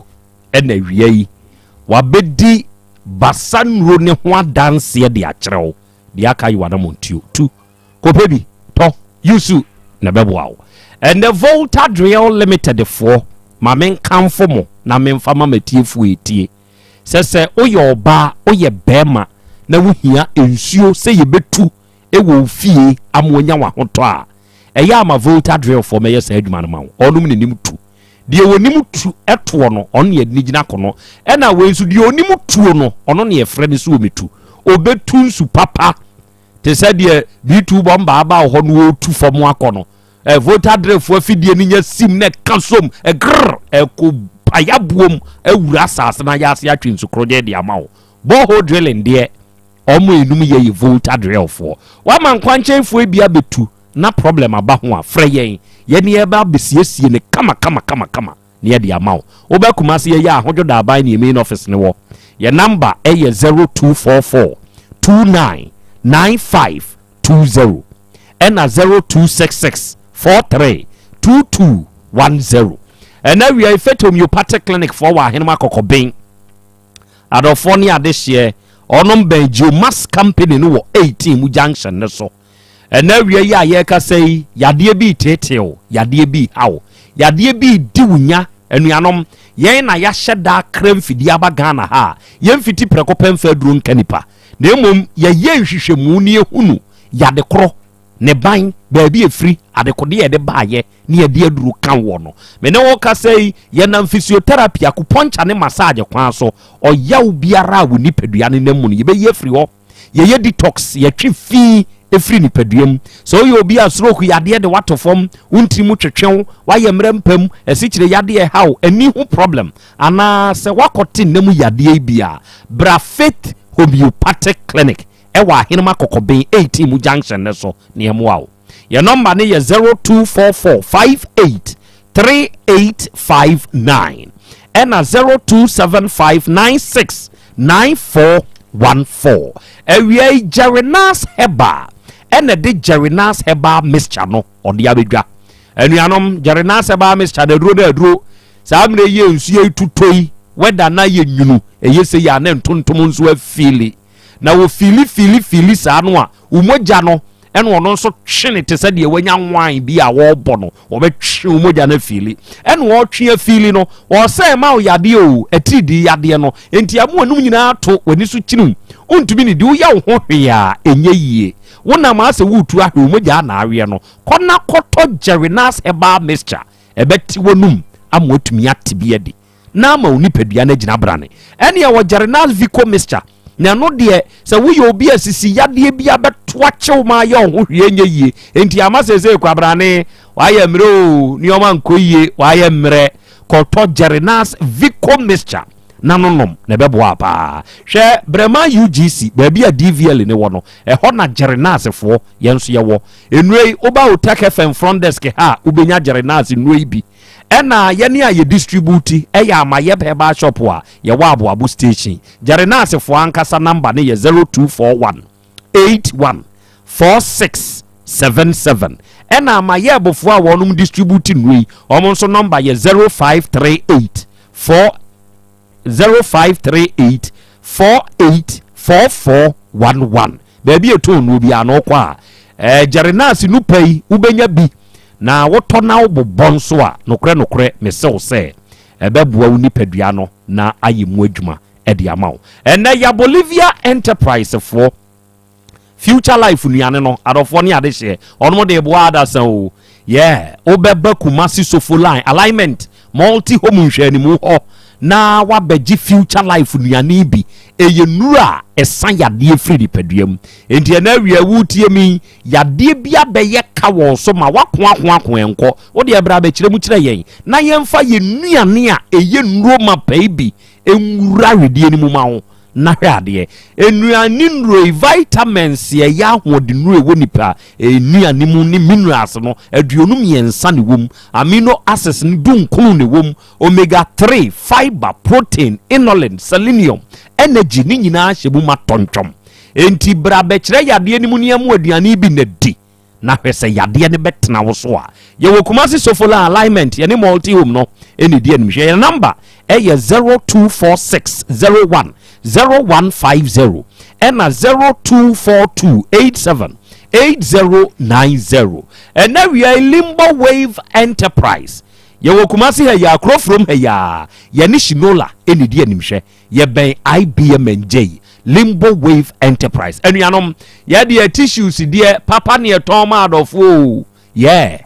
na awia yi wabɛdi basa nnuro no ho adanseɛ de akyerɛ wo. Deɛ aka yi w'anammɔntuo. Tu kɔpɛ bi tɔ, use na ɛbɛboa wo. Ɛnnɛ Volta Drill Limited foɔ, ma menkamfo mo na memfa ma m'atiefoɔ ɛtie. Sɛ sɛ woyɛ ɔbaa, woyɛ bɛrima na wohia nsuo sɛ yɛbɛtu wɔ wo fie ama wanya w'ahotɔ a, ɛyɛ a ma Volta Drill foɔ mɛyɛ saa adwuma no ma wo. Ɔnom na nim tu. Deɛ ɔnim tu toɔ no, ɔno na yɛde no gyina kono. Ɛna wei nso, deɛ ɔnim tuo no, ɔno na yɛfrɛ no sɛ ɔmɛtu. Ɔbɛtu nsu papa te sɛ deɛ B2 bɔmba aba wɔ hɔ no ɔretu fam akɔ no. Eh, Volta Drill foɔ afidie no nya sim na ɛka som, ɛgrrr, ɛkɔ payaboom awura asase no ayɛ ase atwe nsu korogyen de ama wo. Borehole drilling deɛ, wɔn enum yɛ yɛ Volta Drill foɔ. Wama nkwankyɛnfoɔ bi abɛtu na problem aba ho a, frɛ yɛn. Yɛne yɛba abɛsiesie no kama kama kama kama na yɛde ama wo. Woba Kumasi yɛyɛ a, Ahodwo Daaban ne yɛn main office no wɔ. Yɛn number yɛ 0244 29 95 20 ɛna 0266 43 22 10. Ɛna awia yi, Faith Homeopathic Clinic foɔ wɔ Ahenem Akɔkɔben. Adɔfoɔ ne adehyeɛ, ɔnom bɛn Geomas Company no wɔ 18 mu junction no so. Ɛnɛ awia yi a yɛrekasa yi, yadeɛ bi reteetee wo, yadeɛ bi reha wo, yadeɛ bi redi wo nya. Anuanom, yɛn na yɛahyɛ da akra mfidie aba Ghana ha a, yɛmfiti prɛko pɛ mfa aduro nka nipa, na mmom yɛyɛ nhwehwɛmu na yɛhunu yade korɔ, ne ban, baabi ɛfiri, adekodeɛ a yɛde baeɛ ne yɛde aduro ka woɔ no. Me ne wo kasa yi, yɛnam physiotherapy, acupuncture ne massage kwan so, ɔyaw biara a wo nipadua no nam mu no, yɛbɛyi afiri hɔ. Yɛyɛ detox, yɛtwe fi firi nipadua mu. Sɛ woyɛ obi a stroke yadeɛ de wato fam, wo ntiri mu twetwe wo, woayɛ mmerɛ mpa mu, asikyire yadeɛ ɛha wo, ani ho problem, anaa sɛ woakɔte nna mu yadeɛ yi bi a, bra Faith Homeopathic Clinic ɛwɔ Ahenema Kɔkɔben 18 mu junction no so na yɛmmoa wo. Yɛn nɔmba no yɛ 0244 58 3859 ɛna 0275 96 9414. Awia yi Jerrynas Herbal ɛna ɛde Jerrynas Herbal Mixture no ɔde abɛdwa. Anuanom, Jerrynas Herbal Mixture no aduro no aduro. Saa mmerɛ yi nsuo yi tutɔ yi, wɛda no ayɛ nwunu, ɛyɛ sɛ yi a ne ntontom nso afili. Na wɔfili fili fili saa no a, wo mogya no ɛna ɔno nso twe ne te sɛ deɛ wanya wine bi a wɔrebɔ no, wɔbɛtwe wo mogya no afili. Ɛna ɔretwe afili no, ɔsɛ ɛma wo yadeɛ o, atiridii yadeɛ no. Enti ama w'anum nyinaa ato, w'ani so kyiniw, wontumi nidi, woyɛ wo ho hwee a ɛnyɛ yie. Wonam a sɛ woretu ahwe, wo mogya na aweɛ no. Kɔ na kɔtɔ Jerrynas Herbal Mixture, ɛbɛte w'anum ama woatumi ate bi adi. na ama wo nipadua no agyina brane. Ɛne ɛwɔ Jerenaz Vico mixture, na ɛno deɛ sɛ woyɛ obi a sisi yadeɛ bi abɛto akyew ma ayɛ wo ho hwee nyɛ yie, enti ama seesei kwabrane wayɛ mmerɛ o, nneɛma nkɔ yie, wayɛ mmerɛ, kɔtɔ Jerenaz Vico mixture na no nom na ɛbɛboa paa. Hwɛ Brɛma UGC, baabi a DVL ne wɔ no, ɛhɔ na Jerenaz foɔ yɛn nso yɛwɔ. Nnuro yi, woba Otec FM front desk ha a, wobɛnya Jerenaz nnuro yi bi. Ɛna yɛne a yɛ distribute ɛyɛ Amayɛb Herbal Shop a yɛwɔ Aboabo Station. Gyɛrenaasefoɔ ankasa number no yɛ 0241 81 46 77. Ɛna Amayɛbfoɔ a wɔnom distribute nnuro yi, wɔn nso number yɛ 0538 4 0538 48 4411. Baabi a ɛtɔn nnuro biara no wokɔ a, ɛɛ Gyɛrenase no pa yi wobɛnya bi na wotɔ na wobobɔ nso a, nokorɛ nokorɛ mese wo sɛ ɛbɛboa wo nipadua no na ayɛ mu adwuma de ama wo. Ɛnnɛ ya Bolivia Enterprise foɔ Future Life nnuane no adɔfoɔ ne adehyeɛ ɔnom de boa adasa o. Yeah, wobɛba Kumasi Sofo Line alignment multi home nhwɛanimu hɔ na wabɛgye Future Life nnuane bi. Ɛyɛ nnuro a ɛsa yadeɛ firi nipadua mu. Enti ɛna awia wotie mi yadeɛ bi abɛyɛ ka wɔn so ma wakoakoako ɛnkɔ. Wo deɛ bra bɛkyerɛ mu kyerɛ yɛn na yɛmfa yɛn nnuane a ɛyɛ nnuro ma pɛi bi nwura wedeɛ no mu ma wo na hwɛ adeɛ. Nnuane nnuro yi, vitamins a ɛyɛ ahoɔdennuro a ɛwɔ nipa nnuane mu ne minerals no, 23 na ɛwɔ mu. Amino acids no 19 na ɛwɔ mu. Omega 3, fiber, protein, inulin, selenium, energy ne nyinaa hyɛ mu ma tɔntwɔm. Enti bra bɛkyerɛ yadeɛ no mu nneɛma aduane bi na di. na hwɛ sɛ yadeɛ no bɛtena wo so a. Yɛwɔ Kumasi Sofola Alignment, yɛne Multi Home no na ɛdi anim. Hwɛ yɛn number ɛyɛ 0246 01 0150 ɛna 0242 87 8090. Ɛnɛ wia yi Limbo Wave Enterprise. Yɛwɔ Kumasi ha yi a, Kurofurom ha yi a, yɛne Shinola na ɛdi anim hwɛ. Yɛbɛn IBM Ngyei, Limbo Wave Enterprise. Anuanom, yɛdeɛ tissues deɛ papa ne yɛtɔn ma adɔfoɔ o. Yeah.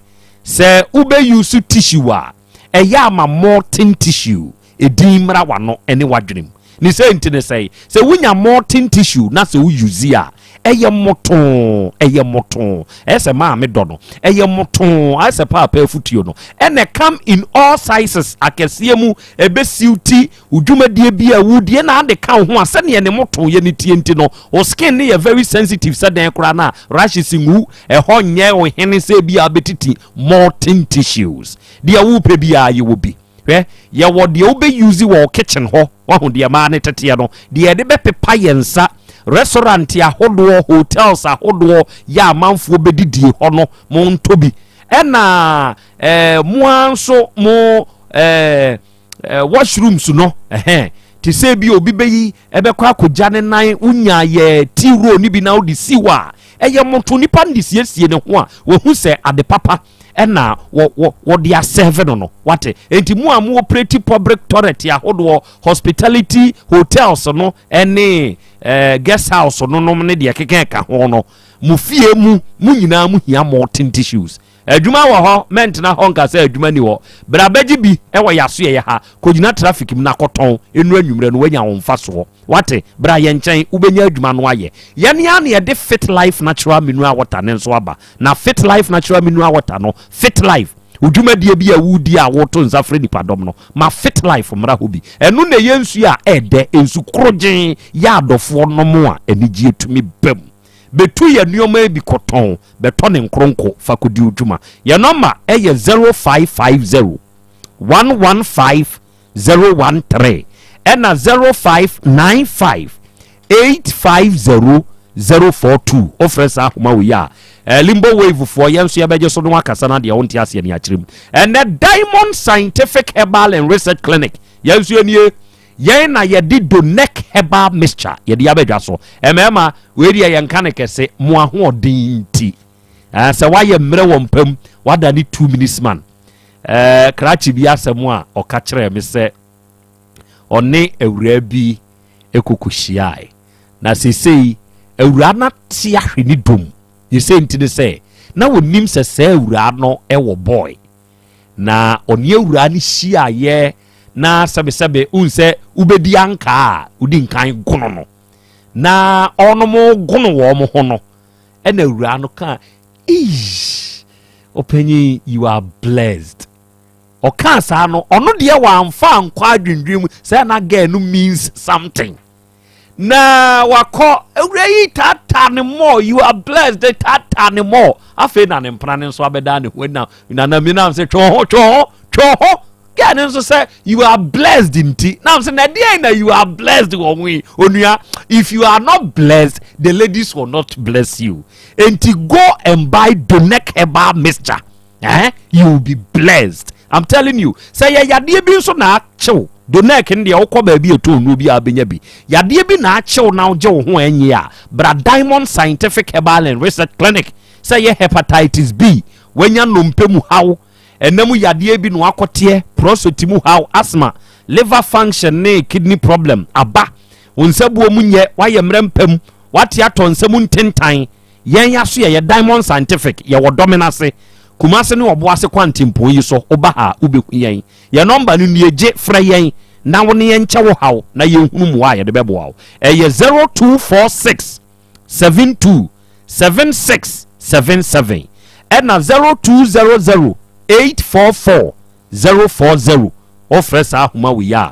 Sɛ wobɛ use tissue a, ɛyɛ ama molten tissue edin mmra w'ano ne w'adwene mu. Ne sɛ nti ne sɛe, sɛ wonya molten tissue na sɛ wo use a, ɛyɛ motoo, ɛyɛ motoo, ɛyɛ sɛ maame dɔ no, ɛyɛ motoo, ayɛ sɛ paapa afutuo no, ɛna come in all sizes, akɛseɛ mu, ɛbɛsiw ti, Wo dwumadie bi a wodie na ade ka wo ho a sɛdeɛ ne motoyɛ no tie nti no wo skin no yɛ very sensitive sɛ dɛn koraa no a rashes ngu ɛhɔ nyɛ wo hene sɛ bi a bɛtiti molten tissues deɛ wopɛ biara yɛwɔ bi hwɛ yɛwɔ deɛ wobɛ use wɔ wo kitchen hɔ wahu deɛ maa ne teteɛ no deɛ yɛde bɛpepa yɛn nsa restaurant ahodoɔ hotels ahodoɔ yɛ amanfoɔ bɛdidie hɔ no mo ntɔ bi ɛna ɛɛ mo ara nso mo ɛɛ eh, washrooms no ɛhɛn te sɛ bi obi bɛyi ɛbɛkɔ akɔgya ne nan wonya yɛ tea roll no bi na wode si hɔ a ɛyɛ moto nipa no de siesie ne ho a wɔhu sɛ ade papa ɛna wɔde asɛve no no wate enti mu a mo operate public toilet ahodoɔ hospitality hotels no ɛne eh, guest house no nom ne deɛ keka ɛka ho no mo fie mu mo nyinaa mo hia molten tissues Adwuma wɔ hɔ, mɛntena hɔ nka sɛ adwuma nni hɔ. Bra bɛgye bi wɔ yɛn asoɛeɛ ha, kɔgyina traffic mu na kɔtɔn, ɛnnuru anwummerɛ no woanya wo mfasoɔ. Woate? Bra yɛn nkyɛn, wobɛnya adwuma no ayɛ. Yɛn ara na yɛde Fit Life Natural Mineral Water no nso aba. Na Fit Life Natural Mineral Water no, Fit Life, wo dwumadie bi a woredi a woreto nsa frɛ nnipadɔm no, ma Fit Life mmra hɔ bi. Ɛno na ɛyɛ nsuo a ɛɛdɛ, nsu korogyenn, yɛ adɔfoɔ nom a anigyeɛ tumi ba mu. Bɛtu yɛn nnoɔma yi bi kɔtɔn, bɛtɔ ne nkronko fa kɔdi wo dwuma. Yɛn nɔma yɛ 0550 115 013 ɛna 0595 850 042. Wofrɛ saa ahoma wei a, eh, Limbo Wave foɔ yɛn nso yɛbɛgye so no akasa no adeɛ wonte aseɛ ne akyerɛ mu. Ɛnɛ Diamond Scientific Herbal and Research Clinic yɛn nso yɛnie. Yɛn na yɛde Donec Herbal Mixture yɛde aba dwa so. Mmarima, wei deɛ yɛnka no kɛse, mo ahoɔden nti. Eh, sɛ woayɛ mmerɛ wɔ mpa mu, woada ne two minutes man. Eh, krakye bi asɛm a ɔka kyerɛɛ me sɛ ɔne awuraa bi kɔkɔhyiae. Na seesei awuraa no ate ahwe ne dom. Ne sɛ nti ne sɛ, na wɔnim sɛ saa awuraa no wɔ boy. Na ɔne awuraa no hyiaeɛ na sɛbesɛbe wohu sɛ wobɛdi ankaa a wodi nkan gono no na ɔnom gono wɔn ho no ɛna awuraa no kaa ish ɔpanyin you are blessed ɔkaa saa no ɔno deɛ wamfa ankɔ adwendwen mu sɛ na girl no means something Na wakɔ awura yi taataa ne mɔ you are blessed de taataa ne mɔ afei na ne mpena ne nso abɛda ne ho na nana mi nam sɛ twɛn ho twɛn ho Twɛ hɔ girl no nso sɛ you are blessed nti na sɛ na deɛn na you are blessed wɔ ho yi onua if you are not blessed the ladies will not bless you enti go and buy Donec herbal mixture eh? you will be blessed I'm telling you sɛ yɛ yadeɛ bi nso na akyew Donec no deɛ wokɔ baabi ɛtɔ nnuro bi a wobɛnya bi yadeɛ bi na akyew na wogye wo ho ɛnyɛ a bra Diamond Scientific Herbal and Research Clinic sɛ yɛ hepatitis B wanya nnompe mu haw Ɛna mu yadeɛ bi na wakɔteɛ, prostate mu haw, asthma, liver function ne kidney problem aba. Wo nsabuo mu nyɛ, woayɛ mmerɛ mpa mu, woate atɔ nsa mu ntentan. Yɛn aso yɛyɛ Diamond Scientific, yɛwɔ Dɔmen ase, Kumase ne Ɔboase kwantempɔn yi so, woba ha a wobɛhu yɛn. Yɛn nɔmba no nie, gye frɛ yɛn na wo ne yɛn nkyɛ wo haw na yɛnhunu mmoa a yɛde bɛboa wo. Ɛyɛ 0246 72 76 77 ɛna 0200 844 040 wofrɛ saa ahoma wei a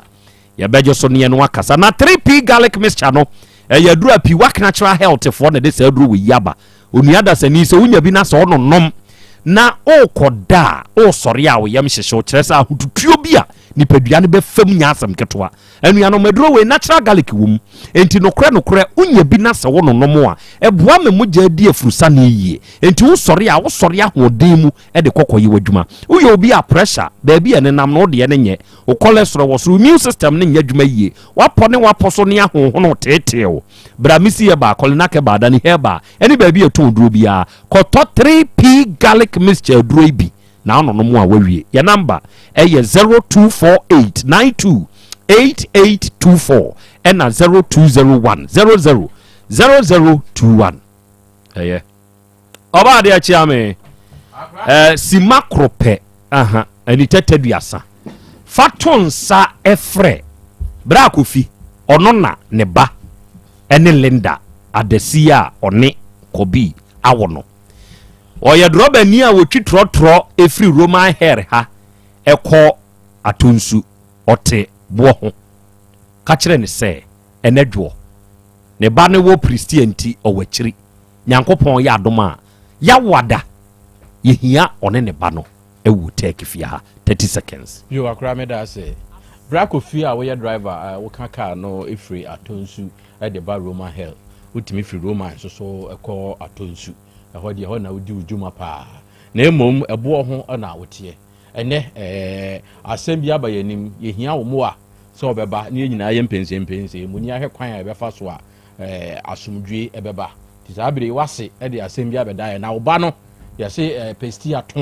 yɛbɛgye so ne yɛn akasa na 3p garlic mixture no ɛyɛ aduru a piwak natural health foɔ na ɛde saa aduru wei aba onua dasani sɛ wonya bi na sɛ ɔnonom na ɔrekɔ da a ɔresɔre a ɔyam hyehye kyerɛ sɛ ahotutuo bi a nipadua no bɛfam nya asɛm ketewa Anuanom, aduro wei natural garlic wɔ mu, enti nokorɛ nokorɛ wonya bi na sɛ wononom a, ɛboa ma mogya di afurusane yie. Enti wosɔre a, wosɔre ahoɔden mu de kɔ kɔyɛ w'adwuma. Woyɛ obi a pressure, baabi a ɛnenam no wo deɛ no nyɛ, wo cholesterol wɔ soro, immune system no nyɛ adwuma yie, w'apɔ ne w'apɔ so ne ahonhono teetee wo, bra Missy Herbal, Kolinak Herbal, Dani Herbal ne baabi a yɛtɔn duro biara, kɔtɔ 3P Garlic Mixture aduro yi bi. Na ano no mu a wawie. Yɛ namba ɛyɛ 0248928824 ɛna 0201 00 0021. Ɛyɛ ɔbaa adeɛ akyia me ɛɛ sima koro pɛ aha ani tɛtɛ duasa fa to nsa ɛfrɛ bere akofi ɔno na ne ba ɛne Linda adasi a ɔne kɔbi awo no. Ɔyɛ drɔbani a ɔtwi trɔtrɔ firi Roman Hare ha kɔ Atonsu. Ɔte boɔ ho. Ka kyerɛ no sɛ, Ɛnɛ dwoɔ. Ne ba no wɔ Pristia nti ɔwɔ akyiri. Nyankopɔn yɛ adom a, Yawada, yɛhia ɔne ne ba no wɔ Turkey fie ha. 30 seconds. Yo akora meda ase. Bra kɔ fie a woyɛ driver a woka car no firi Atonsu de ba Roman Hill. Wotumi firi Roman nso so kɔ Atonsu. Ɛhɔ deɛ ɛhɔ na wodi wo dwuma paa. Na mmom ɛboɔ ho na woteɛ. Ɛnɛ ɛɛ asɛm bi aba yɛn anim. Yɛhia wo mmoa sɛ wɔbɛba na yɛn nyinaa yɛ mpɛnsɛmpɛnsɛn mu na yɛahwɛ kwan a yɛbɛfa so a ɛɛ asomdwoe ɛbɛba. Nti saa bere yi wase de asɛm bi abɛda yɛn na wo ba no yɛse ɛɛ pɛstia too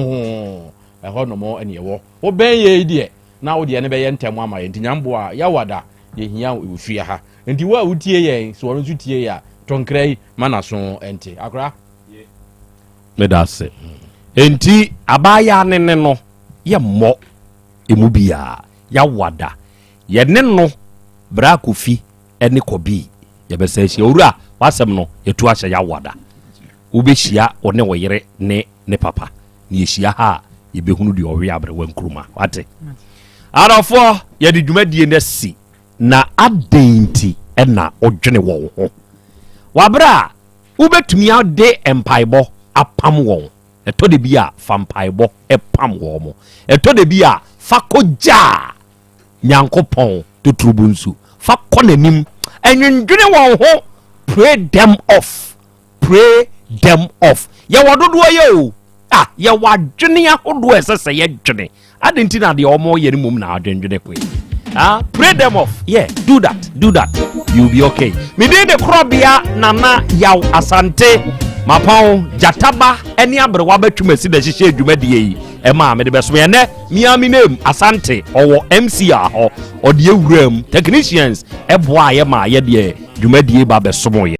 ɛhɔ nom ɛne ɛwɔ. Wobɛn yɛ yi deɛ na wo deɛ no bɛyɛ ntɛm ama yɛn. Nti nyamboa yɛwada yɛhia wo wɔ fie ha. Nti wo a wotie yɛn, sɛ ɔno nso tie yɛ a, to nkra yi ma n'aso nte. Akora. Meda ase. Enti abaayaa ne ne no yɛmmɔ emu biara. Yɛawada. Yɛne no Bra Kofi ne Kɔbii yɛbɛsan ahyia. Owura, w'asɛm no yɛtu ahyɛ yɛawada. Wobɛhyia wo ne wo yere ne ne papa. Na yɛhyia ha a, yɛbɛhunu deɛ ɔwe aberewa nkuruma. Wate? Adɔfoɔ, yɛde dwumadie no asi. Na adɛn nti na wodwene wɔn ho wɔ bere a wubetumi de mpaebɔ apam wɔn? Ɛtɔ da bi a, fa mpaebɔ pam wɔn. Ɛtɔ da bi a, fa kogyaa Nyankopɔn totorobonsu. Fa kɔ n'anim. Ɛnwendwene wɔn ho. Pray them off. Pray them off. Yɛwɔ dodoɔ yɛ o. Ah, yɛwɔ adwene ahodoɔ a ɛsɛ sɛ yɛdwene. Adɛn nti na deɛ wɔyɛ no mmom na adwendwene ho yi? Ah, pray them off. Yeah, do that, do that. You'll be okay. Me din de Korɔbea Nana Yaw Asante. Mapɔn, Gyataba ne aberewa bɛtwam asi na ɛhyehyɛ dwumadie yi ɛma mede bɛsom ɛnɛ Miami name Asante ɔwɔ MCR hɔ ɔde awura mu technicians ɛboa yɛ ma yɛdeɛ dwumadie ba bɛsom yɛ.